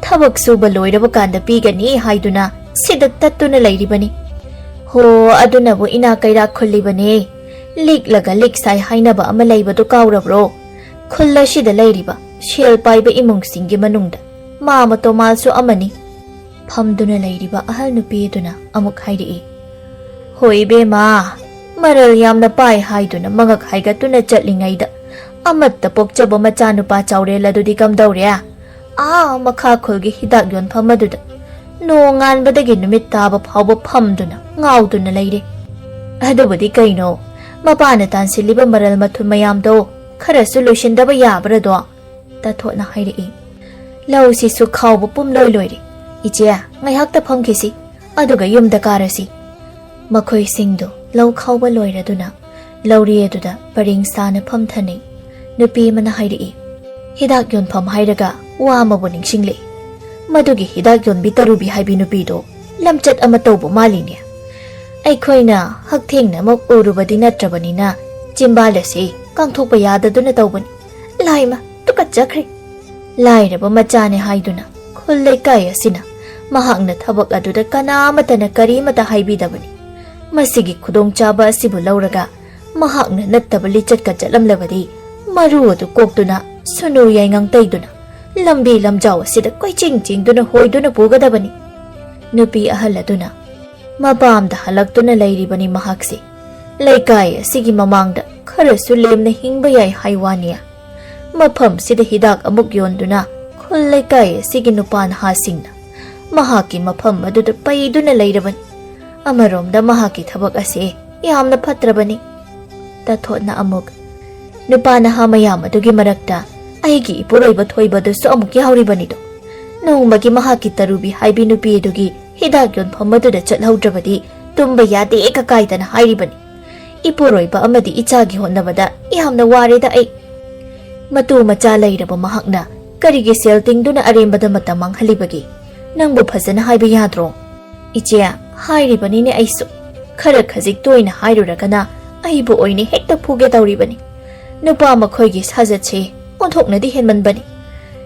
ꯊꯕꯛ ꯁꯨꯕ ꯂꯣꯏꯔꯕ ꯀꯥꯟꯗ ꯄꯤꯒꯅꯤ ꯍꯥꯏꯗꯨꯅ ꯁꯤꯗ ꯇꯠꯇꯨꯅ ꯂꯩꯔꯤꯕꯅꯤ꯫ ꯍꯣ, ꯑꯗꯨꯅꯕꯨ ꯏꯅꯥꯛ ꯀꯩꯔꯥꯛ ꯈꯨꯜꯂꯤꯕꯅꯦ꯫ ꯂꯤꯛꯂꯒ ꯂꯤꯛ ꯁꯥꯏ ꯍꯥꯏꯅꯕ ꯑꯃ ꯂꯩꯕꯗꯨ ꯀꯥꯎꯔꯕ꯭ꯔꯣ? ꯈꯨꯜ ꯑꯁꯤꯗ ꯂꯩꯔꯤꯕ ꯁꯦꯜ ꯄꯥꯏꯕ ꯏꯃꯨꯡꯁꯤꯡꯒꯤ ꯃꯅꯨꯡꯗ ꯃꯥ ꯃꯇꯣꯃꯥꯜꯁꯨ ꯑꯃꯅꯤ"꯫ ꯐꯝꯗꯨꯅ ꯂꯩꯔꯤꯕ ꯑꯍꯜ ꯅꯨꯄꯤ ꯑꯗꯨꯅ ꯑꯃꯨꯛ ꯍꯥꯏꯔꯛꯏ, "ꯍꯣꯏ ꯏꯕꯦꯝꯃ, ꯃꯔꯜ ꯌꯥꯝꯅ ꯄꯥꯏ ꯍꯥꯏꯗꯨꯅ ꯃꯉꯛ ꯍꯥꯏꯒꯠꯇꯨꯅ ꯆꯠꯂꯤꯉꯩꯗ ꯑꯃꯠꯇ ꯄꯣꯛꯆꯕ ꯃꯆꯥꯅꯨꯄꯥ ꯆꯥꯎꯔꯦꯜ ꯑꯗꯨꯗꯤ ꯀꯝꯗꯧꯔꯦ? ꯑꯥ ꯃꯈꯥ ꯈꯨꯜꯒꯤ ꯍꯤꯗꯥꯛ ꯌꯣꯟꯐꯝ ꯑꯗꯨꯗ ꯅꯣꯡꯉꯥꯟꯕꯗꯒꯤ ꯅꯨꯃꯤꯠ ꯇꯥꯕ ꯐꯥꯎꯕ ꯐꯝꯗꯨꯅ ꯉꯥꯎꯗꯨꯅ ꯂꯩꯔꯦ꯫ ꯑꯗꯨꯕꯨꯗꯤ ꯀꯩꯅꯣ, ꯃꯄꯥꯅ ꯇꯥꯟꯁꯤꯜꯂꯤꯕ ꯃꯔꯜ ꯃꯊꯨꯝ ꯃꯌꯥꯝꯗꯣ ꯈꯔꯁꯨ ꯂꯣꯏꯁꯤꯟꯗꯕ ꯌꯥꯕ꯭ꯔꯗꯣ?" ꯇꯥꯊꯣꯠꯅ ꯍꯥꯏꯔꯛꯏ꯫ "ꯂꯧꯁꯤꯁꯨ ꯈꯥꯎꯕ ꯄꯨꯝꯂꯣꯏ ꯂꯣꯏꯔꯦ꯫ ꯏꯆꯦ, ꯉꯥꯏꯍꯥꯛꯇ ꯐꯝꯈꯤꯁꯤ, ꯑꯗꯨꯒ ꯌꯨꯝꯗ ꯀꯥꯔꯁꯤ"꯫ ꯃꯈꯣꯏꯁꯤꯡꯗꯨ ꯂꯧ ꯈꯥꯎꯕ ꯂꯣꯏꯔꯗꯨꯅ ꯂꯧꯔꯤ ꯑꯗꯨꯗ ꯄꯔꯦꯡ ꯁꯥꯅ ꯐꯝꯊꯅꯩ꯫ ꯅꯨꯄꯤ ꯑꯃꯅ ꯍꯥꯏꯔꯛꯏ, "ꯍꯤꯗꯥꯛ ꯌꯣꯟꯐꯝ ꯍꯥꯏꯔꯒ ꯋꯥ ꯑꯃꯕꯨ ꯅꯤꯡꯁꯤꯡꯂꯛꯏ꯫ ꯃꯗꯨꯒꯤ ꯍꯤꯗꯥꯛ ꯌꯣꯟꯕꯤ ꯇꯔꯨꯕꯤ ꯍꯥꯏꯕꯤ ꯅꯨꯄꯤꯗꯣ ꯂꯝꯆꯠ ꯑꯃ ꯇꯧꯕ ꯃꯥꯜꯂꯤꯅꯦ꯫ ꯑꯩꯈꯣꯏꯅ ꯍꯛꯊꯦꯡꯅꯃꯛ ꯎꯔꯨꯕꯗꯤ ꯅꯠꯇ꯭ꯔꯕꯅꯤꯅ ꯆꯤꯝꯕꯥꯜ ꯑꯁꯤ ꯀꯥꯡꯊꯣꯛꯄ ꯌꯥꯗꯗꯨꯅ ꯇꯧꯕꯅꯤ꯫ ꯂꯥꯏꯃ, ꯇꯨꯀꯠꯆꯈ꯭ꯔꯦ꯫ ꯂꯥꯏꯔꯕ ꯃꯆꯥꯅꯦ ꯍꯥꯏꯗꯨꯅ ꯈꯨꯜ ꯂꯩꯀꯥꯏ ꯑꯁꯤꯅ ꯃꯍꯥꯛꯅ ꯊꯕꯛ ꯑꯗꯨꯗ ꯀꯅꯥ ꯑꯃꯠꯇꯅ ꯀꯔꯤꯃꯠꯇ ꯍꯥꯏꯕꯤꯗꯕꯅꯤ꯫ ꯃꯁꯤꯒꯤ ꯈꯨꯗꯣꯡꯆꯥꯕ ꯑꯁꯤꯕꯨ ꯂꯧꯔꯒ ꯃꯍꯥꯛꯅ ꯅꯠꯇꯕ ꯂꯤꯆꯠꯀ ꯆꯠꯂꯝꯂꯕꯗꯤ ꯃꯔꯨ ꯑꯗꯨ ꯀꯣꯛꯇꯨꯅ ꯁꯨꯅꯨ ꯌꯥꯏꯉꯪ ꯇꯩꯗꯨꯅ ꯂꯝꯕꯤ ꯂꯝꯖꯥꯎ ꯑꯁꯤꯗ ꯀꯣꯏꯆꯦꯟ ꯆꯦꯟꯗꯨꯅ ꯍꯣꯏꯗꯨꯅ ꯄꯨꯒꯗꯕꯅꯤ꯫ ꯅꯨꯄꯤ ꯑꯍꯜ ꯑꯗꯨꯅ ꯃꯄꯥꯝꯗ ꯍꯜꯂꯛꯇꯨꯅ ꯂꯩꯔꯤꯕꯅꯤ ꯃꯍꯥꯛꯁꯦ꯫ ꯂꯩꯀꯥꯏ ꯑꯁꯤꯒꯤ ꯃꯃꯥꯡꯗ ꯈꯔꯁꯨ ꯂꯦꯝꯅ ꯍꯤꯡꯕ ꯌꯥꯏ ꯍꯥꯏ ꯋꯥꯅꯤ꯫ ꯃꯐꯝꯁꯤꯗ ꯍꯤꯗꯥꯛ ꯑꯃꯨꯛ ꯌꯣꯟꯗꯨꯅ ꯈꯨꯜ ꯂꯩꯀꯥꯏ ꯑꯁꯤꯒꯤ ꯅꯨꯄꯥ ꯅꯍꯥꯁꯤꯡꯅ ꯃꯍꯥꯛꯀꯤ ꯃꯐꯝ ꯑꯗꯨꯗ ꯄꯩꯗꯨꯅ ꯂꯩꯔꯕꯅꯤ꯫ ꯑꯃꯔꯣꯝꯗ ꯃꯍꯥꯛꯀꯤ ꯊꯕꯛ ꯑꯁꯤ ꯌꯥꯝꯅ ꯐꯠꯇ꯭ꯔꯕꯅꯤ꯫ ꯇꯥꯊꯣꯠꯅ ꯑꯃꯨꯛ, ꯅꯨꯄꯥ ꯅꯍꯥ ꯃꯌꯥꯝ ꯑꯗꯨꯒꯤ ꯃꯔꯛꯇ ꯑꯩꯒꯤ ꯏꯄꯨꯔꯣꯏꯕ ꯊꯣꯏꯕꯗꯨꯁꯨ ꯑꯃꯨꯛ ꯌꯥꯎꯔꯤꯕꯅꯤꯗꯣ꯫ ꯅꯣꯡꯃꯒꯤ ꯃꯍꯥꯛꯀꯤ ꯇꯔꯨꯕꯤ ꯍꯥꯏꯕꯤ ꯅꯨꯄꯤ ꯑꯗꯨꯒꯤ ꯍꯤꯗꯥꯛ ꯌꯣꯟꯐꯝ ꯑꯗꯨꯗ ꯆꯠꯍꯧꯗ꯭ꯔꯕꯗꯤ ꯇꯨꯝꯕ ꯌꯥꯗꯦ ꯀꯀꯥꯏꯗꯅ ꯍꯥꯏꯔꯤꯕꯅꯤ꯫ ꯏꯄꯨꯔꯣꯏꯕ ꯑꯃꯗꯤ ꯏꯆꯥꯒꯤ ꯍꯣꯠꯅꯕꯗ ꯌꯥꯝꯅ ꯋꯥꯔꯦꯗ ꯑꯩ꯫ ꯃꯇꯨ ꯃꯆꯥ ꯂꯩꯔꯕ ꯃꯍꯥꯛꯅ ꯀꯔꯤꯒꯤ ꯁꯦꯜ ꯇꯤꯡꯗꯨꯅ ꯑꯔꯦꯝꯕꯗ ꯃꯇꯝ ꯃꯥꯡꯍꯜꯂꯤꯕꯒꯦ? ꯅꯪꯕꯨ ꯐꯖꯅ ꯍꯥꯏꯕ ꯌꯥꯗ꯭ꯔꯣ? ꯏꯆꯦ, ꯍꯥꯏꯔꯤꯕꯅꯤꯅꯦ ꯑꯩꯁꯨ꯫ ꯈꯔ ꯈꯖꯤꯛ ꯇꯣꯏꯅ ꯍꯥꯏꯔꯨꯔꯒꯅ ꯑꯩꯕꯨ ꯑꯣꯏꯅ ꯍꯦꯛꯇ ꯐꯨꯒꯦ ꯇꯧꯔꯤꯕꯅꯤ꯫ ꯅꯨꯄꯥ ꯃꯈꯣꯏꯒꯤ ꯁꯥꯖꯠꯁꯦ ꯑꯣꯟꯊꯣꯛꯅꯗꯤ ꯍꯦꯟꯃꯟꯕꯅꯤ꯫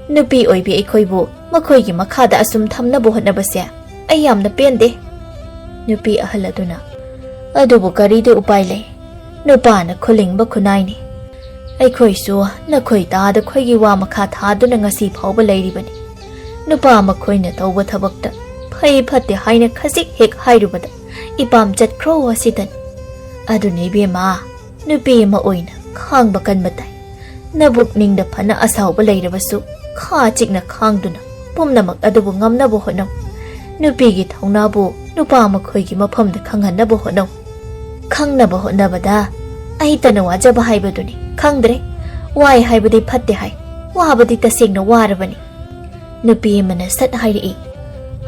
ꯅꯨꯄꯤ ꯑꯣꯏꯕꯤ ꯑꯩꯈꯣꯏꯕꯨ ꯃꯈꯣꯏꯒꯤ ꯃꯈꯥꯗ ꯑꯁꯨꯝ ꯊꯝꯅꯕ ꯍꯣꯠꯅꯕꯁꯦ ꯑꯩ ꯌꯥꯝꯅ ꯄꯦꯟꯗꯦ꯫ ꯅꯨꯄꯤ ꯑꯍꯜ ꯑꯗꯨꯅ, ꯑꯗꯨꯕꯨ ꯀꯔꯤꯗꯤ ꯎꯄꯥꯏ ꯂꯩ? ꯅꯨꯄꯥꯅ ꯈꯨꯂꯤꯡꯕ ꯈꯨꯟꯅꯥꯏꯅꯤ꯫ ꯑꯩꯈꯣꯏꯁꯨ ꯅꯈꯣꯏ ꯇꯥꯗ ꯑꯩꯈꯣꯏꯒꯤ ꯋꯥ ꯃꯈꯥ ꯊꯥꯗꯨꯅ ꯉꯁꯤ ꯐꯥꯎꯕ ꯂꯩꯔꯤꯕꯅꯤ꯫ ꯅꯨꯄꯥ ꯃꯈꯣꯏꯅ ꯇꯧꯕ ꯊꯕꯛꯇ ꯐꯩ ꯐꯠꯇꯦ ꯍꯥꯏꯅ ꯈꯖꯤꯛ ꯍꯦꯛ ꯍꯥꯏꯔꯨꯕꯗ ꯏꯄꯥꯝ ꯆꯠꯈ꯭ꯔꯣ ꯑꯁꯤꯗꯅꯤ꯫ ꯑꯗꯨꯅ ꯏꯕꯦꯝꯃ, ꯅꯨꯄꯤ ꯑꯃ ꯑꯣꯏꯅ ꯈꯥꯡꯕ ꯀꯟꯕ ꯇꯥꯏ꯫ ꯅꯕꯨꯛꯅꯤꯡꯗ ꯐꯅ ꯑꯁꯥꯎꯕ ꯂꯩꯔꯕꯁꯨ ꯈꯥ ꯆꯤꯛꯅ ꯈꯥꯡꯗꯨꯅ ꯄꯨꯝꯅꯃꯛ ꯑꯗꯨꯕꯨ ꯉꯝꯅꯕ ꯍꯣꯠꯅꯧ꯫ ꯅꯨꯄꯤꯒꯤ ꯊꯧꯅꯥꯕꯨ ꯅꯨꯄꯥ ꯃꯈꯣꯏꯒꯤ ꯃꯐꯝꯗ ꯈꯪꯍꯟꯅꯕ ꯍꯣꯠꯅꯧ꯫ ꯈꯪꯅꯕ ꯍꯣꯠꯅꯕꯗ ꯑꯩꯇꯅ ꯋꯥꯖꯕ ꯍꯥꯏꯕꯗꯨꯅꯤ꯫ ꯈꯪꯗ꯭ꯔꯦ, ꯋꯥꯏ ꯍꯥꯏꯕꯗꯤ ꯐꯠꯇꯦ ꯍꯥꯏ, ꯋꯥꯕꯗꯤ ꯇꯁꯦꯡꯅ ꯋꯥꯔꯕꯅꯤ꯫ ꯅꯨꯄꯤ ꯑꯃꯅ ꯁꯠ ꯍꯥꯏꯔꯛꯏ,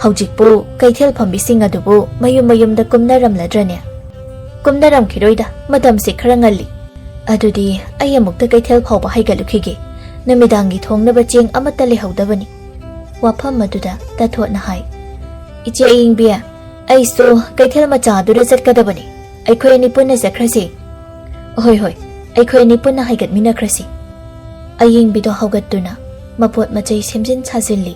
ꯍꯧꯖꯤꯛꯄꯨ ꯀꯩꯊꯦꯜ ꯐꯝꯕꯤꯁꯤꯡ ꯑꯗꯨꯕꯨ ꯃꯌꯨꯝ ꯃꯌꯨꯝꯗ ꯀꯨꯝꯅꯔꯝꯂꯗ꯭ꯔꯅꯦ? ꯀꯨꯝꯅꯔꯝꯈꯤꯔꯣꯏꯗ, ꯃꯇꯝꯁꯦ ꯈꯔ ꯉꯜꯂꯤ꯫ ꯑꯗꯨꯗꯤ ꯑꯩ ꯑꯃꯨꯛꯇ ꯀꯩꯊꯦꯜ ꯐꯥꯎꯕ ꯍꯥꯏꯒꯠꯂꯨꯈꯤꯒꯦ꯫ ꯅꯨꯃꯤꯗꯥꯡꯒꯤ ꯊꯣꯡꯅꯕ ꯆꯦꯡ ꯑꯃꯠꯇ ꯂꯩꯍꯧꯗꯕꯅꯤ꯫ ꯋꯥꯐꯝ ꯑꯗꯨꯗ ꯇꯥꯊꯣꯠꯅ ꯍꯥꯏ, ꯏꯆꯦ ꯑꯌꯤꯡꯕꯤ, ꯑꯩꯁꯨ ꯀꯩꯊꯦꯜ ꯃꯆꯥ ꯑꯗꯨꯗ ꯆꯠꯀꯗꯕꯅꯤ꯫ ꯑꯩꯈꯣꯏ ꯑꯅꯤ ꯄꯨꯟꯅ ꯆꯠꯈ꯭ꯔꯁꯤ꯫ ꯍꯣꯏ, ꯍꯣꯏ, ꯑꯩꯈꯣꯏ ꯑꯅꯤ ꯄꯨꯟꯅ ꯍꯥꯏꯒꯠꯃꯤꯟꯅꯈ꯭ꯔꯁꯤ꯫ ꯑꯌꯤꯡꯕꯤꯗꯣ ꯍꯧꯒꯠꯇꯨꯅ ꯃꯄꯣꯠ ꯃꯆꯩ ꯁꯦꯝꯖꯤꯟ ꯁꯥꯖꯤꯜꯂꯤ꯫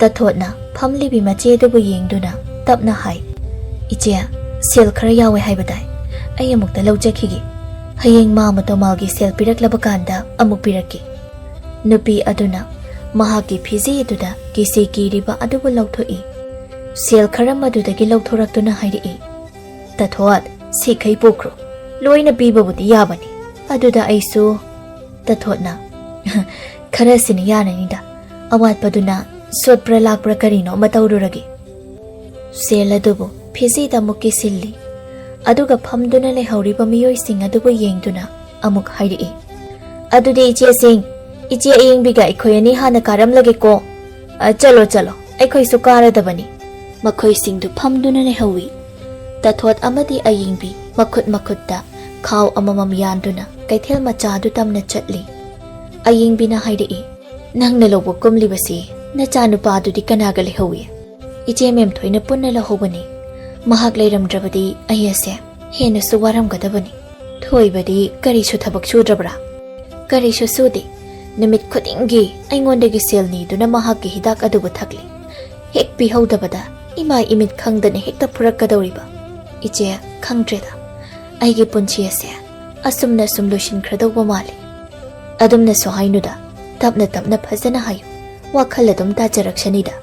ꯇꯊꯣꯠꯅ ꯐꯝꯂꯤꯕꯤ ꯃꯆꯦ ꯑꯗꯨꯕꯨ ꯌꯦꯡꯗꯨꯅ ꯇꯞꯅ ꯍꯥꯏ, "ꯏꯆꯦ, ꯁꯦꯜ ꯈꯔ ꯌꯥꯎꯋꯦ ꯍꯥꯏꯕ ꯇꯥꯏ꯫ ꯑꯩ ꯑꯃꯨꯛꯇ ꯂꯧꯖꯈꯤꯒꯦ꯫ ꯍꯌꯦꯡ ꯃꯥ ꯃꯇꯣꯃꯥꯜꯒꯤ ꯁꯦꯜ ꯄꯤꯔꯛꯂꯕ ꯀꯥꯟꯗ ꯑꯃꯨꯛ ꯄꯤꯔꯛꯀꯦ"꯫ ꯅꯨꯄꯤ ꯑꯗꯨꯅ ꯃꯍꯥꯛꯀꯤ ꯐꯤꯖꯦ ꯑꯗꯨꯗ ꯀꯤꯁꯤ ꯀꯤꯔꯤꯕ ꯑꯗꯨꯕꯨ ꯂꯧꯊꯣꯛꯏ꯫ ꯁꯦꯜ ꯈꯔ ꯃꯗꯨꯗꯒꯤ ꯂꯧꯊꯣꯔꯛꯇꯨꯅ ꯍꯥꯏꯔꯛꯏ, "ꯇꯊꯣꯠ, ꯁꯤꯈꯩ ꯄꯨꯈ꯭ꯔꯣ꯫ ꯂꯣꯏꯅ ꯄꯤꯕꯕꯨꯗꯤ ꯌꯥꯕꯅꯤ꯫ ꯑꯗꯨꯗ ꯑꯩꯁꯨ"꯫ ꯇꯊꯣꯠꯅ, "ꯈꯔꯁꯤꯅ ꯌꯥꯔꯅꯤꯗ꯫ ꯑꯋꯥꯠꯄꯗꯨꯅ ꯁꯣꯠꯄ꯭ꯔꯥ ꯂꯥꯛꯄ꯭ꯔꯥ ꯀꯔꯤꯅꯣ ꯑꯃ ꯇꯧꯔꯨꯔꯒꯦ"꯫ ꯁꯦꯜ ꯑꯗꯨꯕꯨ ꯐꯤꯖꯦꯗ ꯑꯃꯨꯛ ꯀꯤꯁꯤꯜꯂꯤ꯫ ꯑꯗꯨꯒ ꯐꯝꯗꯨꯅ ꯂꯩꯍꯧꯔꯤꯕ ꯃꯤꯑꯣꯏꯁꯤꯡ ꯑꯗꯨꯕꯨ ꯌꯦꯡꯗꯨꯅ ꯑꯃꯨꯛ ꯍꯥꯏꯔꯛꯏ, "ꯑꯗꯨꯗꯤ ꯏꯆꯦꯁꯤꯡ, ꯏꯆꯦ ꯑꯌꯤꯡꯕꯤꯒ ꯑꯩꯈꯣꯏ ꯑꯅꯤ ꯍꯥꯟꯅ ꯀꯥꯔꯝꯂꯒꯦꯀꯣ꯫ ꯑ, ꯆꯠꯂꯣ, ꯆꯠꯂꯣ, ꯑꯩꯈꯣꯏꯁꯨ ꯀꯥꯔꯗꯕꯅꯤ"꯫ ꯃꯈꯣꯏꯁꯤꯡꯗꯨ ꯐꯝꯗꯨꯅ ꯂꯩꯍꯧꯏ꯫ ꯇꯊꯣꯠ ꯑꯃꯗꯤ ꯑꯌꯤꯡꯕꯤ ꯃꯈꯨꯠ ꯃꯈꯨꯠꯇ ꯈꯥꯎ ꯑꯃꯃꯝ ꯌꯥꯟꯗꯨꯅ ꯀꯩꯊꯦꯜ ꯃꯆꯥꯗꯨ ꯇꯝꯅ ꯆꯠꯂꯤ꯫ ꯑꯌꯤꯡꯕꯤꯅ ꯍꯥꯏꯔꯛꯏ, "ꯅꯪꯅ ꯂꯧꯕ ꯀꯨꯝꯂꯤꯕꯁꯤ ꯅꯆꯥꯅꯨꯄꯥꯗꯨꯗꯤ ꯀꯅꯥꯒ ꯂꯩꯍꯧꯏ?" "ꯏꯆꯦ ꯃꯦꯝꯊꯣꯏꯅ ꯄꯨꯟꯅ ꯂꯧꯍꯧꯕꯅꯤ꯫ ꯃꯍꯥꯛ ꯂꯩꯔꯝꯗ꯭ꯔꯕꯗꯤ ꯑꯩ ꯑꯁꯦ ꯍꯦꯟꯅꯁꯨ ꯋꯥꯔꯝꯒꯗꯕꯅꯤ"꯫ "ꯊꯣꯏꯕꯗꯤ ꯀꯔꯤꯁꯨ ꯊꯕꯛ ꯁꯨꯗ꯭ꯔꯕ꯭ꯔꯥ?" "ꯀꯔꯤꯁꯨ ꯁꯨꯗꯦ꯫ ꯅꯨꯃꯤꯠ ꯈꯨꯗꯤꯡꯒꯤ ꯑꯩꯉꯣꯟꯗꯒꯤ ꯁꯦꯜ ꯅꯤꯗꯨꯅ ꯃꯍꯥꯛꯀꯤ ꯍꯤꯗꯥꯛ ꯑꯗꯨꯕꯨ ꯊꯛꯂꯤ꯫ ꯍꯦꯛ ꯄꯤꯍꯧꯗꯕꯗ ꯏꯃꯥꯏ ꯏꯃꯤꯠ ꯈꯪꯗꯅ ꯍꯦꯛꯇ ꯐꯨꯔꯛꯀꯗꯧꯔꯤꯕ꯫ ꯏꯆꯦ, ꯈꯪꯗ꯭ꯔꯦꯗ꯫ ꯑꯩꯒꯤ ꯄꯨꯟꯁꯤ ꯑꯁꯦ ꯑꯁꯨꯝꯅ ꯁꯨꯝ ꯂꯣꯏꯁꯤꯟꯈ꯭ꯔꯗꯧꯕ ꯃꯥꯜꯂꯤ"꯫ "ꯑꯗꯨꯝꯅꯁꯨ ꯍꯥꯏꯅꯨꯗ꯫ ꯇꯞꯅ ꯇꯞꯅ ꯐꯖꯅ ꯍꯥꯏꯌꯨ꯫ ꯋꯥꯈꯜ ꯑꯗꯨꯝ ꯇꯥꯖꯔꯛꯁꯅꯤꯗ꯫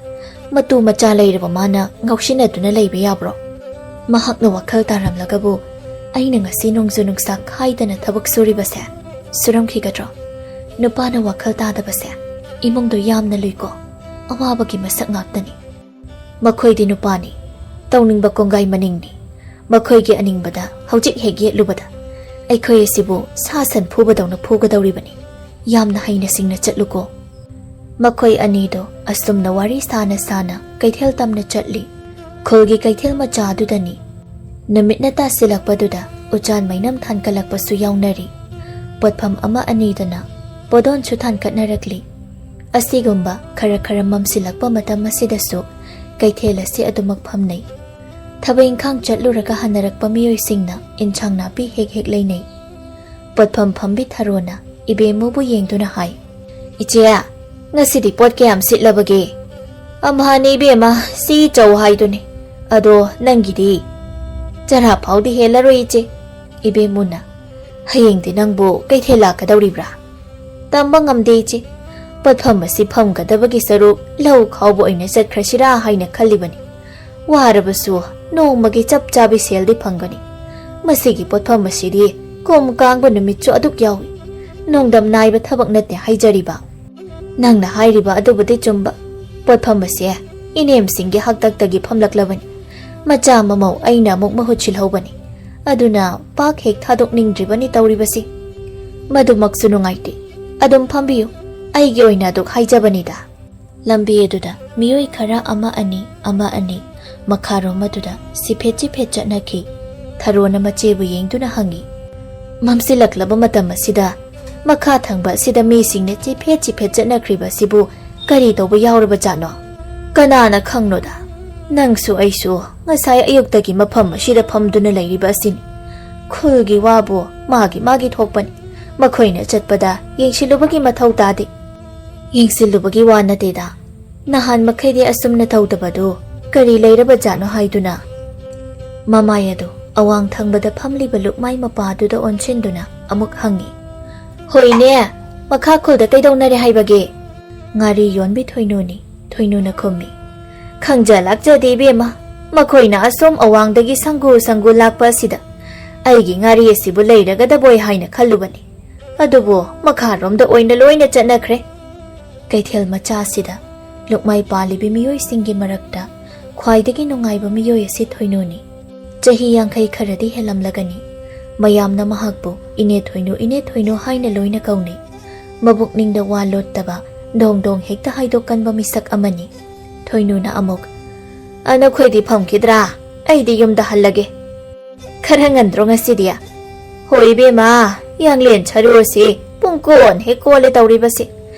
ꯃꯇꯨ ꯃꯆꯥ ꯂꯩꯔꯕ ꯃꯥꯅ ꯉꯥꯎꯁꯤꯟꯅꯗꯨꯅ ꯂꯩꯕ ꯌꯥꯕ꯭ꯔꯣ? ꯃꯍꯥꯛꯅ ꯋꯥꯈꯜ ꯇꯥꯔꯝꯂꯒꯕꯨ ꯑꯩꯅ ꯉꯁꯤ ꯅꯣꯡꯖꯨ ꯅꯨꯡꯁꯥ ꯈꯥꯏꯗꯅ ꯊꯕꯛ ꯁꯨꯔꯤꯕꯁꯦ ꯁꯨꯔꯝꯈꯤꯒꯗ꯭ꯔꯣ? ꯅꯨꯄꯥꯅ ꯋꯥꯈꯜ ꯇꯥꯗꯕꯁꯦ ꯏꯃꯨꯡꯗꯣ ꯌꯥꯝꯅ ꯂꯨꯏꯀꯣ꯫ ꯑꯋꯥꯕꯒꯤ ꯃꯁꯛ ꯉꯥꯛꯇꯅꯤ꯫ ꯃꯈꯣꯏꯗꯤ ꯅꯨꯄꯥꯅꯤ, ꯇꯧꯅꯤꯡꯕ ꯀꯣꯡꯒꯥꯏ ꯃꯅꯤꯡꯅꯤ꯫ ꯃꯈꯣꯏꯒꯤ ꯑꯅꯤꯡꯕꯗ ꯍꯧꯖꯤꯛ ꯍꯦꯛ ꯌꯦꯠꯂꯨꯕꯗ ꯑꯩꯈꯣꯏ ꯑꯁꯤꯕꯨ ꯁꯥ ꯁꯟ ꯐꯨꯕꯗꯧꯅ ꯐꯨꯒꯗꯧꯔꯤꯕꯅꯤ꯫ ꯌꯥꯝꯅ ꯍꯩꯅ ꯁꯤꯡꯅ ꯆꯠꯂꯨꯀꯣ"꯫ ꯃꯈꯣꯏ ꯑꯅꯤꯗꯣ ꯑꯁꯨꯝꯅ ꯋꯥꯔꯤ ꯁꯥꯅ ꯁꯥꯅ ꯀꯩꯊꯦꯜ ꯇꯝꯅ ꯆꯠꯂꯤ꯫ ꯈꯨꯜꯒꯤ ꯀꯩꯊꯦꯜ ꯃꯆꯥ ꯑꯗꯨꯗꯅꯤ꯫ ꯅꯨꯃꯤꯠꯅ ꯇꯥꯁꯤꯜꯂꯛꯄꯗꯨꯗ ꯎꯆꯥꯟ ꯃꯩꯅꯝ ꯊꯥꯟꯒꯠꯂꯛꯄꯁꯨ ꯌꯥꯎꯅꯔꯤ꯫ ꯄꯣꯠꯐꯝ ꯑꯃ ꯑꯅꯤꯗꯅ ꯄꯣꯗꯣꯟꯁꯨ ꯊꯥꯟꯒꯠꯅꯔꯛꯂꯤ꯫ ꯑꯁꯤꯒꯨꯝꯕ ꯈꯔ ꯈꯔ ꯃꯝꯁꯤꯜꯂꯛꯄ ꯃꯇꯝ ꯑꯁꯤꯗꯁꯨ ꯀꯩꯊꯦꯜ ꯑꯁꯤ ꯑꯗꯨꯃꯛ ꯐꯝꯅꯩ꯫ ꯊꯕꯛ ꯏꯪꯈꯥꯡ ꯆꯠꯂꯨꯔꯒ ꯍꯟꯅꯔꯛꯄ ꯃꯤꯑꯣꯏꯁꯤꯡꯅ ꯏꯟꯁꯥꯡ ꯅꯥꯄꯤ ꯍꯦꯛ ꯍꯦꯛ ꯂꯩꯅꯩ꯫ ꯄꯣꯠꯐꯝ ꯐꯝꯕꯤ ꯊꯔꯣꯅ ꯏꯕꯦꯝꯃꯨꯕꯨ ꯌꯦꯡꯗꯨꯅ ꯍꯥꯏ, "ꯏꯆꯦ, ꯉꯁꯤꯗꯤ ꯄꯣꯠ ꯀꯌꯥꯝ ꯁꯤꯠꯂꯕꯒꯦ?" "ꯑꯝꯍꯥꯅꯦ ꯏꯕꯦꯝꯃ, ꯁꯤ ꯆꯧ ꯍꯥꯏꯗꯨꯅꯤ꯫ ꯑꯗꯣ ꯅꯪꯒꯤꯗꯤ?" "ꯆꯔꯥ ꯐꯥꯎꯗꯤ ꯍꯦꯜꯂꯔꯣꯏ ꯏꯆꯦ꯫" ꯏꯕꯦꯝꯃꯨꯅ, "ꯍꯌꯦꯡꯗꯤ ꯅꯪꯕꯨ ꯀꯩꯊꯦꯜ ꯂꯥꯛꯀꯗꯧꯔꯤꯕ꯭ꯔꯥ?" "ꯇꯝꯕ ꯉꯝꯗꯦ ꯏꯆꯦ꯫ ꯄꯣꯠꯐꯝ ꯑꯁꯤ ꯐꯝꯒꯗꯕꯒꯤ ꯁꯔꯨꯛ ꯂꯧ ꯈꯥꯎꯕ ꯑꯣꯏꯅ ꯆꯠꯈ꯭ꯔꯁꯤꯔꯥ ꯍꯥꯏꯅ ꯈꯜꯂꯤꯕꯅꯤ꯫ ꯋꯥꯔꯕꯁꯨ ꯅꯣꯡꯃꯒꯤ ꯆꯞ ꯆꯥꯕꯤ ꯁꯦꯜꯗꯤ ꯐꯪꯒꯅꯤ꯫ ꯃꯁꯤꯒꯤ ꯄꯣꯠꯐꯝ ꯑꯁꯤꯗꯤ ꯀꯨꯝ ꯀꯥꯡꯕ ꯅꯨꯃꯤꯠꯁꯨ ꯑꯗꯨꯛ ꯌꯥꯎꯏ꯫ ꯅꯣꯡꯗꯝ ꯅꯥꯏꯕ ꯊꯕꯛ ꯅꯠꯇꯦ ꯍꯥꯏꯖꯔꯤꯕ꯫" "ꯅꯪꯅ ꯍꯥꯏꯔꯤꯕ ꯑꯗꯨꯕꯨꯗꯤ ꯆꯨꯝꯕ꯫ ꯄꯣꯠꯐꯝ ꯑꯁꯦ ꯏꯅꯦꯝꯁꯤꯡꯒꯤ ꯍꯥꯛꯇꯛꯇꯒꯤ ꯐꯝꯂꯛꯂꯕꯅꯤ꯫ ꯃꯆꯥ ꯃꯃꯧ ꯑꯩꯅ ꯑꯃꯨꯛ ꯃꯍꯨꯠ ꯁꯤꯜꯍꯧꯕꯅꯤ꯫ ꯑꯗꯨꯅ ꯄꯥꯛ ꯍꯦꯛ ꯊꯥꯗꯣꯛꯅꯤꯡꯗ꯭ꯔꯤꯕꯅꯤ ꯇꯧꯔꯤꯕꯁꯤ꯫ ꯃꯗꯨꯃꯛꯁꯨ ꯅꯨꯡꯉꯥꯏꯇꯦ꯫ ꯑꯗꯨꯝ ꯐꯝꯕꯤꯌꯨ꯫ ꯑꯩꯒꯤ ꯑꯣꯏꯅ ꯑꯗꯨꯛ ꯍꯥꯏꯖꯕꯅꯤꯗ꯫" ꯂꯝꯕꯤ ꯑꯗꯨꯗ ꯃꯤꯑꯣꯏ ꯈꯔ ꯑꯃ ꯑꯅꯤ, ꯑꯃ ꯑꯅꯤ ꯃꯈꯥꯔꯣꯝ ꯑꯗꯨꯗ ꯆꯤꯐꯦꯠ ꯆꯤꯐꯦꯠ ꯆꯠꯅꯈꯤ꯫ ꯊꯔꯣꯅ ꯃꯆꯦꯕꯨ ꯌꯦꯡꯗꯨꯅ ꯍꯪꯉꯤ, "ꯃꯝꯁꯤꯜꯂꯛꯂꯕ ꯃꯇꯝ ꯑꯁꯤꯗ ꯃꯈꯥ ꯊꯪꯕ ꯑꯁꯤꯗ ꯃꯤꯁꯤꯡꯅ ꯆꯤꯐꯦꯠ ꯆꯤꯐꯦꯠ ꯆꯠꯅꯈ꯭ꯔꯤꯕ ꯑꯁꯤꯕꯨ ꯀꯔꯤ ꯇꯧꯕ ꯌꯥꯎꯔꯕꯖꯥꯠꯅꯣ?" "ꯀꯅꯥꯅ ꯈꯪꯅꯣꯗ? ꯅꯪꯁꯨ ꯑꯩꯁꯨ ꯉꯁꯥꯏ ꯑꯌꯨꯛꯇꯒꯤ ꯃꯐꯝ ꯑꯁꯤꯗ ꯐꯝꯗꯨꯅ ꯂꯩꯔꯤꯕ ꯑꯁꯤꯅꯤ꯫ ꯈꯨꯜꯒꯤ ꯋꯥꯕꯨ ꯃꯥꯒꯤ ꯃꯥꯒꯤ ꯊꯣꯛꯄꯅꯤ꯫ ꯃꯈꯣꯏꯅ ꯆꯠꯄꯗ ꯌꯦꯡꯁꯤꯜꯂꯨꯕꯒꯤ ꯃꯊꯧ ꯇꯥꯗꯦ꯫" "ꯌꯦꯡꯁꯤꯜꯂꯨꯕꯒꯤ ꯋꯥ ꯅꯠꯇꯦꯗ꯫ ꯅꯍꯥꯟ ꯃꯈꯩꯗꯤ ꯑꯁꯨꯝꯅ ꯇꯧꯗꯕꯗꯨ ꯀꯔꯤ ꯂꯩꯔꯕꯖꯥꯠꯅꯣ?" ꯍꯥꯏꯗꯨꯅ ꯃꯃꯥꯏ ꯑꯗꯨ ꯑꯋꯥꯡ ꯊꯪꯕꯗ ꯐꯝꯂꯤꯕ ꯂꯨꯛꯃꯥꯏ ꯃꯄꯥꯗꯨꯗ ꯑꯣꯟꯁꯤꯟꯗꯨꯅ ꯑꯃꯨꯛ ꯍꯪꯉꯤ꯫ "ꯍꯣꯏꯅꯦ, ꯃꯈꯥ ꯈꯨꯜꯗ ꯀꯩꯗꯧꯅꯔꯦ ꯍꯥꯏꯕꯒꯦ?" "ꯉꯥꯔꯤ ꯌꯣꯟꯕꯤ ꯊꯣꯏꯅꯨꯅꯤ꯫" ꯊꯣꯏꯅꯨꯅ ꯈꯨꯝꯃꯤ꯫ "ꯈꯪꯖ ꯂꯥꯛꯆꯗꯦ ꯏꯕꯦꯝꯃ, ꯃꯈꯣꯏꯅ ꯑꯁꯣꯝ ꯑꯋꯥꯡꯗꯒꯤ ꯁꯪꯒꯨ ꯁꯪꯒꯨ ꯂꯥꯛꯄ ꯑꯁꯤꯗ ꯑꯩꯒꯤ ꯉꯥꯔꯤ ꯑꯁꯤꯕꯨ ꯂꯩꯔꯒꯗꯕꯣꯏ ꯍꯥꯏꯅ ꯈꯜꯂꯨꯕꯅꯤ꯫ ꯑꯗꯨꯕꯨ ꯃꯈꯥꯔꯣꯝꯗ ꯑꯣꯏꯅ ꯂꯣꯏꯅ ꯆꯠꯅꯈ꯭ꯔꯦ꯫" ꯀꯩꯊꯦꯜ ꯃꯆꯥ ꯑꯁꯤꯗ ꯂꯨꯛꯃꯥꯏ ꯄꯥꯜꯂꯤꯕꯤ ꯃꯤꯑꯣꯏꯁꯤꯡꯒꯤ ꯃꯔꯛꯇ ꯈ꯭ꯋꯥꯏꯗꯒꯤ ꯅꯨꯡꯉꯥꯏꯕ ꯃꯤꯑꯣꯏ ꯑꯁꯤ ꯊꯣꯏꯅꯨꯅꯤ꯫ ꯆꯍꯤ ꯌꯥꯡꯈꯩ ꯈꯔꯗꯤ ꯍꯦꯜꯂꯝꯂꯒꯅꯤ꯫ ꯃꯌꯥꯝꯅ ꯃꯍꯥꯛꯄꯨ "ꯏꯅꯦ ꯊꯣꯏꯅꯨ, ꯏꯅꯦ ꯊꯣꯏꯅꯨ" ꯍꯥꯏꯅ ꯂꯣꯏꯅ ꯀꯧꯅꯩ꯫ ꯃꯕꯨꯛꯅꯤꯡꯗ ꯋꯥ ꯂꯣꯠꯇꯕ, ꯗꯣꯡ ꯗꯣꯡ ꯍꯦꯛꯇ ꯍꯥꯏꯗꯣꯛꯀꯟꯕ ꯃꯤꯁꯛ ꯑꯃꯅꯤ꯫ ꯊꯣꯏꯅꯨꯅ ꯑꯃꯨꯛ, "ꯑ, ꯅꯈꯣꯏꯗꯤ ꯐꯝꯈꯤꯗ꯭ꯔꯥ? ꯑꯩꯗꯤ ꯌꯨꯝꯗ ꯍꯜꯂꯒꯦ꯫" "ꯈꯔ ꯉꯟꯗ꯭ꯔꯣ ꯉꯁꯤꯗꯤ?" "ꯍꯣꯏ ꯏꯕꯦꯝꯃ, ꯌꯥꯡꯂꯦꯟ ꯁꯔꯨ ꯑꯁꯤ ꯄꯨꯡ ꯀꯣꯟ ꯍꯦꯛ ꯀꯣꯜꯂꯦ ꯇꯧꯔꯤꯕꯁꯤ꯫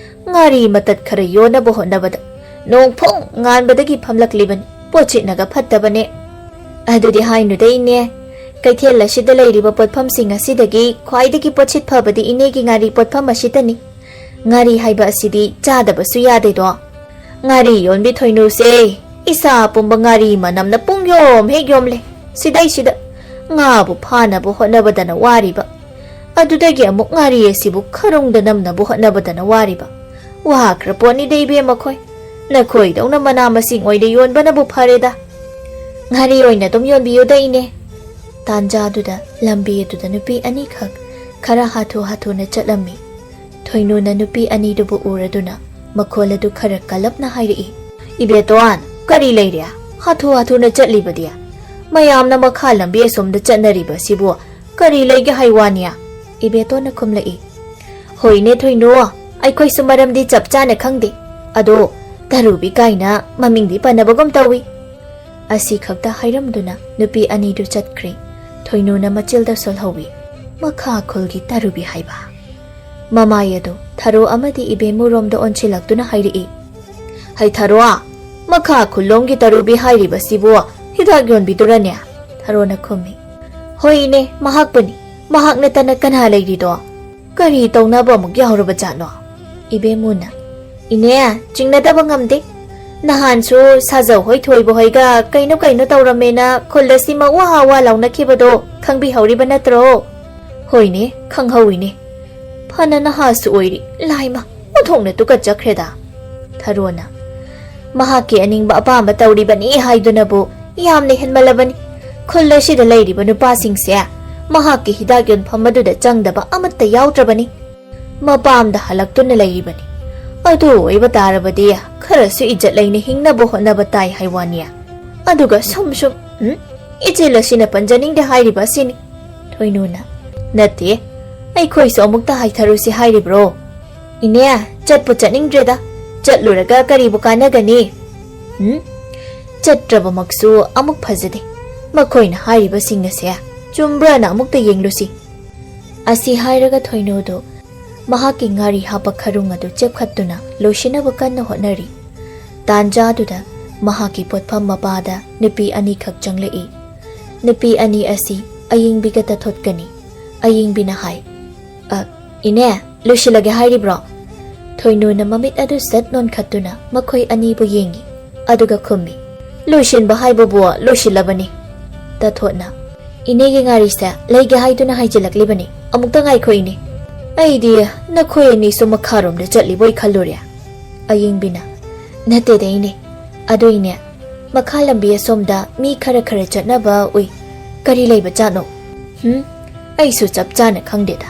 ꯉꯥꯔꯤ ꯃꯇꯠ ꯈꯔ ꯌꯣꯟꯅꯕ ꯍꯣꯠꯅꯕꯗ ꯅꯣꯡ ꯐꯨꯡ ꯉꯥꯟꯕꯗꯒꯤ ꯐꯝꯂꯛꯂꯤꯕꯅꯤ꯫ ꯄꯣꯠꯁꯤꯠꯅꯒ ꯐꯠꯇꯕꯅꯦ꯫" "ꯑꯗꯨꯗꯤ ꯍꯥꯏꯅꯨꯗ ꯏꯅꯦ꯫ ꯀꯩꯊꯦꯜ ꯑꯁꯤꯗ ꯂꯩꯔꯤꯕ ꯄꯣꯠꯐꯝꯁꯤꯡ ꯑꯁꯤꯗꯒꯤ ꯈ꯭ꯋꯥꯏꯗꯒꯤ ꯄꯣꯠꯁꯤꯠ ꯐꯕꯗꯤ ꯏꯅꯦꯒꯤ ꯉꯥꯔꯤ ꯄꯣꯠꯐꯝ ꯑꯁꯤꯗꯅꯤ꯫ ꯉꯥꯔꯤ ꯍꯥꯏꯕ ꯑꯁꯤꯗꯤ ꯆꯥꯗꯕꯁꯨ ꯌꯥꯗꯦꯗꯣ꯫" "ꯉꯥꯔꯤ ꯌꯣꯟꯕꯤ ꯊꯣꯏꯅꯨꯁꯦ, ꯏꯁꯥ ꯄꯨꯝꯕ ꯉꯥꯔꯤ ꯃꯅꯝꯅ ꯄꯨꯡ ꯌꯣꯝ ꯍꯦꯛ ꯌꯣꯝꯂꯦ꯫ ꯁꯤꯗꯩꯁꯤꯗ ꯉꯥꯕꯨ ꯐꯥꯅꯕ ꯍꯣꯠꯅꯕꯗꯅ ꯋꯥꯔꯤꯕ, ꯑꯗꯨꯗꯒꯤ ꯑꯃꯨꯛ ꯉꯥꯔꯤ ꯑꯁꯤꯕꯨ ꯈꯔꯨꯡꯗ ꯅꯝꯅꯕ ꯍꯣꯠꯅꯕꯗꯅ ꯋꯥꯔꯤꯕ꯫ ꯋꯥꯈ꯭ꯔ ꯄꯣꯠꯅꯤꯗ ꯏꯕꯦꯝꯃ ꯈꯣꯏ꯫ ꯅꯈꯣꯏꯗꯧꯅ ꯃꯅꯥ ꯃꯁꯤꯡ ꯑꯣꯏꯅ ꯌꯣꯟꯕꯅꯕꯨ ꯐꯔꯦꯗ꯫ ꯉꯥꯔꯤ ꯑꯣꯏꯅ ꯑꯗꯨꯝ ꯌꯣꯟꯕꯤꯌꯨꯗ, ꯏꯅꯦ꯫" ꯇꯥꯟꯖꯥꯗꯨꯗ ꯂꯝꯕꯤ ꯑꯗꯨꯗ ꯅꯨꯄꯤ ꯑꯅꯤꯈꯛ ꯈꯔ ꯍꯥꯊꯨ ꯍꯥꯊꯨꯅ ꯆꯠꯂꯝꯃꯤ꯫ ꯊꯣꯏꯅꯨꯅ ꯅꯨꯄꯤ ꯑꯅꯤꯗꯨꯕꯨ ꯎꯔꯗꯨꯅ ꯃꯈꯣꯜ ꯑꯗꯨ ꯈꯔ ꯀꯜꯂꯞꯅ ꯍꯥꯏꯔꯛꯏ, "ꯏꯕꯦꯇꯣꯟ, ꯀꯔꯤ ꯂꯩꯔꯦ? ꯍꯥꯊꯨ ꯍꯥꯊꯨꯅ ꯆꯠꯂꯤꯕꯗꯤ? ꯃꯌꯥꯝꯅ ꯃꯈꯥ ꯂꯝꯕꯤ ꯑꯁꯣꯝꯗ ꯆꯠꯅꯔꯤꯕꯁꯤꯕꯨ ꯀꯔꯤ ꯂꯩꯒꯦ ꯍꯥꯏ ꯋꯥꯅꯤ?" ꯏꯕꯦꯇꯣꯟꯅ ꯈꯨꯝꯂꯛꯏ, "ꯍꯣꯏꯅꯦ ꯊꯣꯏꯅꯨ, ꯑꯩꯈꯣꯏꯁꯨ ꯃꯔꯝꯗꯤ ꯆꯞ ꯆꯥꯅ ꯈꯪꯗꯦ꯫ ꯑꯗꯣ ꯇꯔꯨꯕꯤ ꯀꯥꯏꯅ ꯃꯃꯤꯡꯗꯤ ꯄꯟꯅꯕꯒꯨꯝ ꯇꯧꯏ꯫" ꯑꯁꯤ ꯈꯛꯇ ꯍꯥꯏꯔꯝꯗꯨꯅ ꯅꯨꯄꯤ ꯑꯅꯤꯗꯨ ꯆꯠꯈ꯭ꯔꯦ꯫ ꯊꯣꯏꯅꯨꯅ ꯃꯆꯤꯜꯗ ꯁꯣꯜꯍꯧꯏ, "ꯃꯈꯥ ꯈꯨꯜꯒꯤ ꯇꯔꯨꯕꯤ ꯍꯥꯏꯕ?" ꯃꯃꯥꯏ ꯑꯗꯨ ꯊꯔꯣ ꯑꯃꯗꯤ ꯏꯕꯦꯝꯃꯨꯔꯣꯝꯗ ꯑꯣꯟꯁꯤꯜꯂꯛꯇꯨꯅ ꯍꯥꯏꯔꯛꯏ, "ꯍꯩ ꯊꯔꯣ, ꯃꯈꯥ ꯈꯨꯜꯂꯣꯝꯒꯤ ꯇꯔꯨꯕꯤ ꯍꯥꯏꯔꯤꯕꯁꯤꯕꯨ ꯍꯤꯗꯥꯛ ꯌꯣꯟꯕꯤꯗꯨꯔꯅꯦ?" ꯊꯔꯣꯅ ꯈꯨꯝꯃꯤ, "ꯍꯣꯏ ꯏꯅꯦ, ꯃꯍꯥꯛꯄꯨꯅꯤ꯫ ꯃꯍꯥꯛ ꯅꯠꯇꯅ ꯀꯅꯥ ꯂꯩꯔꯤꯗꯣ? ꯀꯔꯤ ꯇꯧꯅꯕ ꯑꯃꯨꯛ ꯌꯥꯎꯔꯕ ꯖꯥꯠꯅꯣ?" ꯏꯕꯦꯝꯃꯨꯅ, "ꯏꯅꯦ, ꯆꯤꯡꯅꯗꯕ ꯉꯝꯗꯦ꯫ ꯅꯍꯥꯟꯁꯨ ꯁꯥꯖꯧ ꯍꯣꯏ ꯊꯣꯏꯕ ꯍꯣꯏꯒ ꯀꯩꯅꯣ ꯀꯩꯅꯣ ꯇꯧꯔꯝꯃꯦꯅ ꯈꯨꯜ ꯑꯁꯤꯃꯛ ꯋꯥ ꯋꯥ ꯂꯥꯎꯅꯈꯤꯕꯗꯣ ꯈꯪꯕꯤꯍꯧꯔꯤꯕ ꯅꯠꯇ꯭ꯔꯣ?" "ꯍꯣꯏꯅꯦ, ꯈꯪꯍꯧꯏꯅꯦ꯫ ꯐꯅ ꯅꯍꯥꯁꯨ ꯑꯣꯏꯔꯤ, ꯂꯥꯏꯃ, ꯑꯣꯟꯊꯣꯛꯅ ꯇꯨꯀꯠꯆꯈ꯭ꯔꯦꯗ꯫" ꯊꯔꯣꯅ, "ꯃꯍꯥꯛꯀꯤ ꯑꯅꯤꯡꯕ ꯑꯄꯥꯝꯕ ꯇꯧꯔꯤꯕꯅꯤ ꯍꯥꯏꯗꯨꯅꯕꯨ ꯌꯥꯝꯅ ꯍꯦꯟꯃꯜꯂꯕꯅꯤ꯫ ꯈꯨꯜ ꯑꯁꯤꯗ ꯂꯩꯔꯤꯕ ꯅꯨꯄꯥꯁꯤꯡꯁꯦ ꯃꯍꯥꯛꯀꯤ ꯍꯤꯗꯥꯛ ꯌꯣꯟꯐꯝ ꯑꯗꯨꯗ ꯆꯪꯗꯕ ꯑꯃꯠꯇ ꯌꯥꯎꯗ꯭ꯔꯕꯅꯤ꯫ ꯃꯄꯥꯝꯗ ꯍꯜꯂꯛꯇꯨꯅ ꯂꯩꯔꯤꯕꯅꯤ꯫ ꯑꯗꯨ ꯑꯣꯏꯕ ꯇꯥꯔꯕꯗꯤ ꯈꯔꯁꯨ ꯏꯖꯠ ꯂꯩꯅ ꯍꯤꯡꯅꯕ ꯍꯣꯠꯅꯕ ꯇꯥꯏ ꯍꯥꯏ ꯋꯥꯅꯤ꯫ ꯑꯗꯨꯒ ꯁꯨꯝ ꯁꯨꯝ, ꯎꯝ? ꯏꯆꯦꯜ ꯑꯁꯤꯅ ꯄꯟꯖꯅꯤꯡꯗꯦ ꯍꯥꯏꯔꯤꯕ ꯑꯁꯤꯅꯤ꯫" ꯊꯣꯏꯅꯨꯅ, "ꯅꯠꯇꯦ, ꯑꯩꯈꯣꯏꯁꯨ ꯑꯃꯨꯛꯇ ꯍꯥꯏꯊꯔꯨꯁꯤ ꯍꯥꯏꯔꯤꯕ꯭ꯔꯣ?" "ꯏꯅꯦ, ꯆꯠꯄꯨ ꯆꯠꯅꯤꯡꯗ꯭ꯔꯦꯗ꯫ ꯆꯠꯂꯨꯔꯒ ꯀꯔꯤꯕꯨ ꯀꯥꯟꯅꯒꯅꯤ?" "ꯎꯝ? ꯆꯠꯇ꯭ꯔꯕꯃꯛꯁꯨ ꯑꯃꯨꯛ ꯐꯖꯗꯦ꯫ ꯃꯈꯣꯏꯅ ꯍꯥꯏꯔꯤꯕꯁꯤꯡ ꯑꯁꯦ ꯆꯨꯝꯕ꯭ꯔꯥꯅ ꯑꯃꯨꯛꯇ ꯌꯦꯡꯂꯨꯁꯤ꯫" ꯑꯁꯤ ꯍꯥꯏꯔꯒ ꯊꯣꯏꯅꯨꯗꯨ ꯃꯍꯥꯛꯀꯤ ꯉꯥꯔꯤ ꯍꯥꯞꯄ ꯈꯔꯨꯡ ꯑꯗꯨ ꯆꯦꯞꯈꯠꯇꯨꯅ ꯂꯣꯏꯁꯤꯟꯅꯕ ꯀꯟꯅ ꯍꯣꯠꯅꯔꯤ꯫ ꯇꯥꯟꯖꯥꯗꯨꯗ ꯃꯍꯥꯛꯀꯤ ꯄꯣꯠꯐꯝ ꯃꯄꯥꯗ ꯅꯨꯄꯤ ꯑꯅꯤꯈꯛ ꯆꯪꯂꯛꯏ꯫ ꯅꯨꯄꯤ ꯑꯅꯤ ꯑꯁꯤ ꯑꯌꯤꯡꯕꯤꯒ ꯇꯊꯣꯠꯀꯅꯤ꯫ ꯑꯌꯤꯡꯕꯤꯅ ꯍꯥꯏ, "ꯑ, ꯏꯅꯦ, ꯂꯣꯏꯁꯤꯜꯂꯒꯦ ꯍꯥꯏꯔꯤꯕ꯭ꯔꯣ?" ꯊꯣꯏꯅꯨꯅ ꯃꯃꯤꯠ ꯑꯗꯨ ꯁꯠ ꯅꯣꯟꯈꯠꯇꯨꯅ ꯃꯈꯣꯏ ꯑꯅꯤꯕꯨ ꯌꯦꯡꯏ, ꯑꯗꯨꯒ ꯈꯨꯝꯃꯤ, "ꯂꯣꯏꯁꯤꯟꯕ ꯍꯥꯏꯕꯕꯨ ꯂꯣꯏꯁꯤꯜꯂꯕꯅꯤ꯫" ꯇꯥꯊꯣꯠꯅ, "ꯏꯅꯦꯒꯤ ꯉꯥꯔꯤꯁꯦ ꯂꯩꯒꯦ ꯍꯥꯏꯗꯨꯅ ꯍꯥꯏꯖꯤꯜꯂꯛꯂꯤꯕꯅꯤ꯫ ꯑꯃꯨꯛꯇ ꯉꯥꯏꯈꯣ ꯏꯅꯦ꯫ ꯑꯩꯗꯤ ꯅꯈꯣꯏ ꯑꯅꯤꯁꯨ ꯃꯈꯥꯔꯣꯝꯗ ꯆꯠꯂꯤꯕꯣꯏ ꯈꯜꯂꯨꯔꯦ꯫" ꯑꯌꯤꯡꯕꯤꯅ, "ꯅꯠꯇꯦꯗ ꯏꯅꯦ, ꯑꯗꯨ ꯏꯅꯦ, ꯃꯈꯥ ꯂꯝꯕꯤ ꯑꯁꯣꯝꯗ ꯃꯤ ꯈꯔ ꯈꯔ ꯆꯠꯅꯕ ꯎꯏ꯫ ꯀꯔꯤ ꯂꯩꯕ ꯖꯥꯠꯅꯣ?" "ꯍꯨꯝ, ꯑꯩꯁꯨ ꯆꯞ ꯆꯥꯅ ꯈꯪꯗꯦꯗ꯫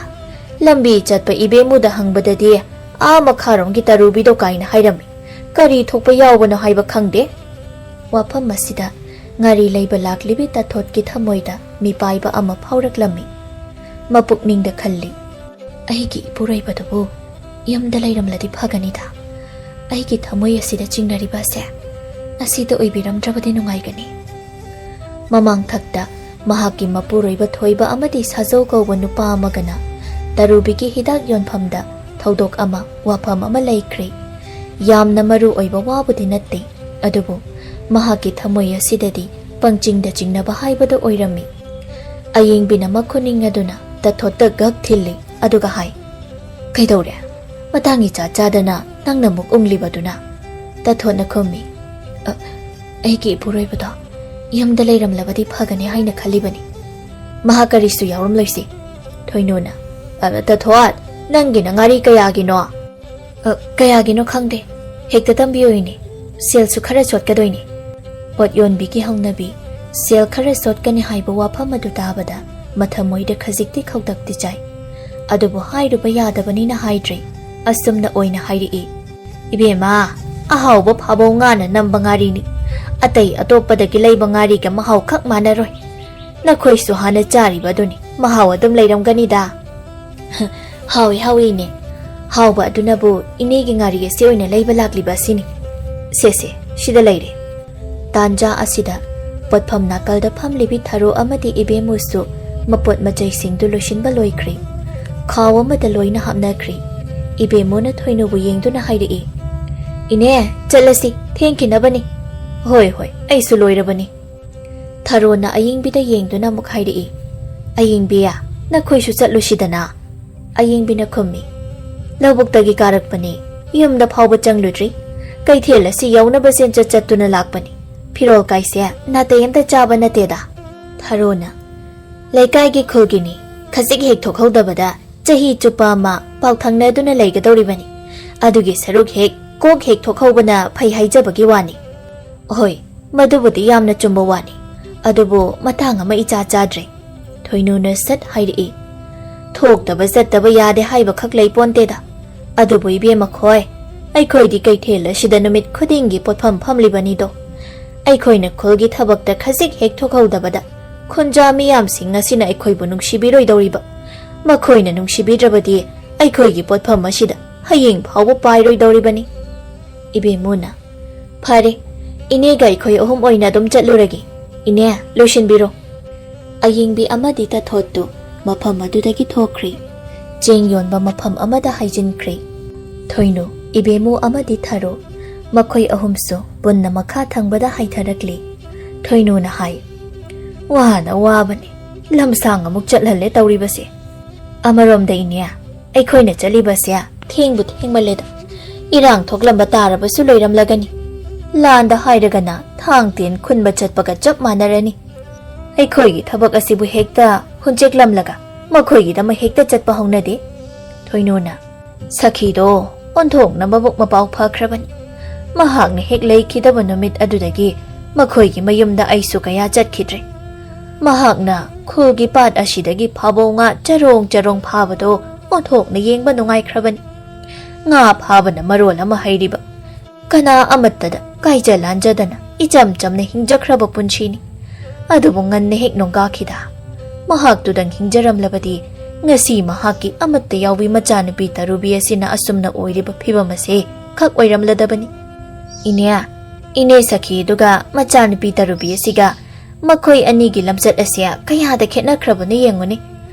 ꯂꯝꯕꯤ ꯆꯠꯄ ꯏꯕꯦꯝꯃꯨꯗ ꯍꯪꯕꯗꯗꯤ ꯑꯥ ꯃꯈꯥꯔꯣꯝꯒꯤ ꯇꯔꯨꯕꯤꯗꯣ ꯀꯥꯏꯅ ꯍꯥꯏꯔꯝꯃꯤ꯫ ꯀꯔꯤ ꯊꯣꯛꯄ ꯌꯥꯎꯕꯅꯣ ꯍꯥꯏꯕ ꯈꯪꯗꯦ꯫" ꯋꯥꯐꯝ ꯑꯁꯤꯗ ꯉꯥꯔꯤ ꯂꯩꯕ ꯂꯥꯛꯂꯤꯕꯤ ꯇꯥꯊꯣꯠꯀꯤ ꯊꯃꯣꯏꯗ ꯃꯤꯄꯥꯏꯕ ꯑꯃ ꯐꯥꯎꯔꯛꯂꯝꯃꯤ꯫ ꯃꯄꯨꯛꯅꯤꯡꯗ ꯈꯜꯂꯤ, "ꯑꯩꯒꯤ ꯏꯄꯨꯔꯣꯏꯕꯗꯨꯕꯨ ꯌꯨꯝꯗ ꯂꯩꯔꯝꯂꯗꯤ ꯐꯒꯅꯤꯗ꯫ ꯑꯩꯒꯤ ꯊꯃꯣꯏ ꯑꯁꯤꯗ ꯆꯤꯡꯅꯔꯤꯕ ꯑꯁꯦ ꯑꯁꯤꯗ ꯑꯣꯏꯕꯤꯔꯝꯗ꯭ꯔꯕꯗꯤ ꯅꯨꯡꯉꯥꯏꯒꯅꯤ꯫" ꯃꯃꯥꯡꯊꯛꯇ ꯃꯍꯥꯛꯀꯤ ꯃꯄꯨꯔꯣꯏꯕ ꯊꯣꯏꯕ ꯑꯃꯗꯤ ꯁꯥꯖꯧ ꯀꯧꯕ ꯅꯨꯄꯥ ꯑꯃꯒꯅ ꯇꯔꯨꯕꯤꯒꯤ ꯍꯤꯗꯥꯛ ꯌꯣꯟꯐꯝꯗ ꯊꯧꯗꯣꯛ ꯑꯃ, ꯋꯥꯐꯝ ꯑꯃ ꯂꯩꯈ꯭ꯔꯦ꯫ ꯌꯥꯝꯅ ꯃꯔꯨ ꯑꯣꯏꯕ ꯋꯥꯕꯨꯗꯤ ꯅꯠꯇꯦ, ꯑꯗꯨꯕꯨ ꯃꯍꯥꯛꯀꯤ ꯊꯃꯣꯏ ꯑꯁꯤꯗꯗꯤ ꯄꯪꯆꯤꯡꯗ ꯆꯤꯡꯅꯕ ꯍꯥꯏꯕꯗꯨ ꯑꯣꯏꯔꯝꯃꯤ꯫ ꯑꯌꯤꯡꯕꯤꯅ ꯃꯈꯨꯅꯤꯡ ꯑꯗꯨꯅ ꯇꯥꯊꯣꯠꯇ ꯒꯛ ꯊꯤꯜꯂꯤ, ꯑꯗꯨꯒ ꯍꯥꯏ, "ꯀꯩꯗꯧꯔꯦ? ꯃꯇꯥꯡ ꯏꯆꯥ ꯆꯥꯗꯅ ꯅꯪꯅ ꯃꯨꯛ ꯎꯪꯂꯤꯕꯗꯨꯅ?" ꯇꯥꯊꯣꯠꯅ ꯈꯨꯝꯃꯤ, "ꯑ, ꯑꯩꯒꯤ ꯏꯄꯨꯔꯣꯏꯕꯗꯣ ꯌꯨꯝꯗ ꯂꯩꯔꯝꯂꯕꯗꯤ ꯐꯒꯅꯤ ꯍꯥꯏꯅ ꯈꯜꯂꯤꯕꯅꯤ꯫ ꯃꯍꯥꯛ ꯀꯔꯤꯁꯨ ꯌꯥꯎꯔꯝꯂꯣꯏꯁꯤ꯫" ꯊꯣꯏꯅꯨꯅ, "ꯑ, ꯇꯥꯊꯣꯠ, ꯅꯪꯒꯤꯅ ꯉꯥꯔꯤ ꯀꯌꯥꯒꯤꯅꯣ?" "ꯑ, ꯀꯌꯥꯒꯤꯅꯣ ꯈꯪꯗꯦ, ꯍꯦꯛꯇ ꯇꯝꯕꯤꯌꯨ ꯏꯅꯦ, ꯁꯦꯜꯁꯨ ꯈꯔ ꯆꯣꯠꯀꯗꯣꯏꯅꯦ꯫" ꯄꯣꯠ ꯌꯣꯟꯕꯤꯒꯤ ꯍꯧꯅꯕꯤ, ꯁꯦꯜ ꯈꯔ ꯆꯣꯠꯀꯅꯤ ꯍꯥꯏꯕ ꯋꯥꯐꯝ ꯑꯗꯨ ꯇꯥꯕꯗ ꯃꯊꯃꯣꯏꯗ ꯈꯖꯤꯛꯇꯤ ꯈꯧꯇꯛꯇꯤ ꯆꯥꯏ꯫ ꯑꯗꯨꯕꯨ ꯍꯥꯏꯔꯨꯕ ꯌꯥꯗꯕꯅꯤꯅ ꯍꯥꯏꯗ꯭ꯔꯦ꯫ ꯑꯁꯨꯝꯅ ꯑꯣꯏꯅ ꯍꯥꯏꯔꯛꯏ, "ꯏꯕꯦꯝꯃ, ꯑꯍꯥꯎꯕ ꯐꯥꯕꯧ ꯉꯥꯅ ꯅꯝꯕ ꯉꯥꯔꯤꯅꯤ꯫ ꯑꯇꯩ ꯑꯇꯣꯞꯄꯗꯒꯤ ꯂꯩꯕ ꯉꯥꯔꯤꯒ ꯃꯍꯥꯎ ꯈꯛ ꯃꯥꯟꯅꯔꯣꯏ꯫ ꯅꯈꯣꯏꯁꯨ ꯍꯥꯟꯅ ꯆꯥꯔꯤꯕ ꯑꯗꯨꯅꯤ, ꯃꯍꯥꯎ ꯑꯗꯨꯝ ꯂꯩꯔꯝꯒꯅꯤꯗ꯫" "ꯍꯥꯎꯏ, ꯍꯥꯎꯏ ꯏꯅꯦ꯫ ꯍꯥꯎꯕ ꯑꯗꯨꯅꯕꯨ ꯏꯅꯦꯒꯤ ꯉꯥꯔꯤ ꯑꯁꯤ ꯑꯣꯏꯅ ꯂꯩꯕ ꯂꯥꯛꯂꯤꯕ ꯑꯁꯤꯅꯤ꯫ ꯁꯦ, ꯁꯦ, ꯁꯤꯗ ꯂꯩꯔꯦ꯫" ꯇꯥꯟꯖꯥ ꯑꯁꯤꯗ ꯄꯣꯠꯐꯝ ꯅꯥꯀꯜꯗ ꯐꯝꯂꯤꯕꯤ ꯊꯔꯣ ꯑꯃꯗꯤ ꯏꯕꯦꯝꯃꯨꯁꯨ ꯃꯄꯣꯠ ꯃꯆꯩꯁꯤꯡꯗꯨ ꯂꯣꯏꯁꯤꯟꯕ ꯂꯣꯏꯈ꯭ꯔꯦ꯫ ꯈꯥꯎ ꯑꯃꯗ ꯂꯣꯏꯅ ꯍꯥꯞꯅꯈ꯭ꯔꯦ꯫ ꯏꯕꯦꯝꯃꯨꯅ ꯊꯣꯏꯅꯨꯕꯨ ꯌꯦꯡꯗꯨꯅ ꯍꯥꯏꯔꯛꯏ, "ꯏꯅꯦ, ꯆꯠꯂꯁꯤ, ꯊꯦꯡꯈꯤꯅꯕꯅꯤ꯫" "ꯍꯣꯏ, ꯍꯣꯏ, ꯑꯩꯁꯨ ꯂꯣꯏꯔꯕꯅꯤ꯫" ꯊꯔꯣꯅ ꯑꯌꯤꯡꯕꯤꯗ ꯌꯦꯡꯗꯨꯅ ꯑꯃꯨꯛ ꯍꯥꯏꯔꯛꯏ, "ꯑꯌꯤꯡꯕꯤ, ꯅꯈꯣꯏꯁꯨ ꯆꯠꯂꯨꯁꯤꯗꯅ꯫" ꯑꯌꯤꯡꯕꯤꯅ ꯈꯨꯝꯃꯤ, "ꯂꯧꯕꯨꯛꯇꯒꯤ ꯀꯥꯔꯛꯄꯅꯤ, ꯌꯨꯝꯗ ꯐꯥꯎꯕ ꯆꯪꯂꯨꯗ꯭ꯔꯤ꯫ ꯀꯩꯊꯦꯜ ꯑꯁꯤ ꯌꯧꯅꯕ ꯆꯦꯟꯆꯠ ꯆꯠꯇꯨꯅ ꯂꯥꯛꯄꯅꯤ꯫ ꯐꯤꯔꯣꯜ ꯀꯥꯏꯁꯦ ꯅꯥꯇꯩ ꯑꯝꯇ ꯆꯥꯕ ꯅꯠꯇꯦꯗ"꯫ ꯊꯔꯣꯅ, "ꯂꯩꯀꯥꯏꯒꯤ ꯈꯨꯜꯒꯤꯅꯤ, ꯈꯖꯤꯛ ꯍꯦꯛ ꯊꯣꯛꯍꯧꯗꯕꯗ ꯆꯍꯤ ꯆꯨꯞꯄ ꯑꯃ ꯄꯥꯎ ꯊꯪꯅꯗꯨꯅ ꯂꯩꯒꯗꯧꯔꯤꯕꯅꯤ꯫ ꯑꯗꯨꯒꯤ ꯁꯔꯨꯛ ꯍꯦꯛ ꯀꯣꯛ ꯍꯦꯛ ꯊꯣꯛꯍꯧꯕꯅ ꯐꯩ ꯍꯥꯏꯖꯕꯒꯤ ꯋꯥꯅꯤ"꯫ "ꯍꯣꯏ, ꯃꯗꯨꯕꯨꯗꯤ ꯌꯥꯝꯅ ꯆꯨꯝꯕ ꯋꯥꯅꯤ, ꯑꯗꯨꯕꯨ ꯃꯇꯥꯡ ꯑꯃ ꯏꯆꯥ ꯆꯥꯗ꯭ꯔꯦ"꯫ ꯊꯣꯏꯅꯨꯅ ꯁꯠ ꯍꯥꯏꯔꯛꯏ꯫ "ꯊꯣꯛꯇꯕ ꯆꯠꯇꯕ ꯌꯥꯗꯦ ꯍꯥꯏꯕꯈꯛ ꯂꯩ ꯄꯣꯟꯇꯦꯗ꯫ ꯑꯗꯨꯕꯨ ꯏꯕꯦꯝꯃ ꯈꯣꯏ, ꯑꯩꯈꯣꯏꯗꯤ ꯀꯩꯊꯦꯜ ꯑꯁꯤꯗ ꯅꯨꯃꯤꯠ ꯈꯨꯗꯤꯡꯒꯤ ꯄꯣꯠꯐꯝ ꯐꯝꯂꯤꯕꯅꯤꯗꯣ꯫ ꯑꯩꯈꯣꯏꯅ ꯈꯨꯜꯒꯤ ꯊꯕꯛꯇ ꯈꯖꯤꯛ ꯍꯦꯛ ꯊꯣꯛꯍꯧꯗꯕꯗ ꯈꯨꯟꯖꯥ ꯃꯤꯌꯥꯝꯁꯤꯡ ꯑꯁꯤꯅ ꯑꯩꯈꯣꯏꯕꯨ ꯅꯨꯡꯁꯤꯕꯤꯔꯣꯏꯗꯧꯔꯤꯕ꯫ ꯃꯈꯣꯏꯅ ꯅꯨꯡꯁꯤꯕꯤꯗ꯭ꯔꯕꯗꯤ ꯑꯩꯈꯣꯏꯒꯤ ꯄꯣꯠꯐꯝ ꯑꯁꯤꯗ ꯍꯌꯦꯡ ꯐꯥꯎꯕ ꯄꯥꯏꯔꯣꯏꯗꯧꯔꯤꯕꯅꯤ"꯫ ꯏꯕꯦꯝꯃꯨꯅ, "ꯐꯔꯦ, ꯏꯅꯦꯒ ꯑꯩꯈꯣꯏ ꯑꯍꯨꯝ ꯑꯣꯏꯅ ꯑꯗꯨꯝ ꯆꯠꯂꯨꯔꯒꯦ꯫ ꯏꯅꯦ, ꯂꯣꯏꯁꯤꯟꯕꯤꯔꯣ"꯫ ꯑꯌꯤꯡꯕꯤ ꯑꯃꯗꯤ ꯇꯥꯊꯣꯠꯇꯨ ꯃꯐꯝ ꯑꯗꯨꯗꯒꯤ ꯊꯣꯛꯈ꯭ꯔꯤ꯫ ꯆꯦꯡ ꯌꯣꯟꯕ ꯃꯐꯝ ꯑꯃꯗ ꯍꯥꯏꯖꯤꯟꯈ꯭ꯔꯤ꯫ ꯊꯣꯏꯅꯨ, ꯏꯕꯦꯝꯃꯨ ꯑꯃꯗꯤ ꯊꯔꯣ, ꯃꯈꯣꯏ ꯑꯍꯨꯝꯁꯨ ꯄꯨꯟꯅ ꯃꯈꯥ ꯊꯪꯕꯗ ꯍꯥꯏꯊꯔꯛꯂꯤ꯫ ꯊꯣꯏꯅꯨꯅ ꯍꯥꯏ, "ꯋꯥꯅ ꯋꯥꯕꯅꯤ, ꯂꯝꯁꯥꯡ ꯑꯃꯨꯛ ꯆꯠꯍꯜꯂꯦ ꯇꯧꯔꯤꯕꯁꯦ꯫ ꯑꯃꯔꯣꯝꯗ ꯏꯅꯦ, ꯑꯩꯈꯣꯏꯅ ꯆꯠꯂꯤꯕꯁꯦ ꯊꯦꯡꯕꯨ ꯊꯦꯡꯃꯜꯂꯦꯗ꯫ ꯏꯔꯥꯡ ꯊꯣꯛꯂꯝꯕ ꯇꯥꯔꯕꯁꯨ ꯂꯣꯏꯔꯝꯂꯒꯅꯤ꯫ ꯂꯥꯟꯗ ꯍꯥꯏꯔꯒꯅ ꯊꯥꯡ ꯇꯦꯟ ꯈꯨꯟꯕ ꯆꯠꯄꯒ ꯆꯞ ꯃꯥꯟꯅꯔꯅꯤ꯫ ꯑꯩꯈꯣꯏꯒꯤ ꯊꯕꯛ ꯑꯁꯤꯕꯨ ꯍꯦꯛꯇ ꯍꯨꯟꯆꯦꯛꯂꯝꯂꯒ ꯃꯈꯣꯏꯒꯤꯗꯃꯛ ꯍꯦꯛꯇ ꯆꯠꯄ ꯍꯧꯅꯗꯦ"꯫ ꯊꯣꯏꯅꯨꯅ, "ꯁꯈꯤꯗꯣ ꯑꯣꯟꯊꯣꯛꯅ ꯃꯕꯨꯛ ꯃꯄꯥꯎ ꯐꯈ꯭ꯔꯕꯅꯤ꯫ ꯃꯍꯥꯛꯅ ꯍꯦꯛ ꯂꯩꯈꯤꯗꯕ ꯅꯨꯃꯤꯠ ꯑꯗꯨꯗꯒꯤ ꯃꯈꯣꯏꯒꯤ ꯃꯌꯨꯝꯗ ꯑꯩꯁꯨ ꯀꯌꯥ ꯆꯠꯈꯤꯗ꯭ꯔꯦ꯫ ꯃꯍꯥꯛꯅ ꯈꯨꯜꯒꯤ ꯄꯥꯠ ꯑꯁꯤꯗꯒꯤ ꯐꯥꯕꯧ ꯉꯥ ꯆꯔꯣꯡ ꯆꯔꯣꯡ ꯐꯥꯕꯗꯣ ꯑꯣꯟꯊꯣꯛꯅ ꯌꯦꯡꯕ ꯅꯨꯡꯉꯥꯏꯈ꯭ꯔꯕꯅꯤ꯫ ꯉꯥ ꯐꯥꯕꯅ ꯃꯔꯣꯜ ꯑꯃ ꯍꯩꯔꯤꯕ, ꯀꯅꯥ ꯑꯃꯠꯇꯗ ꯀꯥꯏꯖ ꯂꯥꯟꯖꯗꯅ ꯏꯆꯝ ꯆꯝꯅ ꯍꯤꯡꯖꯈ꯭ꯔꯕ ꯄꯨꯟꯁꯤꯅꯤ꯫ ꯑꯗꯨꯕꯨ ꯉꯟꯅ ꯍꯦꯛ ꯅꯣꯡꯒꯥꯈꯤꯗ, ꯃꯍꯥꯛꯇꯨꯗꯪ ꯍꯤꯡꯖꯔꯝꯂꯕꯗꯤ ꯉꯁꯤ ꯃꯍꯥꯛꯀꯤ ꯑꯃꯠꯇ ꯌꯥꯎꯕꯤ ꯃꯆꯥꯅꯨꯄꯤ ꯇꯔꯨꯕꯤ ꯑꯁꯤꯅ ꯑꯁꯨꯝꯅ ꯑꯣꯏꯔꯤꯕ ꯐꯤꯕꯝ ꯑꯁꯦ ꯈꯛ ꯑꯣꯏꯔꯝꯂꯗꯕꯅꯤ"꯫ ꯏꯅꯦ, ꯏꯅꯦ ꯁꯈꯤ ꯑꯗꯨꯒ ꯃꯆꯥꯅꯨꯄꯤ ꯇꯔꯨꯕꯤ ꯑꯁꯤꯒ ꯃꯈꯣꯏ ꯑꯅꯤꯒꯤ ꯂꯝꯆꯠ ꯑꯁꯦ ꯀꯌꯥꯗ ꯈꯦꯠꯅꯈ꯭ꯔꯕꯅꯣ ꯌꯦꯡꯉꯨꯅꯦ꯫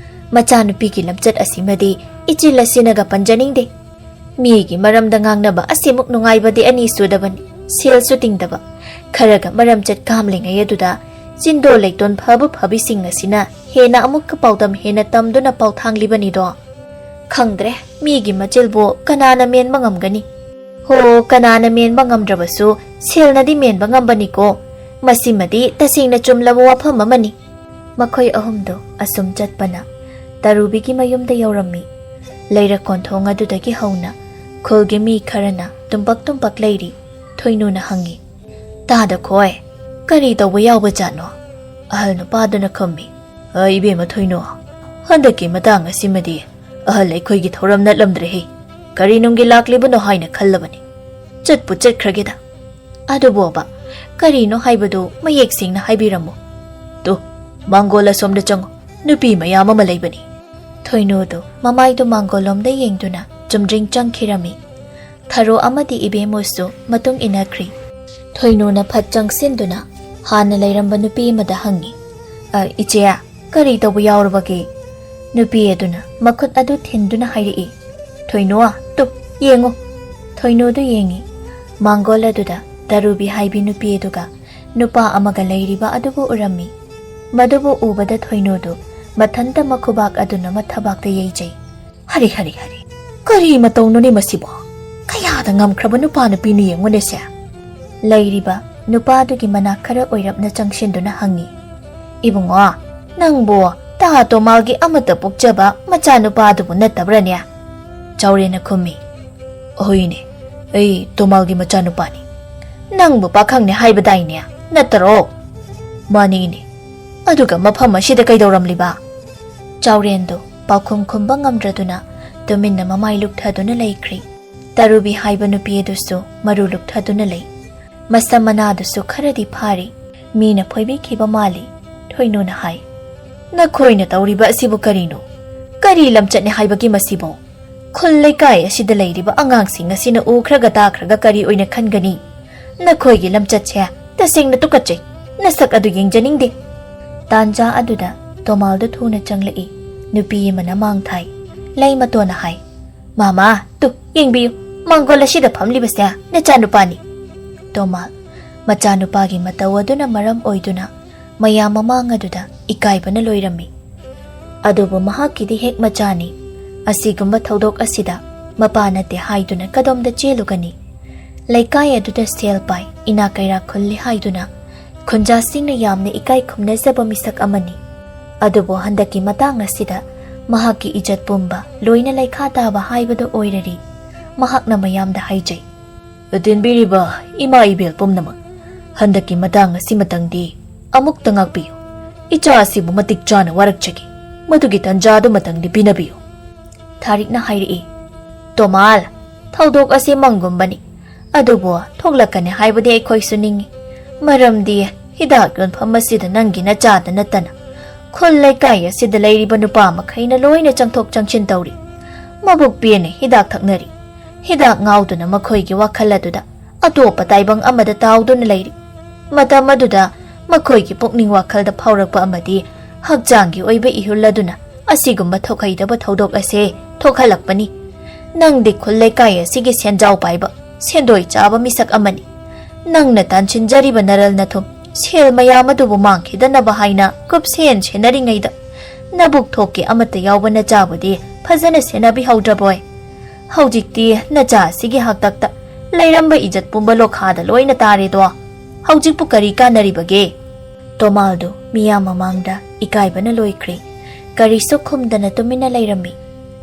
ꯃꯆꯥꯅꯨꯄꯤꯒꯤ ꯂꯝꯆꯠ ꯑꯁꯤꯃꯗꯤ ꯏꯆꯤꯜ ꯑꯁꯤꯅꯒ ꯄꯟꯖꯅꯤꯡꯗꯦ꯫ ꯃꯤꯒꯤ ꯃꯔꯝꯗ ꯉꯥꯡꯅꯕ ꯑꯁꯤꯃꯨꯛ ꯅꯨꯡꯉꯥꯏꯕꯗꯤ ꯑꯅꯤ ꯁꯨꯗꯕꯅꯤ꯫ ꯁꯦꯜꯁꯨ ꯇꯤꯡꯗꯕ꯫ ꯈꯔꯒ ꯃꯔꯝꯆꯠ ꯀꯥꯝꯂꯤꯉꯩ ꯑꯗꯨꯗ ꯆꯤꯟꯗꯣ ꯂꯩꯇꯣꯟ ꯐꯕ ꯐꯕꯤꯁꯤꯡ ꯑꯁꯤꯅ ꯍꯦꯟꯅ ꯑꯃꯨꯛꯀ ꯄꯥꯎꯗꯝ ꯍꯦꯟꯅ ꯇꯝꯗꯨꯅ ꯄꯥꯎꯊꯥꯡꯂꯤꯕꯅꯤꯗꯣ꯫ "ꯈꯪꯗ꯭ꯔꯦ, ꯃꯤꯒꯤ ꯃꯆꯤꯜꯕꯨ ꯀꯅꯥꯅ ꯃꯦꯟꯕ ꯉꯝꯒꯅꯤ?" "ꯍꯣ, ꯀꯅꯥꯅ ꯃꯦꯟꯕ ꯉꯝꯗ꯭ꯔꯕꯁꯨ ꯁꯦꯜꯅꯗꯤ ꯃꯦꯟꯕ ꯉꯝꯕꯅꯤꯀꯣ꯫ ꯃꯁꯤꯃꯗꯤ ꯇꯁꯦꯡꯅ ꯆꯨꯝꯂꯕ ꯋꯥꯐꯝ ꯑꯃꯅꯤ꯫" ꯃꯈꯣꯏ ꯑꯍꯨꯝꯗꯨ ꯑꯁꯨꯝ ꯆꯠꯄꯅ ꯇꯔꯨꯕꯤꯒꯤ ꯃꯌꯨꯝꯗ ꯌꯧꯔꯝꯃꯤ꯫ ꯂꯩꯔꯛ ꯀꯣꯟꯊꯣꯡ ꯑꯗꯨꯗꯒꯤ ꯍꯧꯅ ꯈꯨꯜꯒꯤ ꯃꯤ ꯈꯔꯅ ꯇꯨꯝꯄꯛ ꯇꯨꯝꯄꯛ ꯂꯩꯔꯤ꯫ ꯊꯣꯏꯅꯨꯅ ꯍꯪꯉꯤ, "ꯇꯥꯗ ꯈꯣꯏ, ꯀꯔꯤ ꯇꯧꯕ ꯌꯥꯎꯕꯖꯥꯠꯅꯣ?" ꯑꯍꯜ ꯅꯨꯄꯥꯗꯨꯅ ꯈꯨꯝꯃꯤ, "ꯑ, ꯏꯕꯦꯝꯃ ꯊꯣꯏꯅꯨ, ꯍꯟꯗꯛꯀꯤ ꯃꯇꯥꯡ ꯑꯁꯤꯃꯗꯤ ꯑꯍꯜ ꯑꯩꯈꯣꯏꯒꯤ ꯊꯧꯔꯝ ꯅꯠꯂꯝꯗ꯭ꯔꯦꯍꯦ꯫ ꯀꯔꯤ ꯅꯨꯡꯒꯤ ꯂꯥꯛꯂꯤꯕꯅꯣ ꯍꯥꯏꯅ ꯈꯜꯂꯕꯅꯤ꯫ ꯆꯠꯄꯨ ꯆꯠꯈ꯭ꯔꯒꯦꯗ꯫ ꯑꯗꯨꯕꯣꯕ, ꯀꯔꯤꯅꯣ ꯍꯥꯏꯕꯗꯨ ꯃꯌꯦꯛ ꯁꯦꯡꯅ ꯍꯥꯏꯕꯤꯔꯝꯃꯨ꯫ ꯇꯨ, ꯃꯥꯡꯒꯣꯜ ꯑꯁꯣꯝꯗ ꯆꯪꯉꯨ, ꯅꯨꯄꯤ ꯃꯌꯥꯝ ꯑꯃ ꯂꯩꯕꯅꯤ꯫" ꯊꯣꯏꯅꯨꯗꯨ ꯃꯃꯥꯏꯗꯨ ꯃꯥꯡꯒꯣꯜꯂꯣꯝꯗ ꯌꯦꯡꯗꯨꯅ ꯆꯨꯝꯗ꯭ꯔꯤꯡ ꯆꯪꯈꯤꯔꯝꯃꯤ꯫ ꯊꯔꯣ ꯑꯃꯗꯤ ꯏꯕꯦꯝꯃꯨꯁꯨ ꯃꯇꯨꯡ ꯏꯟꯅꯈ꯭ꯔꯤ꯫ ꯊꯣꯏꯅꯨꯅ ꯐꯠ ꯆꯪꯁꯤꯟꯗꯨꯅ ꯍꯥꯟꯅ ꯂꯩꯔꯝꯕ ꯅꯨꯄꯤ ꯑꯃꯗ ꯍꯪꯉꯤ, "ꯑ, ꯏꯆꯦ, ꯀꯔꯤ ꯇꯧꯕ ꯌꯥꯎꯔꯕꯒꯦ?" ꯅꯨꯄꯤ ꯑꯗꯨꯅ ꯃꯈꯨꯠ ꯑꯗꯨ ꯊꯤꯟꯗꯨꯅ ꯍꯥꯏꯔꯛꯏ, "ꯊꯣꯏꯅꯨ, ꯇꯨ, ꯌꯦꯡꯉꯨ꯫" ꯊꯣꯏꯅꯨꯗꯨ ꯌꯦꯡꯉꯤ꯫ ꯃꯥꯡꯒꯣꯜ ꯑꯗꯨꯗ ꯇꯔꯨꯕꯤ ꯍꯥꯏꯕꯤ ꯅꯨꯄꯤ ꯑꯗꯨꯒ ꯅꯨꯄꯥ ꯑꯃꯒ ꯂꯩꯔꯤꯕ ꯑꯗꯨꯕꯨ ꯎꯔꯝꯃꯤ꯫ ꯃꯗꯨꯕꯨ ꯎꯕꯗ ꯊꯣꯏꯅꯨꯗꯨ ꯃꯊꯟꯇ ꯃꯈꯨꯕꯥꯛ ꯑꯗꯨꯅ ꯃꯊꯕꯥꯛꯇ ꯌꯩꯖꯩ꯫ "ꯍꯔꯤ, ꯍꯔꯤ, ꯍꯔꯤ, ꯀꯔꯤ ꯃꯇꯧꯅꯣꯅꯦ ꯃꯁꯤꯕꯣ? ꯀꯌꯥꯗ ꯉꯝꯈ꯭ꯔꯕ ꯅꯨꯄꯥ ꯅꯨꯄꯤꯅ ꯌꯦꯡꯉꯨꯅꯦꯁꯦ!" ꯂꯩꯔꯤꯕ ꯅꯨꯄꯥꯗꯨꯒꯤ ꯃꯅꯥꯛ ꯈꯔ ꯑꯣꯏꯔꯞꯅ ꯆꯪꯁꯤꯟꯗꯨꯅ ꯍꯪꯉꯤ, "ꯏꯕꯨꯡꯉꯣ, ꯅꯪꯕꯨ ꯇꯥ ꯇꯣꯃꯥꯜꯒꯤ ꯑꯃꯠꯇ ꯄꯣꯛꯆꯕ ꯃꯆꯥꯅꯨꯄꯥꯗꯨꯕꯨ ꯅꯠꯇꯕ꯭ꯔꯅꯦ?" ꯆꯥꯎꯔꯦꯟꯅ ꯈꯨꯝꯃꯤ, "ꯍꯣꯏꯅꯦ, ꯑꯩ ꯇꯣꯃꯥꯜꯒꯤ ꯃꯆꯥꯅꯨꯄꯥꯅꯤ꯫ ꯅꯪꯕꯨ ꯄꯥꯈꯪꯅꯦ ꯍꯥꯏꯕꯗꯥꯏꯅꯦ, ꯅꯠꯇꯔꯣ?" "ꯃꯥꯅꯤꯅꯦ꯫" "ꯑꯗꯨꯒ ꯃꯐꯝ ꯑꯁꯤꯗ ꯀꯩꯗꯧꯔꯝꯂꯤꯕ?" ꯆꯥꯎꯔꯦꯟꯗꯨ ꯄꯥꯎꯈꯨꯝ ꯈꯨꯝꯕ ꯉꯝꯗ꯭ꯔꯗꯨꯅ ꯇꯨꯃꯤꯟꯅ ꯃꯃꯥꯏ ꯂꯨꯛꯊꯗꯨꯅ ꯂꯩꯈ꯭ꯔꯤ꯫ ꯇꯔꯨꯕꯤ ꯍꯥꯏꯕ ꯅꯨꯄꯤ ꯑꯗꯨꯁꯨ ꯃꯔꯨ ꯂꯨꯛꯊꯗꯨꯅ ꯂꯩ꯫ ꯃꯁꯝ ꯃꯅꯥꯗꯨꯁꯨ ꯈꯔꯗꯤ ꯐꯥꯔꯤ꯫ ꯃꯤꯅ ꯐꯣꯏꯕꯤꯈꯤꯕ ꯃꯥꯜꯂꯤ꯫ ꯊꯣꯏꯅꯨꯅ ꯍꯥꯏ, "ꯅꯈꯣꯏꯅ ꯇꯧꯔꯤꯕ ꯑꯁꯤꯕꯨ ꯀꯔꯤꯅꯣ? ꯀꯔꯤ ꯂꯝꯆꯠꯅꯦ ꯍꯥꯏꯕꯒꯤ ꯃꯁꯤꯕꯨ? ꯈꯨꯜ ꯂꯩꯀꯥꯏ ꯑꯁꯤꯗ ꯂꯩꯔꯤꯕ ꯑꯉꯥꯡꯁꯤꯡ ꯑꯁꯤꯅ ꯎꯈ꯭ꯔꯒ ꯇꯥꯈ꯭ꯔꯒ ꯀꯔꯤ ꯑꯣꯏꯅ ꯈꯟꯒꯅꯤ? ꯅꯈꯣꯏꯒꯤ ꯂꯝꯆꯠꯁꯦ ꯇꯁꯦꯡꯅ ꯇꯨꯀꯠꯆꯩ꯫ ꯅꯁꯛ ꯑꯗꯨ ꯌꯦꯡꯖꯅꯤꯡꯗꯦ꯫" ꯇꯥꯟꯖꯥ ꯑꯗꯨꯗ ꯇꯣꯃꯥꯜꯗꯨ ꯊꯨꯅ ꯆꯪꯂꯛꯏ꯫ ꯅꯨꯄꯤ ꯑꯃꯅ ꯃꯥꯡ ꯊꯥꯏ꯫ ꯂꯩꯃꯇꯣꯟꯅ ꯍꯥꯏ, "ꯃꯥꯃꯥ, ꯇꯨ, ꯌꯦꯡꯕꯤꯌꯨ, ꯃꯥꯡꯒꯣꯜ ꯑꯁꯤꯗ ꯐꯝꯂꯤꯕꯁꯦ ꯅꯆꯥꯅꯨꯄꯥꯅꯤ꯫" ꯇꯣꯃꯥꯜ, ꯃꯆꯥꯅꯨꯄꯥꯒꯤ ꯃꯇꯧ ꯑꯗꯨꯅ ꯃꯔꯝ ꯑꯣꯏꯗꯨꯅ ꯃꯌꯥꯝ ꯃꯃꯥꯡ ꯑꯗꯨꯗ ꯏꯀꯥꯏꯕꯅ ꯂꯣꯏꯔꯝꯃꯤ꯫ ꯑꯗꯨꯕꯨ ꯃꯍꯥꯛꯀꯤꯗꯤ ꯍꯦꯛ ꯃꯆꯥꯅꯤ꯫ ꯑꯁꯤꯒꯨꯝꯕ ꯊꯧꯗꯣꯛ ꯑꯁꯤꯗ ꯃꯄꯥ ꯅꯠꯇꯦ ꯍꯥꯏꯗꯨꯅ ꯀꯗꯣꯝꯗ ꯆꯦꯜꯂꯨꯒꯅꯤ? ꯂꯩꯀꯥꯏ ꯑꯗꯨꯗ ꯁꯦꯜ ꯄꯥꯏ, ꯏꯅꯥ ꯀꯩꯔꯥꯛ ꯈꯨꯜꯂꯤ ꯍꯥꯏꯗꯨꯅ ꯈꯨꯟꯖꯥꯁꯤꯡꯅ ꯌꯥꯝꯅ ꯏꯀꯥꯏ ꯈꯨꯝꯅꯖꯕ ꯃꯤꯁꯛ ꯑꯃꯅꯤ꯫ ꯑꯗꯨꯕꯨ ꯍꯟꯗꯛꯀꯤ ꯃꯇꯥꯡ ꯑꯁꯤꯗ ꯃꯍꯥꯛꯀꯤ ꯏꯖꯠ ꯄꯨꯝꯕ ꯂꯣꯏꯅ ꯂꯩꯈꯥ ꯇꯥꯕ ꯍꯥꯏꯕꯗꯨ ꯑꯣꯏꯔꯔꯤ꯫ ꯃꯍꯥꯛꯅ ꯃꯌꯥꯝꯗ ꯍꯥꯏꯖꯩ, "ꯇꯤꯟꯕꯤꯔꯤꯕ ꯏꯃꯥ ꯏꯕꯦꯜ ꯄꯨꯝꯅꯃꯛ, ꯍꯟꯗꯛꯀꯤ ꯃꯇꯥꯡ ꯑꯁꯤꯃꯇꯪꯗꯤ ꯑꯃꯨꯛꯇ ꯉꯥꯛꯄꯤꯌꯨ꯫ ꯏꯆꯥ ꯑꯁꯤꯕꯨ ꯃꯇꯤꯛ ꯆꯥꯅ ꯋꯥꯔꯛꯆꯒꯦ꯫ ꯃꯗꯨꯒꯤ ꯇꯟꯖꯥꯗꯨꯃꯇꯪꯗꯤ ꯄꯤꯅꯕꯤꯌꯨ"꯫ ꯊꯥꯔꯤꯛꯅ ꯍꯥꯏꯔꯛꯏ, "ꯇꯣꯃꯥꯜ, ꯊꯧꯗꯣꯛ ꯑꯁꯤ ꯃꯪꯒꯨꯝꯕꯅꯤ, ꯑꯗꯨꯕꯨ ꯊꯣꯛꯂꯛꯀꯅꯤ ꯍꯥꯏꯕꯗꯤ ꯑꯩꯈꯣꯏꯁꯨ ꯅꯤꯡꯏ꯫ ꯃꯔꯝꯗꯤ ꯍꯤꯗꯥꯛ ꯌꯣꯟꯐꯝ ꯑꯁꯤꯗ ꯅꯪꯒꯤ ꯅꯆꯥꯗ ꯅꯠꯇꯅ ꯈꯨꯜ ꯂꯩꯀꯥꯏ ꯑꯁꯤꯗ ꯂꯩꯔꯤꯕ ꯅꯨꯄꯥ ꯃꯈꯩꯅ ꯂꯣꯏꯅ ꯆꯪꯊꯣꯛ ꯆꯪꯁꯤꯟ ꯇꯧꯔꯤ꯫ ꯃꯕꯨꯛ ꯄꯦꯟꯅ ꯍꯤꯗꯥꯛ ꯊꯛꯅꯔꯤ꯫ ꯍꯤꯗꯥꯛ ꯉꯥꯎꯗꯨꯅ ꯃꯈꯣꯏꯒꯤ ꯋꯥꯈꯜ ꯑꯗꯨꯗ ꯑꯇꯣꯞꯄ ꯇꯥꯏꯕꯪ ꯑꯃꯗ ꯇꯥꯎꯗꯨꯅ ꯂꯩꯔꯤ꯫ ꯃꯇꯝ ꯑꯗꯨꯗ ꯃꯈꯣꯏꯒꯤ ꯄꯨꯛꯅꯤꯡ ꯋꯥꯈꯜꯗ ꯐꯥꯎꯔꯛꯄ ꯑꯃꯗꯤ ꯍꯛꯆꯥꯡꯒꯤ ꯑꯣꯏꯕ ꯏꯍꯨꯜ ꯑꯗꯨꯅ ꯑꯁꯤꯒꯨꯝꯕ ꯊꯣꯛꯍꯩꯗꯕ ꯊꯧꯗꯣꯛ ꯑꯁꯦ ꯊꯣꯛꯍꯜꯂꯛꯄꯅꯤ꯫ ꯅꯪꯗꯤ ꯈꯨꯜ ꯂꯩꯀꯥꯏ ꯑꯁꯤꯒꯤ ꯁꯦꯟꯖꯥꯎ ꯄꯥꯏꯕ, ꯁꯦꯟꯗꯣꯏ ꯆꯥꯕ ꯃꯤꯁꯛ ꯑꯃꯅꯤ꯫ ꯅꯪꯅ ꯇꯥꯟꯁꯤꯟꯖꯔꯤꯕ ꯅꯔꯜ ꯅꯊꯨꯝ, ꯁꯦꯜ ꯃꯌꯥꯝ ꯑꯗꯨꯕꯨ ꯃꯥꯡꯈꯤꯗꯅꯕ ꯍꯥꯏꯅ ꯀꯨꯞꯁꯦꯟ ꯁꯦꯟꯅꯔꯤꯉꯩꯗ ꯅꯕꯨꯛ ꯊꯣꯛꯀꯤ ꯑꯃꯠꯇ ꯌꯥꯎꯕ ꯅꯆꯥꯕꯨꯗꯤ ꯐꯖꯅ ꯁꯦꯟꯅꯕꯤꯍꯧꯗ꯭ꯔꯕꯣꯏ? ꯍꯧꯖꯤꯛꯇꯤ ꯅꯆꯥ ꯑꯁꯤꯒꯤ ꯍꯥꯛꯇꯛꯇ ꯂꯩꯔꯝꯕ ꯏꯖꯠ ꯄꯨꯝꯕ ꯂꯣꯈꯥꯗ ꯂꯣꯏꯅ ꯇꯥꯔꯦꯗꯣ꯫ ꯍꯧꯖꯤꯛꯄꯨ ꯀꯔꯤ ꯀꯥꯟꯅꯔꯤꯕꯒꯦ?" ꯇꯣꯃꯥꯜꯗꯨ ꯃꯤꯌꯥꯝ ꯃꯃꯥꯡꯗ ꯏꯀꯥꯏꯕꯅ ꯂꯣꯏꯈ꯭ꯔꯦ꯫ ꯀꯔꯤꯁꯨ ꯈꯨꯝꯗꯅ ꯇꯨꯃꯤꯟꯅ ꯂꯩꯔꯝꯃꯤ꯫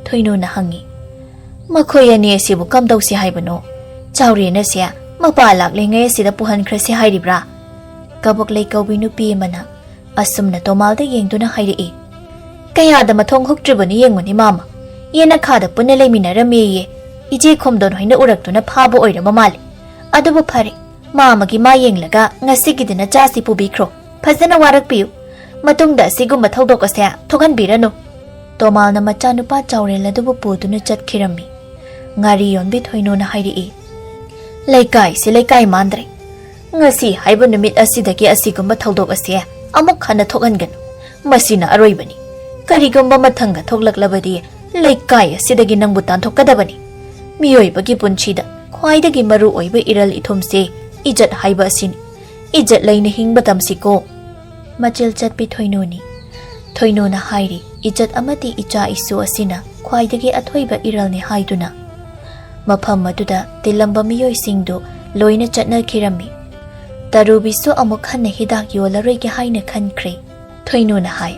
ꯊꯣꯏꯅꯨꯅ ꯍꯪꯉꯤ, "ꯃꯈꯣꯏ ꯑꯅꯤ ꯑꯁꯤꯕꯨ ꯀꯝꯗꯧꯁꯤ ꯍꯥꯏꯕꯅꯣ? ꯆꯥꯎꯔꯦꯟ ꯑꯁꯦ ꯃꯄꯥ ꯂꯥꯛꯂꯤꯉꯩ ꯑꯁꯤꯗ ꯄꯨꯍꯟꯈ꯭ꯔꯁꯤ ꯍꯥꯏꯔꯤꯕ꯭ꯔꯥ?" ꯀꯕꯣꯛ ꯂꯩꯀꯧꯕꯤ ꯅꯨꯄꯤ ꯑꯃꯅ ꯑꯁꯨꯝꯅ ꯇꯣꯃꯥꯜꯗ ꯌꯦꯡꯗꯨꯅ ꯍꯥꯏꯔꯛꯏ, "ꯀꯌꯥꯗ ꯃꯊꯣꯡ ꯍꯨꯛꯇ꯭ꯔꯤꯕꯅꯤ ꯌꯦꯡꯉꯨꯅꯦ ꯃꯥꯃ꯫ ꯌꯦꯅꯈꯥꯗ ꯄꯨꯟꯅ ꯂꯩꯃꯤꯟꯅꯔꯝꯃꯦꯌꯦ꯫ ꯏꯆꯦ ꯈꯣꯝꯗꯣꯟ ꯍꯣꯏꯅ ꯎꯔꯛꯇꯨꯅ ꯐꯥꯕ ꯑꯣꯏꯔꯕ ꯃꯥꯜꯂꯦ꯫ ꯑꯗꯨꯕꯨ ꯐꯔꯦ, ꯃꯥꯃꯒꯤ ꯃꯥ ꯌꯦꯡꯂꯒ ꯉꯁꯤꯒꯤꯗꯤ ꯅꯆꯥꯁꯤ ꯄꯨꯕꯤꯈ꯭ꯔꯣ꯫ ꯐꯖꯅ ꯋꯥꯔꯛꯄꯤꯌꯨ꯫ ꯃꯇꯨꯡꯗ ꯑꯁꯤꯒꯨꯝꯕ ꯊꯧꯗꯣꯛ ꯑꯁꯦ ꯊꯣꯛꯍꯟꯕꯤꯔꯅꯨ"꯫ ꯇꯣꯃꯥꯜꯅ ꯃꯆꯥꯅꯨꯄꯥ ꯆꯥꯎꯔꯦꯜ ꯑꯗꯨꯕꯨ ꯄꯨꯗꯨꯅ ꯆꯠꯈꯤꯔꯝꯃꯤ꯫ ꯉꯥꯔꯤ ꯌꯣꯟꯕꯤ ꯊꯣꯏꯅꯨꯅ ꯍꯥꯏꯔꯛꯏ, "ꯂꯩꯀꯥꯏꯁꯤ ꯂꯩꯀꯥꯏ ꯃꯥꯟꯗ꯭ꯔꯦ꯫ ꯉꯁꯤ ꯍꯥꯏꯕ ꯅꯨꯃꯤꯠ ꯑꯁꯤꯗꯒꯤ ꯑꯁꯤꯒꯨꯝꯕ ꯊꯧꯗꯣꯛ ꯑꯁꯤ ꯑꯃꯨꯛ ꯍꯟꯅ ꯊꯣꯛꯍꯟꯒꯅꯨ꯫ ꯃꯁꯤꯅ ꯑꯔꯣꯏꯕꯅꯤ꯫ ꯀꯔꯤꯒꯨꯝꯕ ꯃꯊꯪꯒ ꯊꯣꯛꯂꯛꯂꯕꯗꯤ ꯂꯩꯀꯥꯏ ꯑꯁꯤꯗꯒꯤ ꯅꯪꯕꯨ ꯇꯥꯟꯊꯣꯛꯀꯗꯕꯅꯤ꯫ ꯃꯤꯑꯣꯏꯕꯒꯤ ꯄꯨꯟꯁꯤꯗ ꯈ꯭ꯋꯥꯏꯗꯒꯤ ꯃꯔꯨ ꯑꯣꯏꯕ ꯏꯔꯜ ꯏꯊꯨꯝꯁꯦ ꯏꯖꯠ ꯍꯥꯏꯕ ꯑꯁꯤꯅꯤ꯫ ꯏꯖꯠ ꯂꯩꯅ ꯍꯤꯡꯕ ꯇꯝꯁꯤꯀꯣ"꯫ ꯃꯆꯤꯜ ꯆꯠꯄꯤ ꯊꯣꯏꯅꯨꯅꯤ꯫ ꯊꯣꯏꯅꯨꯅ ꯍꯥꯏꯔꯤ, "ꯏꯖꯠ ꯑꯃꯗꯤ ꯏꯆꯥ ꯏꯁꯨ ꯑꯁꯤꯅ ꯈ꯭ꯋꯥꯏꯗꯒꯤ ꯑꯊꯣꯏꯕ ꯏꯔꯜꯅꯤ ꯍꯥꯏꯗꯨꯅ ꯃꯐꯝ ꯑꯗꯨꯗ ꯇꯤꯜꯂꯝꯕ ꯃꯤꯑꯣꯏꯁꯤꯡꯗꯨ ꯂꯣꯏꯅ ꯆꯠꯅꯈꯤꯔꯝꯃꯤ꯫ ꯇꯔꯨꯕꯤꯁꯨ ꯑꯃꯨꯛ ꯍꯟꯅ ꯍꯤꯗꯥꯛ ꯌꯣꯜꯂꯔꯣꯏꯒꯦ ꯍꯥꯏꯅ ꯈꯟꯈ꯭ꯔꯦ꯫ ꯊꯣꯏꯅꯨꯅ ꯍꯥꯏ,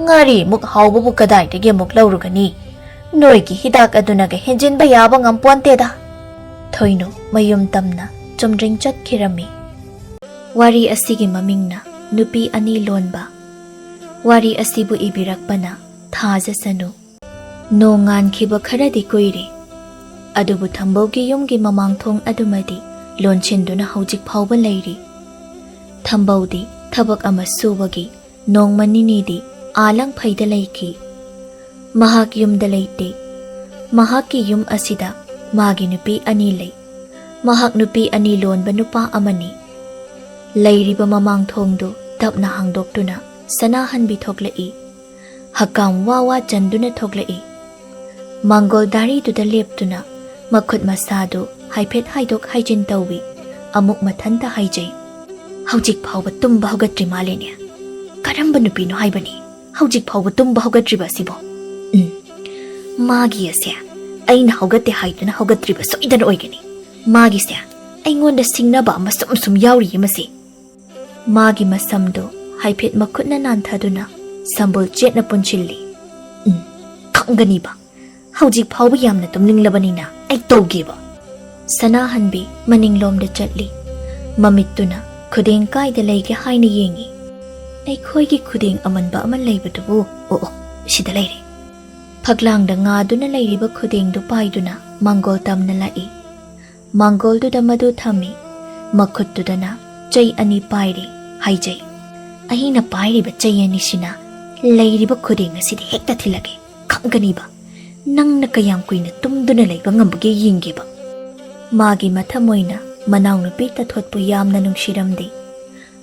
"ꯉꯥꯔꯤꯃꯨꯛ ꯍꯥꯎꯕꯕꯨ ꯀꯗꯥꯏꯗꯒꯤ ꯑꯃꯨꯛ ꯂꯧꯔꯨꯒꯅꯤ? ꯅꯣꯏꯒꯤ ꯍꯤꯗꯥꯛ ꯑꯗꯨꯅꯒ ꯍꯦꯟꯖꯤꯟꯕ ꯌꯥꯕ ꯉꯝꯄꯣꯟꯇꯦꯗ꯫" ꯊꯣꯏꯅꯨ ꯃꯌꯨꯝ ꯇꯝꯅ ꯆꯨꯝꯗ꯭ꯔꯤꯡ ꯆꯠꯈꯤꯔꯝꯃꯤ꯫ ꯋꯥꯔꯤ ꯑꯁꯤꯒꯤ ꯃꯃꯤꯡꯅ ꯅꯨꯄꯤ ꯑꯅꯤ ꯂꯣꯟꯕ꯫ ꯋꯥꯔꯤ ꯑꯁꯤꯕꯨ ꯏꯕꯤꯔꯛꯄꯅ ꯊꯥꯖꯁꯅꯨ꯫ ꯅꯣꯡ ꯉꯥꯟꯈꯤꯕ ꯈꯔꯗꯤ ꯀꯨꯏꯔꯦ, ꯑꯗꯨꯕꯨ ꯊꯝꯕꯧꯒꯤ ꯌꯨꯝꯒꯤ ꯃꯃꯥꯡ ꯊꯣꯡ ꯑꯗꯨꯃꯗꯤ ꯂꯣꯟꯁꯤꯟꯗꯨꯅ ꯍꯧꯖꯤꯛ ꯐꯥꯎꯕ ꯂꯩꯔꯤ꯫ ꯊꯝꯕꯧꯗꯤ ꯊꯕꯛ ꯑꯃ ꯁꯨꯕꯒꯤ ꯅꯣꯡꯃ ꯅꯤꯅꯤꯗꯤ ꯑꯥ ꯂꯪꯐꯩꯗ ꯂꯩꯈꯤ꯫ ꯃꯍꯥꯛ ꯌꯨꯝꯗ ꯂꯩꯇꯦ꯫ ꯃꯍꯥꯛꯀꯤ ꯌꯨꯝ ꯑꯁꯤꯗ ꯃꯥꯒꯤ ꯅꯨꯄꯤ ꯑꯅꯤ ꯂꯩ꯫ ꯃꯍꯥꯛ ꯅꯨꯄꯤ ꯑꯅꯤ ꯂꯣꯟꯕ ꯅꯨꯄꯥ ꯑꯃꯅꯤ꯫ ꯂꯩꯔꯤꯕ ꯃꯃꯥꯡ ꯊꯣꯡꯗꯨ ꯇꯞꯅ ꯍꯥꯡꯗꯣꯛꯇꯨꯅ ꯁꯅꯥꯍꯟꯕꯤ ꯊꯣꯛꯂꯛꯏ꯫ ꯍꯛꯀꯥꯝ ꯋꯥ ꯋꯥ ꯆꯟꯗꯨꯅ ꯊꯣꯛꯂꯛꯏ꯫ ꯃꯥꯡꯒꯣꯜ ꯗꯥꯔꯤꯗꯨꯗ ꯂꯦꯞꯇꯨꯅ ꯃꯈꯨꯠ ꯃꯁꯥꯗꯨ ꯍꯥꯏꯐꯦꯠ ꯍꯥꯏꯗꯣꯛ ꯍꯥꯏꯖꯤꯟ ꯇꯧꯏ꯫ ꯑꯃꯨꯛ ꯃꯊꯟꯇ ꯍꯥꯏꯖꯩ, "ꯍꯧꯖꯤꯛ ꯐꯥꯎꯕ ꯇꯨꯝꯕ ꯍꯧꯒꯠꯇ꯭ꯔꯤ ꯃꯥꯜꯂꯦꯅꯦ꯫ ꯀꯔꯝꯕ ꯅꯨꯄꯤꯅꯣ ꯍꯥꯏꯕꯅꯤ ꯍꯧꯖꯤꯛ ꯐꯥꯎꯕ ꯇꯨꯝꯕ ꯍꯧꯒꯠꯇ꯭ꯔꯤꯕ ꯑꯁꯤꯕꯣ? ꯎꯝ, ꯃꯥꯒꯤ ꯑꯁꯦ ꯑꯩꯅ ꯍꯧꯒꯠꯇꯦ ꯍꯥꯏꯗꯨꯅ ꯍꯧꯒꯠꯇ꯭ꯔꯤꯕ ꯁꯣꯏꯗꯅ ꯑꯣꯏꯒꯅꯤ꯫ ꯃꯥꯒꯤꯁꯦ ꯑꯩꯉꯣꯟꯗ ꯁꯤꯡꯅꯕ ꯑꯃ ꯁꯨꯝ ꯁꯨꯝ ꯌꯥꯎꯔꯤꯌꯦ ꯃꯁꯤ꯫" ꯃꯥꯒꯤ ꯃꯁꯝꯗꯨ ꯍꯥꯏꯐꯦꯠ ꯃꯈꯨꯠꯅ ꯅꯥꯟꯊꯗꯨꯅ ꯁꯝꯕꯨꯜ ꯆꯦꯠꯅ ꯄꯨꯟꯁꯤꯜꯂꯤ꯫ "ꯎꯝ, ꯈꯪꯒꯅꯤꯕ꯫ ꯍꯧꯖꯤꯛ ꯐꯥꯎꯕ ꯌꯥꯝꯅ ꯇꯨꯝꯅꯤꯡꯂꯕꯅꯤꯅ ꯑꯩ ꯇꯧꯒꯦꯕ꯫" ꯁꯅꯥꯍꯟꯕꯤ ꯃꯅꯤꯡꯂꯣꯝꯗ ꯆꯠꯂꯤ꯫ ꯃꯃꯤꯠꯇꯨꯅ ꯈꯨꯗꯦꯡ ꯀꯥꯏꯗ ꯂꯩꯒꯦ ꯍꯥꯏꯅ ꯌꯦꯡꯏ꯫ "ꯑꯩꯈꯣꯏꯒꯤ ꯈꯨꯗꯦꯡ ꯑꯃꯟꯕ ꯑꯃ ꯂꯩꯕꯗꯨꯕꯨ, ꯑꯣ, ꯑꯣ, ꯁꯤꯗ ꯂꯩꯔꯦ꯫" ꯐꯛꯂꯥꯡꯗ ꯉꯥꯗꯨꯅ ꯂꯩꯔꯤꯕ ꯈꯨꯗꯦꯡꯗꯨ ꯄꯥꯏꯗꯨꯅ ꯃꯥꯡꯒꯣꯜ ꯇꯝꯅ ꯂꯥꯛꯏ꯫ ꯃꯥꯡꯒꯣꯜꯗꯨꯗ ꯃꯗꯨ ꯊꯝꯃꯤ꯫ ꯃꯈꯨꯠꯇꯨꯗꯅ ꯆꯩ ꯑꯅꯤ ꯄꯥꯏꯔꯤ꯫ ꯍꯥꯏꯖꯩ, "ꯑꯩꯅ ꯄꯥꯏꯔꯤꯕ ꯆꯩ ꯑꯅꯤꯁꯤꯅ ꯂꯩꯔꯤꯕ ꯈꯨꯗꯦꯡ ꯑꯁꯤꯗ ꯍꯦꯛꯇ ꯊꯤꯜꯂꯒꯦ꯫ ꯈꯪꯒꯅꯤꯕ꯫ ꯅꯪꯅ ꯀꯌꯥꯝ ꯀꯨꯏꯅ ꯇꯨꯝꯗꯨꯅ ꯂꯩꯕ ꯉꯝꯕꯒꯦ ꯌꯦꯡꯒꯦꯕ꯫" ꯃꯥꯒꯤ ꯃꯊꯃꯣꯏꯅ ꯃꯅꯥꯎꯅꯨꯄꯤ ꯇꯊꯣꯠꯄꯨ ꯌꯥꯝꯅ ꯅꯨꯡꯁꯤꯔꯝꯗꯦ꯫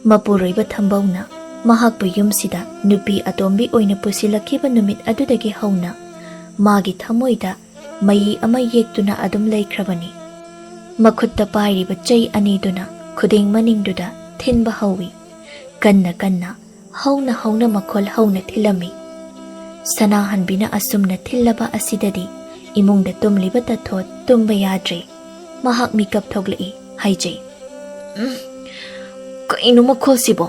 ꯃꯄꯨꯔꯣꯏꯕ ꯊꯝꯕꯧꯅ ꯃꯍꯥꯛꯄꯨ ꯌꯨꯝꯁꯤꯗ ꯅꯨꯄꯤ ꯑꯇꯣꯝꯕꯤ ꯑꯣꯏꯅ ꯄꯨꯁꯤꯜꯂꯛꯈꯤꯕ ꯅꯨꯃꯤꯠ ꯑꯗꯨꯗꯒꯤ ꯍꯧꯅ ꯃꯥꯒꯤ ꯊꯃꯣꯏꯗ ꯃꯌꯤ ꯑꯃ ꯌꯦꯛꯇꯨꯅ ꯑꯗꯨꯝ ꯂꯩꯈ꯭ꯔꯕꯅꯤ꯫ ꯃꯈꯨꯠꯇ ꯄꯥꯏꯔꯤꯕ ꯆꯩ ꯑꯅꯤꯗꯨꯅ ꯈꯨꯗꯦꯡ ꯃꯅꯤꯡꯗꯨꯗ ꯊꯤꯟꯕ ꯍꯧꯏ꯫ ꯀꯟꯅ ꯀꯟꯅ, ꯍꯧꯅ ꯍꯧꯅ ꯃꯈꯣꯜ ꯍꯧꯅ ꯊꯤꯜꯂꯝꯃꯤ꯫ ꯁꯅꯥꯍꯟꯕꯤꯅ ꯑꯁꯨꯝꯅ ꯊꯤꯜꯂꯕ ꯑꯁꯤꯗꯗꯤ ꯏꯃꯨꯡꯗ ꯇꯨꯝꯂꯤꯕ ꯇꯊꯣꯠ ꯇꯨꯝꯕ ꯌꯥꯗ꯭ꯔꯦ꯫ ꯃꯍꯥꯛ ꯃꯤꯀꯞ ꯊꯣꯛꯂꯛꯏ꯫ ꯍꯥꯏꯖꯩ꯫ "ꯎꯝ, ꯀꯩꯅꯣ ꯃꯈꯣꯜꯁꯤꯕꯣ?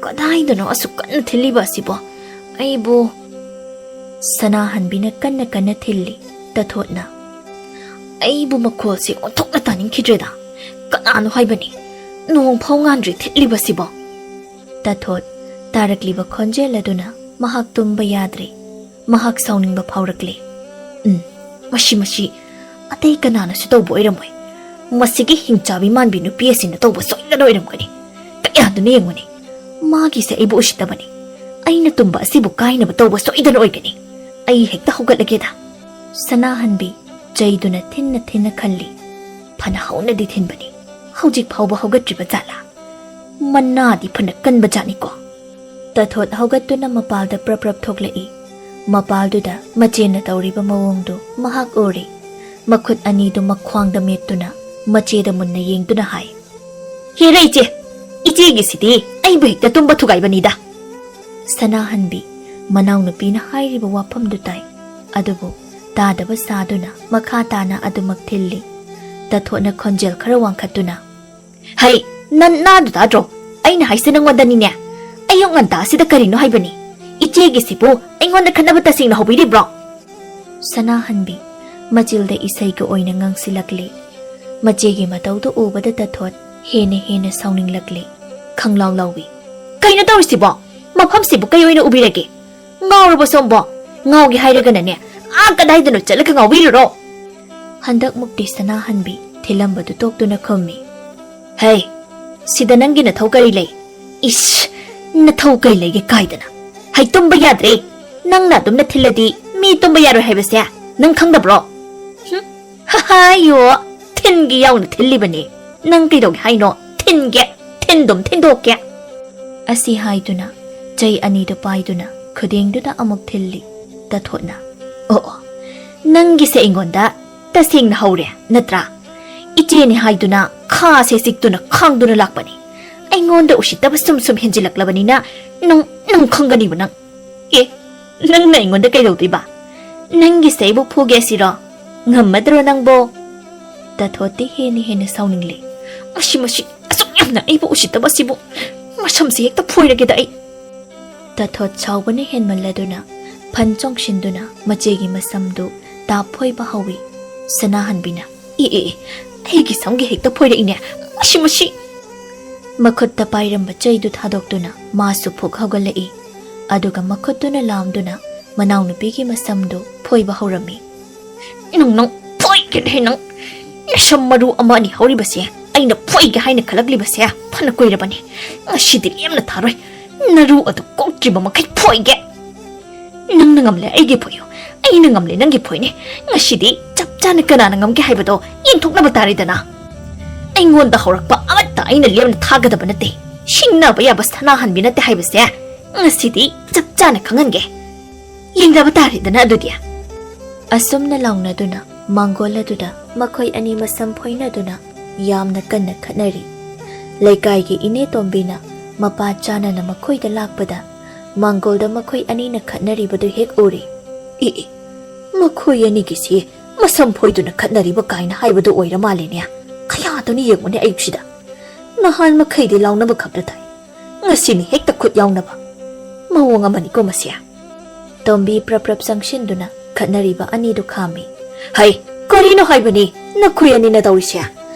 ꯀꯗꯥꯏꯗꯅꯣ ꯑꯁꯨꯛ ꯀꯟꯅ ꯊꯤꯜꯂꯤꯕ ꯑꯁꯤꯕꯣ? ꯑꯩꯕꯨ" ꯁꯅꯥꯍꯟꯕꯤꯅ ꯀꯟꯅ ꯀꯟꯅ ꯊꯤꯜꯂꯤ꯫ ꯇꯊꯣꯠꯅ, "ꯑꯩꯕꯨ ꯃꯈꯣꯜꯁꯤ ꯑꯣꯟꯊꯣꯛꯅ ꯇꯥꯅꯤꯡꯈꯤꯗ꯭ꯔꯦꯗ꯫ ꯀꯅꯥꯅꯣ ꯍꯥꯏꯕꯅꯤ? ꯅꯣꯡ ꯐꯥꯎ ꯉꯥꯟꯗ꯭ꯔꯤ ꯊꯤꯠꯂꯤꯕꯁꯤꯕꯣ?" ꯇꯊꯣꯠ ꯇꯥꯔꯛꯂꯤꯕ ꯈꯣꯟꯖꯦꯜ ꯑꯗꯨꯅ ꯃꯍꯥꯛ ꯇꯨꯝꯕ ꯌꯥꯗ꯭ꯔꯦ꯫ ꯃꯍꯥꯛ ꯁꯥꯎꯅꯤꯡꯕ ꯐꯥꯎꯔꯛꯂꯦ꯫ "ꯎꯝ, ꯃꯁꯤ, ꯃꯁꯤ ꯑꯇꯩ ꯀꯅꯥꯅꯁꯨ ꯇꯧꯕ ꯑꯣꯏꯔꯝꯃꯣꯏ꯫ ꯃꯁꯤꯒꯤ ꯍꯤꯡꯆꯥꯕꯤ ꯃꯥꯟꯕꯤ ꯅꯨꯄꯤ ꯑꯁꯤꯅ ꯇꯧꯕ ꯁꯣꯏꯗꯅ ꯑꯣꯏꯔꯝꯒꯅꯤ꯫ ꯀꯌꯥꯗꯨꯅ ꯌꯦꯡꯉꯨꯅꯦ꯫ ꯃꯥꯒꯤꯁꯦ ꯑꯩꯕꯨ ꯎꯁꯤꯠꯇꯕꯅꯤ꯫ ꯑꯩꯅ ꯇꯨꯝꯕ ꯑꯁꯤꯕꯨ ꯀꯥꯏꯅꯕ ꯇꯧꯕ ꯁꯣꯏꯗꯅ ꯑꯣꯏꯒꯅꯤ꯫ ꯑꯩ ꯍꯦꯛꯇ ꯍꯧꯒꯠꯂꯒꯦꯗ꯫" ꯁꯅꯥꯍꯟꯕꯤ ꯆꯩꯗꯨꯅ ꯊꯤꯟꯅ ꯊꯤꯟꯅ ꯈꯜꯂꯤ꯫ "ꯐꯅ ꯍꯧꯅꯗꯤ ꯊꯤꯟꯕꯅꯤ꯫ ꯍꯧꯖꯤꯛ ꯐꯥꯎꯕ ꯍꯧꯒꯠꯇ꯭ꯔꯤꯕ ꯖꯥꯠꯂꯥ? ꯃꯅꯥꯗꯤ ꯐꯅ ꯀꯟꯕ ꯖꯥꯠꯅꯤꯀꯣ꯫" ꯇꯊꯣꯠ ꯍꯧꯒꯠꯇꯨꯅ ꯃꯄꯥꯜꯗ ꯄ꯭ꯔꯞ ꯄ꯭ꯔꯞ ꯊꯣꯛꯂꯛꯏ꯫ ꯃꯄꯥꯜꯗꯨꯗ ꯃꯆꯦꯅ ꯇꯧꯔꯤꯕ ꯃꯑꯣꯡꯗꯨ ꯃꯍꯥꯛ ꯎꯔꯦ꯫ ꯃꯈꯨꯠ ꯑꯅꯤꯗꯨ ꯃꯈ꯭ꯋꯥꯡꯗ ꯃꯦꯠꯇꯨꯅ ꯃꯆꯦꯗ ꯃꯨꯟꯅ ꯌꯦꯡꯗꯨꯅ ꯍꯥꯏ, "ꯍꯦꯔꯦ ꯏꯆꯦ, ꯏꯆꯦꯒꯤꯁꯤꯗꯤ ꯑꯩꯕꯨ ꯍꯦꯛꯇ ꯇꯨꯝꯕ ꯊꯨꯒꯥꯏꯕꯅꯤꯗ꯫" ꯁꯅꯥꯍꯟꯕꯤ ꯃꯅꯥꯎꯅꯨꯄꯤꯅ ꯍꯥꯏꯔꯤꯕ ꯋꯥꯐꯝꯗꯨ ꯇꯥꯏ꯫ ꯑꯗꯨꯕꯨ ꯇꯥꯗꯕ ꯁꯥꯗꯨꯅ ꯃꯈꯥ ꯇꯥꯅ ꯑꯗꯨꯃꯛ ꯊꯤꯜꯂꯤ꯫ ꯇꯊꯣꯠꯅ ꯈꯣꯟꯖꯦꯜ ꯈꯔ ꯋꯥꯡꯈꯠꯇꯨꯅ, "ꯍꯩ, ꯅꯟ ꯅꯥꯗꯨ ꯇꯥꯗ꯭ꯔꯣ? ꯑꯩꯅ ꯍꯥꯏꯁꯦ ꯅꯪꯉꯣꯟꯗꯅꯤꯅꯦ꯫ ꯑꯌꯨꯛ ꯉꯟꯇꯥꯁꯤꯗ ꯀꯔꯤꯅꯣ ꯍꯥꯏꯕꯅꯤ? ꯏꯆꯦꯒꯤꯁꯤꯕꯨ ꯑꯩꯉꯣꯟꯗ ꯈꯠꯅꯕ ꯇꯁꯦꯡꯅ ꯍꯧꯕꯤꯔꯤꯕ꯭ꯔꯣ?" ꯁꯅꯥꯍꯟꯕꯤ ꯃꯆꯤꯜꯗ ꯏꯁꯩꯒ ꯑꯣꯏꯅ ꯉꯥꯡꯁꯤꯜꯂꯛꯂꯦ꯫ ꯃꯆꯦꯒꯤ ꯃꯇꯧꯗꯨ ꯎꯕꯗ ꯇꯊꯣꯠ ꯍꯦꯟꯅ ꯍꯦꯟꯅ ꯁꯥꯎꯅꯤꯡꯂꯛꯂꯦ꯫ ꯈꯪꯂꯥꯎ ꯂꯥꯎꯏ, "ꯀꯩꯅꯣ ꯇꯧꯔꯤꯁꯤꯕꯣ? ꯃꯐꯝꯁꯤꯕꯨ ꯀꯩ ꯑꯣꯏꯅ ꯎꯕꯤꯔꯒꯦ? ꯉꯥꯎꯔꯕꯣ ꯁꯣꯝꯕꯣ? ꯉꯥꯎꯒꯦ ꯍꯥꯏꯔꯒꯅꯅꯦ, ꯑꯥ ꯀꯗꯥꯏꯗꯅꯣ ꯆꯠꯂꯒ ꯉꯥꯎꯕꯤꯔꯨꯔꯣ꯫" ꯍꯟꯗꯛꯃꯨꯛꯇꯤ ꯁꯅꯥꯍꯟꯕꯤ ꯊꯤꯜꯂꯝꯕꯗꯨ ꯇꯣꯛꯇꯨꯅ ꯈꯨꯝꯃꯤ, "ꯍꯩ, ꯁꯤꯗ ꯅꯪꯒꯤ ꯅꯊꯧ ꯀꯔꯤ ꯂꯩ? ꯏꯁ, ꯅꯊꯧ ꯀꯩ ꯂꯩꯒꯦ ꯀꯥꯏꯗꯅ? ꯍꯩ, ꯇꯨꯝꯕ ꯌꯥꯗ꯭ꯔꯦ꯫ ꯅꯪꯅ ꯑꯗꯨꯝꯅ ꯊꯤꯜꯂꯗꯤ ꯃꯤ ꯇꯨꯝꯕ ꯌꯥꯔꯣꯏ ꯍꯥꯏꯕꯁꯦ ꯅꯪ ꯈꯪꯗꯕ꯭ꯔꯣ? ꯍꯨꯝ, ꯍꯥꯏꯌꯣ, ꯊꯤꯟꯒꯦ ꯌꯥꯎꯅ ꯊꯤꯜꯂꯤꯕꯅꯦ꯫ ꯅꯪ ꯀꯩꯗꯧꯒꯦ ꯍꯥꯏꯅꯣ? ꯊꯤꯟꯒꯦ, ꯊꯤꯟꯗꯨꯝ ꯊꯤꯟꯗꯣꯛꯀꯦ꯫" ꯑꯁꯤ ꯍꯥꯏꯗꯨꯅ ꯆꯩ ꯑꯅꯤꯗꯨ ꯄꯥꯏꯗꯨꯅ ꯈꯨꯗꯦꯡꯗꯨꯗ ꯑꯃꯨꯛ ꯊꯤꯜꯂꯤ꯫ ꯇꯊꯣꯠꯅ, "ꯑꯣ, ꯑꯣ, ꯅꯪꯒꯤꯁꯦ ꯑꯩꯉꯣꯟꯗ ꯇꯁꯦꯡꯅ ꯍꯧꯔꯦ ꯅꯠꯇ꯭ꯔꯥ? ꯏꯆꯦꯅꯤ ꯍꯥꯏꯗꯨꯅ ꯈꯥꯁꯦ ꯆꯤꯛꯇꯨꯅ ꯈꯥꯡꯗꯨꯅ ꯂꯥꯛꯄꯅꯤ꯫ ꯑꯩꯉꯣꯟꯗ ꯎꯁꯤꯠꯇꯕ ꯁꯨꯝ ꯁꯨꯝ ꯍꯦꯟꯖꯤꯜꯂꯛꯂꯕꯅꯤꯅ ꯅꯪ, ꯅꯪ ꯈꯪꯒꯅꯤꯕ ꯅꯪ꯫ ꯑꯦ, ꯅꯪꯅ ꯑꯩꯉꯣꯟꯗ ꯀꯩꯗꯧꯗꯣꯏꯕ? ꯅꯪꯒꯤꯁꯦ ꯑꯩꯕꯨ ꯐꯨꯒꯦ ꯁꯤꯔꯣ? ꯉꯝꯃꯗ꯭ꯔꯣ ꯅꯪꯕꯣ? ꯇꯥꯊꯣꯠꯇꯤ ꯍꯦꯟꯅ ꯍꯦꯟꯅ ꯁꯥꯎꯅꯤꯡꯂꯦ꯫ ꯃꯁꯤ, ꯃꯁꯤ, ꯑꯁꯨꯛ ꯌꯥꯝꯅ ꯑꯩꯕꯨ ꯎꯁꯤꯠꯇꯕ ꯑꯁꯤꯕꯨ꯫ ꯃꯁꯝꯁꯤ ꯍꯦꯛꯇ ꯐꯣꯏꯔꯒꯦꯗ ꯑꯩ꯫ ꯇꯥꯊꯣꯠ ꯁꯥꯎꯕꯅ ꯍꯦꯟꯃꯜꯂꯗꯨꯅ ꯐꯟ ꯆꯣꯡꯁꯤꯟꯗꯨꯅ ꯃꯆꯦꯒꯤ ꯃꯁꯝꯗꯨ ꯇꯥꯞ ꯐꯣꯏꯕ ꯍꯧꯏ꯫ ꯁꯅꯥꯍꯟꯕꯤꯅ, "ꯑꯦ, ꯑꯦ, ꯑꯦ, ꯑꯩꯒꯤ ꯁꯝꯒ ꯍꯦꯛꯇ ꯐꯣꯏꯔꯛꯏꯅꯦ꯫ ꯃꯁꯤ, ꯃꯁꯤ!" ꯃꯈꯨꯠꯇ ꯄꯥꯏꯔꯝꯕ ꯆꯩꯗꯨ ꯊꯥꯗꯣꯛꯇꯨꯅ ꯃꯥꯁꯨ ꯐꯨꯛ ꯍꯧꯒꯠꯂꯛꯏ꯫ ꯑꯗꯨꯒ ꯃꯈꯨꯠꯇꯨꯅ ꯂꯥꯝꯗꯨꯅ ꯃꯅꯥꯎꯅꯨꯄꯤꯒꯤ ꯃꯁꯝꯗꯨ ꯐꯣꯏꯕ ꯍꯧꯔꯝꯃꯤ꯫ "ꯅꯪ, ꯅꯪ ꯐꯣꯏꯒꯦꯅꯦ ꯅꯪ! ꯅꯁꯝ ꯃꯔꯨ ꯑꯃ ꯑꯅꯤ ꯍꯧꯔꯤꯕꯁꯦ ꯑꯩꯅ ꯐꯣꯏꯒꯦ ꯍꯥꯏꯅ ꯈꯜꯂꯛꯂꯤꯕꯁꯦ ꯐꯅ ꯀꯨꯏꯔꯕꯅꯤ꯫ ꯉꯁꯤꯗꯤ ꯂꯦꯝꯅ ꯊꯥꯔꯣꯏ꯫ ꯅꯔꯨ ꯑꯗꯨ ꯀꯣꯛꯇ꯭ꯔꯤꯕ ꯃꯈꯩ ꯐꯣꯏꯒꯦ꯫ ꯅꯪꯅ ꯉꯝꯂꯦ ꯑꯩꯒꯤ ꯐꯣꯏꯌꯨ, ꯑꯩꯅ ꯉꯝꯂꯦ ꯅꯪꯒꯤ ꯐꯣꯏꯅꯦ꯫ ꯉꯁꯤꯗꯤ ꯆꯞ ꯆꯥꯅ ꯀꯅꯥꯅ ꯉꯝꯒꯦ ꯍꯥꯏꯕꯗꯣ ꯌꯦꯡꯊꯣꯛꯅꯕ ꯇꯥꯔꯦꯗꯅ꯫ ꯑꯩꯉꯣꯟꯗ ꯍꯧꯔꯛꯄ ꯑꯃꯠꯇ ꯑꯩꯅ ꯂꯦꯝꯅ ꯊꯥꯒꯗꯕ ꯅꯠꯇꯦ꯫ ꯁꯤꯡꯅꯕ ꯌꯥꯕ ꯁꯅꯥꯍꯟꯕꯤ ꯅꯠꯇꯦ ꯍꯥꯏꯕꯁꯦ ꯉꯁꯤꯗꯤ ꯆꯞ ꯆꯥꯅ ꯈꯪꯍꯟꯒꯦ꯫ ꯌꯦꯡꯅꯕ ꯇꯥꯔꯦꯗꯅ ꯑꯗꯨꯗꯤ꯫" ꯑꯁꯨꯝꯅ ꯂꯥꯎꯅꯗꯨꯅ ꯃꯥꯡꯒꯣꯜ ꯑꯗꯨꯗ ꯃꯈꯣꯏ ꯑꯅꯤ ꯃꯁꯝ ꯐꯣꯏꯅꯗꯨꯅ ꯌꯥꯝꯅ ꯀꯟꯅ ꯈꯠꯅꯔꯤ꯫ ꯂꯩꯀꯥꯏꯒꯤ ꯏꯅꯦ ꯇꯣꯝꯕꯤꯅ ꯃꯄꯥ ꯆꯥꯅꯅ ꯃꯈꯣꯏꯗ ꯂꯥꯛꯄꯗ ꯃꯥꯡꯒꯣꯜꯗ ꯃꯈꯣꯏ ꯑꯅꯤꯅ ꯈꯠꯅꯔꯤꯕꯗꯨ ꯍꯦꯛ ꯎꯔꯦ꯫ "ꯏ, ꯏ, ꯃꯈꯣꯏ ꯑꯅꯤꯒꯤꯁꯤ ꯃꯁꯝ ꯐꯣꯏꯗꯨꯅ ꯈꯠꯅꯔꯤꯕ ꯀꯥꯏꯅ ꯍꯥꯏꯕꯗꯨ ꯑꯣꯏꯔ ꯃꯥꯜꯂꯦꯅꯦ꯫ ꯀꯌꯥꯗꯨꯅ ꯌꯦꯡꯉꯨꯅꯦ ꯑꯌꯨꯛꯁꯤꯗ꯫ ꯅꯍꯥꯟ ꯃꯈꯩꯗꯤ ꯂꯥꯎꯅꯕ ꯈꯛꯇ ꯇꯥꯏ꯫ ꯉꯁꯤꯅꯤ ꯍꯦꯛꯇ ꯈꯨꯠ ꯌꯥꯎꯅꯕ꯫ ꯃꯑꯣꯡ ꯑꯃꯅꯤꯀꯣ ꯃꯁꯤ꯫" ꯇꯣꯝꯕꯤ ꯄ꯭ꯔꯞ ꯄ꯭ꯔꯞ ꯆꯪꯁꯤꯟꯗꯨꯅ ꯈꯠꯅꯔꯤꯕ ꯑꯅꯤꯗꯨ ꯈꯥꯝꯃꯤ꯫ "ꯍꯩ, ꯀꯔꯤꯅꯣ ꯍꯥꯏꯕꯅꯤ ꯅꯈꯣꯏ ꯑꯅꯤꯅ ꯇꯧꯔꯤꯁꯦ?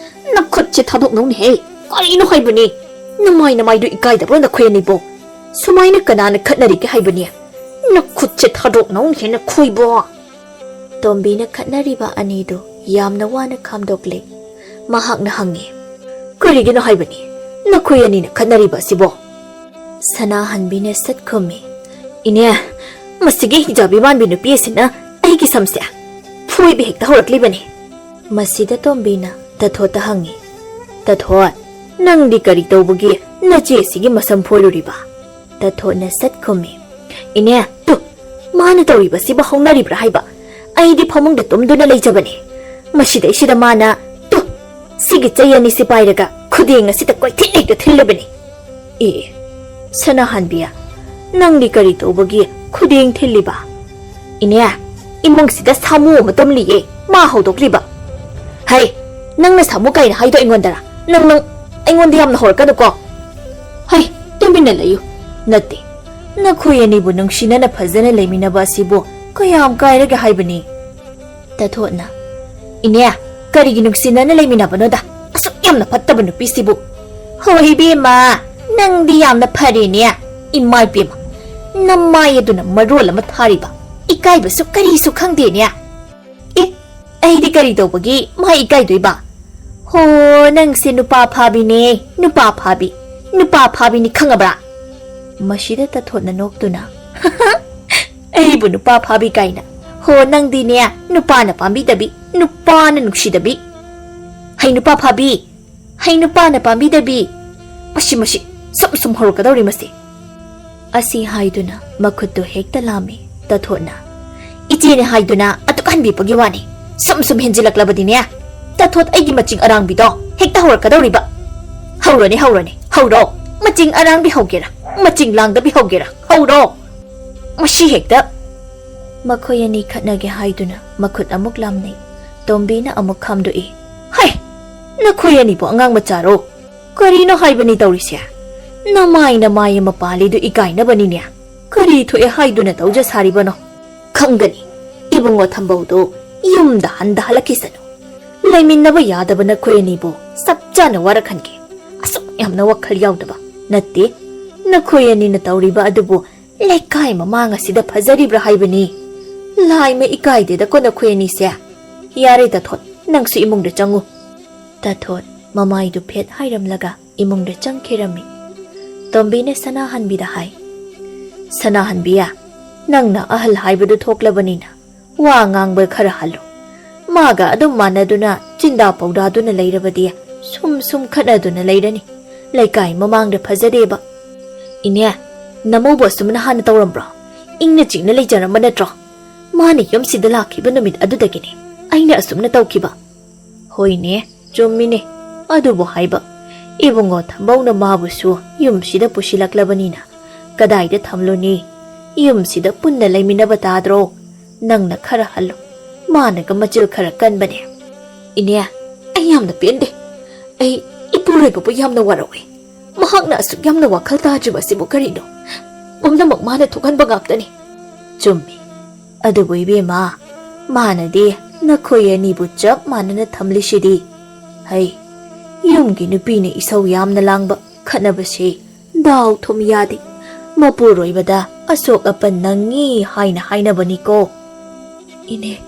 ꯅꯈꯨꯠꯁꯦ ꯊꯥꯗꯣꯛꯅꯧꯅꯦꯍꯦ꯫ ꯀꯔꯤꯅꯣ ꯍꯥꯏꯕꯅꯤ? ꯅꯃꯥꯏ ꯅꯃꯥꯏꯗꯨ ꯏꯀꯥꯏꯗꯕ꯭ꯔꯣ ꯅꯈꯣꯏ ꯑꯅꯤꯕꯣ? ꯁꯨꯃꯥꯏꯅ ꯀꯅꯥꯅ ꯈꯠꯅꯔꯤꯒꯦ ꯍꯥꯏꯕꯅꯤ? ꯅꯈꯨꯠꯁꯦ ꯊꯥꯗꯣꯛꯅꯧꯅꯦꯍꯦ ꯅꯈꯣꯏꯕꯣ!" ꯇꯣꯝꯕꯤꯅ ꯈꯠꯅꯔꯤꯕ ꯑꯅꯤꯗꯨ ꯌꯥꯝꯅ ꯋꯥꯅ ꯈꯥꯝꯗꯣꯛꯂꯦ꯫ ꯃꯍꯥꯛꯅ ꯍꯪꯉꯤ, "ꯀꯔꯤꯒꯤꯅꯣ ꯍꯥꯏꯕꯅꯤ ꯅꯈꯣꯏ ꯑꯅꯤꯅ ꯈꯠꯅꯔꯤꯕ ꯑꯁꯤꯕꯣ?" ꯁꯅꯥꯍꯟꯕꯤꯅ ꯁꯠ ꯈꯨꯝꯃꯤ, "ꯏꯅꯦ, ꯃꯁꯤꯒꯤ ꯍꯤꯡꯆꯥꯕꯤ ꯃꯥꯟꯕꯤ ꯅꯨꯄꯤ ꯑꯁꯤꯅ ꯑꯩꯒꯤ ꯁꯝꯁꯦ ꯐꯣꯏꯕ ꯍꯦꯛꯇ ꯍꯧꯔꯛꯂꯤꯕꯅꯤ꯫" ꯃꯁꯤꯗ ꯇꯣꯝꯕꯤꯅ ꯇꯥꯊꯣꯠꯇ ꯍꯪꯉꯤ, "ꯇꯥꯊꯣꯠ, ꯅꯪꯗꯤ ꯀꯔꯤ ꯇꯧꯕꯒꯤ ꯅꯆꯦ ꯑꯁꯤꯒꯤ ꯃꯁꯝ ꯐꯣꯏꯔꯨꯔꯤꯕ?" ꯇꯥꯊꯣꯠꯅ ꯁꯠ ꯈꯨꯝꯃꯤ, "ꯏꯅꯦ, ꯇꯨ, ꯃꯥꯅ ꯇꯧꯔꯤꯕꯁꯤꯕꯨ ꯍꯧꯅꯔꯤꯕ꯭ꯔꯥ ꯍꯥꯏꯕ? ꯑꯩꯗꯤ ꯐꯃꯨꯡꯗ ꯇꯨꯝꯗꯨꯅ ꯂꯩꯖꯕꯅꯤ꯫ ꯃꯁꯤꯗꯩꯁꯤꯗ ꯃꯥꯅ, ꯇꯨ, ꯁꯤꯒꯤ ꯆꯩ ꯑꯅꯤꯁꯤ ꯄꯥꯏꯔꯒ ꯈꯨꯗꯦꯡ ꯑꯁꯤꯗ ꯀꯣꯏꯊꯤꯜ ꯍꯦꯛꯇ ꯊꯤꯜꯂꯕꯅꯤ꯫" "ꯑꯦ, ꯁꯅꯥꯍꯟꯕꯤ, ꯅꯪꯗꯤ ꯀꯔꯤ ꯇꯧꯕꯒꯤ ꯈꯨꯗꯦꯡ ꯊꯤꯜꯂꯤꯕ? "ꯏꯅꯦ, ꯏꯃꯨꯡꯁꯤꯗ ꯁꯥꯃꯨ ꯑꯃ ꯇꯨꯝꯂꯤꯌꯦ, ꯃꯥ ꯍꯧꯗꯣꯛꯂꯤꯕ꯫" "ꯍꯩ, ꯅꯪꯅ ꯁꯥꯃꯨ ꯀꯥꯏꯅ ꯍꯥꯏꯗꯣ ꯑꯩꯉꯣꯟꯗꯔ? ꯅꯪ, ꯅꯪ ꯑꯩꯉꯣꯟꯗ ꯌꯥꯝꯅ ꯍꯧꯔꯛꯀꯅꯨꯀꯣ꯫" "ꯍꯩ, ꯇꯨꯃꯤꯟꯅ ꯂꯩꯌꯨ꯫" "ꯅꯠꯇꯦ, ꯅꯈꯣꯏ ꯑꯅꯤꯕꯨ ꯅꯨꯡꯁꯤꯅꯅ ꯐꯖꯅ ꯂꯩꯃꯤꯟꯅꯕ ꯑꯁꯤꯕꯨ ꯀꯌꯥꯝ ꯀꯥꯏꯔꯒꯦ ꯍꯥꯏꯕꯅꯤ?" ꯇꯥꯊꯣꯠꯅ, "ꯏꯅꯦ, ꯀꯔꯤꯒꯤ ꯅꯨꯡꯁꯤꯅꯅ ꯂꯩꯃꯤꯟꯅꯕꯅꯣꯗ? ꯑꯁꯨꯛ ꯌꯥꯝꯅ ꯐꯠꯇꯕ ꯅꯨꯄꯤꯁꯤꯕꯨ!" "ꯍꯣꯏ ꯏꯕꯦꯝꯃ, ꯅꯪꯗꯤ ꯌꯥꯝꯅ ꯐꯔꯦꯅꯦ꯫ ꯏꯃꯥ ꯏꯕꯦꯝꯃ, ꯅꯃꯥꯏ ꯑꯗꯨꯅ ꯃꯔꯣꯜ ꯑꯃ ꯊꯥꯔꯤꯕ, ꯏꯀꯥꯏꯕꯁꯨ ꯀꯔꯤꯁꯨ ꯈꯪꯗꯦꯅꯦ꯫" "ꯑꯦ, ꯑꯩꯗꯤ ꯀꯔꯤ ꯇꯧꯕꯒꯤ ꯃꯥ ꯏꯀꯥꯏꯗꯣꯏꯕ?" "ꯍꯣ, ꯅꯪꯁꯦ ꯅꯨꯄꯥ ꯐꯥꯕꯤꯅꯦ, ꯅꯨꯄꯥ ꯐꯥꯕꯤ, ꯅꯨꯄꯥ ꯐꯥꯕꯤꯅꯤ, ꯈꯪꯉꯕ꯭ꯔꯥ?" ꯃꯁꯤꯗ ꯇꯥꯊꯣꯠꯅ ꯅꯣꯛꯇꯨꯅ, "ꯑꯩꯕꯨ ꯅꯨꯄꯥ ꯐꯥꯕꯤ ꯀꯥꯏꯅ? ꯍꯣ, ꯅꯪꯗꯤꯅꯦ, ꯅꯨꯄꯥꯅ ꯄꯥꯝꯕꯤꯗꯕꯤ, ꯅꯨꯄꯥꯅ ꯅꯨꯡꯁꯤꯗꯕꯤ꯫ ꯍꯩ ꯅꯨꯄꯥ ꯐꯥꯕꯤ, ꯍꯩ ꯅꯨꯄꯥꯅ ꯄꯥꯝꯕꯤꯗꯕꯤ꯫ ꯃꯁꯤ, ꯃꯁꯤ, ꯁꯨꯝ ꯁꯨꯝ ꯍꯧꯔꯛꯀꯗꯧꯔꯤ ꯃꯁꯤ꯫" ꯑꯁꯤ ꯍꯥꯏꯗꯨꯅ ꯃꯈꯨꯠꯇꯨ ꯍꯦꯛꯇ ꯂꯥꯝꯃꯤ ꯇꯥꯊꯣꯠꯅ꯫ "ꯏꯆꯦꯅꯦ ꯍꯥꯏꯗꯨꯅ ꯑꯗꯨꯛ ꯍꯟꯕꯤꯕꯒꯤ ꯋꯥꯅꯤ꯫ ꯁꯨꯝ ꯁꯨꯝ ꯍꯦꯟꯖꯤꯜꯂꯛꯂꯕꯗꯤꯅꯦ, ꯇꯥꯊꯣꯠ, ꯑꯩꯒꯤ ꯃꯆꯤꯡ ꯑꯔꯥꯡꯕꯤꯗꯣ ꯍꯦꯛꯇ ꯍꯧꯔꯛꯀꯗꯧꯔꯤꯕ꯫" "ꯍꯧꯔꯅꯤ, ꯍꯧꯔꯅꯤ, ꯍꯧꯔꯣ꯫ ꯃꯆꯤꯡ ꯑꯔꯥꯡꯕꯤ ꯍꯧꯒꯦꯔꯥ, ꯃꯆꯤꯡ ꯂꯥꯡꯗꯕꯤ ꯍꯧꯒꯦꯔꯥ, ꯍꯧꯔꯣ꯫ ꯃꯁꯤ ꯍꯦꯛꯇ꯫" ꯃꯈꯣꯏ ꯑꯅꯤ ꯈꯠꯅꯒꯦ ꯍꯥꯏꯗꯨꯅ ꯃꯈꯨꯠ ꯑꯃꯨꯛ ꯂꯥꯝꯅꯩ꯫ ꯇꯣꯝꯕꯤꯅ ꯑꯃꯨꯛ ꯈꯥꯝꯗꯣꯛꯏ꯫ "ꯍꯩ, ꯅꯈꯣꯏ ꯑꯅꯤꯕꯨ ꯑꯉꯥꯡ ꯃꯆꯥꯔꯣ? ꯀꯔꯤꯅꯣ ꯍꯥꯏꯕꯅꯤ ꯇꯧꯔꯤꯁꯦ? ꯅꯃꯥꯏ ꯅꯃꯥꯏ ꯑꯃ ꯄꯥꯜꯂꯤꯗꯨ ꯏꯀꯥꯏꯅꯕꯅꯤꯅꯦ꯫ ꯀꯔꯤ ꯊꯣꯛꯑꯦ ꯍꯥꯏꯗꯨꯅ ꯇꯧꯖ ꯁꯥꯔꯤꯕꯅꯣ? ꯈꯪꯒꯅꯤ, ꯏꯕꯨꯡꯉꯣ ꯊꯝꯕꯧꯗꯣ ꯌꯨꯝꯗ ꯍꯟꯗ ꯍꯜꯂꯛꯈꯤꯁꯅꯨ꯫ ꯂꯩꯃꯤꯟꯅꯕ ꯌꯥꯗꯕ ꯅꯈꯣꯏ ꯑꯅꯤꯕꯨ ꯆꯞ ꯆꯥꯅ ꯋꯥꯔꯛꯍꯟꯒꯦ꯫ ꯑꯁꯨꯛ ꯌꯥꯝꯅ ꯋꯥꯈꯜ ꯌꯥꯎꯗꯕ ꯅꯠꯇꯦ꯫ ꯅꯈꯣꯏ ꯑꯅꯤꯅ ꯇꯧꯔꯤꯕ ꯑꯗꯨꯕꯨ ꯂꯩꯀꯥꯏ ꯃꯃꯥꯡ ꯑꯁꯤꯗ ꯐꯖꯔꯤꯕ꯭ꯔꯥ ꯍꯥꯏꯕꯅꯤ꯫ ꯂꯥꯏꯃ ꯏꯀꯥꯏꯗꯦꯗꯀꯣ ꯅꯈꯣꯏ ꯑꯅꯤꯁꯦ꯫ ꯌꯥꯔꯦ ꯇꯥꯊꯣꯠ, ꯅꯪꯁꯨ ꯏꯃꯨꯡꯗ ꯆꯪꯉꯨ꯫" ꯇꯥꯊꯣꯠ ꯃꯃꯥꯏꯗꯨ ꯐꯦꯠ ꯍꯥꯏꯔꯝꯂꯒ ꯏꯃꯨꯡꯗ ꯆꯪꯈꯤꯔꯝꯃꯤ꯫ ꯇꯣꯝꯕꯤꯅ ꯁꯅꯥꯍꯟꯕꯤꯗ ꯍꯥꯏ, "ꯁꯅꯥꯍꯟꯕꯤ, ꯅꯪꯅ ꯑꯍꯜ ꯍꯥꯏꯕꯗꯨ ꯊꯣꯛꯂꯕꯅꯤꯅ ꯋꯥ ꯉꯥꯡꯕ ꯈꯔ ꯍꯜꯂꯨ꯫ ꯃꯥꯒ ꯑꯗꯨꯝ ꯃꯥꯟꯅꯗꯨꯅ ꯆꯤꯟꯗꯥ ꯄꯧꯗꯥꯗꯨꯅ ꯂꯩꯔꯕꯗꯤ ꯁꯨꯝ ꯁꯨꯝ ꯈꯠꯅꯗꯨꯅ ꯂꯩꯔꯅꯤ꯫ ꯂꯩꯀꯥꯏ ꯃꯃꯥꯡꯗ ꯐꯖꯗꯦꯕ꯫" "ꯏꯅꯦ, ꯅꯃꯧꯕꯨ ꯑꯁꯨꯝꯅ ꯍꯥꯟꯅ ꯇꯧꯔꯝꯕ꯭ꯔꯣ? ꯏꯪꯅ ꯆꯤꯛꯅ ꯂꯩꯖꯔꯝꯕ ꯅꯠꯇ꯭ꯔꯣ? ꯃꯥꯅ ꯌꯨꯝꯁꯤꯗ ꯂꯥꯛꯈꯤꯕ ꯅꯨꯃꯤꯠ ꯑꯗꯨꯗꯒꯤꯅꯦ ꯑꯩꯅ ꯑꯁꯨꯝꯅ ꯇꯧꯈꯤꯕ꯫" "ꯍꯣꯏꯅꯦ, ꯆꯨꯝꯃꯤꯅꯦ꯫ ꯑꯗꯨꯕꯨ ꯍꯥꯏꯕ, ꯏꯕꯨꯡꯉꯣ ꯊꯝꯕꯧꯅ ꯃꯥꯕꯨꯁꯨ ꯌꯨꯝꯁꯤꯗ ꯄꯨꯁꯤꯜꯂꯛꯂꯕꯅꯤꯅ ꯀꯗꯥꯏꯗ ꯊꯝꯂꯨꯅꯤ? ꯌꯨꯝꯁꯤꯗ ꯄꯨꯟꯅ ꯂꯩꯃꯤꯟꯅꯕ ꯇꯥꯗ꯭ꯔꯣ? ꯅꯪꯅ ꯈꯔ ꯍꯜꯂꯣ, ꯃꯥꯅꯒ ꯃꯆꯤꯜ ꯈꯔ ꯀꯟꯕꯅꯦ꯫ ꯏꯅꯦ, ꯑꯩ ꯌꯥꯝꯅ ꯄꯦꯟꯗꯦ꯫ ꯑꯩ ꯏꯄꯨꯔꯣꯏꯕꯕꯨ ꯌꯥꯝꯅ ꯋꯥꯔꯧꯏ꯫ ꯃꯍꯥꯛꯅ ꯑꯁꯨꯛ ꯌꯥꯝꯅ ꯋꯥꯈꯜ ꯇꯥꯗ꯭ꯔꯤꯕ ꯑꯁꯤꯕꯨ ꯀꯔꯤꯅꯣ? ꯄꯨꯝꯅꯃꯛ ꯃꯥꯅ ꯊꯣꯛꯍꯟꯕ ꯉꯥꯛꯇꯅꯤ꯫ ꯆꯨꯝꯃꯤ꯫ ꯑꯗꯨꯕꯨ ꯏꯕꯦꯝꯃ, ꯃꯥꯅꯗꯤ ꯅꯈꯣꯏ ꯑꯅꯤꯕꯨ ꯆꯞ ꯃꯥꯟꯅꯅ ꯊꯝꯂꯤꯁꯤꯗꯤ꯫ ꯍꯩ, ꯌꯨꯝꯒꯤ ꯅꯨꯄꯤꯅ ꯏꯁꯧ ꯌꯥꯝꯅ ꯂꯥꯡꯕ, ꯈꯠꯅꯕꯁꯤ ꯗꯥꯎ ꯊꯨꯝ ꯌꯥꯗꯦ꯫ ꯃꯄꯨꯔꯣꯏꯕꯗ ꯑꯁꯣꯛ ꯑꯄꯟ ꯅꯪꯉꯤ ꯍꯥꯏꯅ ꯍꯥꯏꯅꯕꯅꯤꯀꯣ꯫ ꯏꯅꯦ,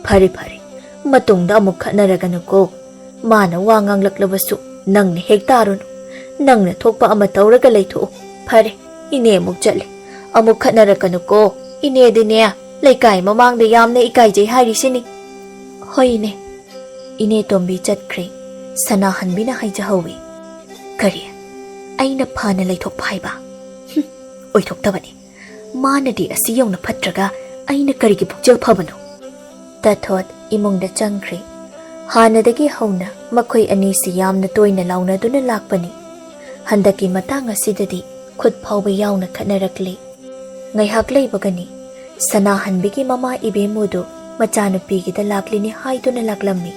ꯐꯔꯦ ꯐꯔꯦ, ꯃꯇꯨꯡꯗ ꯑꯃꯨꯛ ꯈꯠꯅꯔꯒꯅꯨꯀꯣ꯫ ꯃꯥꯅ ꯋꯥ ꯉꯥꯡꯂꯛꯂꯕꯁꯨ ꯅꯪꯅ ꯍꯦꯛ ꯇꯥꯔꯨꯅꯨ꯫ ꯅꯪꯅ ꯊꯣꯛꯄ ꯑꯃ ꯇꯧꯔꯒ ꯂꯩꯊꯣꯛꯎ꯫ ꯐꯔꯦ, ꯏꯅꯦ ꯑꯃꯨꯛ ꯆꯠꯂꯦ꯫ ꯑꯃꯨꯛ ꯈꯠꯅꯔꯛꯀꯅꯨꯀꯣ꯫ ꯏꯅꯦꯗꯤꯅꯦ, ꯂꯩꯀꯥꯏ ꯃꯃꯥꯡꯗ ꯌꯥꯝꯅ ꯏꯀꯥꯏꯖꯩ ꯍꯥꯏꯔꯤꯁꯤꯅꯤ꯫ ꯍꯣꯏ ꯏꯅꯦ꯫ ꯏꯅꯦ ꯇꯣꯝꯕꯤ ꯆꯠꯈ꯭ꯔꯦ꯫ ꯁꯅꯥꯍꯟꯕꯤꯅ ꯍꯥꯏꯖꯍꯧꯏ, "ꯀꯔꯤ? ꯑꯩꯅ ꯐꯅ ꯂꯩꯊꯣꯛꯄ ꯍꯥꯏꯕ? ꯍꯨꯝ, ꯑꯣꯏꯊꯣꯛꯇꯕꯅꯤ꯫ ꯃꯥꯅꯗꯤ ꯑꯁꯤ ꯌꯧꯅ ꯐꯠꯇ꯭ꯔꯒ ꯑꯩꯅ ꯀꯔꯤꯒꯤ ꯄꯨꯛꯆꯦꯜ ꯐꯕꯅꯣ?" ꯇꯥꯊꯣꯠ ꯏꯃꯨꯡꯗ ꯆꯪꯈ꯭ꯔꯦ꯫ ꯍꯥꯟꯅꯗꯒꯤ ꯍꯧꯅ ꯃꯈꯣꯏ ꯑꯅꯤꯁꯤ ꯌꯥꯝꯅ ꯇꯣꯏꯅ ꯂꯥꯎꯅꯗꯨꯅ ꯂꯥꯛꯄꯅꯤ꯫ ꯍꯟꯗꯛꯀꯤ ꯃꯇꯥꯡ ꯑꯁꯤꯗꯗꯤ ꯈꯨꯠ ꯐꯥꯎꯕ ꯌꯥꯎꯅ ꯈꯠꯅꯔꯛꯂꯤ꯫ ꯉꯥꯏꯍꯥꯛ ꯂꯩꯕꯒꯅꯤ, ꯁꯅꯥꯍꯟꯕꯤꯒꯤ ꯃꯃꯥ ꯏꯕꯦꯝꯃꯨꯗꯨ ꯃꯆꯥꯅꯨꯄꯤꯒꯤꯗ ꯂꯥꯛꯂꯤꯅꯤ ꯍꯥꯏꯗꯨꯅ ꯂꯥꯛꯂꯝꯃꯤ꯫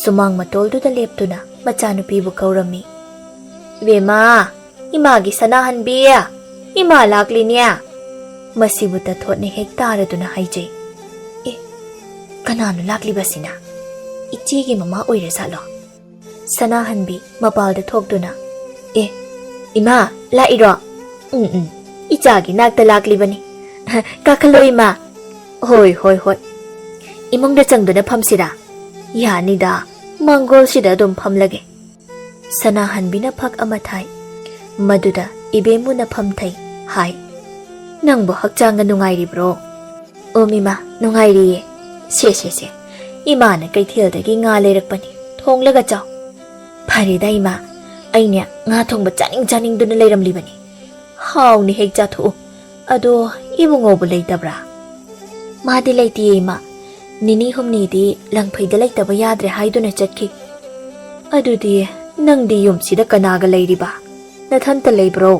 ꯁꯨꯃꯥꯡ ꯃꯇꯣꯜꯗꯨꯗ ꯂꯦꯞꯇꯨꯅ ꯃꯆꯥꯅꯨꯄꯤꯕꯨ ꯀꯧꯔꯝꯃꯤ꯫ "ꯏꯕꯦꯝꯃ, ꯏꯃꯥꯒꯤ ꯁꯅꯥꯍꯟꯕꯤ, ꯏꯃꯥ ꯂꯥꯛꯂꯤꯅꯦ!" ꯃꯁꯤꯕꯨ ꯇꯥꯊꯣꯠꯅ ꯍꯦꯛ ꯇꯥꯔꯗꯨꯅ ꯍꯥꯏꯖꯩ꯫ "ꯑꯦ, ꯀꯅꯥꯅꯣ ꯂꯥꯛꯂꯤꯕꯁꯤꯅ? ꯏꯆꯦꯒꯤ ꯃꯃꯥ ꯑꯣꯏꯔꯖꯥꯠꯂꯣ?" ꯁꯅꯥꯍꯟꯕꯤ ꯃꯄꯥꯜꯗ ꯊꯣꯛꯇꯨꯅ, "ꯑꯦ, ꯏꯃꯥ, ꯂꯥꯛꯏꯔꯣ? ꯎꯝ, ꯎꯝ, ꯏꯆꯥꯒꯤ ꯅꯥꯛꯇ ꯂꯥꯛꯂꯤꯕꯅꯤ꯫ ꯀꯥꯈꯠꯂꯣ, ꯏꯃꯥ꯫ ꯍꯣꯏ, ꯍꯣꯏ, ꯍꯣꯏ꯫ ꯏꯃꯨꯡꯗ ꯆꯪꯗꯨꯅ ꯐꯝꯁꯤꯔꯥ?" "ꯌꯥꯅꯤꯗ, ꯃꯥꯡꯒꯣꯜꯁꯤꯗ ꯑꯗꯨꯝ ꯐꯝꯂꯒꯦ꯫" ꯁꯅꯥꯍꯟꯕꯤꯅ ꯐꯛ ꯑꯃ ꯊꯥꯏ꯫ ꯃꯗꯨꯗ ꯏꯕꯦꯝꯃꯨꯅ ꯐꯝꯊꯩ꯫ ꯍꯥꯏ, "ꯅꯪꯕꯨ ꯍꯛꯆꯥꯡꯒ ꯅꯨꯡꯉꯥꯏꯔꯤꯕ꯭ꯔꯣ?" "ꯑꯣ ꯏꯃꯥ, ꯅꯨꯡꯉꯥꯏꯔꯤꯌꯦ꯫ ꯁꯦ, ꯁꯦ, ꯁꯦ, ꯏꯃꯥꯅ ꯀꯩꯊꯦꯜꯗꯒꯤ ꯉꯥ ꯂꯩꯔꯛꯄꯅꯤ, ꯊꯣꯡꯂꯒ ꯆꯥꯎ꯫" "ꯐꯔꯦꯗ ꯏꯃꯥ, ꯑꯩꯅꯦ ꯉꯥ ꯊꯣꯡꯕ ꯆꯥꯅꯤꯡ ꯆꯥꯅꯤꯡꯗꯨꯅ ꯂꯩꯔꯝꯂꯤꯕꯅꯤ꯫ ꯍꯥꯎꯅ ꯍꯦꯛ ꯆꯥꯊꯣꯛꯎ꯫ ꯑꯗꯣ ꯏꯕꯨꯡꯉꯣꯕꯨ ꯂꯩꯇꯕ꯭ꯔꯥ?" "ꯃꯥꯗꯤ ꯂꯩꯇꯤꯌꯦ ꯏꯃꯥ, ꯅꯤꯅꯤ ꯍꯨꯝꯅꯤꯗꯤ ꯂꯪꯐꯩꯗ ꯂꯩꯇꯕ ꯌꯥꯗ꯭ꯔꯦ ꯍꯥꯏꯗꯨꯅ ꯆꯠꯈꯤ꯫" "ꯑꯗꯨꯗꯤ ꯅꯪꯗꯤ ꯌꯨꯝꯁꯤꯗ ꯀꯅꯥꯒ ꯂꯩꯔꯤꯕ? ꯅꯊꯟꯇ ꯂꯩꯕ꯭ꯔꯣ?"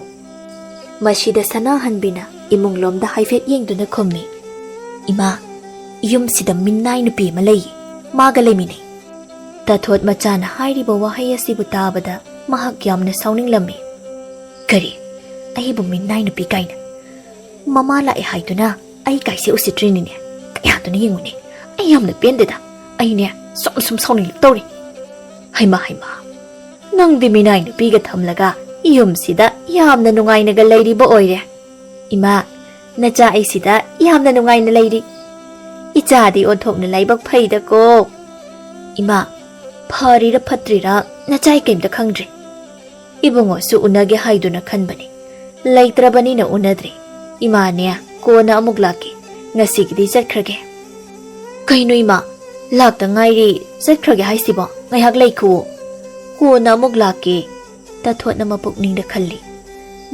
ꯃꯁꯤꯗ ꯁꯅꯥꯍꯟꯕꯤꯅ ꯏꯃꯨꯡꯂꯣꯝꯗ ꯍꯥꯏꯐꯦꯠ ꯌꯦꯡꯗꯨꯅ ꯈꯨꯝꯃꯤ, "ꯏꯃꯥ, ꯌꯨꯝꯁꯤꯗ ꯃꯤꯅꯥꯏ ꯅꯨꯄꯤ ꯑꯃ ꯂꯩꯌꯦ, ꯃꯥꯒ ꯂꯩꯃꯤꯟꯅꯩ꯫" ꯇꯥꯊꯣꯠ ꯃꯆꯥꯅ ꯍꯥꯏꯔꯤꯕ ꯋꯥꯍꯩ ꯑꯁꯤꯕꯨ ꯇꯥꯕꯗ ꯃꯍꯥꯛ ꯌꯥꯝꯅ ꯁꯥꯎꯅꯤꯡꯂꯝꯃꯤ꯫ "ꯀꯔꯤ? ꯑꯩꯕꯨ ꯃꯤꯅꯥꯏ ꯅꯨꯄꯤ ꯀꯥꯏꯅ? ꯃꯃꯥ ꯂꯥꯛꯑꯦ ꯍꯥꯏꯗꯨꯅ ꯑꯩ ꯀꯥꯏꯁꯦ ꯎꯁꯤꯠꯇ꯭ꯔꯤꯅꯤꯅꯦ꯫ ꯀꯌꯥꯗꯨꯅ ꯌꯦꯡꯉꯨꯅꯦ꯫ ꯑꯩ ꯌꯥꯝꯅ ꯄꯦꯟꯗꯦꯗ꯫ ꯑꯩꯅꯦ ꯁꯨꯝ ꯁꯨꯝ ꯁꯥꯎꯅꯤꯡꯂꯛꯇꯧꯔꯦ꯫ ꯍꯩꯃꯥ, ꯍꯩꯃꯥ, ꯅꯪꯗꯤ ꯃꯤꯅꯥꯏ ꯅꯨꯄꯤꯒ ꯊꯝꯂꯒ ꯌꯨꯝꯁꯤꯗ ꯌꯥꯝꯅ ꯅꯨꯡꯉꯥꯏꯅꯒ ꯂꯩꯔꯤꯕ ꯑꯣꯏꯔꯦ꯫ ꯏꯃꯥ, ꯅꯆꯥ ꯑꯩꯁꯤꯗ ꯌꯥꯝꯅ ꯅꯨꯡꯉꯥꯏꯅ ꯂꯩꯔꯤ꯫ ꯏꯆꯥꯗꯤ ꯑꯣꯟꯊꯣꯛꯅ ꯂꯥꯏꯕꯛ ꯐꯩꯗꯀꯣ꯫ ꯏꯃꯥ, ꯐꯔꯤꯔ ꯐꯠꯇ꯭ꯔꯤꯔ ꯅꯆꯥꯏ ꯀꯩꯝꯇ ꯈꯪꯗ꯭ꯔꯦ꯫ ꯏꯕꯨꯡꯉꯣꯁꯨ ꯎꯅꯒꯦ ꯍꯥꯏꯗꯨꯅ ꯈꯟꯕꯅꯤ, ꯂꯩꯇ꯭ꯔꯕꯅꯤꯅ ꯎꯅꯗ꯭ꯔꯦ꯫ ꯏꯃꯥꯅꯦ, ꯀꯣꯟꯅ ꯑꯃꯨꯛ ꯂꯥꯛꯀꯦ, ꯉꯁꯤꯒꯤꯗꯤ ꯆꯠꯈ꯭ꯔꯒꯦ꯫" "ꯀꯩꯅꯣ ꯏꯃꯥ, ꯂꯥꯛꯇ ꯉꯥꯏꯔꯤ, ꯆꯠꯈ꯭ꯔꯒꯦ ꯍꯥꯏꯁꯤꯕꯣ? ꯉꯥꯏꯍꯥꯛ ꯂꯩꯈꯨꯑꯣ꯫" "ꯀꯣꯟꯅ ꯑꯃꯨꯛ ꯂꯥꯛꯀꯦ꯫" ꯇꯥꯊꯣꯠꯅ ꯃꯄꯨꯛꯅꯤꯡꯗ ꯈꯜꯂꯤ,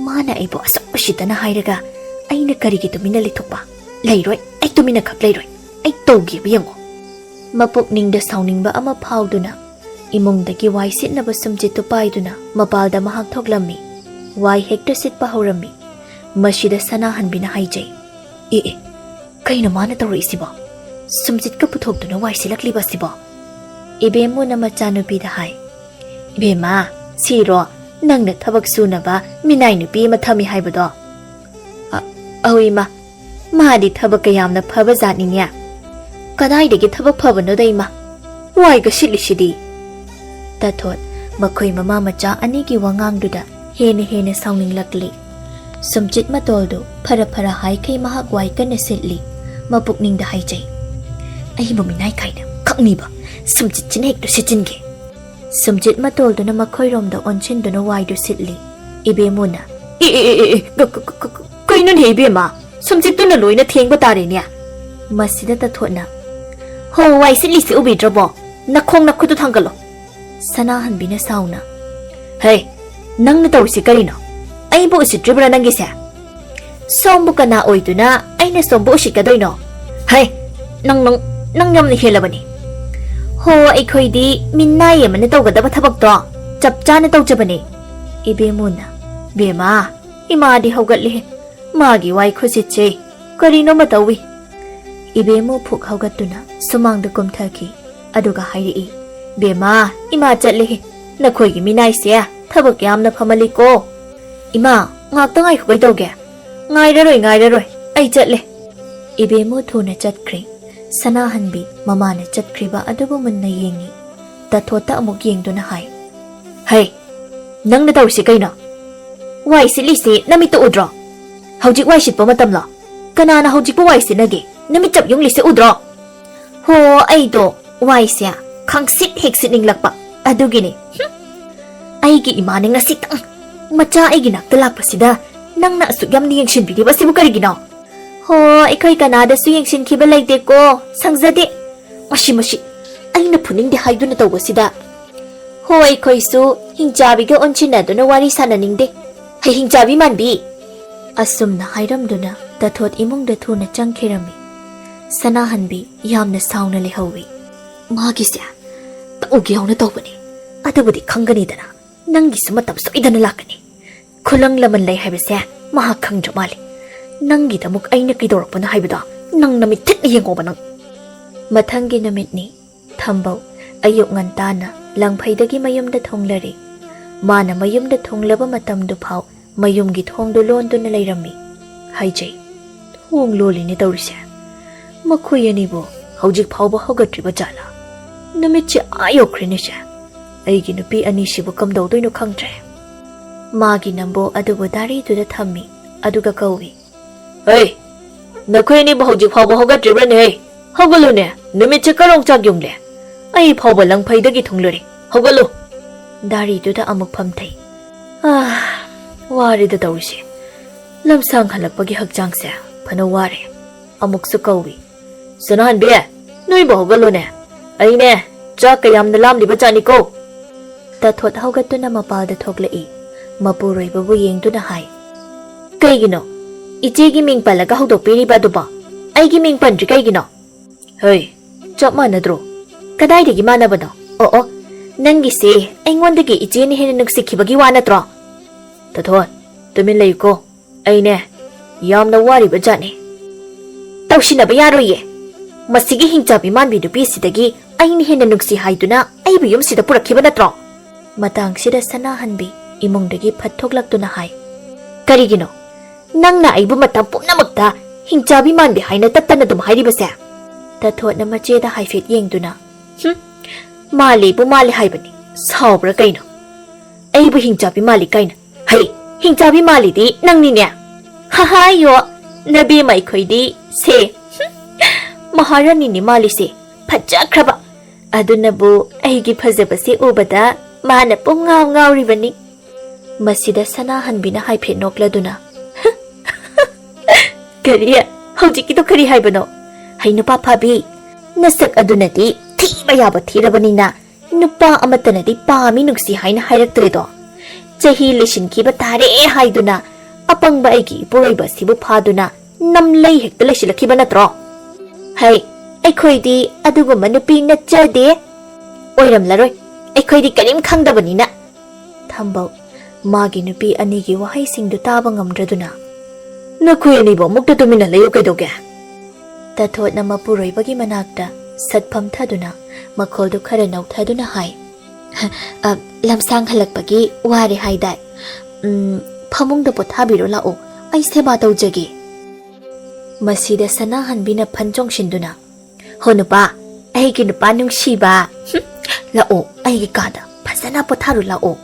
"ꯃꯥꯅ ꯑꯩꯕꯨ ꯑꯁꯨꯛ ꯎꯁꯤꯠꯇꯅ ꯍꯥꯏꯔꯒ ꯑꯩꯅ ꯀꯔꯤꯒꯤ ꯇꯨꯃꯤꯟꯅ ꯂꯩꯊꯣꯛꯄ? ꯂꯩꯔꯣꯏ, ꯑꯩ ꯇꯨꯃꯤꯟꯅ ꯈꯛ ꯂꯩꯔꯣꯏ꯫ ꯑꯩ ꯇꯧꯒꯦꯕ ꯌꯦꯡꯉꯣ꯫" ꯃꯄꯨꯛꯅꯤꯡꯗ ꯁꯥꯎꯅꯤꯡꯕ ꯑꯃ ꯐꯥꯎꯗꯨꯅ ꯏꯃꯨꯡꯗꯒꯤ ꯋꯥꯏ ꯁꯤꯠꯅꯕ ꯁꯨꯝꯆꯤꯠꯇꯨ ꯄꯥꯏꯗꯨꯅ ꯃꯄꯥꯜꯗ ꯃꯍꯥꯛ ꯊꯣꯛꯂꯝꯃꯤ꯫ ꯋꯥꯏ ꯍꯦꯛꯇ ꯁꯤꯠꯄ ꯍꯧꯔꯝꯃꯤ꯫ ꯃꯁꯤꯗ ꯁꯅꯥꯍꯟꯕꯤꯅ ꯍꯥꯏꯖꯩ, "ꯑꯦ ꯑꯦ, ꯀꯩꯅꯣ ꯃꯥꯅ ꯇꯧꯔꯛꯏꯁꯤꯕꯣ? ꯁꯨꯝꯆꯤꯠꯀ ꯄꯨꯊꯣꯛꯇꯨꯅ ꯋꯥꯏ ꯁꯤꯜꯂꯛꯂꯤꯕ ꯑꯁꯤꯕꯣ?" ꯏꯕꯦꯝꯃꯨꯅ ꯃꯆꯥꯅꯨꯄꯤꯗ ꯍꯥꯏ, "ꯏꯕꯦꯝꯃ, ꯁꯤꯔꯣ ꯅꯪꯅ ꯊꯕꯛ ꯁꯨꯅꯕ ꯃꯤꯅꯥꯏ ꯅꯨꯄꯤ ꯑꯃ ꯊꯝꯃꯤ ꯍꯥꯏꯕꯗꯣ?" "ꯑ-, ꯑꯧ ꯏꯃꯥ, ꯃꯥꯗꯤ ꯊꯕꯛꯀ ꯌꯥꯝꯅ ꯐꯕ ꯖꯥꯠꯅꯤꯅꯦ꯫" "ꯀꯗꯥꯏꯗꯒꯤ ꯊꯕꯛ ꯐꯕꯅꯣꯗ ꯏꯃꯥ, ꯋꯥꯏꯒ ꯁꯤꯠꯂꯤꯁꯤꯗꯤ?" ꯇꯥꯊꯣꯠ ꯃꯈꯣꯏ ꯃꯃꯥ ꯃꯆꯥ ꯑꯅꯤꯒꯤ ꯋꯥꯉꯥꯡꯗꯨꯗ ꯍꯦꯟꯅ ꯍꯦꯟꯅ ꯁꯥꯎꯅꯤꯡꯂꯛꯂꯤ꯫ ꯁꯨꯝꯆꯤꯠ ꯃꯇꯣꯜꯗꯨ ꯐꯔ ꯐꯔ ꯍꯥꯏꯈꯩ ꯃꯍꯥꯛ ꯋꯥꯏ ꯀꯟꯅ ꯁꯤꯠꯂꯤ꯫ ꯃꯄꯨꯛꯅꯤꯡꯗ ꯍꯥꯏꯖꯩ, "ꯑꯩꯕꯨ ꯃꯤꯅꯥꯏ ꯀꯥꯏꯅ ꯈꯪꯅꯤꯕ, ꯁꯨꯝꯆꯤꯠꯁꯤꯅ ꯍꯦꯛꯇ ꯁꯤꯠꯆꯤꯟꯒꯦ꯫" ꯁꯨꯝꯆꯤꯠ ꯃꯇꯣꯜꯗꯨꯅ ꯃꯈꯣꯏꯔꯣꯝꯗ ꯑꯣꯟꯁꯤꯟꯗꯨꯅ ꯋꯥꯏꯗꯨ ꯁꯤꯠꯂꯤ꯫ ꯏꯕꯦꯝꯃꯨꯅ, "ꯑꯦ, ꯑꯦ, ꯑꯦ, ꯑꯦ, ꯀ-, ꯀ-, ꯀ-, ꯀ-, ꯀꯩꯅꯣꯅꯦ ꯏꯕꯦꯝꯃ? ꯁꯨꯝꯆꯤꯠꯇꯨꯅ ꯂꯣꯏꯅ ꯊꯦꯡꯕ ꯇꯥꯔꯦꯅꯦ꯫" ꯃꯁꯤꯗ ꯇꯥꯊꯣꯠꯅ, "ꯍꯣ, ꯋꯥꯏ ꯁꯤꯠꯂꯤꯁꯤ ꯎꯕꯤꯗ꯭ꯔꯕꯣ? ꯅꯈꯣꯡ ꯅꯈꯨꯠꯇꯨ ꯊꯥꯡꯒꯠꯂꯣ꯫" ꯁꯅꯥꯍꯟꯕꯤꯅ ꯁꯥꯎꯅ, "ꯍꯩ, ꯅꯪꯅ ꯇꯧꯔꯤꯁꯤ ꯀꯔꯤꯅꯣ? ꯑꯩꯕꯨ ꯎꯁꯤꯠꯇ꯭ꯔꯤꯕ꯭ꯔꯥ ꯅꯪꯒꯤꯁꯦ? ꯁꯣꯝꯕꯨ ꯀꯅꯥ ꯑꯣꯏꯗꯨꯅ ꯑꯩꯅ ꯁꯣꯝꯕꯨ ꯎꯁꯤꯠꯀꯗꯣꯏꯅꯣ? ꯍꯩ, ꯅꯪ, ꯅꯪ, ꯅꯪ ꯌꯥꯝꯅ ꯍꯦꯜꯂꯕꯅꯤ꯫ ꯍꯣ, ꯑꯩꯈꯣꯏꯗꯤ ꯃꯤꯅꯥꯏ ꯑꯃꯅ ꯇꯧꯒꯗꯕ ꯊꯕꯛꯇꯣ ꯆꯞ ꯆꯥꯅ ꯇꯧꯖꯕꯅꯤ꯫" ꯏꯕꯦꯝꯃꯨꯅ, "ꯕꯦꯝꯃ, ꯏꯃꯥꯗꯤ ꯍꯧꯒꯠꯂꯦ꯫ ꯃꯥꯒꯤ ꯋꯥꯏ ꯈꯨꯁꯤꯠꯁꯦ ꯀꯔꯤꯅꯣꯃ ꯇꯧꯏ꯫ ꯏꯕꯦꯝꯃꯨ ꯐꯨꯛ ꯍꯧꯒꯠꯇꯨꯅ ꯁꯨꯃꯥꯡꯗ ꯀꯨꯝꯊꯈꯤ꯫ ꯑꯗꯨꯒ ꯍꯥꯏꯔꯛꯏ, "ꯕꯦꯝꯃ, ꯏꯃꯥ ꯆꯠꯂꯦ꯫ ꯅꯈꯣꯏꯒꯤ ꯃꯤꯅꯥꯏꯁꯦ ꯊꯕꯛ ꯌꯥꯝꯅ ꯐꯃꯜꯂꯤꯀꯣ꯫ ꯏꯃꯥ, ꯉꯥꯛꯇ ꯉꯥꯏꯈꯣ, ꯀꯩꯗꯧꯒꯦ? ꯉꯥꯏꯔꯔꯣꯏ, ꯉꯥꯏꯔꯔꯣꯏ, ꯑꯩ ꯆꯠꯂꯦ꯫" ꯏꯕꯦꯝꯃꯨ ꯊꯨꯅ ꯆꯠꯈ꯭ꯔꯦ꯫ ꯁꯅꯥꯍꯟꯕꯤ ꯃꯃꯥꯅ ꯆꯠꯈ꯭ꯔꯤꯕ ꯑꯗꯨꯕꯨ ꯃꯨꯟꯅ ꯌꯦꯡꯉꯤ꯫ ꯇꯥꯊꯣꯠꯇ ꯑꯃꯨꯛ ꯌꯦꯡꯗꯨꯅ ꯍꯥꯏ, "ꯍꯩ, ꯅꯪꯅ ꯇꯧꯔꯤꯁꯤ ꯀꯩꯅꯣ? ꯋꯥꯏ ꯁꯤꯠꯂꯤꯁꯤ ꯅꯃꯤꯠꯇ ꯎꯗ꯭ꯔꯣ? ꯍꯧꯖꯤꯛ ꯋꯥꯏ ꯁꯤꯠꯄ ꯃꯇꯝꯂꯣ? ꯀꯅꯥꯅ ꯍꯧꯖꯤꯛꯄꯨ ꯋꯥꯏ ꯁꯤꯠꯅꯒꯦ? ꯅꯃꯤꯠ ꯆꯞ ꯌꯨꯡꯂꯤꯁꯤ ꯎꯗ꯭ꯔꯣ?" "ꯍꯣ, ꯑꯩꯗꯣ ꯋꯥꯏꯁꯦ ꯈꯪꯁꯤꯠ ꯍꯦꯛ ꯁꯤꯠꯅꯤꯡꯂꯛꯄ ꯑꯗꯨꯒꯤꯅꯤ꯫ ꯍꯨꯝ꯫ ꯑꯩꯒꯤ ꯏꯃꯥꯅ ꯉꯁꯤꯇꯪ ꯃꯆꯥ ꯑꯩꯒꯤ ꯅꯥꯛꯇ ꯂꯥꯛꯄꯁꯤꯗ ꯅꯪꯅ ꯑꯁꯨꯛ ꯌꯥꯝꯅ ꯌꯦꯡꯁꯤꯟꯕꯤꯔꯤꯕ ꯑꯁꯤꯕꯨ ꯀꯔꯤꯒꯤꯅꯣ?" "ꯍꯣ, ꯑꯩꯈꯣꯏ ꯀꯅꯥꯗꯁꯨ ꯌꯦꯡꯁꯤꯟꯈꯤꯕ ꯂꯩꯇꯦꯀꯣ, ꯁꯪꯖꯗꯦ꯫ ꯃꯁꯤ, ꯃꯁꯤ, ꯑꯩꯅ ꯐꯨꯅꯤꯡꯗꯦ ꯍꯥꯏꯗꯨꯅ ꯇꯧꯕꯁꯤꯗ꯫ ꯍꯣ, ꯑꯩꯈꯣꯏꯁꯨ ꯍꯤꯡꯆꯥꯕꯤꯒ ꯑꯣꯟꯁꯤꯟꯅꯗꯨꯅ ꯋꯥꯔꯤ ꯁꯥꯟꯅꯅꯤꯡꯗꯦ꯫ ꯍꯩ, ꯍꯤꯡꯆꯥꯕꯤ ꯃꯥꯟꯕꯤ!" ꯑꯁꯨꯝꯅ ꯍꯥꯏꯔꯝꯗꯨꯅ ꯇꯥꯊꯣꯠ ꯏꯃꯨꯡꯗ ꯊꯨꯅ ꯆꯪꯈꯤꯔꯝꯃꯤ꯫ ꯁꯅꯥꯍꯟꯕꯤ ꯌꯥꯝꯅ ꯁꯥꯎꯅ ꯂꯩꯍꯧꯋꯤ꯫ "ꯃꯥꯒꯤꯁꯦ ꯇꯧꯒꯦ ꯌꯥꯎꯅ ꯇꯧꯕꯅꯤ꯫ ꯑꯗꯨꯕꯨꯗꯤ ꯈꯪꯒꯅꯤꯗꯅ, ꯅꯪꯒꯤꯁꯨ ꯃꯇꯝ ꯁꯣꯏꯗꯅ ꯂꯥꯛꯀꯅꯤ꯫ ꯈꯨꯂꯪ ꯂꯃꯟ ꯂꯩ ꯍꯥꯏꯕꯁꯦ ꯃꯍꯥꯛ ꯈꯪꯗ꯭ꯔ ꯃꯥꯜꯂꯦ꯫ ꯅꯪꯒꯤꯗꯃꯛ ꯑꯩꯅ ꯀꯩꯗꯧꯔꯛꯄꯅꯣ ꯍꯥꯏꯕꯗꯣ ꯅꯪ ꯅꯃꯤꯠ ꯊꯤꯠꯅ ꯌꯦꯡꯉꯣꯕ ꯅꯪ꯫" ꯃꯊꯪꯒꯤ ꯅꯨꯃꯤꯠꯅꯤ꯫ ꯊꯝꯕꯧ ꯑꯌꯨꯛ ꯉꯟꯇꯥꯅ ꯂꯪꯐꯩꯗꯒꯤ ꯃꯌꯨꯝꯗ ꯊꯨꯡꯂꯔꯦ꯫ ꯃꯥꯅ ꯃꯌꯨꯝꯗ ꯊꯨꯡꯂꯕ ꯃꯇꯝꯗꯨ ꯐꯥꯎ ꯃꯌꯨꯝꯒꯤ ꯊꯣꯡꯗꯨ ꯂꯣꯟꯗꯨꯅ ꯂꯩꯔꯝꯃꯤ꯫ ꯍꯥꯏꯖꯩ, ꯊꯣꯡ ꯂꯣꯜꯂꯤꯅꯦ ꯇꯧꯔꯤꯁꯦ꯫ ꯃꯈꯣꯏ ꯑꯅꯤꯕꯨ ꯍꯧꯖꯤꯛ ꯐꯥꯎꯕ ꯍꯧꯒꯠꯇ꯭ꯔꯤꯕ ꯖꯥꯠꯂꯥ? ꯅꯨꯃꯤꯠꯁꯦ ꯑꯥ ꯌꯧꯈ꯭ꯔꯦꯅꯦꯁꯦ꯫ ꯑꯩꯒꯤ ꯅꯨꯄꯤ ꯑꯅꯤꯁꯤꯕꯨ ꯀꯝꯗꯧꯗꯣꯏꯅꯣ ꯈꯪꯗ꯭ꯔꯦ꯫ ꯃꯥꯒꯤ ꯅꯝꯕꯣ ꯑꯗꯨꯕꯨ ꯗꯥꯔꯤꯗꯨꯗ ꯊꯝꯃꯤ, ꯑꯗꯨꯒ ꯀꯧꯏ, "ꯍꯩ, ꯅꯈꯣꯏ ꯑꯅꯤꯕꯨ ꯍꯧꯖꯤꯛ ꯐꯥꯎꯕ ꯍꯧꯒꯠꯇ꯭ꯔꯤꯕ꯭ꯔꯅꯦ? ꯍꯩ, ꯍꯧꯒꯠꯂꯨꯅꯦ, ꯅꯨꯃꯤꯠꯁꯦ ꯀꯔꯣꯡ ꯆꯥꯛ ꯌꯨꯡꯂꯦ꯫ ꯑꯩ ꯐꯥꯎꯕ ꯂꯪꯐꯩꯗꯒꯤ ꯊꯨꯡꯂꯨꯔꯦ, ꯍꯧꯒꯠꯂꯨ꯫" ꯗꯥꯔꯤꯗꯨꯗ ꯑꯃꯨꯛ ꯐꯝꯊꯩ꯫ "ꯑꯥ, ꯋꯥꯔꯦꯗ ꯇꯧꯔꯤꯁꯦ꯫ ꯂꯝꯁꯥꯡ ꯍꯜꯂꯛꯄꯒꯤ ꯍꯛꯆꯥꯡꯁꯦ ꯐꯅ ꯋꯥꯔꯦ꯫" ꯑꯃꯨꯛꯁꯨ ꯀꯧꯏ, "ꯁꯅꯥꯍꯟꯕꯤ, ꯅꯣꯏꯕꯨ ꯍꯧꯒꯠꯂꯣꯅꯦ꯫ ꯑꯩꯅꯦ, ꯆꯥꯛ ꯀꯌꯥꯝꯅ ꯂꯥꯝꯂꯤꯕ ꯖꯥꯠꯅꯤꯀꯣ꯫" ꯇꯥꯊꯣꯠ ꯍꯧꯒꯠꯇꯨꯅ ꯃꯄꯥꯜꯗ ꯊꯣꯛꯂꯛꯏ꯫ ꯃꯄꯨꯔꯣꯏꯕꯕꯨ ꯌꯦꯡꯗꯨꯅ ꯍꯥꯏ, "ꯀꯩꯒꯤꯅꯣ? ꯏꯆꯦꯒꯤ ꯃꯤꯡ ꯄꯜꯂꯒ ꯍꯧꯗꯣꯛꯄꯤꯔꯤꯕ ꯑꯗꯨꯕꯣ? ꯑꯩꯒꯤ ꯃꯤꯡ ꯄꯟꯗ꯭ꯔꯤ ꯀꯩꯒꯤꯅꯣ?" "ꯍꯩ, ꯆꯞ ꯃꯥꯟꯅꯗ꯭ꯔꯣ?" "ꯀꯗꯥꯏꯗꯒꯤ ꯃꯥꯟꯅꯕꯅꯣ? ꯑꯣ, ꯑꯣ, ꯅꯪꯒꯤꯁꯦ ꯑꯩꯉꯣꯟꯗꯒꯤ ꯏꯆꯦꯅ ꯍꯦꯟꯅ ꯅꯨꯡꯁꯤꯈꯤꯕꯒꯤ ꯋꯥ ꯅꯠꯇ꯭ꯔꯣ?" "ꯇꯥꯊꯣꯠ, ꯇꯨꯃꯤꯟ ꯂꯩꯌꯨꯀꯣ꯫ ꯑꯩꯅꯦ ꯌꯥꯝꯅ ꯋꯥꯔꯤꯕ ꯖꯥꯠꯅꯤ꯫ ꯇꯧꯁꯤꯟꯅꯕ ꯌꯥꯔꯣꯏꯌꯦ꯫ ꯃꯁꯤꯒꯤ ꯍꯤꯡꯆꯥꯕꯤ ꯃꯥꯟꯕꯤ ꯅꯨꯄꯤꯁꯤꯗꯒꯤ ꯑꯩꯅ ꯍꯦꯟꯅ ꯅꯨꯡꯁꯤ ꯍꯥꯏꯗꯨꯅ ꯑꯩꯕꯨ ꯌꯨꯝꯁꯤꯗ ꯄꯨꯔꯛꯈꯤꯕ ꯅꯠꯇ꯭ꯔꯣ? ꯃꯇꯥꯡꯁꯤꯗ ꯁꯅꯥꯍꯟꯕꯤ ꯏꯃꯨꯡꯗꯒꯤ ꯐꯠ ꯊꯣꯛꯂꯛꯇꯨꯅ ꯍꯥꯏ, "ꯀꯔꯤꯒꯤꯅꯣ ꯅꯪꯅ ꯑꯩꯕꯨ ꯃꯇꯝ ꯄꯨꯝꯅꯃꯛꯇ ꯍꯤꯡꯆꯥꯕꯤ ꯃꯥꯟꯕꯤ ꯍꯥꯏꯅ ꯇꯠꯇꯅ ꯑꯗꯨꯝ ꯍꯥꯏꯔꯤꯕꯁꯦ?" ꯇꯊꯣꯠꯅ ꯃꯆꯦꯗ ꯍꯥꯏꯐꯦꯠ ꯌꯦꯡꯗꯨꯅ, "ꯍꯨꯝ, ꯃꯥꯜꯂꯤꯕꯨ ꯃꯥꯜꯂꯤ ꯍꯥꯏꯕꯅꯤ, ꯁꯥꯎꯕ꯭ꯔꯥ ꯀꯩꯅꯣ? ꯑꯩꯕꯨ ꯍꯤꯡꯆꯥꯕꯤ ꯃꯥꯜꯂꯤ ꯀꯥꯏꯅ? ꯍꯩ, ꯍꯤꯡꯆꯥꯕꯤ ꯃꯥꯜꯂꯤꯗꯤ ꯅꯪꯅꯤꯅꯦ꯫ ꯍꯥꯍꯥꯌꯣ, ꯅꯕꯦꯝꯃ ꯑꯩꯈꯣꯏꯗꯤ ꯁꯦ, ꯍꯨꯝ, ꯃꯍꯥꯔꯥꯅꯤꯅꯤ ꯃꯥꯜꯂꯤꯁꯦ, ꯐꯖꯈ꯭ꯔꯕ꯫ ꯑꯗꯨꯅꯕꯨ ꯑꯩꯒꯤ ꯐꯖꯕꯁꯦ ꯎꯕꯗ ꯃꯥꯅ ꯄꯨꯡꯉꯥꯎ ꯉꯥꯎꯔꯤꯕꯅꯤ꯫" ꯃꯁꯤꯗ ꯁꯅꯥꯍꯟꯕꯤꯅ ꯍꯥꯏꯐꯦꯠ ꯅꯣꯛꯂꯗꯨꯅ, "ꯀꯔꯤ? ꯍꯧꯖꯤꯛꯀꯤꯗꯣ ꯀꯔꯤ ꯍꯥꯏꯕꯅꯣ? ꯍꯩ ꯅꯨꯄꯥ ꯐꯥꯕꯤ, ꯅꯁꯛ ꯑꯗꯨꯅꯗꯤ ꯊꯤꯕ ꯌꯥꯕ ꯊꯤꯔꯕꯅꯤꯅ ꯅꯨꯄꯥ ꯑꯃꯠꯇꯅꯗꯤ ꯄꯥꯝꯃꯤ ꯅꯨꯡꯁꯤ ꯍꯥꯏꯅ ꯍꯥꯏꯔꯛꯇ꯭ꯔꯦꯗꯣ꯫ ꯆꯍꯤ ꯂꯤꯁꯤꯟꯈꯤꯕ ꯇꯥꯔꯦ ꯍꯥꯏꯗꯨꯅ ꯑꯄꯪꯕ ꯑꯩꯒꯤ ꯏꯄꯨꯔꯣꯏꯕ ꯑꯁꯤꯕꯨ ꯐꯥꯗꯨꯅ ꯅꯝꯂꯩ ꯍꯦꯛꯇ ꯂꯩꯁꯤꯜꯂꯛꯈꯤꯕ ꯅꯠꯇ꯭ꯔꯣ? ꯍꯩ, ꯑꯩꯈꯣꯏꯗꯤ ꯑꯗꯨꯒꯨꯝꯕ ꯅꯨꯄꯤ ꯅꯠꯆꯗꯦ꯫ ꯑꯣꯏꯔꯝꯂꯔꯣꯏ, ꯑꯩꯈꯣꯏꯗꯤ ꯀꯔꯤꯝ ꯈꯪꯗꯕꯅꯤꯅ꯫" ꯊꯝꯕꯧ ꯃꯥꯒꯤ ꯅꯨꯄꯤ ꯑꯅꯤꯒꯤ ꯋꯥꯍꯩꯁꯤꯡꯗꯨ ꯇꯥꯕ ꯉꯝꯗ꯭ꯔꯗꯨꯅ, "ꯅꯈꯣꯏ ꯑꯅꯤꯕꯨ ꯑꯃꯨꯛꯇ ꯇꯨꯃꯤꯟꯅ ꯂꯩꯌꯨ ꯀꯩꯗꯧꯒꯦ?" ꯇꯊꯣꯠꯅ ꯃꯄꯨꯔꯣꯏꯕꯒꯤ ꯃꯅꯥꯛꯇ ꯁꯠ ꯐꯝꯊꯗꯨꯅ ꯃꯈꯣꯜꯗꯨ ꯈꯔ ꯅꯧꯊꯗꯨꯅ ꯍꯥꯏ, "ꯑ, ꯂꯝꯁꯥꯡ ꯍꯜꯂꯛꯄꯒꯤ ꯋꯥꯔꯦ ꯍꯥꯏꯗꯥꯏ? ꯎꯝ, ꯐꯃꯨꯡꯗ ꯄꯣꯊꯥꯕꯤꯔꯣ ꯂꯥꯛꯑꯣ, ꯑꯩ ꯁꯦꯕꯥ ꯇꯧꯖꯒꯦ꯫" ꯃꯁꯤꯗ ꯁꯅꯥꯍꯟꯕꯤꯅ ꯐꯟ ꯆꯣꯡꯁꯤꯟꯗꯨꯅ, "ꯍꯣ ꯅꯨꯄꯥ, ꯑꯩꯒꯤ ꯅꯨꯄꯥ ꯅꯨꯡꯁꯤꯕ, ꯍꯨꯝ, ꯂꯥꯛꯑꯣ, ꯑꯩꯒꯤ ꯀꯥꯗ ꯐꯖꯅ ꯄꯣꯊꯥꯔꯨ ꯂꯥꯛꯑꯣ꯫"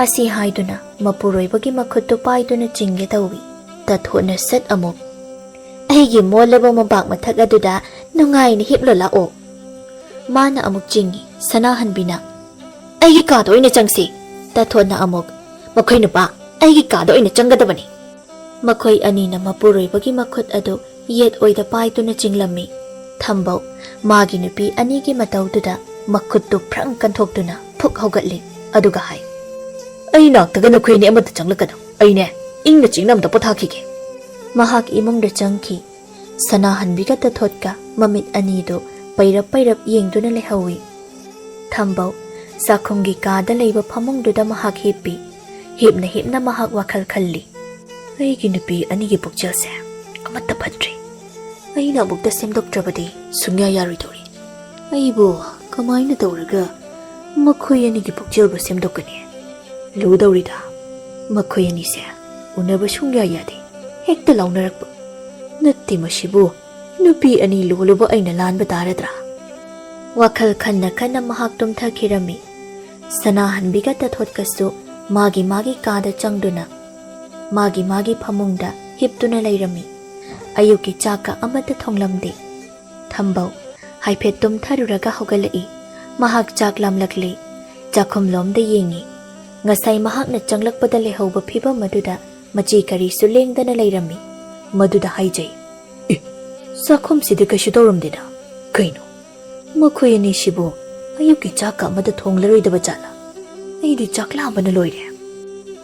ꯑꯁꯤ ꯍꯥꯏꯗꯨꯅ ꯃꯄꯨꯔꯣꯏꯕꯒꯤ ꯃꯈꯨꯠꯇꯨ ꯄꯥꯏꯗꯨꯅ ꯆꯤꯡꯒꯦ ꯇꯧꯏ꯫ ꯇꯊꯣꯠꯅ ꯁꯠ ꯑꯃꯨꯛ, "ꯑꯩꯒꯤ ꯃꯣꯜꯂꯕ ꯃꯣꯝꯄꯥꯛ ꯃꯊꯛ ꯑꯗꯨꯗ ꯅꯨꯡꯉꯥꯏꯅ ꯍꯤꯞꯂꯨ ꯂꯥꯛꯑꯣ꯫" ꯃꯥꯅ ꯑꯃꯨꯛ ꯆꯤꯡꯏ꯫ ꯁꯅꯥꯍꯟꯕꯤꯅ, "ꯑꯩꯒꯤ ꯀꯥꯗ ꯑꯣꯏꯅ ꯆꯪꯁꯤ꯫" ꯇꯊꯣꯠꯅ ꯑꯃꯨꯛ, "ꯃꯈꯣꯏ ꯅꯨꯄꯥ, ꯑꯩꯒꯤ ꯀꯥꯗ ꯑꯣꯏꯅ ꯆꯪꯒꯗꯕꯅꯤ꯫" ꯃꯈꯣꯏ ꯑꯅꯤꯅ ꯃꯄꯨꯔꯣꯏꯕꯒꯤ ꯃꯈꯨꯠ ꯑꯗꯨ ꯌꯦꯠ ꯑꯣꯏꯗ ꯄꯥꯏꯗꯨꯅ ꯆꯤꯡꯂꯝꯃꯤ꯫ ꯊꯝꯕꯧ ꯃꯥꯒꯤ ꯅꯨꯄꯤ ꯑꯅꯤꯒꯤ ꯃꯇꯧꯗꯨꯗ ꯃꯈꯨꯠꯇꯨ ꯐ꯭ꯔꯪ ꯀꯟꯊꯣꯛꯇꯨꯅ ꯐꯨꯛ ꯍꯧꯒꯠꯂꯤ꯫ ꯑꯗꯨꯒ ꯍꯥꯏ, "ꯑꯩ ꯅꯥꯛꯇꯒ ꯅꯈꯣꯏ ꯑꯅꯤ ꯑꯃꯠꯇ ꯆꯪꯂꯛꯀꯅꯨ꯫ ꯑꯩꯅꯦ ꯏꯪꯅ ꯆꯤꯛꯅ ꯑꯝꯇ ꯄꯣꯊꯥꯈꯤꯒꯦ꯫" ꯃꯍꯥꯛ ꯏꯃꯨꯡꯗ ꯆꯪꯈꯤ꯫ ꯁꯅꯥꯍꯟꯕꯤꯒ ꯇꯊꯣꯠꯀ ꯃꯃꯤꯠ ꯑꯅꯤꯗꯨ ꯄꯩꯔꯞ ꯄꯩꯔꯞ ꯌꯦꯡꯗꯨꯅ ꯂꯩꯍꯧꯏ꯫ ꯊꯝꯕꯧ ꯆꯥꯛꯈꯨꯝꯒꯤ ꯀꯥꯗ ꯂꯩꯕ ꯐꯃꯨꯡꯗꯨꯗ ꯃꯍꯥꯛ ꯍꯤꯞꯄꯤ꯫ ꯍꯤꯞꯅ ꯍꯤꯞꯅ ꯃꯍꯥꯛ ꯋꯥꯈꯜ ꯈꯜꯂꯤ꯫ "ꯑꯩꯒꯤ ꯅꯨꯄꯤ ꯑꯅꯤꯒꯤ ꯄꯨꯛꯆꯦꯜꯁꯦ ꯑꯃꯠꯇ ꯐꯠꯇ꯭ꯔꯦ꯫ ꯑꯩꯅ ꯑꯃꯨꯛꯇ ꯁꯦꯝꯗꯣꯛꯇ꯭ꯔꯕꯗꯤ ꯁꯨꯡꯌꯥ ꯌꯥꯔꯣꯏꯗꯧꯔꯤ꯫ ꯑꯩꯕꯨ ꯀꯃꯥꯏꯅ ꯇꯧꯔꯒ ꯃꯈꯣꯏ ꯑꯅꯤꯒꯤ ꯄꯨꯛꯆꯦꯜꯕꯨ ꯁꯦꯝꯗꯣꯛꯀꯅꯤ? ꯂꯨꯗꯧꯔꯤꯗ꯫ ꯃꯈꯣꯏ ꯑꯅꯤꯁꯦ ꯎꯅꯕ ꯁꯨꯡꯌꯥ ꯌꯥꯗꯦ꯫ ꯍꯦꯛꯇ ꯂꯥꯎꯅꯔꯛꯄ꯫ ꯅꯠꯇꯦ, ꯃꯁꯤꯕꯨ ꯅꯨꯄꯤ ꯑꯅꯤ ꯂꯣꯜꯂꯨꯕ ꯑꯩꯅ ꯂꯥꯟꯕ ꯇꯥꯔꯗ꯭ꯔꯥ?" ꯋꯥꯈꯜ ꯈꯟꯅ ꯈꯟꯅ ꯃꯍꯥꯛ ꯇꯨꯝꯊꯈꯤꯔꯝꯃꯤ꯫ ꯁꯅꯥꯍꯟꯕꯤꯒ ꯇꯊꯣꯠꯀꯁꯨ ꯃꯥꯒꯤ ꯃꯥꯒꯤ ꯀꯥꯗ ꯆꯪꯗꯨꯅ ꯃꯥꯒꯤ ꯃꯥꯒꯤ ꯐꯃꯨꯡꯗ ꯍꯤꯞꯇꯨꯅ ꯂꯩꯔꯝꯃꯤ꯫ ꯑꯌꯨꯛꯀꯤ ꯆꯥꯛꯀ ꯑꯃꯠꯇ ꯊꯣꯡꯂꯝꯗꯦ꯫ ꯊꯝꯕꯧ ꯍꯥꯏꯐꯦꯠ ꯇꯨꯝꯊꯔꯨꯔꯒ ꯍꯧꯒꯠꯂꯛꯏ꯫ ꯃꯍꯥꯛ ꯆꯥꯛ ꯂꯥꯝꯂꯛꯂꯦ꯫ ꯆꯥꯛꯈꯨꯝꯂꯣꯝꯗ ꯌꯦꯡꯉꯤ꯫ ꯉꯁꯥꯏ ꯃꯍꯥꯛꯅ ꯆꯪꯂꯛꯄꯗ ꯂꯩꯍꯧꯕ ꯐꯤꯚꯝ ꯑꯗꯨꯗ ꯃꯆꯤ ꯀꯔꯤꯁꯨ ꯂꯦꯡꯗꯅ ꯂꯩꯔꯝꯃꯤ꯫ ꯃꯗꯨꯗ ꯍꯥꯏꯖꯩ, "ꯑꯦ, ꯆꯥꯛꯈꯨꯝꯁꯤꯗ ꯀꯩꯁꯨ ꯇꯧꯔꯝꯗꯦꯅ꯫ ꯀꯩꯅꯣ? ꯃꯈꯣꯏ ꯑꯅꯤꯁꯤꯕꯨ ꯑꯌꯨꯛꯀꯤ ꯆꯥꯛꯀ ꯑꯃꯠꯇ ꯊꯣꯡꯂꯔꯣꯏꯗꯕ ꯖꯥꯠꯂ? ꯑꯩꯗꯤ ꯆꯥꯛ ꯂꯥꯝꯕꯅ ꯂꯣꯏꯔꯦ꯫"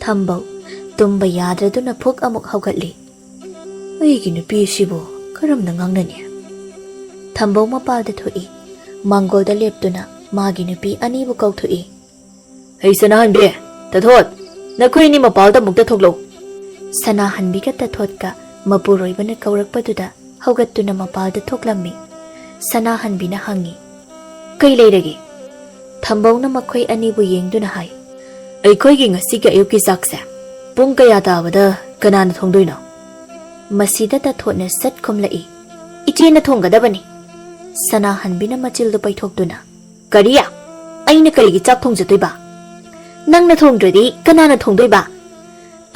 ꯊꯝꯕꯧ ꯇꯨꯝꯕ ꯌꯥꯗ꯭ꯔꯗꯨꯅ ꯐꯨꯛ ꯑꯃꯨꯛ ꯍꯧꯒꯠꯂꯤ꯫ "ꯑꯩꯒꯤ ꯅꯨꯄꯤ ꯑꯁꯤꯕꯨ ꯀꯔꯝꯅ ꯉꯥꯡꯅꯅꯤ?" ꯊꯝꯕꯧ ꯃꯄꯥꯜꯗ ꯊꯣꯛꯏ꯫ ꯃꯥꯡꯒꯣꯜꯗ ꯂꯦꯞꯇꯨꯅ ꯃꯥꯒꯤ ꯅꯨꯄꯤ ꯑꯅꯤꯕꯨ ꯀꯧꯊꯣꯛꯏ꯫ "ꯍꯩ ꯁꯅꯥꯍꯟꯕꯤ, ꯇꯊꯣꯠ, ꯅꯈꯣꯏ ꯑꯅꯤ ꯃꯄꯥꯜꯗ ꯑꯃꯨꯛꯇ ꯊꯣꯛꯂꯛꯎ꯫" ꯁꯅꯥꯍꯟꯕꯤꯒ ꯇꯊꯣꯠꯀ ꯃꯄꯨꯔꯣꯏꯕꯅ ꯀꯧꯔꯛꯄꯗꯨꯗ ꯍꯧꯒꯠꯇꯨꯅ ꯃꯄꯥꯜꯗ ꯊꯣꯛꯂꯝꯃꯤ꯫ ꯁꯅꯥꯍꯟꯕꯤꯅ ꯍꯪꯉꯤ, "ꯀꯩ ꯂꯩꯔꯒꯦ?" ꯊꯝꯕꯧꯅ ꯃꯈꯣꯏ ꯑꯅꯤꯕꯨ ꯌꯦꯡꯗꯨꯅ ꯍꯥꯏ, "ꯑꯩꯈꯣꯏꯒꯤ ꯉꯁꯤꯒꯤ ꯑꯌꯨꯛꯀꯤ ꯆꯥꯛꯁꯦ ꯄꯨꯡ ꯀꯌꯥ ꯇꯥꯕꯗ ꯀꯅꯥꯅ ꯊꯣꯡꯗꯣꯏꯅꯣ?" ꯃꯁꯤꯗ ꯇꯊꯣꯠꯅ ꯁꯠ ꯈꯨꯝꯂꯛꯏ, "ꯏꯆꯦꯅ ꯊꯣꯡꯒꯗꯕꯅꯤ꯫" ꯁꯅꯥꯍꯟꯕꯤꯅ ꯃꯆꯤꯜꯗꯨ ꯄꯩꯊꯣꯛꯇꯨꯅ, "ꯀꯔꯤ? ꯑꯩꯅ ꯀꯔꯤꯒꯤ ꯆꯥꯛ ꯊꯣꯡꯖꯗꯣꯏꯕ? ꯅꯪꯅ ꯊꯣꯡꯗ꯭ꯔꯗꯤ ꯀꯅꯥꯅ ꯊꯣꯡꯗꯣꯏꯕ?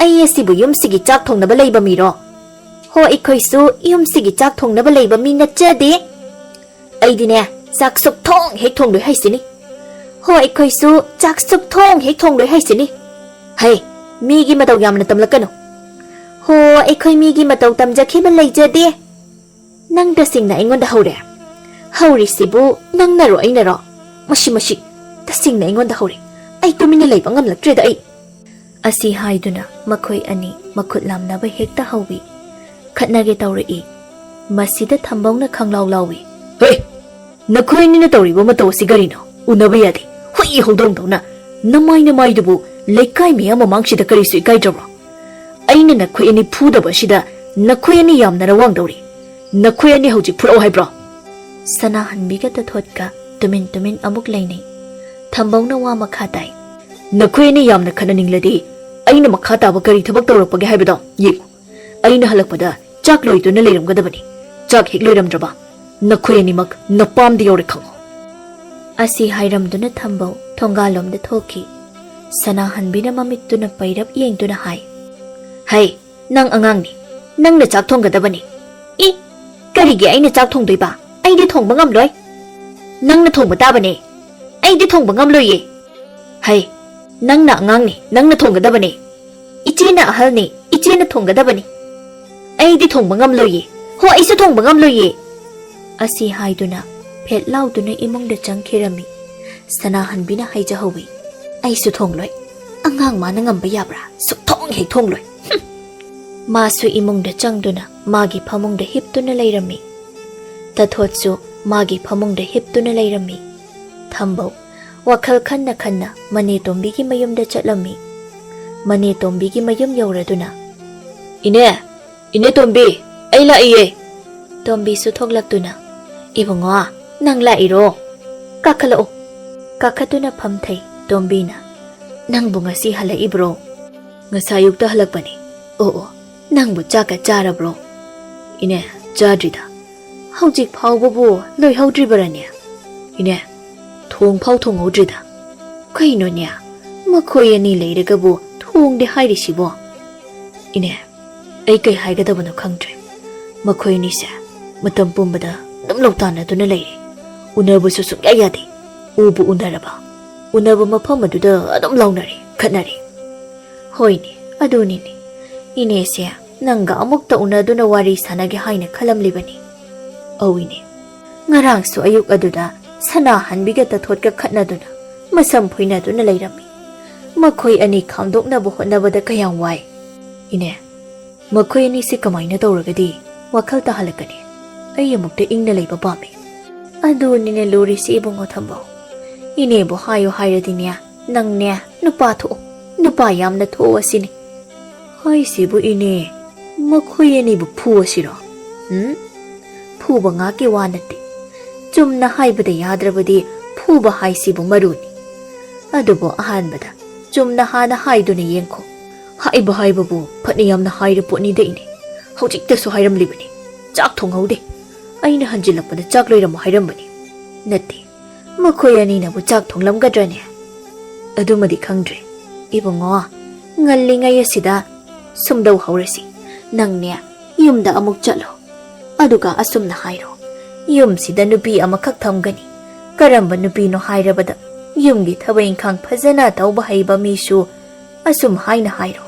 ꯑꯩ ꯑꯁꯤꯕꯨ ꯌꯨꯝꯁꯤꯒꯤ ꯆꯥꯛ ꯊꯣꯡꯅꯕ ꯂꯩꯕ ꯃꯤꯔꯣ? ꯍꯣ, ꯑꯩꯈꯣꯏꯁꯨ ꯌꯨꯝꯁꯤꯒꯤ ꯆꯥꯛ ꯊꯣꯡꯅꯕ ꯂꯩꯕ ꯃꯤ ꯅꯠꯆꯗꯦ꯫ ꯑꯩꯗꯤꯅꯦ, ꯆꯥꯛ ꯁꯨꯛꯊꯣꯡ ꯍꯦꯛ ꯊꯣꯡꯂꯣꯏ ꯍꯥꯏꯁꯤꯅꯤ꯫ ꯍꯣ, ꯑꯩꯈꯣꯏꯁꯨ ꯆꯥꯛ ꯁꯨꯛꯊꯣꯡ ꯍꯦꯛ ꯊꯣꯡꯂꯣꯏ ꯍꯥꯏꯁꯤꯅꯤ꯫ ꯍꯩ, ꯃꯤꯒꯤ ꯃꯇꯧ ꯌꯥꯝꯅ ꯇꯝꯂꯛꯀꯅꯨ꯫ ꯍꯣ, ꯑꯩꯈꯣꯏ ꯃꯤꯒꯤ ꯃꯇꯧ ꯇꯝꯖꯈꯤꯕ ꯂꯩꯖꯗꯦ꯫ ꯅꯪ ꯇꯁꯦꯡꯅ ꯑꯩꯉꯣꯟꯗ ꯍꯧꯔꯦ꯫ ꯍꯧꯔꯤꯁꯤꯕꯨ ꯅꯪꯅꯔꯣ ꯑꯩꯅꯔꯣ? ꯃꯁꯤ, ꯃꯁꯤ, ꯇꯁꯦꯡꯅ ꯑꯩꯉꯣꯟꯗ ꯍꯧꯔꯦ꯫ ꯑꯩ ꯇꯨꯃꯤꯟꯅ ꯂꯩꯕ ꯉꯝꯂꯛꯇ꯭ꯔꯦꯗ ꯑꯩ꯫" ꯑꯁꯤ ꯍꯥꯏꯗꯨꯅ ꯃꯈꯣꯏ ꯑꯅꯤ ꯃꯈꯨꯠ ꯂꯥꯝꯅꯕ ꯍꯦꯛꯇ ꯍꯧꯏ꯫ ꯈꯠꯅꯒꯦ ꯇꯧꯔꯛꯏ꯫ ꯃꯁꯤꯗ ꯊꯝꯕꯧꯅ ꯈꯪꯂꯥꯎ ꯂꯥꯎꯏ꯫ "ꯍꯦ! ꯅꯈꯣꯏ ꯑꯅꯤꯅ ꯇꯧꯔꯤꯕ ꯃꯇꯧ ꯑꯁꯤ ꯀꯔꯤꯅꯣ? ꯎꯅꯕ ꯌꯥꯗꯦ꯫ ꯍꯨꯏ ꯍꯧꯗꯣꯡꯗꯧꯅ ꯅꯃꯥꯏ ꯅꯃꯥꯏꯗꯨꯕꯨ ꯂꯩꯀꯥꯏ ꯃꯤꯌꯥꯝ ꯃꯃꯥꯡꯁꯤꯗ ꯀꯔꯤꯁꯨ ꯏꯀꯥꯏꯗ꯭ꯔꯕ꯭ꯔꯣ? ꯑꯩꯅ ꯅꯈꯣꯏ ꯑꯅꯤ ꯐꯨꯗꯕ ꯑꯁꯤꯗ ꯅꯈꯣꯏ ꯑꯅꯤ ꯌꯥꯝꯅ ꯔꯋꯥꯡꯗꯧꯔꯤ꯫ ꯅꯈꯣꯏ ꯑꯅꯤ ꯍꯧꯖꯤꯛ ꯐꯨꯔꯛꯑꯣ ꯍꯥꯏꯕ꯭ꯔꯣ?" ꯁꯅꯥꯍꯟꯕꯤꯒ ꯇꯊꯣꯠꯀ ꯇꯨꯃꯤꯟ ꯇꯨꯃꯤꯟ ꯑꯃꯨꯛ ꯂꯩꯅꯩ꯫ ꯊꯝꯕꯧꯅ ꯋꯥ ꯃꯈꯥ ꯇꯥꯏ꯫ "ꯅꯈꯣꯏ ꯑꯅꯤ ꯌꯥꯝꯅ ꯈꯠꯅꯅꯤꯡꯂꯗꯤ ꯑꯩꯅ ꯃꯈꯥ ꯇꯥꯕ ꯀꯔꯤ ꯊꯕꯛ ꯇꯧꯔꯛꯄꯒꯦ ꯍꯥꯏꯕꯗꯣ ꯌꯦꯡꯉꯨ꯫ ꯑꯩꯅ ꯍꯜꯂꯛꯄꯗ ꯆꯥꯛ ꯂꯣꯏꯗꯨꯅ ꯂꯩꯔꯝꯒꯗꯕꯅꯤ꯫ ꯆꯥꯛ ꯍꯦꯛ ꯂꯣꯏꯔꯝꯗ꯭ꯔꯕ ꯅꯈꯣꯏ ꯑꯅꯤꯃꯛ ꯅꯄꯥꯝꯗ ꯌꯧꯔꯦ ꯈꯪꯉꯣ꯫" ꯑꯁꯤ ꯍꯥꯏꯔꯝꯗꯨꯅ ꯊꯝꯕꯧ ꯊꯣꯡꯒꯥꯜꯂꯣꯝꯗ ꯊꯣꯛꯈꯤ꯫ ꯁꯅꯥꯍꯟꯕꯤꯅ ꯃꯃꯤꯠꯇꯨꯅ ꯄꯩꯔꯞ ꯌꯦꯡꯗꯨꯅ ꯍꯥꯏ, "ꯍꯩ, ꯅꯪ ꯑꯉꯥꯡꯅꯤ, ꯅꯪꯅ ꯆꯥꯛ ꯊꯣꯡꯒꯗꯕꯅꯤ꯫" "ꯏ, ꯀꯔꯤꯒꯤ ꯑꯩꯅ ꯆꯥꯛ ꯊꯣꯡꯗꯣꯏꯕ? ꯑꯩꯗꯤ ꯊꯣꯡꯕ ꯉꯝꯂꯣꯏ꯫" "ꯅꯪꯅ ꯊꯣꯡꯕ ꯇꯥꯕꯅꯦ꯫" "ꯑꯩꯗꯤ ꯊꯣꯡꯕ ꯉꯝꯂꯣꯏꯌꯦ꯫" "ꯍꯩ, ꯅꯪꯅ ꯑꯉꯥꯡꯅꯤ, ꯅꯪꯅ ꯊꯣꯡꯒꯗꯕꯅꯦ꯫" "ꯏꯆꯦꯅ ꯑꯍꯜꯅꯤ, ꯏꯆꯦꯅ ꯊꯣꯡꯒꯗꯕꯅꯤ꯫" "ꯑꯩꯗꯤ ꯊꯣꯡꯕ ꯉꯝꯂꯣꯏꯌꯦ꯫ ꯍꯣ, ꯑꯩꯁꯨ ꯊꯣꯡꯕ ꯉꯝꯂꯣꯏꯌꯦ꯫" ꯑꯁꯤ ꯍꯥꯏꯗꯨꯅ ꯐꯦꯠ ꯂꯥꯎꯗꯨꯅ ꯏꯃꯨꯡꯗ ꯆꯪꯈꯤꯔꯝꯃꯤ꯫ ꯁꯅꯥꯍꯟꯕꯤꯅ ꯍꯥꯏꯖꯍꯧꯏ, "ꯑꯩꯁꯨ ꯊꯣꯡꯂꯣꯏ, ꯑꯉꯥꯡ ꯃꯥꯅ ꯉꯝꯕ ꯌꯥꯕ꯭ꯔꯥ? ꯁꯨꯛꯊꯣꯡ ꯍꯦꯛ ꯊꯣꯡꯂꯣꯏ꯫" ꯍꯨꯝ! ꯃꯥꯁꯨ ꯏꯃꯨꯡꯗ ꯆꯪꯗꯨꯅ ꯃꯥꯒꯤ ꯐꯃꯨꯡꯗ ꯍꯤꯞꯇꯨꯅ ꯂꯩꯔꯝꯃꯤ꯫ ꯇꯊꯣꯠꯁꯨ ꯃꯥꯒꯤ ꯐꯃꯨꯡꯗ ꯍꯤꯞꯇꯨꯅ ꯂꯩꯔꯝꯃꯤ꯫ ꯊꯝꯕꯧ ꯋꯥꯈꯜ ꯈꯟꯅ ꯈꯟꯅ ꯃꯅꯦ ꯇꯣꯝꯕꯤꯒꯤ ꯃꯌꯨꯝꯗ ꯆꯠꯂꯝꯃꯤ꯫ ꯃꯅꯦ ꯇꯣꯝꯕꯤꯒꯤ ꯃꯌꯨꯝ ꯌꯧꯔꯗꯨꯅ, "ꯏꯅꯦ, ꯏꯅꯦ ꯇꯣꯝꯕꯤ, ꯑꯩ ꯂꯥꯛꯏꯌꯦ꯫" ꯇꯣꯝꯕꯤꯁꯨ ꯊꯣꯛꯂꯛꯇꯨꯅ, "ꯏꯕꯨꯡꯉꯣ, ꯅꯪ ꯂꯥꯛꯏꯔꯣ? ꯀꯥꯈꯠꯂꯛꯑꯣ꯫" ꯀꯥꯈꯠꯇꯨꯅ ꯐꯝꯊꯩ ꯇꯣꯝꯕꯤꯅ꯫ "ꯅꯪꯕꯨ ꯉꯁꯤ ꯍꯜꯂꯛꯏꯕ꯭ꯔꯣ?" "ꯉꯁꯥꯏ ꯑꯌꯨꯛꯇ ꯍꯜꯂꯛꯄꯅꯤ꯫" "ꯑꯣ, ꯑꯣ, ꯅꯪꯕꯨ ꯆꯥꯛꯀ ꯆꯥꯔꯕ꯭ꯔꯣ?" "ꯏꯅꯦ, ꯆꯥꯗ꯭ꯔꯤꯗ꯫" "ꯍꯧꯖꯤꯛ ꯐꯥꯎꯕꯕꯨ ꯂꯣꯏꯍꯧꯗ꯭ꯔꯤꯕꯔꯅꯦ?" "ꯏꯅꯦ, ꯊꯣꯡ ꯐꯥꯎ ꯊꯣꯡꯍꯧꯗ꯭ꯔꯤꯗ꯫" "ꯀꯩꯅꯣꯅꯦ, ꯃꯈꯣꯏ ꯑꯅꯤ ꯂꯩꯔꯒꯕꯨ ꯊꯣꯡꯗꯦ ꯍꯥꯏꯔꯤꯁꯤꯕꯣ?" "ꯏꯅꯦ, ꯑꯩ ꯀꯩ ꯍꯥꯏꯒꯗꯕꯅꯣ ꯈꯪꯗ꯭ꯔꯦ꯫ ꯃꯈꯣꯏ ꯑꯅꯤꯁꯦ ꯃꯇꯝ ꯄꯨꯝꯕꯗ ꯑꯗꯨꯝ ꯂꯧꯇꯥꯟꯅꯗꯨꯅ ꯂꯩꯔꯦ꯫ ꯎꯅꯕꯁꯨ ꯁꯨꯡꯌꯥ ꯌꯥꯗꯦ꯫ ꯎꯕꯨ ꯎꯅꯔꯕ, ꯎꯅꯕ ꯃꯐꯝ ꯑꯗꯨꯗ ꯑꯗꯨꯝ ꯂꯥꯎꯅꯔꯦ, ꯈꯠꯅꯔꯦ꯫" "ꯍꯣꯏꯅꯦ, ꯑꯗꯨꯅꯤꯅꯦ꯫ ꯏꯅꯦꯁꯦ ꯅꯪꯒ ꯑꯃꯨꯛꯇ ꯎꯅꯗꯨꯅ ꯋꯥꯔꯤ ꯁꯥꯟꯅꯒꯦ ꯍꯥꯏꯅ ꯈꯜꯂꯝꯂꯤꯕꯅꯤ꯫" "ꯑꯧ ꯏꯅꯦ, ꯉꯔꯥꯡꯁꯨ ꯑꯌꯨꯛ ꯑꯗꯨꯗ ꯁꯅꯥꯍꯟꯕꯤꯒ ꯇꯊꯣꯠꯀ ꯈꯠꯅꯗꯨꯅ ꯃꯁꯝ ꯐꯣꯏꯅꯗꯨꯅ ꯂꯩꯔꯝꯃꯤ꯫ ꯃꯈꯣꯏ ꯑꯅꯤ ꯈꯥꯝꯗꯣꯛꯅꯕ ꯍꯣꯠꯅꯕꯗ ꯀꯌꯥꯝ ꯋꯥꯏ꯫ ꯏꯅꯦ, ꯃꯈꯣꯏ ꯑꯅꯤꯁꯤ ꯀꯃꯥꯏꯅ ꯇꯧꯔꯒꯗꯤ ꯋꯥꯈꯜ ꯇꯥꯍꯜꯂꯛꯀꯅꯤ? ꯑꯩ ꯑꯃꯨꯛꯇ ꯏꯪꯅ ꯂꯩꯕ ꯄꯥꯝꯃꯤ꯫" "ꯑꯗꯨꯅꯤꯅꯦ ꯂꯨꯔꯤꯁꯤ ꯏꯕꯨꯡꯉꯣ ꯊꯝꯕꯧ꯫ ꯏꯅꯦꯕꯨ ꯍꯥꯏꯌꯨ ꯍꯥꯏꯔꯗꯤꯅꯦ, ꯅꯪꯅꯦ ꯅꯨꯄꯥ ꯊꯣꯛꯑꯣ꯫ ꯅꯨꯄꯥ ꯌꯥꯝꯅ ꯊꯣꯛꯑꯁꯤꯅꯤ꯫ ꯍꯥꯏꯁꯤꯕꯨ ꯏꯅꯦ, ꯃꯈꯣꯏ ꯑꯅꯤꯕꯨ ꯐꯨꯑꯁꯤꯔꯣ? ꯎꯝ? ꯐꯨꯕ ꯉꯥꯛꯀꯤ ꯋꯥ ꯅꯠꯇꯦ꯫ ꯆꯨꯝꯅ ꯍꯥꯏꯕꯗ ꯌꯥꯗ꯭ꯔꯕꯗꯤ ꯐꯨꯕ ꯍꯥꯏꯁꯤꯕꯨ ꯃꯔꯨꯅꯤ꯫ ꯑꯗꯨꯕꯨ ꯑꯍꯥꯟꯕꯗ ꯆꯨꯝꯅ ꯍꯥꯟꯅ ꯍꯥꯏꯗꯨꯅ ꯌꯦꯡꯈꯣ꯫ ꯍꯥꯏꯕ ꯍꯥꯏꯕꯕꯨ ꯐꯅ ꯌꯥꯝꯅ ꯍꯥꯏꯔ ꯄꯣꯠꯅꯤꯗ ꯏꯅꯦ꯫ ꯍꯧꯖꯤꯛꯇꯁꯨ ꯍꯥꯏꯔꯝꯂꯤꯕꯅꯤ꯫ ꯆꯥꯛ ꯊꯣꯡꯍꯧꯗꯦ꯫ ꯑꯩꯅ ꯍꯟꯖꯤꯜꯂꯛꯄꯗ ꯆꯥꯛ ꯂꯣꯏꯔꯝꯃꯣ ꯍꯥꯏꯔꯝꯕꯅꯤ꯫ ꯅꯠꯇꯦ, ꯃꯈꯣꯏ ꯑꯅꯤꯅꯕꯨ ꯆꯥꯛ ꯊꯣꯡꯂꯝꯒꯗ꯭ꯔꯅꯦ? ꯑꯗꯨꯃꯗꯤ ꯈꯪꯗ꯭ꯔꯦ꯫ ꯏꯕꯨꯡꯉꯣ, ꯉꯜꯂꯤꯉꯩ ꯑꯁꯤꯗ ꯁꯨꯝꯗꯧ ꯍꯧꯔꯁꯤ꯫ ꯅꯪꯅꯦ, ꯌꯨꯝꯗ ꯑꯃꯨꯛ ꯆꯠꯂꯣ꯫ ꯑꯗꯨꯒ ꯑꯁꯨꯝꯅ ꯍꯥꯏꯔꯣ, "ꯌꯨꯝꯁꯤꯗ ꯅꯨꯄꯤ ꯑꯃꯈꯛ ꯊꯝꯒꯅꯤ꯫ ꯀꯔꯝꯕ ꯅꯨꯄꯤꯅꯣ ꯍꯥꯏꯔꯕꯗ ꯌꯨꯝꯒꯤ ꯊꯕꯛ ꯏꯪꯈꯥꯡ ꯐꯖꯅ ꯇꯧꯕ ꯍꯩꯕ ꯃꯤꯁꯨ", ꯑꯁꯨꯝ ꯍꯥꯏꯅ ꯍꯥꯏꯔꯣ꯫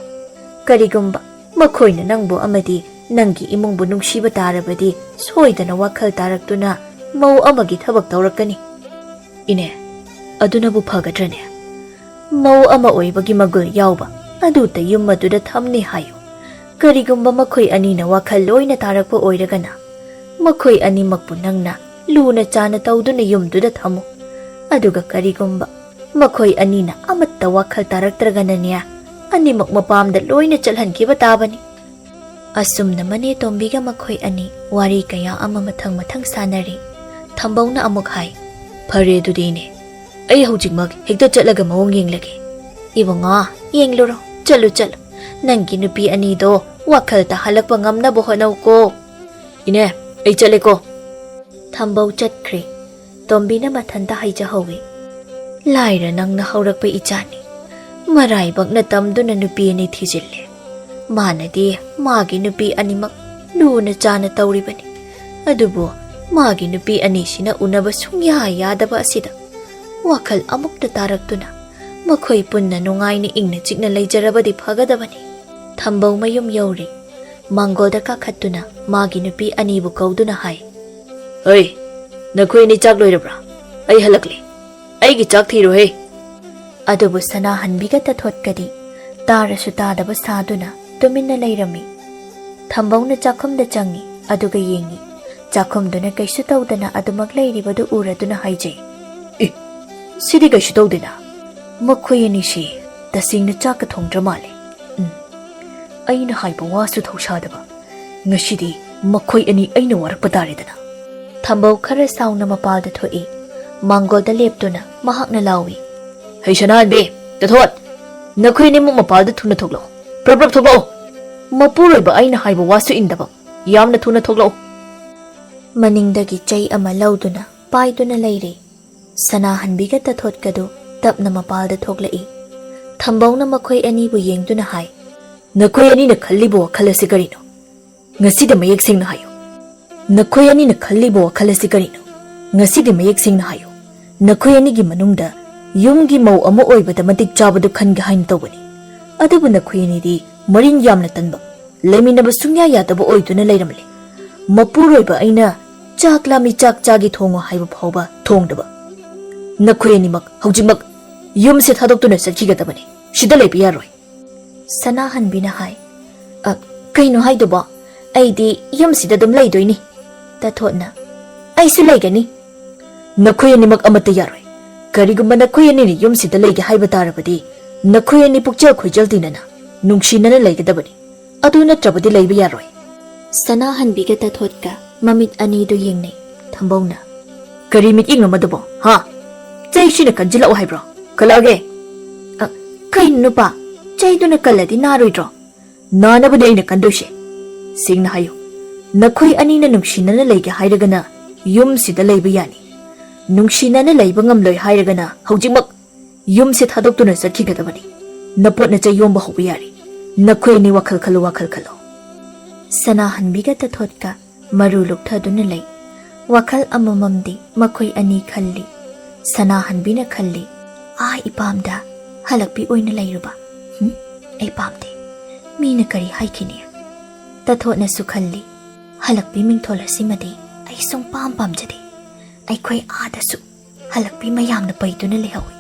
ꯀꯔꯤꯒꯨꯝꯕ ꯃꯈꯣꯏꯅ ꯅꯪꯕꯨ ꯑꯃꯗꯤ ꯅꯪꯒꯤ ꯏꯃꯨꯡꯕꯨ ꯅꯨꯡꯁꯤꯕ ꯇꯥꯔꯕꯗꯤ ꯁꯣꯏꯗꯅ ꯋꯥꯈꯜ ꯇꯥꯔꯛꯇꯨꯅ ꯃꯧ ꯑꯃꯒꯤ ꯊꯕꯛ ꯇꯧꯔꯛꯀꯅꯤ꯫ ꯏꯅꯦ, ꯑꯗꯨꯅꯕꯨ ꯐꯒꯗ꯭ꯔꯅꯦ? ꯃꯧ ꯑꯃ ꯑꯣꯏꯕꯒꯤ ꯃꯒꯨꯟ ꯌꯥꯎꯕ ꯑꯗꯨꯇ ꯌꯨꯝ ꯑꯗꯨꯗ ꯊꯝꯅꯤ ꯍꯥꯏꯌꯨ꯫ ꯀꯔꯤꯒꯨꯝꯕ ꯃꯈꯣꯏ ꯑꯅꯤꯅ ꯋꯥꯈꯜ ꯂꯣꯏꯅ ꯇꯥꯔꯛꯄ ꯑꯣꯏꯔꯒꯅ, ꯃꯈꯣꯏ ꯑꯅꯤꯃꯛꯄꯨ ꯅꯪꯅ ꯂꯨꯅ ꯆꯥꯅ ꯇꯧꯗꯨꯅ ꯌꯨꯝꯗꯨꯗ ꯊꯝꯃꯨ꯫ ꯑꯗꯨꯒ ꯀꯔꯤꯒꯨꯝꯕ ꯃꯈꯣꯏ ꯑꯅꯤꯅ ꯑꯃꯠꯇ ꯋꯥꯈꯜ ꯇꯥꯔꯛꯇ꯭ꯔꯒꯅꯅꯦ, ꯑꯅꯤꯃꯛ ꯃꯄꯥꯝꯗ ꯂꯣꯏꯅ ꯆꯠꯍꯟꯈꯤꯕ ꯇꯥꯕꯅꯤ꯫ ꯑꯁꯨꯝꯅ ꯃꯅꯦ ꯇꯣꯝꯕꯤꯒ ꯃꯈꯣꯏ ꯑꯅꯤ ꯋꯥꯔꯤ ꯀꯌꯥ ꯑꯃ ꯃꯊꯪ ꯃꯊꯪ ꯁꯥꯟꯅꯔꯤ꯫ ꯊꯝꯕꯧꯅ ꯑꯃꯨꯛ ꯍꯥꯏ, "ꯐꯔꯦ ꯑꯗꯨꯗꯤ ꯏꯅꯦ, ꯑꯩ ꯍꯧꯖꯤꯛꯃꯛ ꯍꯦꯛꯇ ꯆꯠꯂꯒ ꯃꯑꯣꯡ ꯌꯦꯡꯂꯒꯦ꯫" "ꯏꯕꯨꯡꯉꯣ, ꯌꯦꯡꯂꯨꯔꯣ, ꯆꯠꯂꯨ ꯆꯠꯂꯨ꯫ ꯅꯪꯒꯤ ꯅꯨꯄꯤ ꯑꯅꯤꯗꯣ ꯋꯥꯈꯜ ꯇꯥꯍꯜꯂꯛꯄ ꯉꯝꯅꯕ ꯍꯣꯠꯅꯧꯀꯣ꯫" "ꯏꯅꯦ, ꯑꯩ ꯆꯠꯂꯦꯀꯣ꯫" ꯊꯝꯕꯧ ꯆꯠꯈ꯭ꯔꯦ꯫ ꯇꯣꯝꯕꯤꯅ ꯃꯊꯟꯇ ꯍꯥꯏꯖꯍꯧꯏ, "ꯂꯥꯏꯔ ꯅꯪꯅ ꯍꯧꯔꯛꯄ ꯏꯆꯥꯅꯤ꯫ ꯃꯔꯥꯏꯕꯛꯅ ꯇꯝꯗꯨꯅ ꯅꯨꯄꯤ ꯑꯅꯤ ꯊꯤꯖꯤꯜꯂꯦ꯫ ꯃꯥꯅꯗꯤ ꯃꯥꯒꯤ ꯅꯨꯄꯤ ꯑꯅꯤꯃꯛ ꯂꯨꯅ ꯆꯥꯅ ꯇꯧꯔꯤꯕꯅꯤ꯫ ꯑꯗꯨꯕꯨ ꯃꯥꯒꯤ ꯅꯨꯄꯤ ꯑꯅꯤꯁꯤꯅ ꯎꯅꯕ ꯁꯨꯡꯌꯥ ꯌꯥꯗꯕ ꯑꯁꯤꯗ ꯋꯥꯈꯜ ꯑꯃꯨꯛꯇ ꯇꯥꯔꯛꯇꯨꯅ ꯃꯈꯣꯏ ꯄꯨꯟꯅ ꯅꯨꯡꯉꯥꯏꯅ ꯏꯪꯅ ꯆꯤꯛꯅ ꯂꯩꯖꯔꯕꯗꯤ ꯐꯒꯗꯕꯅꯤ꯫" ꯊꯝꯕꯧ ꯃꯌꯨꯝ ꯌꯧꯔꯦ꯫ ꯃꯥꯡꯒꯣꯜꯗ ꯀꯥꯈꯠꯇꯨꯅ ꯃꯥꯒꯤ ꯅꯨꯄꯤ ꯑꯅꯤꯕꯨ ꯀꯧꯗꯨꯅ ꯍꯥꯏ, "ꯍꯩ, ꯅꯈꯣꯏ ꯑꯅꯤ ꯆꯥꯛ ꯂꯣꯏꯔꯕ꯭ꯔꯥ? ꯑꯩ ꯍꯜꯂꯛꯂꯦ꯫ ꯑꯩꯒꯤ ꯆꯥꯛ ꯊꯤꯔꯣꯍꯦ!" ꯑꯗꯨꯕꯨ ꯁꯅꯥꯍꯟꯕꯤꯒ ꯇꯊꯣꯠꯀꯗꯤ ꯇꯥꯔꯁꯨ ꯇꯥꯗꯕ ꯁꯥꯗꯨꯅ ꯇꯨꯃꯤꯟꯅ ꯂꯩꯔꯝꯃꯤ꯫ ꯊꯝꯕꯧꯅ ꯆꯥꯛꯈꯨꯝꯗ ꯆꯪꯉꯤ, ꯑꯗꯨꯒ ꯌꯦꯡꯉꯤ꯫ ꯆꯥꯛꯈꯨꯝꯗꯨꯅ ꯀꯩꯁꯨ ꯇꯧꯗꯅ ꯑꯗꯨꯃꯛ ꯂꯩꯔꯤꯕꯗꯨ ꯎꯔꯗꯨꯅ ꯍꯥꯏꯖꯩ, "ꯑꯦ, ꯁꯤꯗꯤ ꯀꯩꯁꯨ ꯇꯧꯗꯦꯅ꯫ ꯃꯈꯣꯏ ꯑꯅꯤꯁꯤ ꯇꯁꯦꯡꯅ ꯆꯥꯛꯀ ꯊꯣꯡꯗ꯭ꯔ ꯃꯥꯜꯂꯦ꯫ ꯎꯝ, ꯑꯩꯅ ꯍꯥꯏꯕ ꯋꯥꯁꯨ ꯊꯧꯁꯥꯗꯕ꯫ ꯉꯁꯤꯗꯤ ꯃꯈꯣꯏ ꯑꯅꯤ ꯑꯩꯅ ꯋꯥꯔꯛꯄ ꯇꯥꯔꯦꯗꯅ꯫ ꯊꯝꯕꯧ ꯈꯔ ꯁꯥꯎꯅ ꯃꯄꯥꯜꯗ ꯊꯣꯛꯏ꯫ ꯃꯥꯡꯒꯣꯜꯗ ꯂꯦꯞꯇꯨꯅ ꯃꯍꯥꯛꯅ ꯂꯥꯎꯏ, "ꯍꯩ ꯁꯅꯥꯍꯟꯕꯤ, ꯇꯊꯣꯠ! ꯅꯈꯣꯏ ꯑꯅꯤꯃꯛ ꯃꯄꯥꯜꯗ ꯊꯨꯅ ꯊꯣꯛꯂꯛꯑꯣ꯫ ꯄ꯭ꯔꯞ ꯄ꯭ꯔꯞ ꯊꯣꯛꯂꯛꯑꯣ! ꯃꯄꯨꯔꯣꯏꯕ ꯑꯩꯅ ꯍꯥꯏꯕ ꯋꯥꯁꯨ ꯏꯟꯗꯕ꯫ ꯌꯥꯝꯅ ꯊꯨꯅ ꯊꯣꯛꯂꯛꯑꯣ!" ꯃꯅꯤꯡꯗꯒꯤ ꯆꯩ ꯑꯃ ꯂꯧꯗꯨꯅ ꯄꯥꯏꯗꯨꯅ ꯂꯩꯔꯤ꯫ ꯁꯅꯥꯍꯟꯕꯤꯒ ꯇꯊꯣꯠꯀꯗꯨ ꯇꯞꯅ ꯃꯄꯥꯜꯗ ꯊꯣꯛꯂꯛꯏ꯫ ꯊꯝꯕꯧꯅ ꯃꯈꯣꯏ ꯑꯅꯤꯕꯨ ꯌꯦꯡꯗꯨꯅ ꯍꯥꯏ, "ꯅꯈꯣꯏ ꯑꯅꯤꯅ ꯈꯜꯂꯤꯕ ꯋꯥꯈꯜ ꯑꯁꯤ ꯀꯔꯤꯅꯣ? ꯉꯁꯤꯗꯤ ꯃꯌꯦꯛ ꯁꯦꯡꯅ ꯍꯥꯏꯌꯨ꯫ ꯅꯈꯣꯏ ꯑꯅꯤꯅ ꯈꯜꯂꯤꯕ ꯋꯥꯈꯜ ꯑꯁꯤ ꯀꯔꯤꯅꯣ? ꯉꯁꯤꯗꯤ ꯃꯌꯦꯛ ꯁꯦꯡꯅ ꯍꯥꯏꯌꯨ꯫ ꯅꯈꯣꯏ ꯑꯅꯤꯒꯤ ꯃꯅꯨꯡꯗ ꯌꯨꯝꯒꯤ ꯃꯧ ꯑꯃ ꯑꯣꯏꯕꯗ ꯃꯇꯤꯛ ꯆꯥꯕꯗꯨ ꯈꯟꯒꯦ ꯍꯥꯏꯅ ꯇꯧꯕꯅꯤ꯫ ꯑꯗꯨꯕꯨ ꯅꯈꯣꯏ ꯑꯅꯤꯗꯤ ꯃꯔꯤꯟ ꯌꯥꯝꯅ ꯇꯟꯕ, ꯂꯩꯃꯤꯟꯅꯕ ꯁꯨꯡꯌꯥ ꯌꯥꯗꯕ ꯑꯣꯏꯗꯨꯅ ꯂꯩꯔꯝꯂꯦ꯫ ꯃꯄꯨꯔꯣꯏꯕ ꯑꯩꯅ ꯆꯥꯛ ꯂꯥꯝꯃꯤ, ꯆꯥꯛ ꯆꯥꯒꯦ ꯊꯣꯡꯉꯨ ꯍꯥꯏꯕ ꯐꯥꯎꯕ ꯊꯣꯡꯗꯕ꯫ ꯅꯈꯣꯏ ꯑꯅꯤꯃꯛ ꯍꯧꯖꯤꯛꯃꯛ ꯌꯨꯝꯁꯦ ꯊꯥꯗꯣꯛꯇꯨꯅ ꯆꯠꯈꯤꯒꯗꯕꯅꯤ꯫ ꯁꯤꯗ ꯂꯩꯕ ꯌꯥꯔꯣꯏ꯫" ꯁꯅꯥꯍꯟꯕꯤꯅ ꯍꯥꯏ, "ꯑ, ꯀꯩꯅꯣ ꯍꯥꯏꯗꯨꯕꯣ? ꯑꯩꯗꯤ ꯌꯨꯝꯁꯤꯗ ꯑꯗꯨꯝ ꯂꯩꯗꯣꯏꯅꯤ꯫" ꯇꯊꯣꯠꯅ, "ꯑꯩꯁꯨ ꯂꯩꯒꯅꯤ꯫" "ꯅꯈꯣꯏ ꯑꯅꯤꯃꯛ ꯑꯃꯠꯇ ꯌꯥꯔꯣꯏ꯫ ꯀꯔꯤꯒꯨꯝꯕ ꯅꯈꯣꯏ ꯑꯅꯤꯅ ꯌꯨꯝꯁꯤꯗ ꯂꯩꯒꯦ ꯍꯥꯏꯕ ꯇꯥꯔꯕꯗꯤ ꯅꯈꯣꯏ ꯑꯅꯤ ꯄꯨꯛꯆꯦꯜ ꯈꯣꯏꯖꯦꯜ ꯇꯤꯟꯅꯅ, ꯅꯨꯡꯁꯤꯅꯅ ꯂꯩꯒꯗꯕꯅꯤ꯫ ꯑꯗꯨ ꯅꯠꯇ꯭ꯔꯕꯗꯤ ꯂꯩꯕ ꯌꯥꯔꯣꯏ꯫" ꯁꯅꯥꯍꯟꯕꯤꯒ ꯇꯊꯣꯠꯀ ꯃꯃꯤꯠ ꯑꯅꯤꯗꯨ ꯌꯦꯡꯅꯩ꯫ ꯊꯝꯕꯧꯅ, "ꯀꯔꯤ ꯃꯤꯠꯌꯦꯡꯅꯣ ꯃꯗꯨꯕꯣ, ꯍꯥ? ꯆꯩꯁꯤꯅ ꯀꯟꯁꯤꯜꯂꯛꯑꯣ ꯍꯥꯏꯕ꯭ꯔꯣ? ꯀꯜꯂꯛꯑꯒꯦ?" "ꯑ, ꯀꯩꯅꯣ ꯅꯨꯄꯥ? ꯆꯩꯗꯨꯅ ꯀꯜꯂꯗꯤ ꯅꯥꯔꯣꯏꯗ꯭ꯔꯣ?" "ꯅꯥꯅꯕꯅꯦ ꯑꯩꯅ ꯀꯟꯗꯣꯏꯁꯦ꯫ ꯁꯦꯡꯅ ꯍꯥꯏꯌꯨ, ꯅꯈꯣꯏ ꯑꯅꯤꯅ ꯅꯨꯡꯁꯤꯅꯅ ꯂꯩꯒꯦ ꯍꯥꯏꯔꯒꯅ ꯌꯨꯝꯁꯤꯗ ꯂꯩꯕ ꯌꯥꯅꯤ꯫ ꯅꯨꯡꯁꯤꯅꯅ ꯂꯩꯕ ꯉꯝꯂꯣꯏ ꯍꯥꯏꯔꯒꯅ ꯍꯧꯖꯤꯛꯃꯛ ꯌꯨꯝꯁꯦ ꯊꯥꯗꯣꯛꯇꯨꯅ ꯆꯠꯈꯤꯒꯗꯕꯅꯤ꯫ ꯅꯄꯣꯠ ꯅꯆꯩ ꯌꯣꯝꯕ ꯍꯧꯕ ꯌꯥꯔꯦ꯫ ꯅꯈꯣꯏ ꯑꯅꯤ ꯋꯥꯈꯜ ꯈꯜꯂꯨ, ꯋꯥꯈꯜ ꯈꯜꯂꯨ꯫" ꯁꯅꯥꯍꯟꯕꯤꯒ ꯇꯊꯣꯠꯀ ꯃꯔꯨ ꯂꯨꯛꯊꯗꯨꯅ ꯂꯩ꯫ ꯋꯥꯈꯜ ꯑꯃꯃꯝꯗꯤ ꯃꯈꯣꯏ ꯑꯅꯤ ꯈꯜꯂꯤ꯫ ꯁꯅꯥꯍꯟꯕꯤꯅ ꯈꯜꯂꯤ, "ꯑꯥ ꯏꯄꯥꯝꯗ ꯍꯜꯂꯛꯄꯤ ꯑꯣꯏꯅ ꯂꯩꯔꯨꯕ, ꯍꯨꯝ, ꯑꯩ ꯄꯥꯝꯗꯦ꯫ ꯃꯤꯅ ꯀꯔꯤ ꯍꯥꯏꯈꯤꯅꯤ?" ꯇꯊꯣꯠꯅꯁꯨ ꯈꯜꯂꯤ, "ꯍꯜꯂꯛꯄꯤ ꯃꯤꯡꯊꯣꯜ ꯑꯁꯤꯃꯗꯤ ꯑꯩ ꯁꯨꯡ ꯄꯥꯝ ꯄꯥꯝꯖꯗꯦ꯫ ꯑꯩꯈꯣꯏ ꯑꯥꯗꯁꯨ ꯍꯜꯂꯛꯄꯤ ꯃꯌꯥꯝꯅ ꯄꯩꯗꯨꯅ ꯂꯩꯍꯧꯏ꯫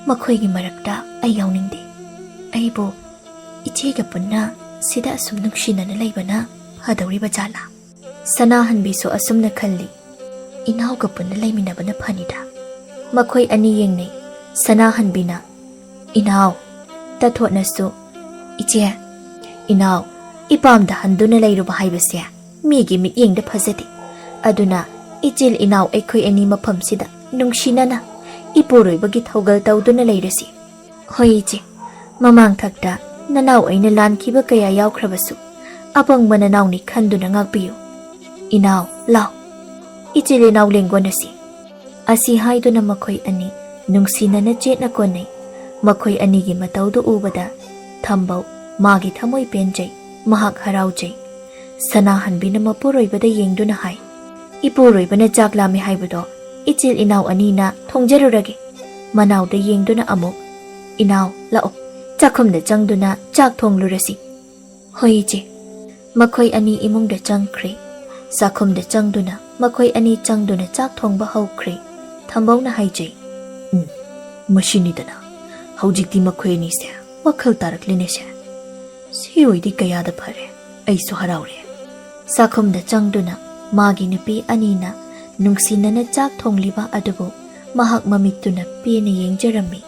ꯃꯈꯣꯏꯒꯤ ꯃꯔꯛꯇ ꯑꯩ ꯌꯥꯎꯅꯤꯡꯗꯦ꯫ ꯑꯩꯕꯨ ꯏꯆꯦꯒ ꯄꯨꯟꯅ ꯁꯤꯗ ꯑꯁꯨꯝ ꯅꯨꯡꯁꯤꯅꯅ ꯂꯩꯕꯅ ꯐꯗꯧꯔꯤꯕ ꯖꯥꯠꯂꯥ?" ꯁꯅꯥꯍꯟꯕꯤꯁꯨ ꯑꯁꯨꯝꯅ ꯈꯜꯂꯤ, "ꯏꯅꯥꯎꯒ ꯄꯨꯟꯅ ꯂꯩꯃꯤꯟꯅꯕꯅ ꯐꯅꯤꯗ꯫" ꯃꯈꯣꯏ ꯑꯅꯤ ꯌꯦꯡꯅꯩ꯫ ꯁꯅꯥꯍꯟꯕꯤꯅ, "ꯏꯅꯥꯎ, ꯇꯥꯊꯣꯠꯅꯁꯨ, "ꯏꯆꯦ, ꯏꯅꯥꯎ, ꯏꯄꯥꯝꯗ ꯍꯟꯗꯨꯅ ꯂꯩꯔꯨꯕ ꯍꯥꯏꯕꯁꯦ ꯃꯤꯒꯤ ꯃꯤꯠꯌꯦꯡꯗ ꯐꯖꯗꯦ꯫ ꯑꯗꯨꯅ ꯏꯆꯤꯜ ꯏꯅꯥꯎ ꯑꯩꯈꯣꯏ ꯑꯅꯤ ꯃꯐꯝꯁꯤꯗ ꯅꯨꯡꯁꯤꯅꯅ ꯏꯄꯨꯔꯣꯏꯕꯒꯤ ꯊꯧꯒꯜ ꯇꯧꯗꯨꯅ ꯂꯩꯔꯁꯤ꯫ ꯍꯣꯏ ꯏꯆꯦ, ꯃꯃꯥꯡ ꯊꯛꯇ ꯅꯅꯥꯎ ꯑꯩꯅ ꯂꯥꯟꯈꯤꯕ ꯀꯌꯥ ꯌꯥꯎꯈ꯭ꯔꯕꯁꯨ ꯑꯄꯪꯕ ꯅꯅꯥꯎꯅꯤ ꯈꯟꯗꯨꯅ ꯉꯥꯛꯄꯤꯌꯨ꯫ ꯏꯅꯥꯎ, ꯂꯥꯎ, ꯏꯆꯤꯜ ꯏꯅꯥꯎ ꯂꯦꯡꯒꯣꯟꯅꯁꯤ꯫" ꯑꯁꯤ ꯍꯥꯏꯗꯨꯅ ꯃꯈꯣꯏ ꯑꯅꯤ ꯅꯨꯡꯁꯤꯅꯅ ꯆꯦꯠꯅ ꯀꯣꯟꯅꯩ꯫ ꯃꯈꯣꯏ ꯑꯅꯤꯒꯤ ꯃꯇꯧꯗꯨ ꯎꯕꯗ ꯊꯝꯕꯧ ꯃꯥꯒꯤ ꯊꯃꯣꯏ ꯄꯦꯟꯖꯩ, ꯃꯍꯥꯛ ꯍꯔꯥꯎꯖꯩ꯫ ꯁꯅꯥꯍꯟꯕꯤꯅ ꯃꯄꯨꯔꯣꯏꯕꯗ ꯌꯦꯡꯗꯨꯅ ꯍꯥꯏ, "ꯏꯄꯨꯔꯣꯏꯕꯅ ꯆꯥꯛ ꯂꯥꯝꯃꯤ ꯍꯥꯏꯕꯗꯣ ꯏꯆꯤꯜ ꯏꯅꯥꯎ ꯑꯅꯤꯅ ꯊꯣꯡꯖꯔꯨꯔꯒꯦ꯫" ꯃꯅꯥꯎꯗ ꯌꯦꯡꯗꯨꯅ ꯑꯃꯨꯛ, "ꯏꯅꯥꯎ, ꯂꯥꯛꯑꯣ, ꯆꯥꯛꯈꯨꯝꯗ ꯆꯪꯗꯨꯅ ꯆꯥꯛ ꯊꯣꯡꯂꯨꯔꯁꯤ꯫" "ꯍꯣꯏ ꯏꯆꯦ꯫" ꯃꯈꯣꯏ ꯑꯅꯤ ꯏꯃꯨꯡꯗ ꯆꯪꯈ꯭ꯔꯦ꯫ ꯆꯥꯛꯈꯨꯝꯗ ꯆꯪꯗꯨꯅ ꯃꯈꯣꯏ ꯑꯅꯤ ꯆꯪꯗꯨꯅ ꯆꯥꯛ ꯊꯣꯡꯕ ꯍꯧꯈ꯭ꯔꯦ꯫ ꯊꯝꯕꯧꯅ ꯍꯥꯏꯖꯩ, "ꯎꯝ, ꯃꯁꯤꯅꯤꯗꯅ꯫ ꯍꯧꯖꯤꯛꯇꯤ ꯃꯈꯣꯏ ꯑꯅꯤꯁꯦ ꯋꯥꯈꯜ ꯇꯥꯔꯛꯂꯦꯅꯦꯁꯦ꯫ ꯁꯤ ꯑꯣꯏꯗꯤ ꯀꯌꯥꯗ ꯐꯔꯦ꯫ ꯑꯩꯁꯨ ꯍꯔꯥꯎꯔꯦ꯫" ꯆꯥꯛꯈꯨꯝꯗ ꯆꯪꯗꯨꯅ ꯃꯥꯒꯤ ꯅꯨꯄꯤ ꯑꯅꯤꯅ ꯅꯨꯡꯁꯤꯅꯅ ꯆꯥꯛ ꯊꯣꯡꯂꯤꯕ ꯑꯗꯨꯕꯨ ꯃꯍꯥꯛ ꯃꯃꯤꯠꯇꯨꯅ ꯄꯦꯟꯅ ꯌꯦꯡꯖꯔꯝꯃꯤ꯫